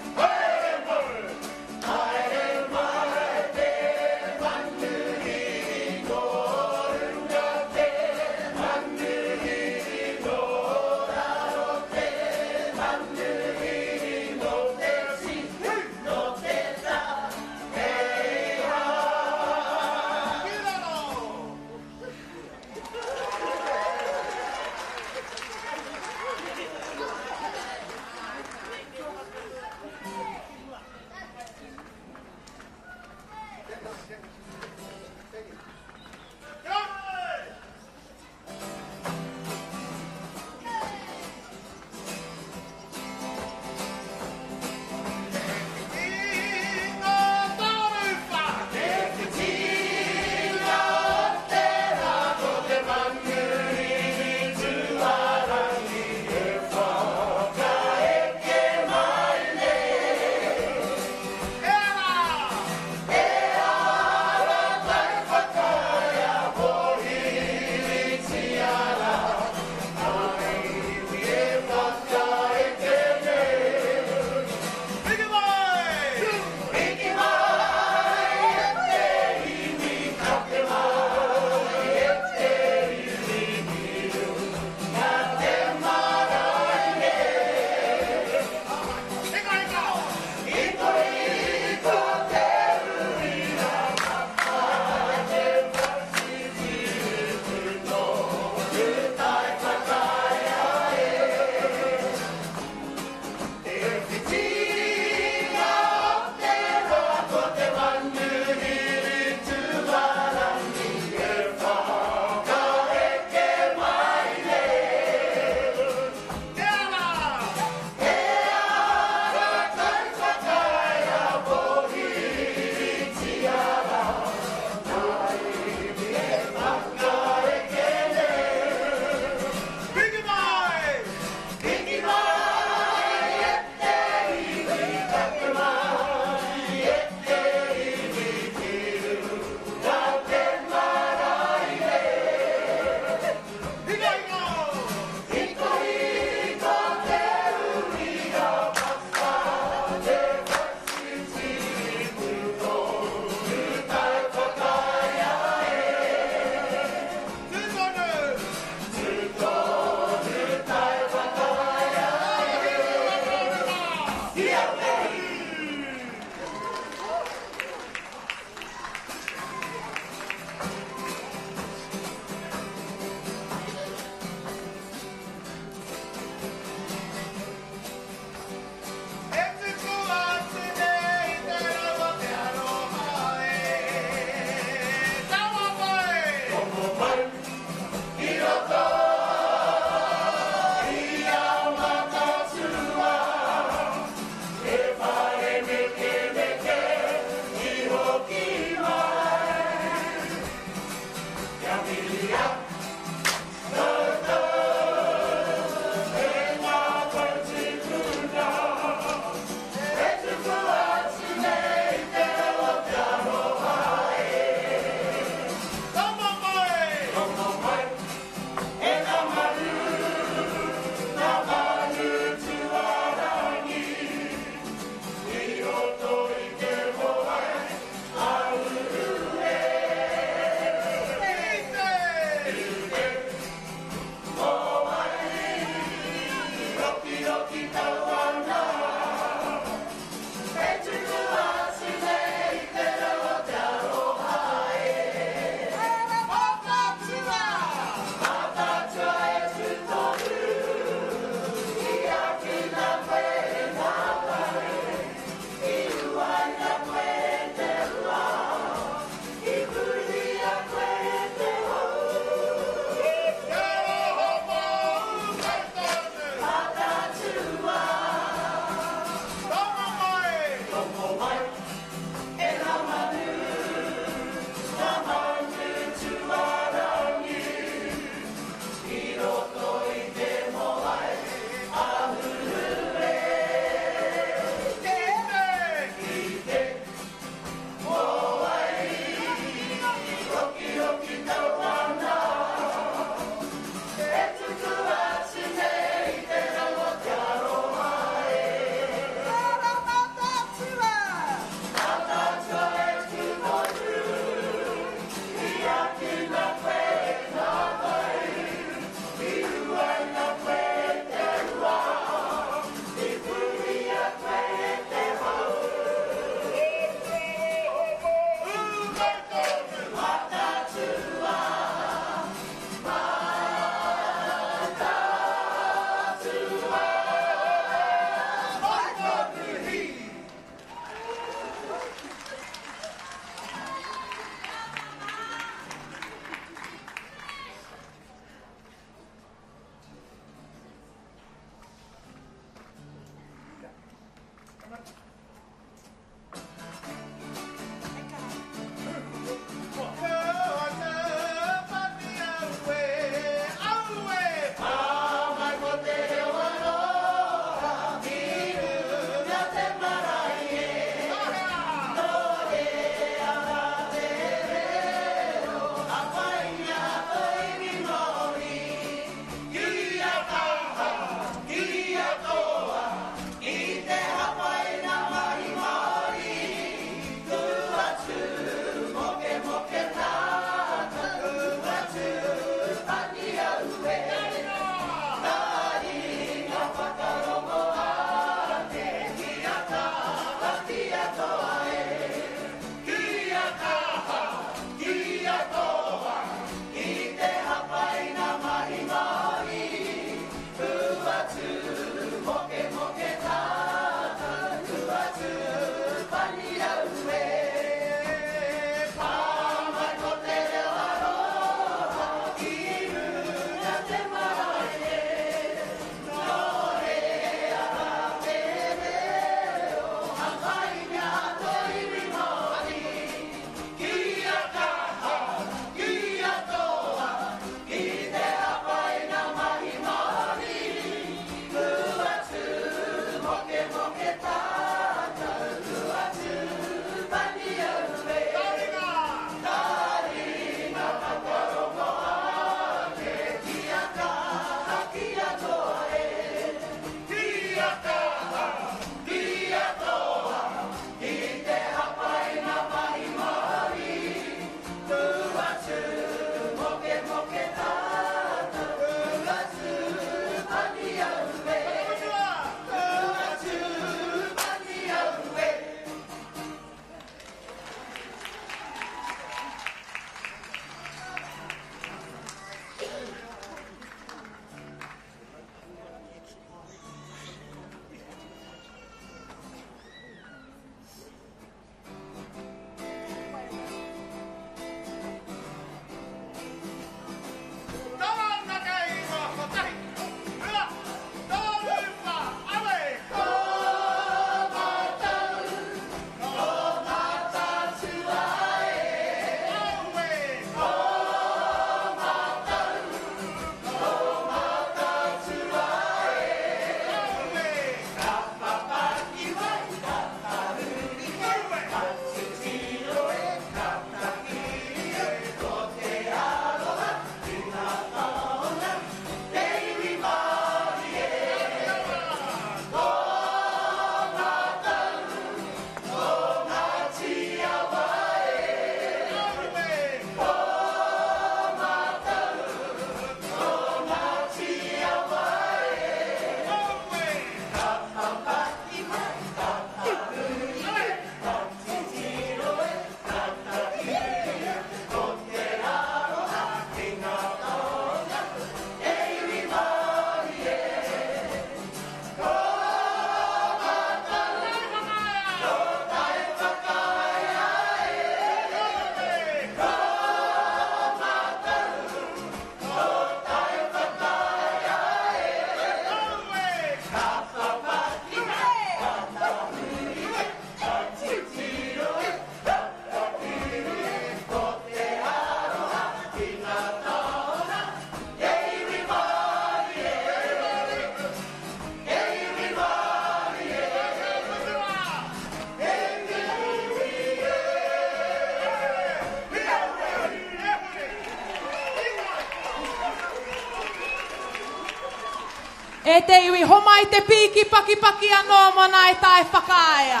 Speaker 11: E te iwi, homai te pīki pakipaki anō mō Ngāi Tai Whakaea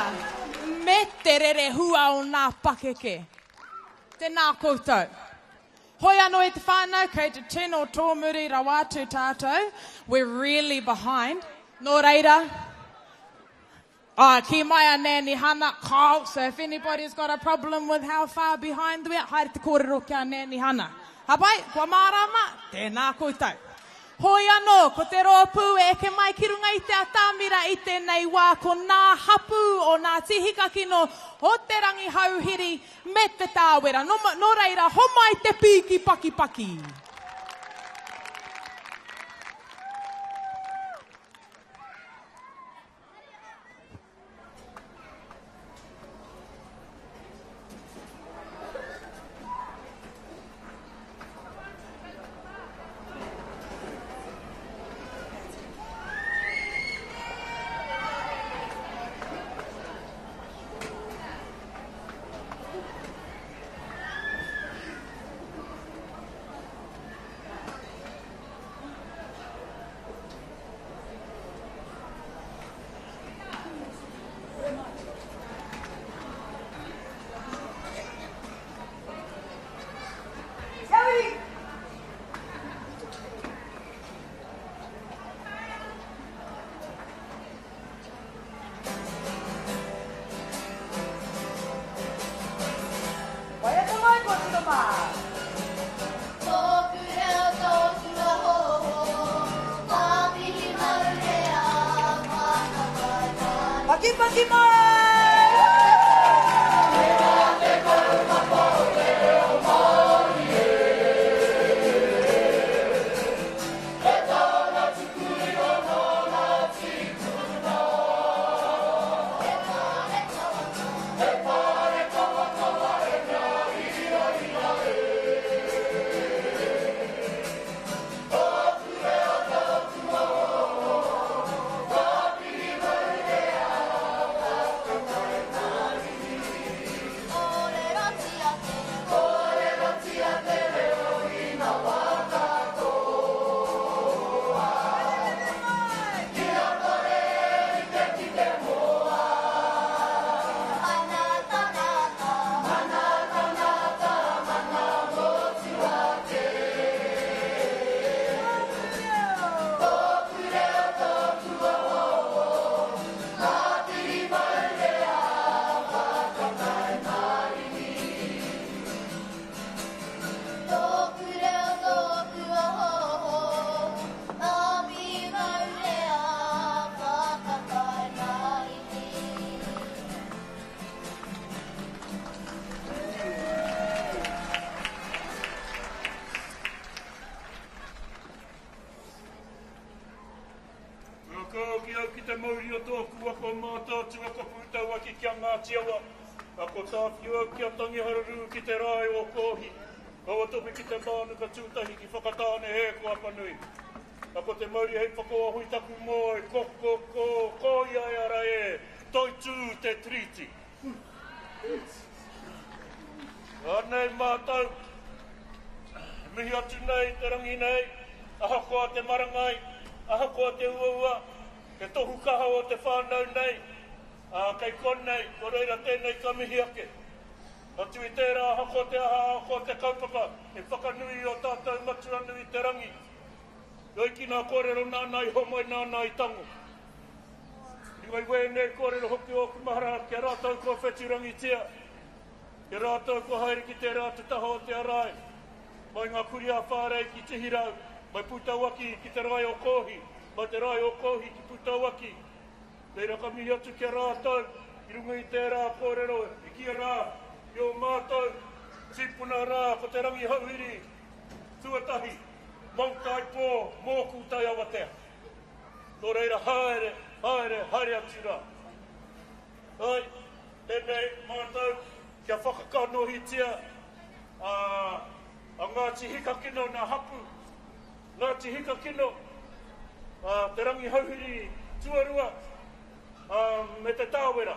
Speaker 11: me te rerehua o nā pakeke. Tēnā koutou. Hoi anō e te whānau, kei te tino tōmuri rawa atu tātou. We're really behind. Nō reira, ā, kī mai a Nanny Hana, kāo, so if anybody's got a problem with how far behind we are, haere te kōrero ki a Nanny Hana. Ka pai? Kua mārāma? Tēnā koutou. Hoi anō, ko te rōpū e eke mai ki runga i te atamira i tēnei wā ko nā hapū o Ngāti Hikakino, o Te Rangihouhiri me Te Tāwera. Nō, nō reira, homai te pīki pakipaki.
Speaker 1: Waiata mai kōtiro mā!
Speaker 9: Tōku reo, tōku ohoho, Pāpihi maurea, whakapae mai.
Speaker 1: Pakipaki mai!
Speaker 9: Tōku reo, tōku ohoho, Pāpihi maurea, whakapae marini.
Speaker 19: Kua kaoki au ki te mauri o tōku waka o Mātaatua ka pūtauaki ki a Ngāti Awa, a ko Tāwhiu au ki a Tangihararū ki te rae o Kōhi, kaua topi ki te mānuka tūtahi ki Whakatāne he ko Apanui. A ko te mauri hei whakaoho i taku moe, ko ko ko, ko ia e ara e, toitū te Tiriti. Anei mātou, e mihi atu nei te rangi nei, ahakoa te marangai, ahakoa te uaua, te tohu kaha o te whānau nei, ā, kei konei, nō reira tēnei ka mihi ake. Atu i tērā, ahakoa te aha, ahakoa te kaupapa, e whakanui i ō tātou matua nui i te rangi. Heoi ki ngā kōrero nāna i homai, nāna i tango. I runga i wēnei kōrero hoki ōku mahara ki a rātou kua whetūrangitia, ki a rātou kua haere ki tērā te taha o te arai, mai ngā kurī ā-whārei ki Tihirau, mai Pūtauaki ki te rae o Kōhi, mai te rae o Kōhi ki Pūtauaki. Reira ka mihi atu ki a rātou i runga i tērā kōrero i kīia rā ki ō mātou tīpuna rā ko Te Rangihouhiri tuatahi, mou taipō, mōku tai awatea. Nō reira haere, haere, haere atu rā. Ai, tēnei mātou kia whakakanohitia a, a Ngāti Hikakino nā hapū, Ngāti Hikakino, a Te Rangihouhiri tuarua, a, me Te Tāwera.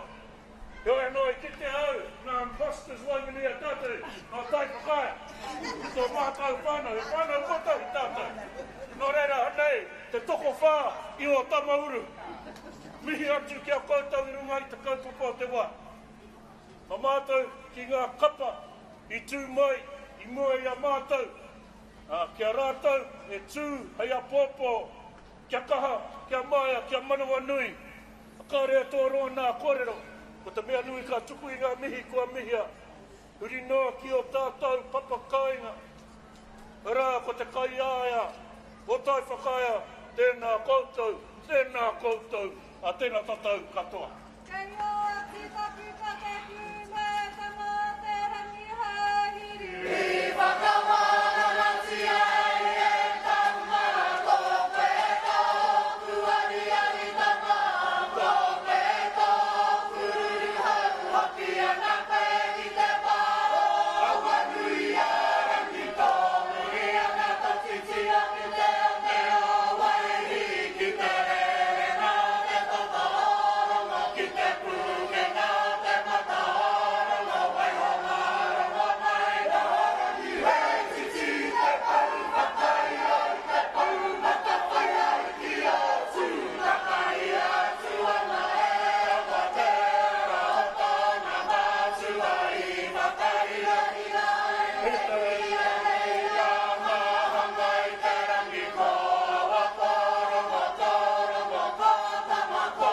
Speaker 19: Heoi anō i kite au ngā imposters waenganui a tātou, ngā taiwhakaea, i tō mātou whānau, he whānau kotahi tātou. Nō reira, anei.
Speaker 5: te tokowhā i ō Tamauru. Mihi atu ki a koutou i runga i te kaupapa o te wā. Ma mātou ki ngā kapa i tū mai i mua i a mātou, ā, ki a rātou e tū hei apōpō, kia kaha, kia maia, kia manawanui. Kāre e tōroa nā kōrero, ko te mea nui ka tuku i ngā mihi kua mihia, huri noa ki ō tātou papa kāinga, arā, ko te Kaiaea o Taiwhakaea, tēnā koutou, tēnā koutou, ā, tēnā tātou katoa.
Speaker 9: Kei oti taku take pūmautanga o te rangi hahiri. I whakawānangatia ai e tama ko koe tōku ariaritanga, ko koe tōku ruruhau, hoki ana koe ki te pā o Awanuiārangi, tōmuri ana tō titiro ki te one o Waihi, ki te rerenga o te toto o Rongo, ki te pūkenga o te mata o Rongo, waiho ngā rongo mai noho rangi, he titi te pou whakairo i te pou matawhaiariki o Tū, takahia atu ana e Rongo te ora o tōna matua i whakahirahira ai he ia hei rā māhanga i te rangi ko Awa ko Rongo tō Rongo ko Tama ko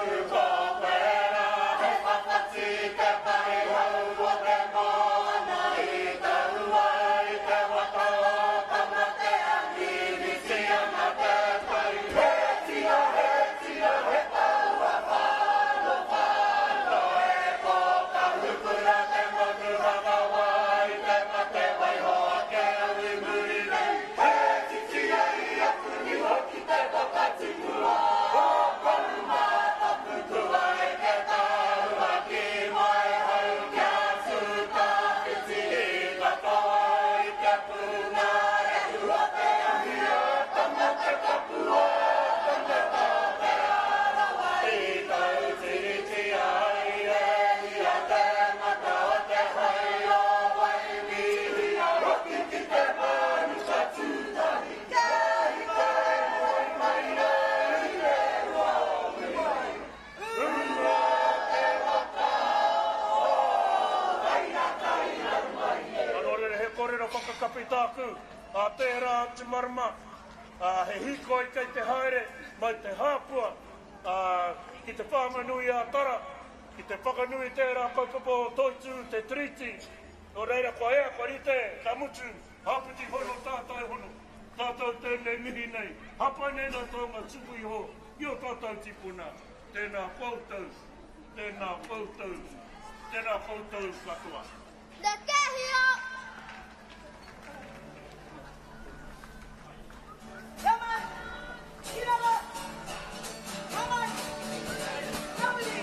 Speaker 9: Uru ko koe rā hei whakatī te parihau o te moana i taua i te waka o Tamatea mimiti ana te tai he tira he tira he taua whano whano e ko Kahukura te manu whakawā i te mate waiho ake au i muri nei he titi ai aku niho ki te waka tipua o Koumaatapu kua eke tāua ki Moehau kia tū tawhiti i katoa i te pūngārehu o te ahi o Tama te kapua tangata o Te Arawa i tautiritia ai e ia te mata o te whai o Waimihia hoki ki te manu ka tūtahi kia hika e moe mai rā i te ua o Wai. Ua te waka o Wairaka i hau mai e.
Speaker 5: Nō reira he kōrero whakakapi tāku ā tērā atu marama, ā, he hīkoi kei te haere mai te hāpua, ā, ki Te Whanganui-ā-Tara, ki te whakanui tērā kaupapa o Toitū te Tiriti. Nō reira kua ea, kua rite, ka mutu, hāpiti hono tātai hono, tātou tēnei mihi nei, hāpai nei nā taonga tuku iho i ō tātou tīpuna. Tēnā koutou, tēnā koutou, tēnā koutou katoa.
Speaker 9: Nekehia!
Speaker 1: Kia mai! Ki raro! Ka mai! Kawiri!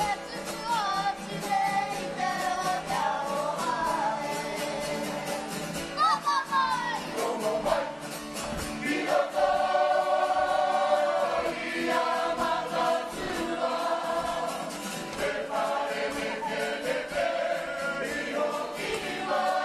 Speaker 9: E tuku atu nei te roa kia oha e. Rongo mai!
Speaker 22: Rongo mai! I roto i a Mataatua, te whare weterete i hoki mai.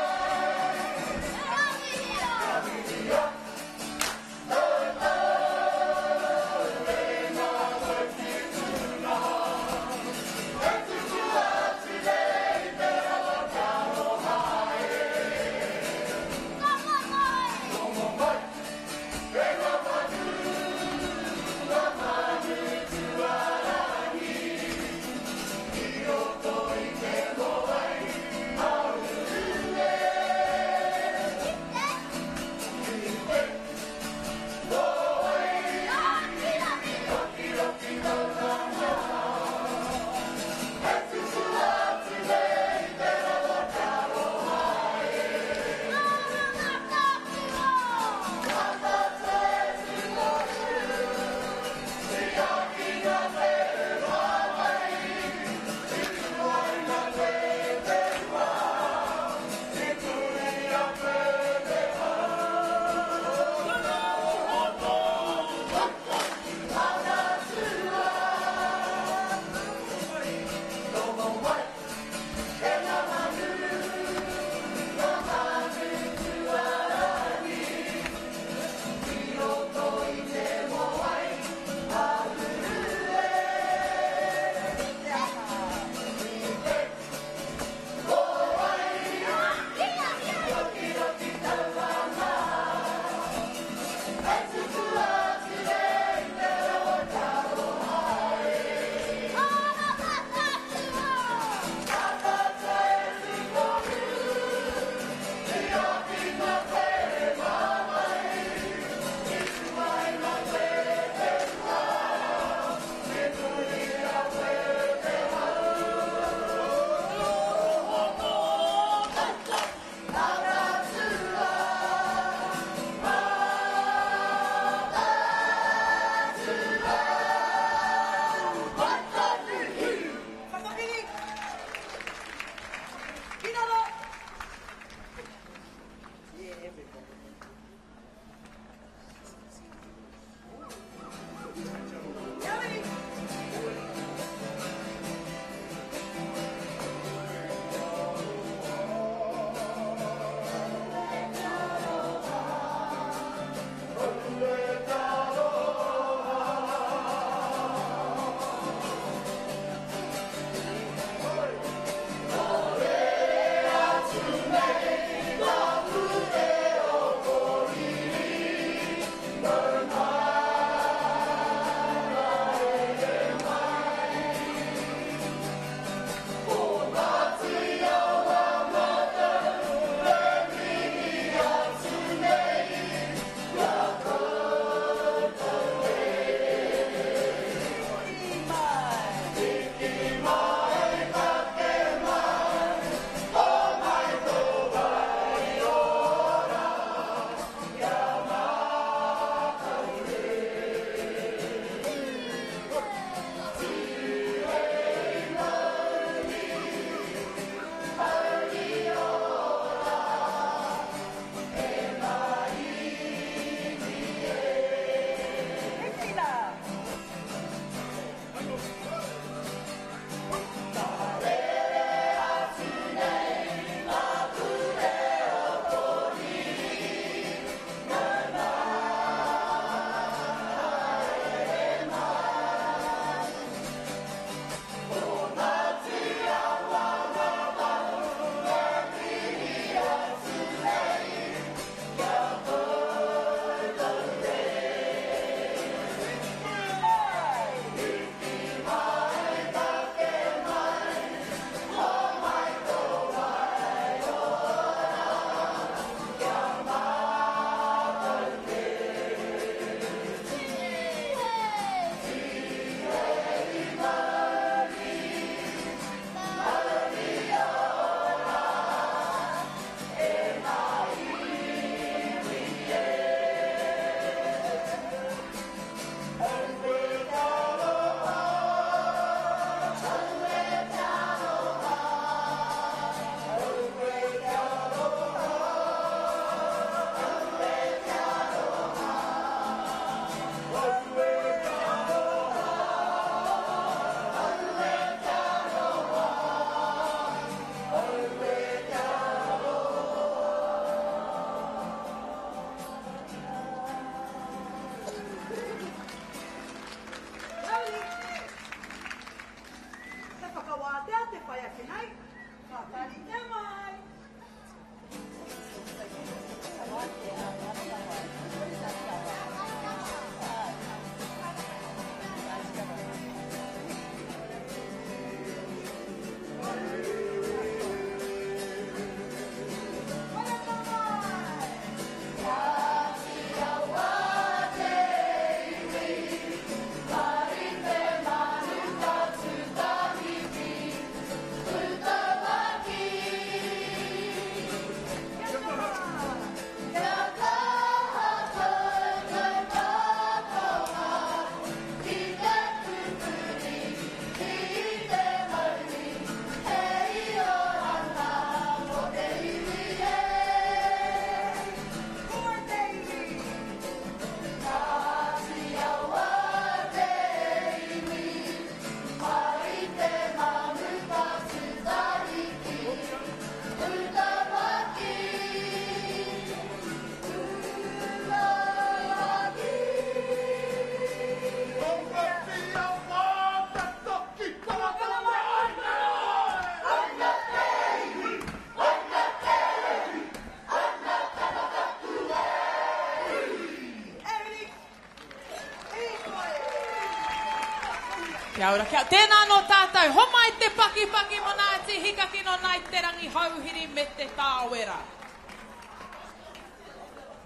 Speaker 11: Kia ora, kia Tēnā nō tātou, homai te pakipaki mō Ngāti Hikakino Nai Te Rangi Hauhiri me Te Tāwera.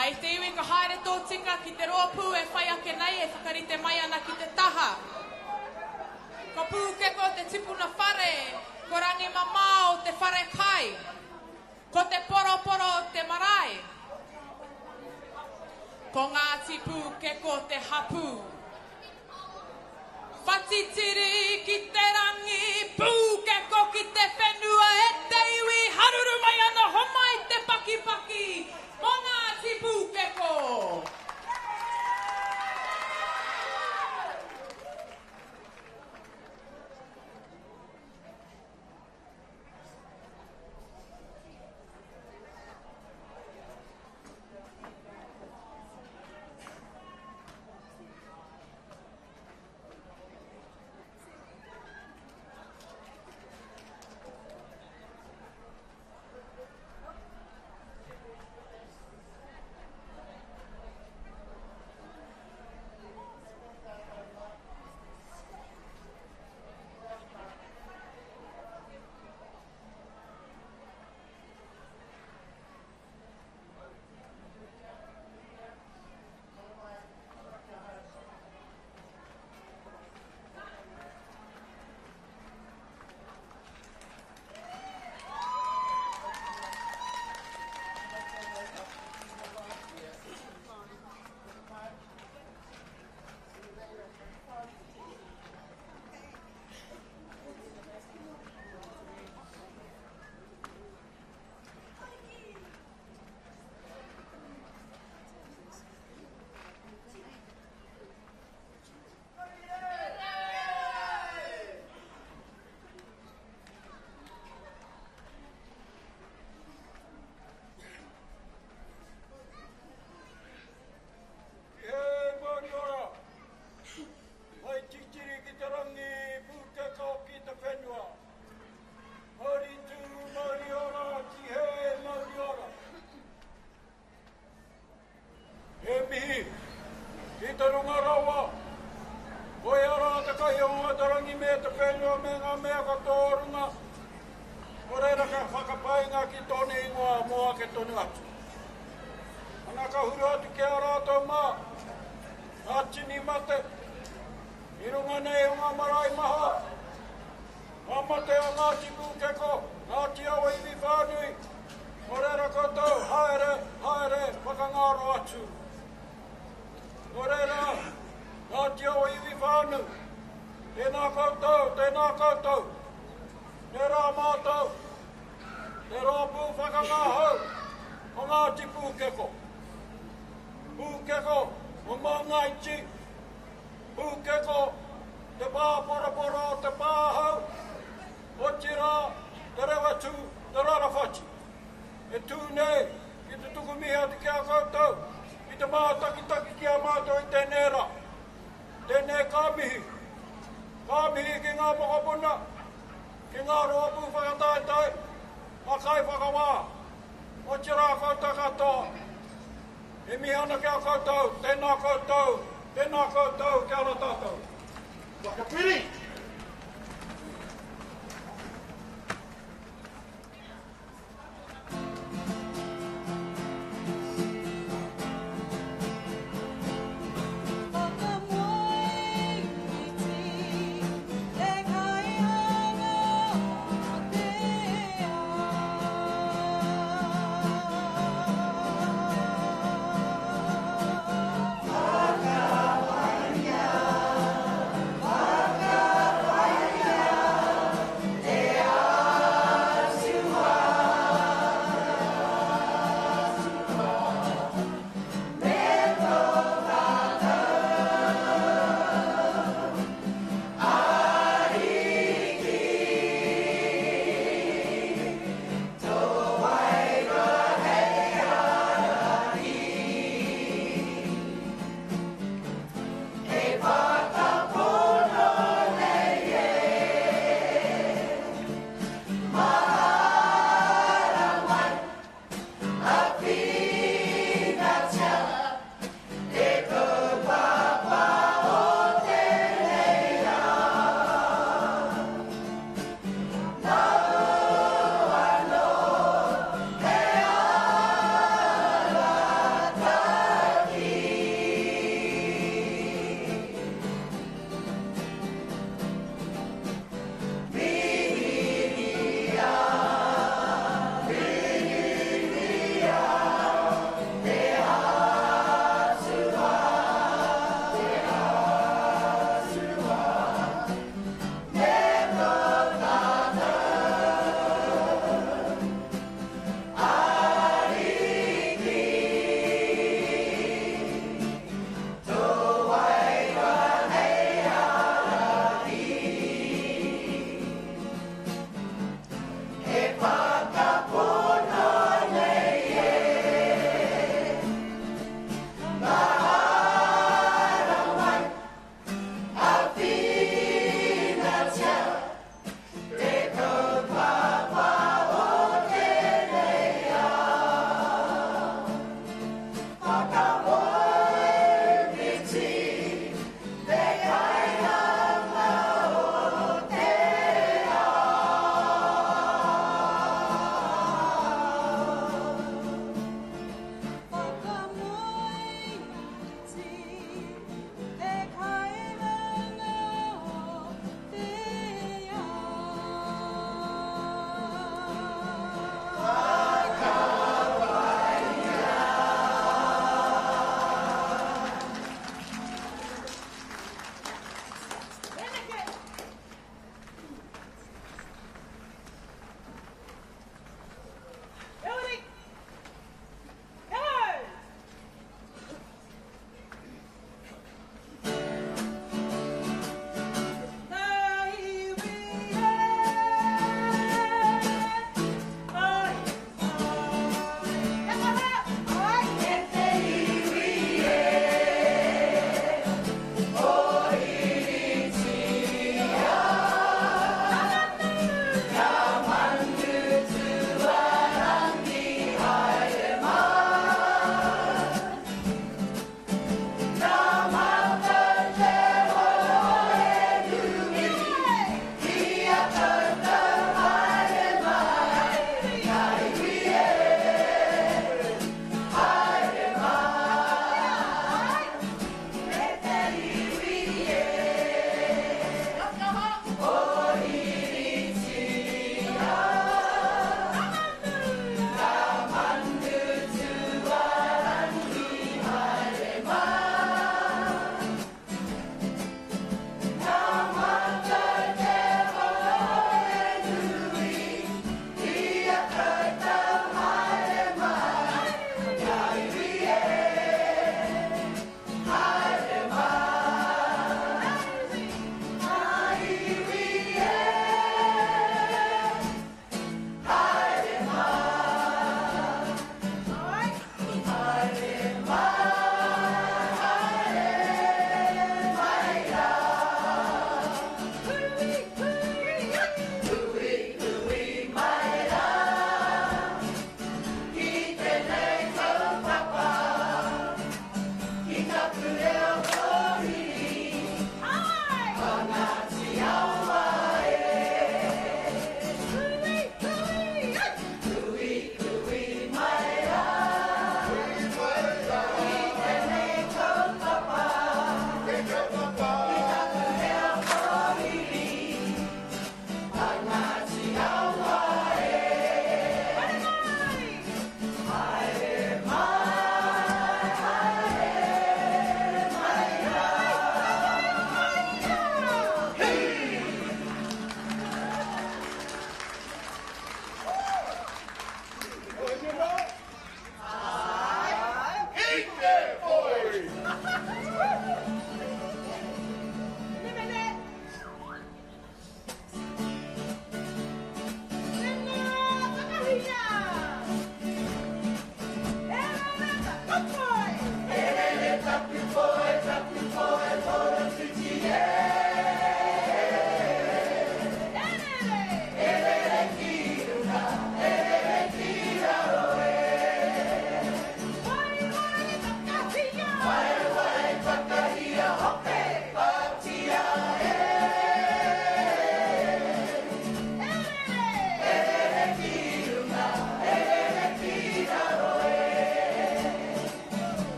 Speaker 11: Ai te iwi ka haere tōtika ki te rōpū e whai ake nei e whakarite mai ana ki te taha. Ko Pūkeko te tipuna whare, ko Rangimamao te whare kai, ko Te Poroporo te marae, ko Ngāti Pūkeko te hapū. Whatitiri ki te rangi, pūkeko ki te whenua e te iwi, haruru mai ana homai te pakipaki mō Ngāti Pūkeko.
Speaker 5: He mauri ora, hai titiri ki te rangi, pūkeko ki te whenua. Mauri tū, mauri ora, tihē, mauri ora. He mihi ki te runga rawa, koia rā te kahi o ngā te rangi me te whenua me ngā mea katoa o runga, nō reira ka whakapainga ki tōna ingoa mō ake tonu atu. Ana ka hura atu ki a rātou mā, ngā tini mate, i runga nei o ngā marae maha, ngā mate a Ngāti Pūkeko, Ngāti Awa iwi whānui, nō reira koutou, haere, haere, whakangaro atu. Nō reira, Ngāti Awa iwi whānui, tēnā koutou, tēnā koutou, tērā mātou, te rōpū whakangahau o Ngāti Pūkeko. Pūkeko o Maungaiti, Pūkeko te pāporapora o te pāhau, otirā te rewatū, te rarawhati. E tū nei ki te tuku mihi atu ki a koutou, ki te mātakitaki ki a mātou i tēnei rā. Tēnei ka mihi. Ka mihi ki ngā mokopuna, ki ngā rōpū whakataetae, ngā kaiwhakawā, otirā koutou katoa. E mihi ana ki a koutou, tēnā koutou, tēnā koutou, kia ora tātou. Whakapiri!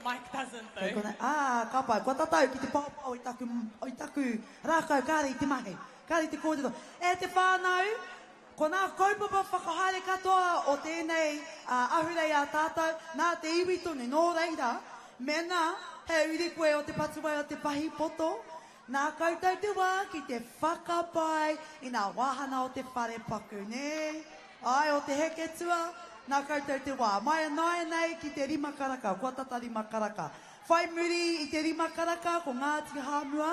Speaker 11: Mic doesn't
Speaker 21: Kei
Speaker 11: though.
Speaker 21: konei, ā, ka pai, kua tatau ki te paopao i taku, i taku rākau kāre i te mahi, kāre i te kōrero. E te whānau, ko nā kaupapa whakahaere katoa o tēnei ahurei a tātou, nā te iwi tonu, nō reira, mēnā he uri koe o Te Patuwai o Te Pahi Poto, nā koutou te wā ki te whakapae i nā wāhana o te whare paku, nē? Āe, o te heketua, nā koutou te wā. Mai ināianei ki te rima karaka, kua tata rima karaka. Whai muri i te rima karaka ko Ngāti Hāmua,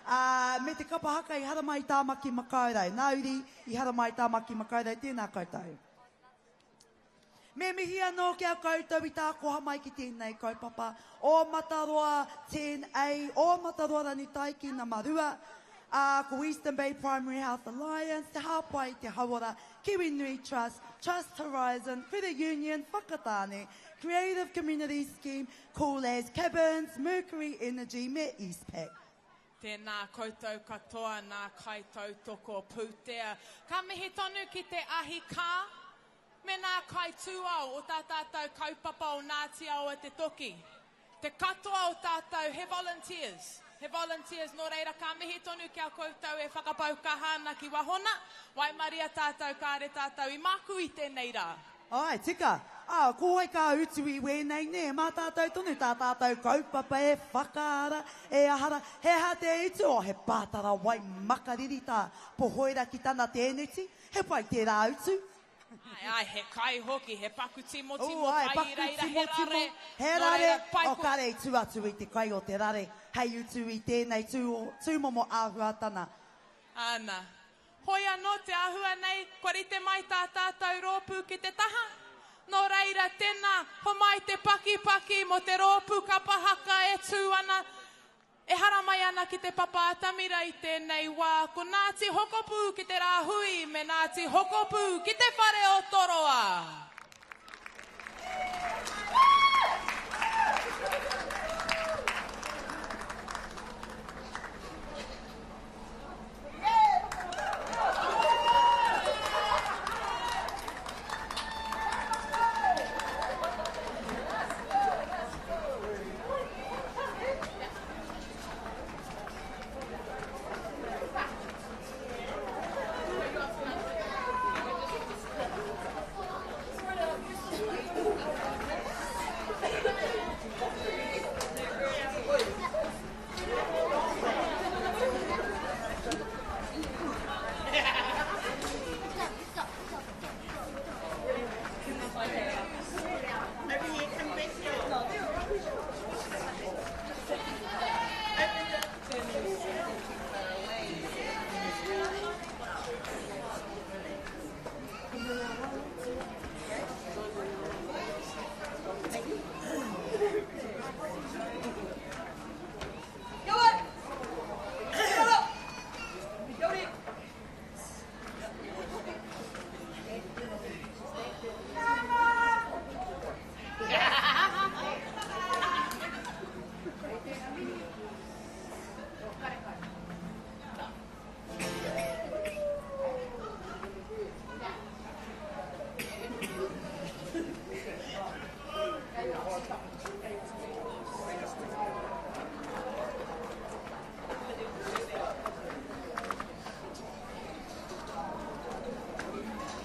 Speaker 21: ā, me te kapa haka i haramai i Tāmaki Makaurau. Nā uri i haramai i Tāmaki Makaurau, tēnā koutou. Me mihi anō ki a koutou i tākoha mai ki tēnei kaupapa o Mataroa 10A, o Mataroa Rangitaiki nama 2, ā, ko Eastern Bay Primary Health Alliance, Te Hāpai i te Hauora, Kiwi Nui Trust, Trust Horizon, Credit Union, Whakatāne, Creative Community Scheme, Cool As Cabins, Mercury Energy me Eastpac.
Speaker 11: Tēnā koutou katoa nā kaitautoko pūtea. Ka mihi tonu ki te ahi kā me nā kaitūao o tā tātou kaupapa o Ngāti Awa Te Toki. Te katoa o tātou he volunteers, he volunteers nō reira ka mihi tonu ki a koutou e whakapau kaha ana ki wahona, waimaria tātou kāre tātou i māku i tēnei rā.
Speaker 21: Āe, tika. Ā, ko wai ka utu i wēnei, nē, mā tātou tonu tā tātou kaupapa e whakaara, e aha rā, he aha te utu? Oh, he pātara wai makariri tā Pohoera ki tana tēneti, he pai tērā utu.
Speaker 11: Āe, āe, he kai hoki, he paku timotimo
Speaker 21: Ū, āe,
Speaker 11: kai i
Speaker 21: paku
Speaker 11: reira, he
Speaker 21: timotimo,
Speaker 11: rare,
Speaker 21: he
Speaker 11: nō
Speaker 21: rare,
Speaker 11: reira, pai
Speaker 21: oh,
Speaker 11: ko.
Speaker 21: kāre i tū atu i te kai o te rare, hei utu i tēnei tū, tūmomo āhuatana.
Speaker 11: Āna. Hoi anō te āhua nei, kua rite mai tā tātou rōpū ki te taha. Nō reira, tēnā, homai te pakipaki mō te rōpū kapa haka e tū ana, e haramai ana ki te papa atamira i tēnei wā, ko Ngāti Hokopū ki te rāhui me Ngāti Hokopū ki te whare o Toroa.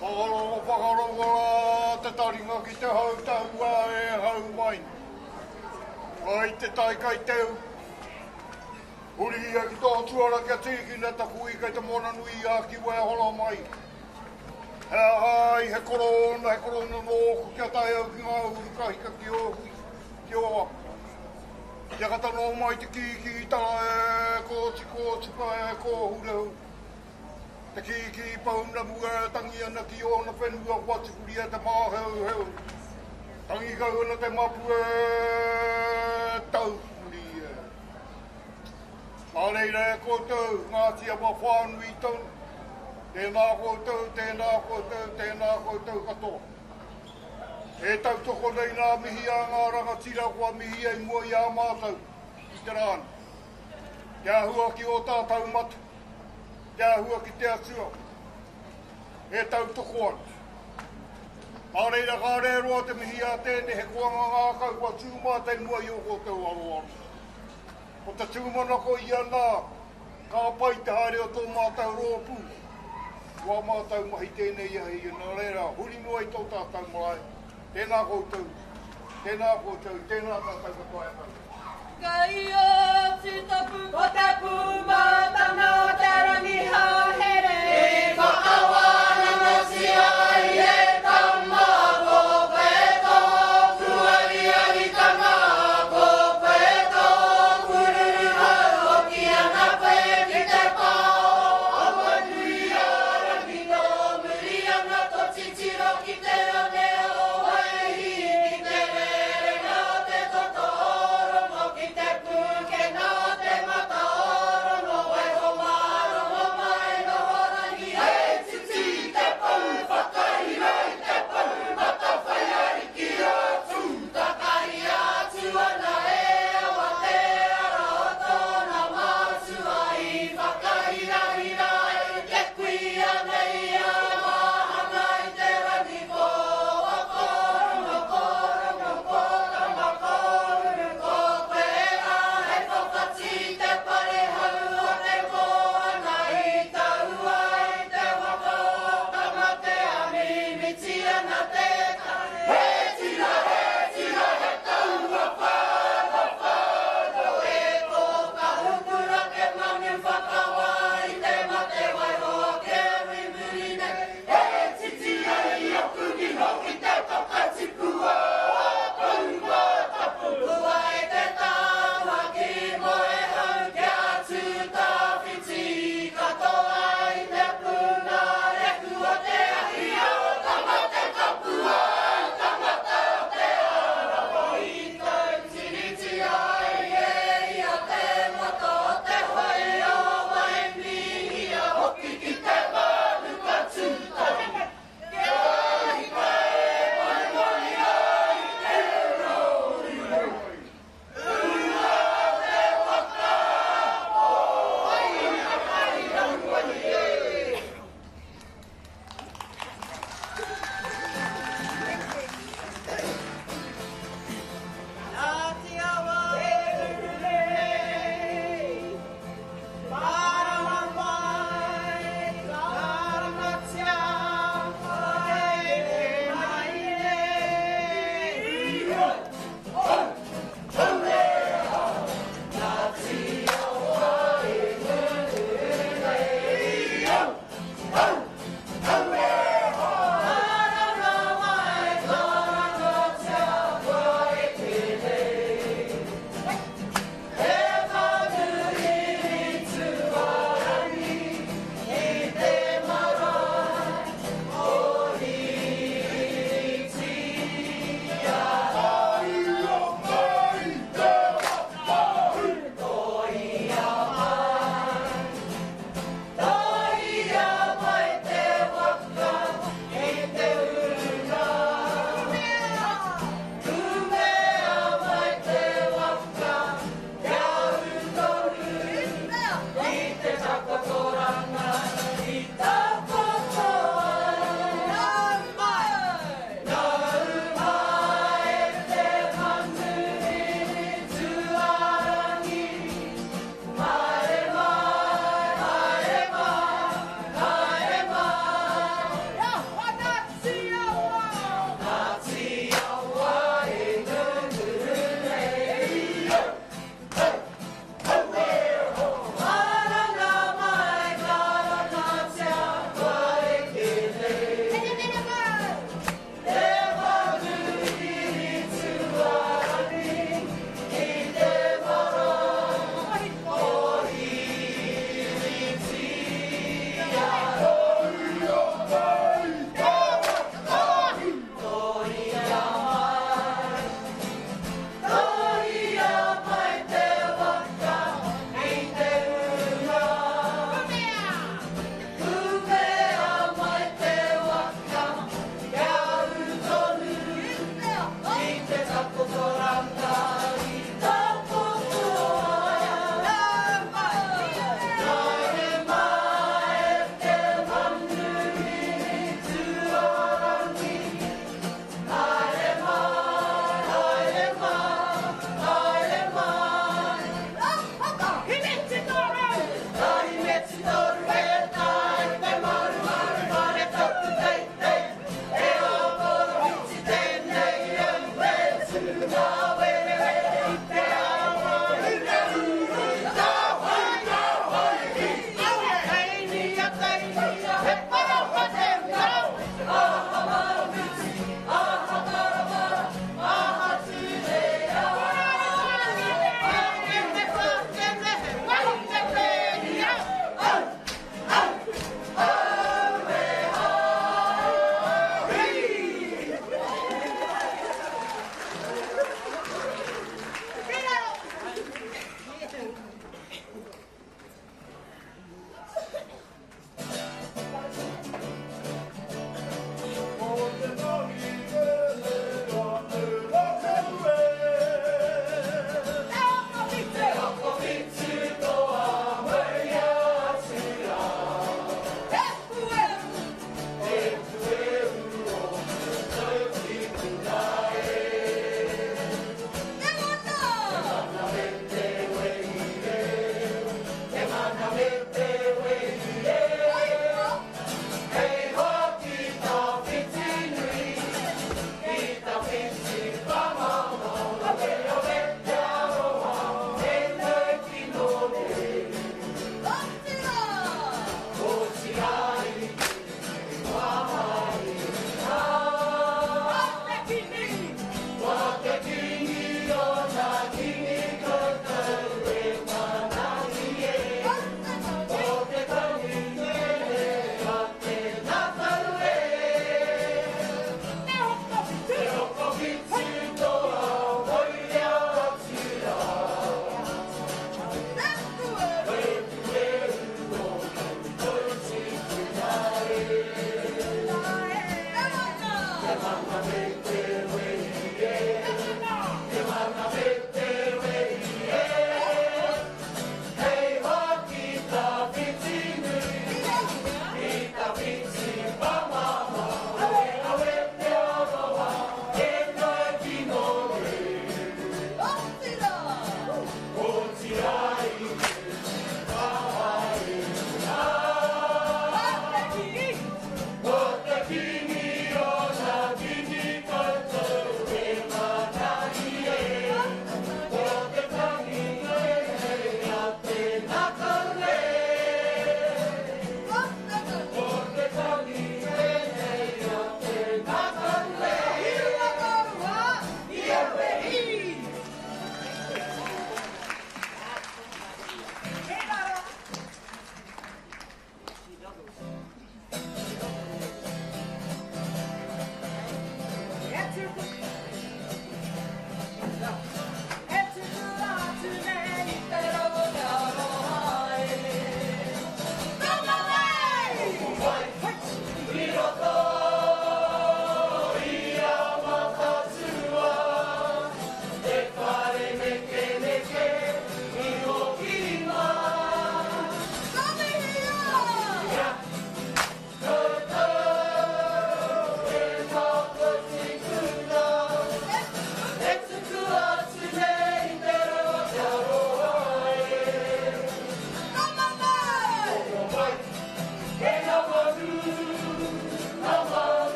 Speaker 4: Whakarongo, whakarongo rā te taringa ki te hau tahua e hau mai. Kai te tai, kai te u. Huri ia ki tō tuara kia tīkina taku i kei te moana nui a Kiwa e hora mai. He aha ai, he korona, he korona nōku kia tae au ki ngā uru ka hika ki ō hui, ki ō waka. Kia kata noa mai te kīkī tara e kōti kōtipa e kōhurehu. Te kīkī pounamu e tangi ana ki ōna whenua kua tipuria te māheuheu. Tangi kau ana te mapu e taupuri e. Nā reira e koutou, Ngāti Awa whānui tonu, tēnā koutou, tēnā koutou, tēnā koutou katoa. E tautoko nei ngā mihi a ngā rangatira kua mihia i mua i a mātou i te rā nei. Kia hua ki ō tātou mata, kia hua ki te Atua, e tautoko ana. Nā reira kāre e roa te mihi a tēnei he koanga ngākau kua tū mātou i mua i ō koutou aroaro. Ko te tūmanako ia nā, ka pai te haere o tō mātou rōpū. Ko ā mātou mahi tēnei ahi, nā reira, huri noa i tō tātou marae. Tēnā koutou, tēnā koutou, tēnā tātou katoa e koutou.
Speaker 1: Kei o Tutapu ko te pūmatanga o te rangi hauhere.
Speaker 9: I whakawānangatia ai e Tama ko koe tōku ariaritanga, ko koe tōku ruruhau, hoki ana koe ki te pā o Awanuiārangi, tō muri ana tō titiro ki te one o Waihi, ki te rerenga o te toto o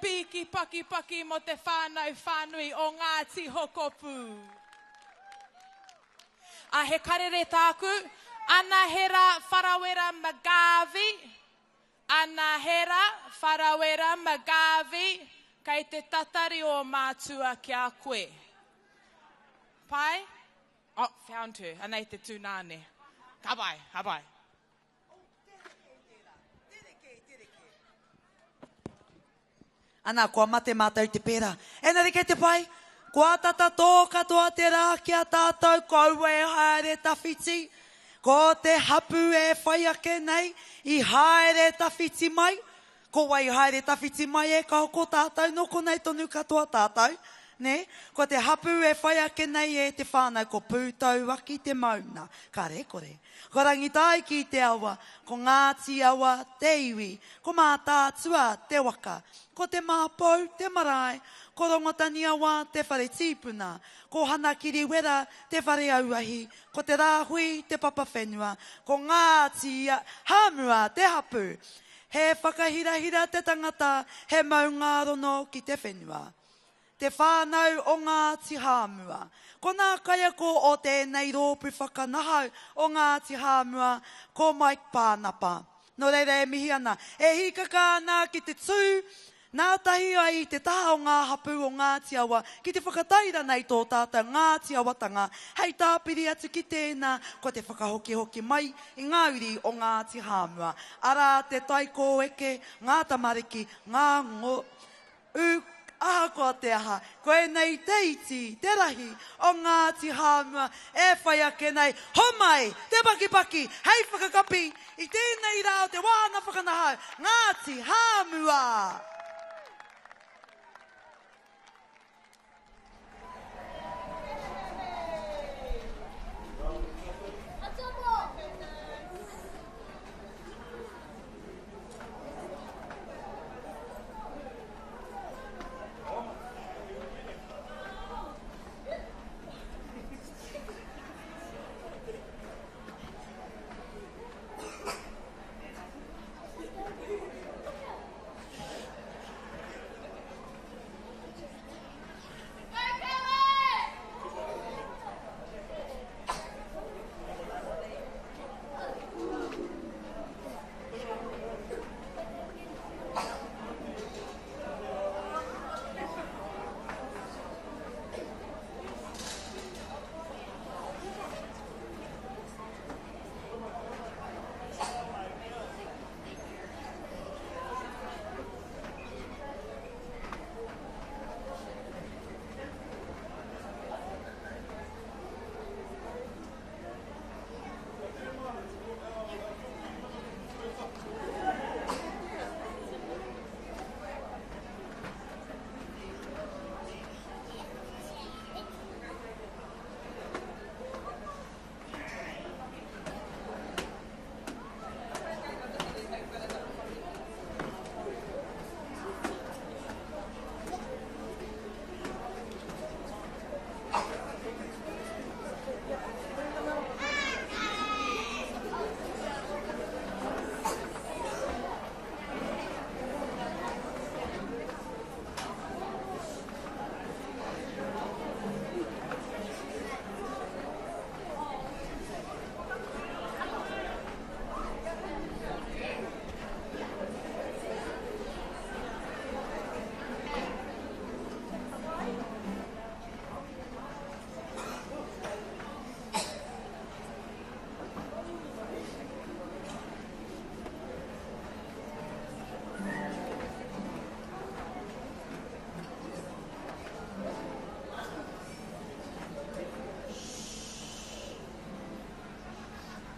Speaker 11: pīki pakipaki mō te whānau whānui o Ngāti Hokopū. A he karere tāku, Anahera Wharawera McGarvey, Anahera Wharawera McGarvey, kei te tatari ō mātua ki a koe. Pai? Oh, found her. Anei te tūnāne. Ka pai, ka pai.
Speaker 21: Ana, kua mate mātou te pērā. Engari kei te pai, kua tata tō katoa te rā ki a tātou, kaua e haere tawhiti. Ko te hapū e whai ake nei, i haere tawhiti mai. Ko wai i haere tawhiti mai e kao ko tātou, nō konei tonu katoa tātou, nē? Ko te hapū e whai ake nei e te whānau ko Pūtauaki te mauna, kare kore. Ko Rangitāiki te awa, ko Ngāti Awa te iwi, ko Mātaatua te waka, ko Te Māpou te marae, ko Rongotaniawa te whare tīpuna, ko Hanakiriwera te whare auahi, ko Te Rāhui te papa whenua, ko Ngāti Hāmua te hapū. He whakahirahira te tangata, he maungārono ki te whenua. Te whānau o Ngāti Hāmua. Ko nā kaiako o tēnei rōpū whakanahau o Ngāti Hāmua, ko Mike Pānapa. Nō reira e mihi ana, e hīkaka ana ki te tū nātahi ai i te taha o ngā hapū o Ngāti Awa ki te whakatairana i tō tātou Ngāti Awatanga, hei tāpiri atu ki tēnā ko te whakahokihoki mai i ngā uri o Ngāti Hāmua, arā te taikōeke, ngā tamariki, ngā ngo, ū, ahakoa te aha, koinei te iti, te rahi o Ngāti Hāmua e whai ake nei, homai te pakipaki hei whakakapi i tēnei rā o te wāhanga whakanahau, Ngāti Hāmua!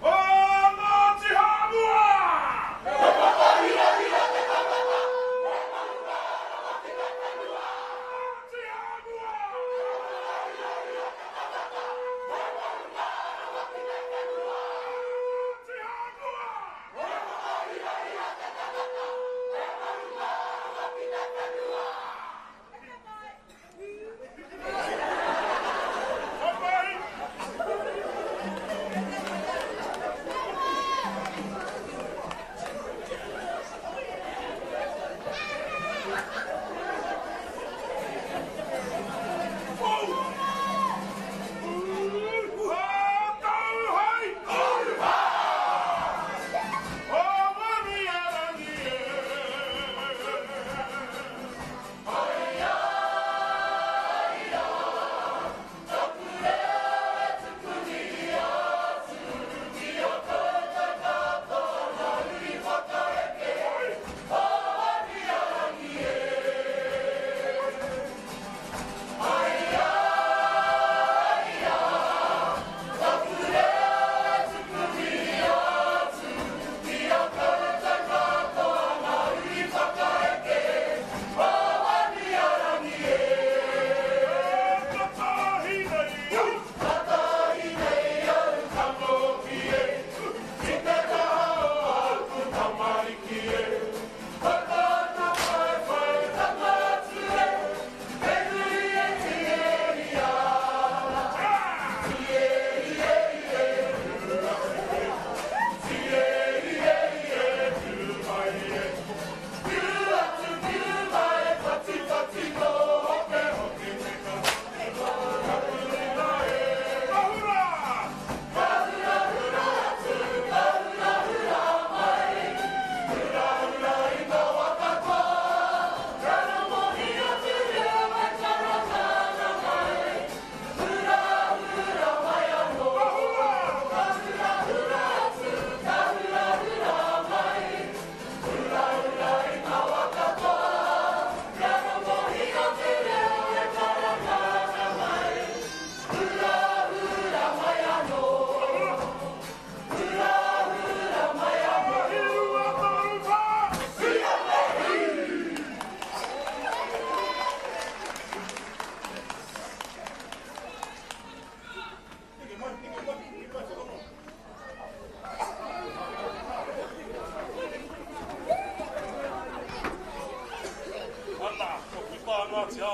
Speaker 5: O Ngāti Hāmua! He whakahirahira te tangata, he maunga rawa ki te whenua. Ngāti Hāmua! He whakahirahira te tangata, he maunga rawa ki te whenua. Ngāti Hāmua! He whakahirahira te tangata, he maunga rawa ki te whenua.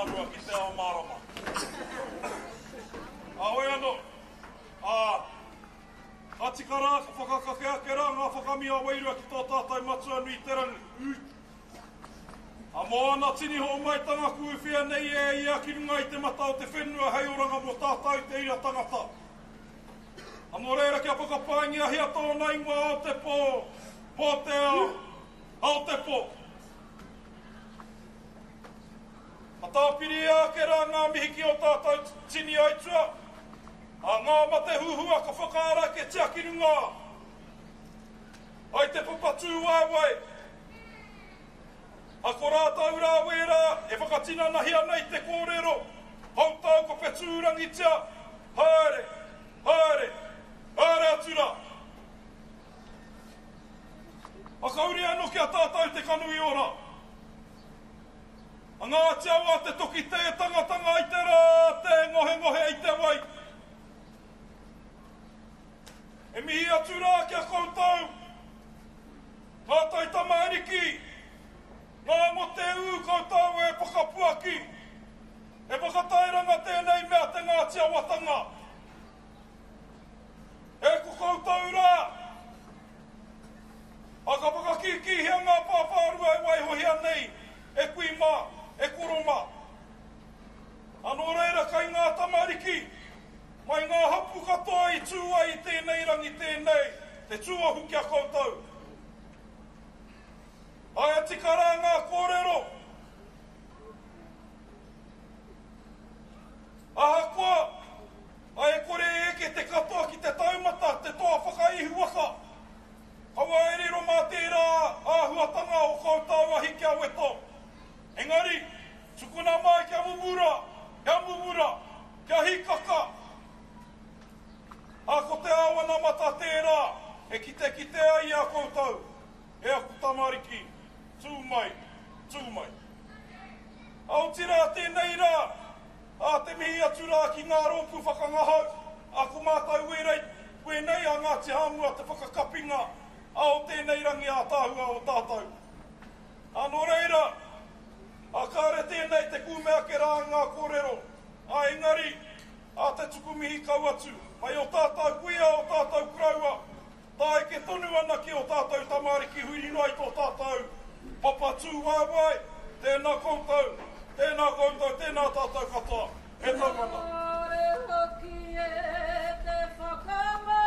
Speaker 5: whārua ki te ao mārama. Ā, hoi anō, ā, ka tika rā, ka whakakake ake rā ngā whakamia wairua ki tō tātou Matua nui te rangi. Ā, mō āna tini homaitanga kuuwhia nei e ia ki runga i te mata o te whenua hei oranga mō tātou te ira tangata. A nō reira kia whakapaingiahia tōna ingoa ao te pō, pō te ao, ao te pō. Ka tāpiria ake rā ngā mihi ki ō tātou tini aitua, a ngā mate huhua ka whakaara ake ki runga ai te papa tūwaewae. A ko rātou rā wērā e whakatinanahia nei te kōrero, hautau ko whetūrangitia, haere, haere, haere atu rā. Whakauri anō ki a tātou te kanui ora. A Ngāti Awa te toki tē tangatanga i te rā, tē ngohengohe i te wai. E mihi atu rā ki a koutou, ngā taitamariki, ngā ngote ū koutou e whakapuaki, e whakatairanga tēnei mea te Ngāti Awatanga. E ko koutou rā, a ka whakakīkīhia ngā pāwhārua e waihohia nei e kui mā, e koro mā. Anō reira kai ngā tamariki, mai ngā hapu katoa i tū ai i tēnei rangi tēnei, te tūohu ki a koutou. Aia tika rā ngā kōrero. Ahakoa, a e kore e eke te katoa ki te taumata, te toa whakaihuwaka. Kaua e riro mā tērā āhuatanga o koutou ahi kia weto. Engari, tukuna mai kia mumura, kia mumura, kia hikaka. A ko te ao anamata tērā e kitekite ai i a koutou, e aku tamariki, tū mai, tū mai. A otirā tēnei rā, a te mihi atu rā ki ngā rōpū whakangahau, a ko mātou wērei, wēnei a Ngāti Hāmua te whakakapinga a o tēnei rangi ātaahua o tātou. A nō reira, a kāre tēnei te kūme ake rā ngā kōrero, a engari, a te tuku mihi kau atu, mai o tātou kuia, o tātou kuraua, tāeke tonu ana ki o tātou tamariki huri noa i tō tātou papa tūwaewae, tēnā koutou, tēnā koutou, tēnā tātou katoa, e tau ana.
Speaker 2: Kore hoki e te whakamā.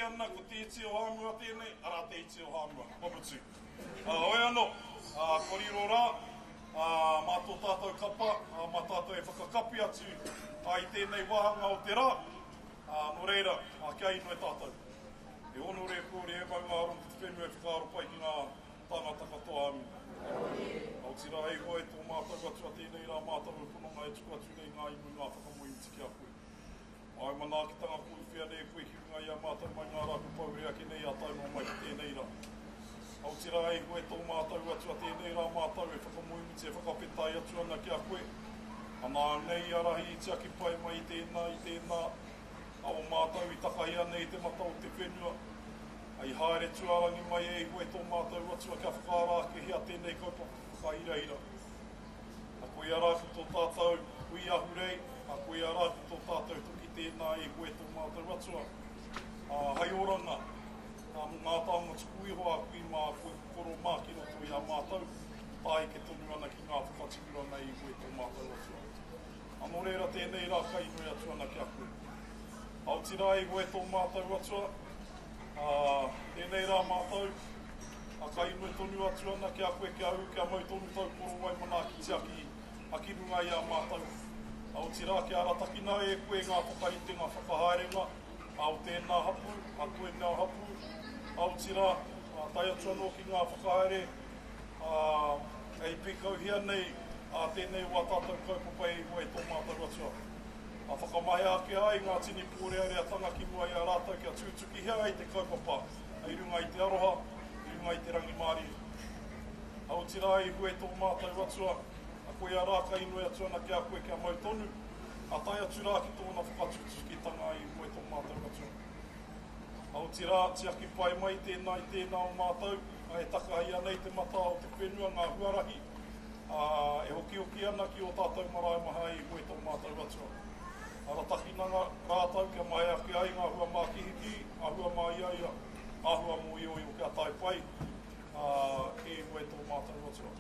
Speaker 5: ana ko te iti o Hāmua tēnei, arā te iti o Hāmua, kua mutu. Ā, hoi anō, ā, kua riro rā, ā, mā tō tātou kapa, ā, mā tātou e whakakapi atu, ā, i tēnei wāhanga o te rā, ā, nō reira, ā, kia inoi tātou. E honore e kore e maungārongo ki te whenua e whakaaro pai ki ngā tāngata katoa, āmine. Otirā e iho e tō mātou Atua tēnei rā mātou e pononga e tuku atu nei ngā inoi ngā whakamoemiti ki a koe. Āu manaakitanga kōiwhia nei e koe ki runga i a mātou mai ngā rā kua pahure ake nei ā tae noa mai ki tēnei rā. Otirā e iho e tō mātou Atua tēnei rā mātou e whakamoemiti e whakawhetai atu ana ki a koe. Ana au nei i ārahi i tiaki pai mai i tēnā, i tēnā a o mātou i takahia nei te mata o te whenua. I haere tuarangi mai e iho e tō mātou Atua kia whakaara akehia tēnei kaupapa whakahirahira. A koia rā ki tō tātou hui ahurei, a koia rā ki tō tātou toki tēnā e koe tō mātou Atua, ā, hai oranga, ā, mō ngā taonga tuku iho a kui mā, a kui koro mā ki roto i a mātou, tāike tonu ana ki ngā whakatipuranga i koe tō mātou Atua. A nō reira tēnei rā ka inoi atu ana ki a koe. A otirā e koe tō mātou Atua, ā, tēnei rā mātou, A ka inoi tonu atu ana ki a koe kia ū, kia mau tonu tau korowai manaaki tiaki a ki runga i a mātou. A otirā kia aratakina e koe ngā whakaritenga whakahaerenga a o tēnā hapū, a toenā hapū, a otirā, a tae atu anō ki ngā whakahaere a e pīkauhia nei a tēnei o ā tātou kaupapa e iho e tō mātou Atua. A whakamahia ake ai ngā tini pōreareatanga ki mua i a rātou kia tūtukihia ai te kaupapa i runga i te aroha, i runga i te rangimārie. A otirā i hue tō mātou Atua, a koia rā ka inoi atu ana ki a koe kia mau tonu, a tae atu rā ki tōna whakatutukitanga i hue tō mātou Atua. A otirā, tiaki pai mai tēnā i tēnā o mātou, a e takahi ana i te mata o te whenua ngā huarahi, ā, e hokihoki ana ki ō tātou marae maha i hue tō mātou Atua. Aratakina rātou kia mahea ake ai ngā hua mākihiki, ngā hua māiaia, ngā hua mōioio kia tae pai, ā, e iho e tō mātou Atua.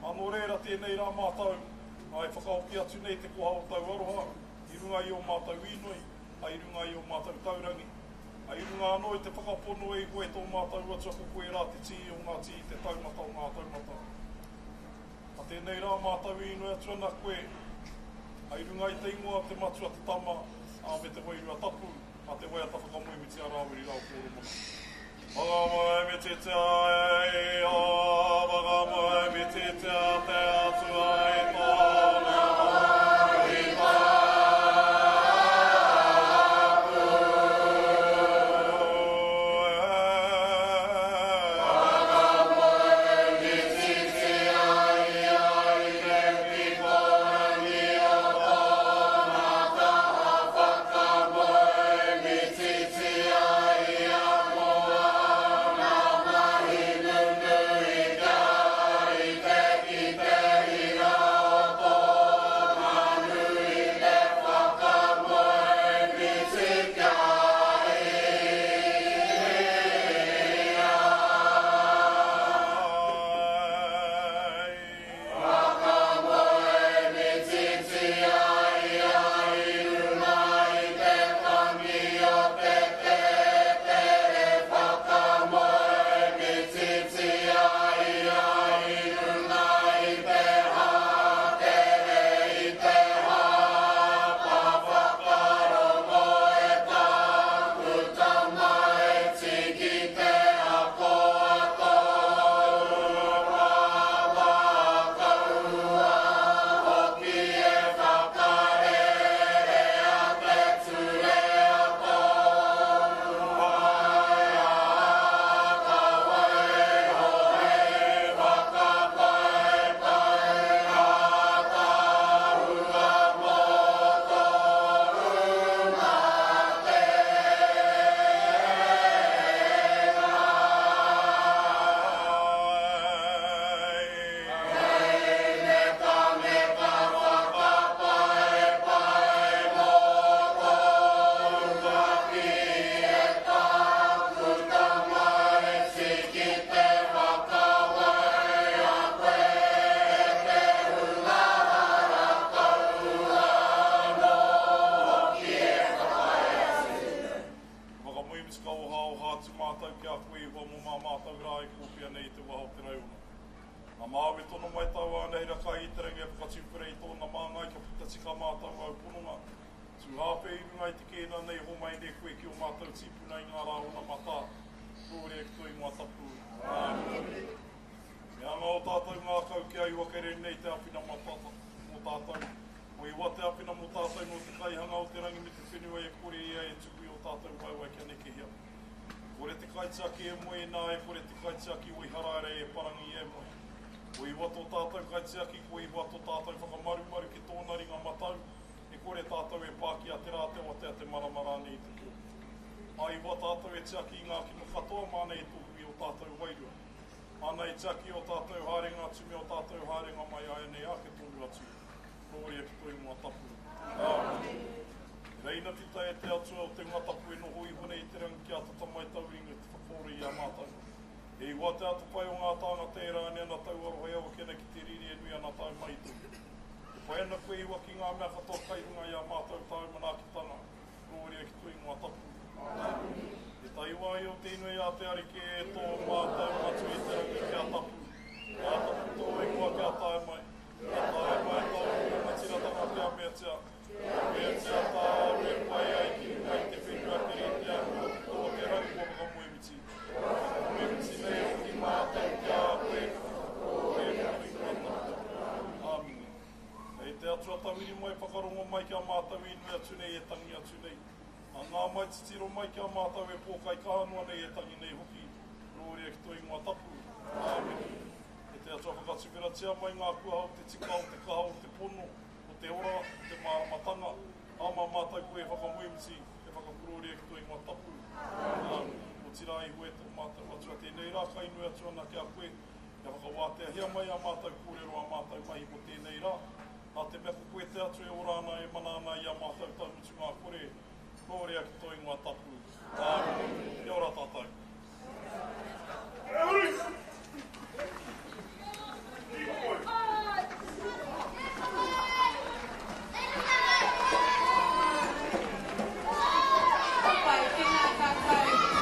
Speaker 5: Ā, nō reira tēnei rā mātou, ā, e whakahoki atu nei te koha o tau aroha i runga i ō mātou īnoi, ā, i runga i ō mātou taurangi, ā, i runga anō i te whakapono e iho e tō mātou Atua ko koe rā te tī o ngā tī, te taumata o ngā taumata. A tēnei rā mātou e inoi atu ana koe, a i runga i te ingoa o te Matua, te Tama, a me te Wairua Tapu, a te waiata whakamoemiti a Rāwiri rāua ko Horomona. Whakamoemititia e ia, whakamoemititia te Atua i tōna wāhi tapu. tika mātou āu pononga. Tūhāpe i runga i te kēna nei homai nei koe ki ō mātou tīpuna i ngā rā onamata. Rōrea ki tō ingoa tapu. Āmine. Me anga ō tātou ngākau ki a Iwakere nei te āwhina mō tātou. Ko Iwa te āwhina mō tātou nō te kaihanga o te rangi me te whenua e kore ia e tuku i ō tātou waewae kia nekehia. Kore te kaitiaki e moe nā e kore te kaitiaki o Iharaira e parangi e moe. Ko Iwa tō tātou kaitiaki, ko Iwa tō tātou whakamarumaru ki tōna ringa matau, e kore tātou e pākia te rā, te awatea, te marama rānei i te pō. A Iwa tātou e tiaki i ngā kino katoa māna e tohu i ō tātou wairua. Māna e tiaki ō tātou haerenga atu me ō tātou haerenga mai āianei ake tonu atu. Rōria ki tō ingoa tapu. Āmine. Reina whita e te Atua o te hunga tapu e noho iho nei i te rangi kia tata mai tau ringa te whakaora i a mātou. E Iwa te atawhai o ngā tāngata e rāne ana tau aroha e awake ana ki te riri e nui ana tāu mahi tonu. E pai ana koe Iwa ki ngā mea katoa kai runga i a mātou tāu manaakitanga. Rōria ki tō ingoa tapu. Āmine. E taua ai o te inoi a te Ariki e tō mātou Matua i te rangi kia tapu. Kia tapu tō ingoa kia tae mai. Kia tae mai tāu rangatiratanga kia meatia. Kia meatia tāu e pai ai ki runga i te whenua keritea anō ki tō te rangi kua whakamoemiti. Whakamoemiti nei hoki mātou ki a koe, Rōria ki tō ingoa tapu. Āmine. Kei te Atua tawhiri mai whakarongo mai ki a mātou i nui atu nei e tangi atu nei. Angā mai titiro mai ki a mātou e pōkai kaha noa nei e tangi nei hoki. Rōria ki tō ingoa tapu. Āmine. E te Atua whakatuwheratia mai ngā kuaha o te tika, o te kaha, o te pono, o te ora, o te māramatanga, ā, mā mātou koe e whakamoemiti, e whakakorōria ki tō ingoa tapu. Āmine. Otirā iho e tō mātou Atua tēnei rā ka inoi atu ana ki a koe, kia whakawāteahia mai ā mātou kōrero, ā mātou mahi mō tēnei rā, nā te mea ko koe te Atua e ora ana, e mana ana i a mātou tau mutunga kore. Rōria ki tō ingoa tapu. Āmine. Kia ora tātou.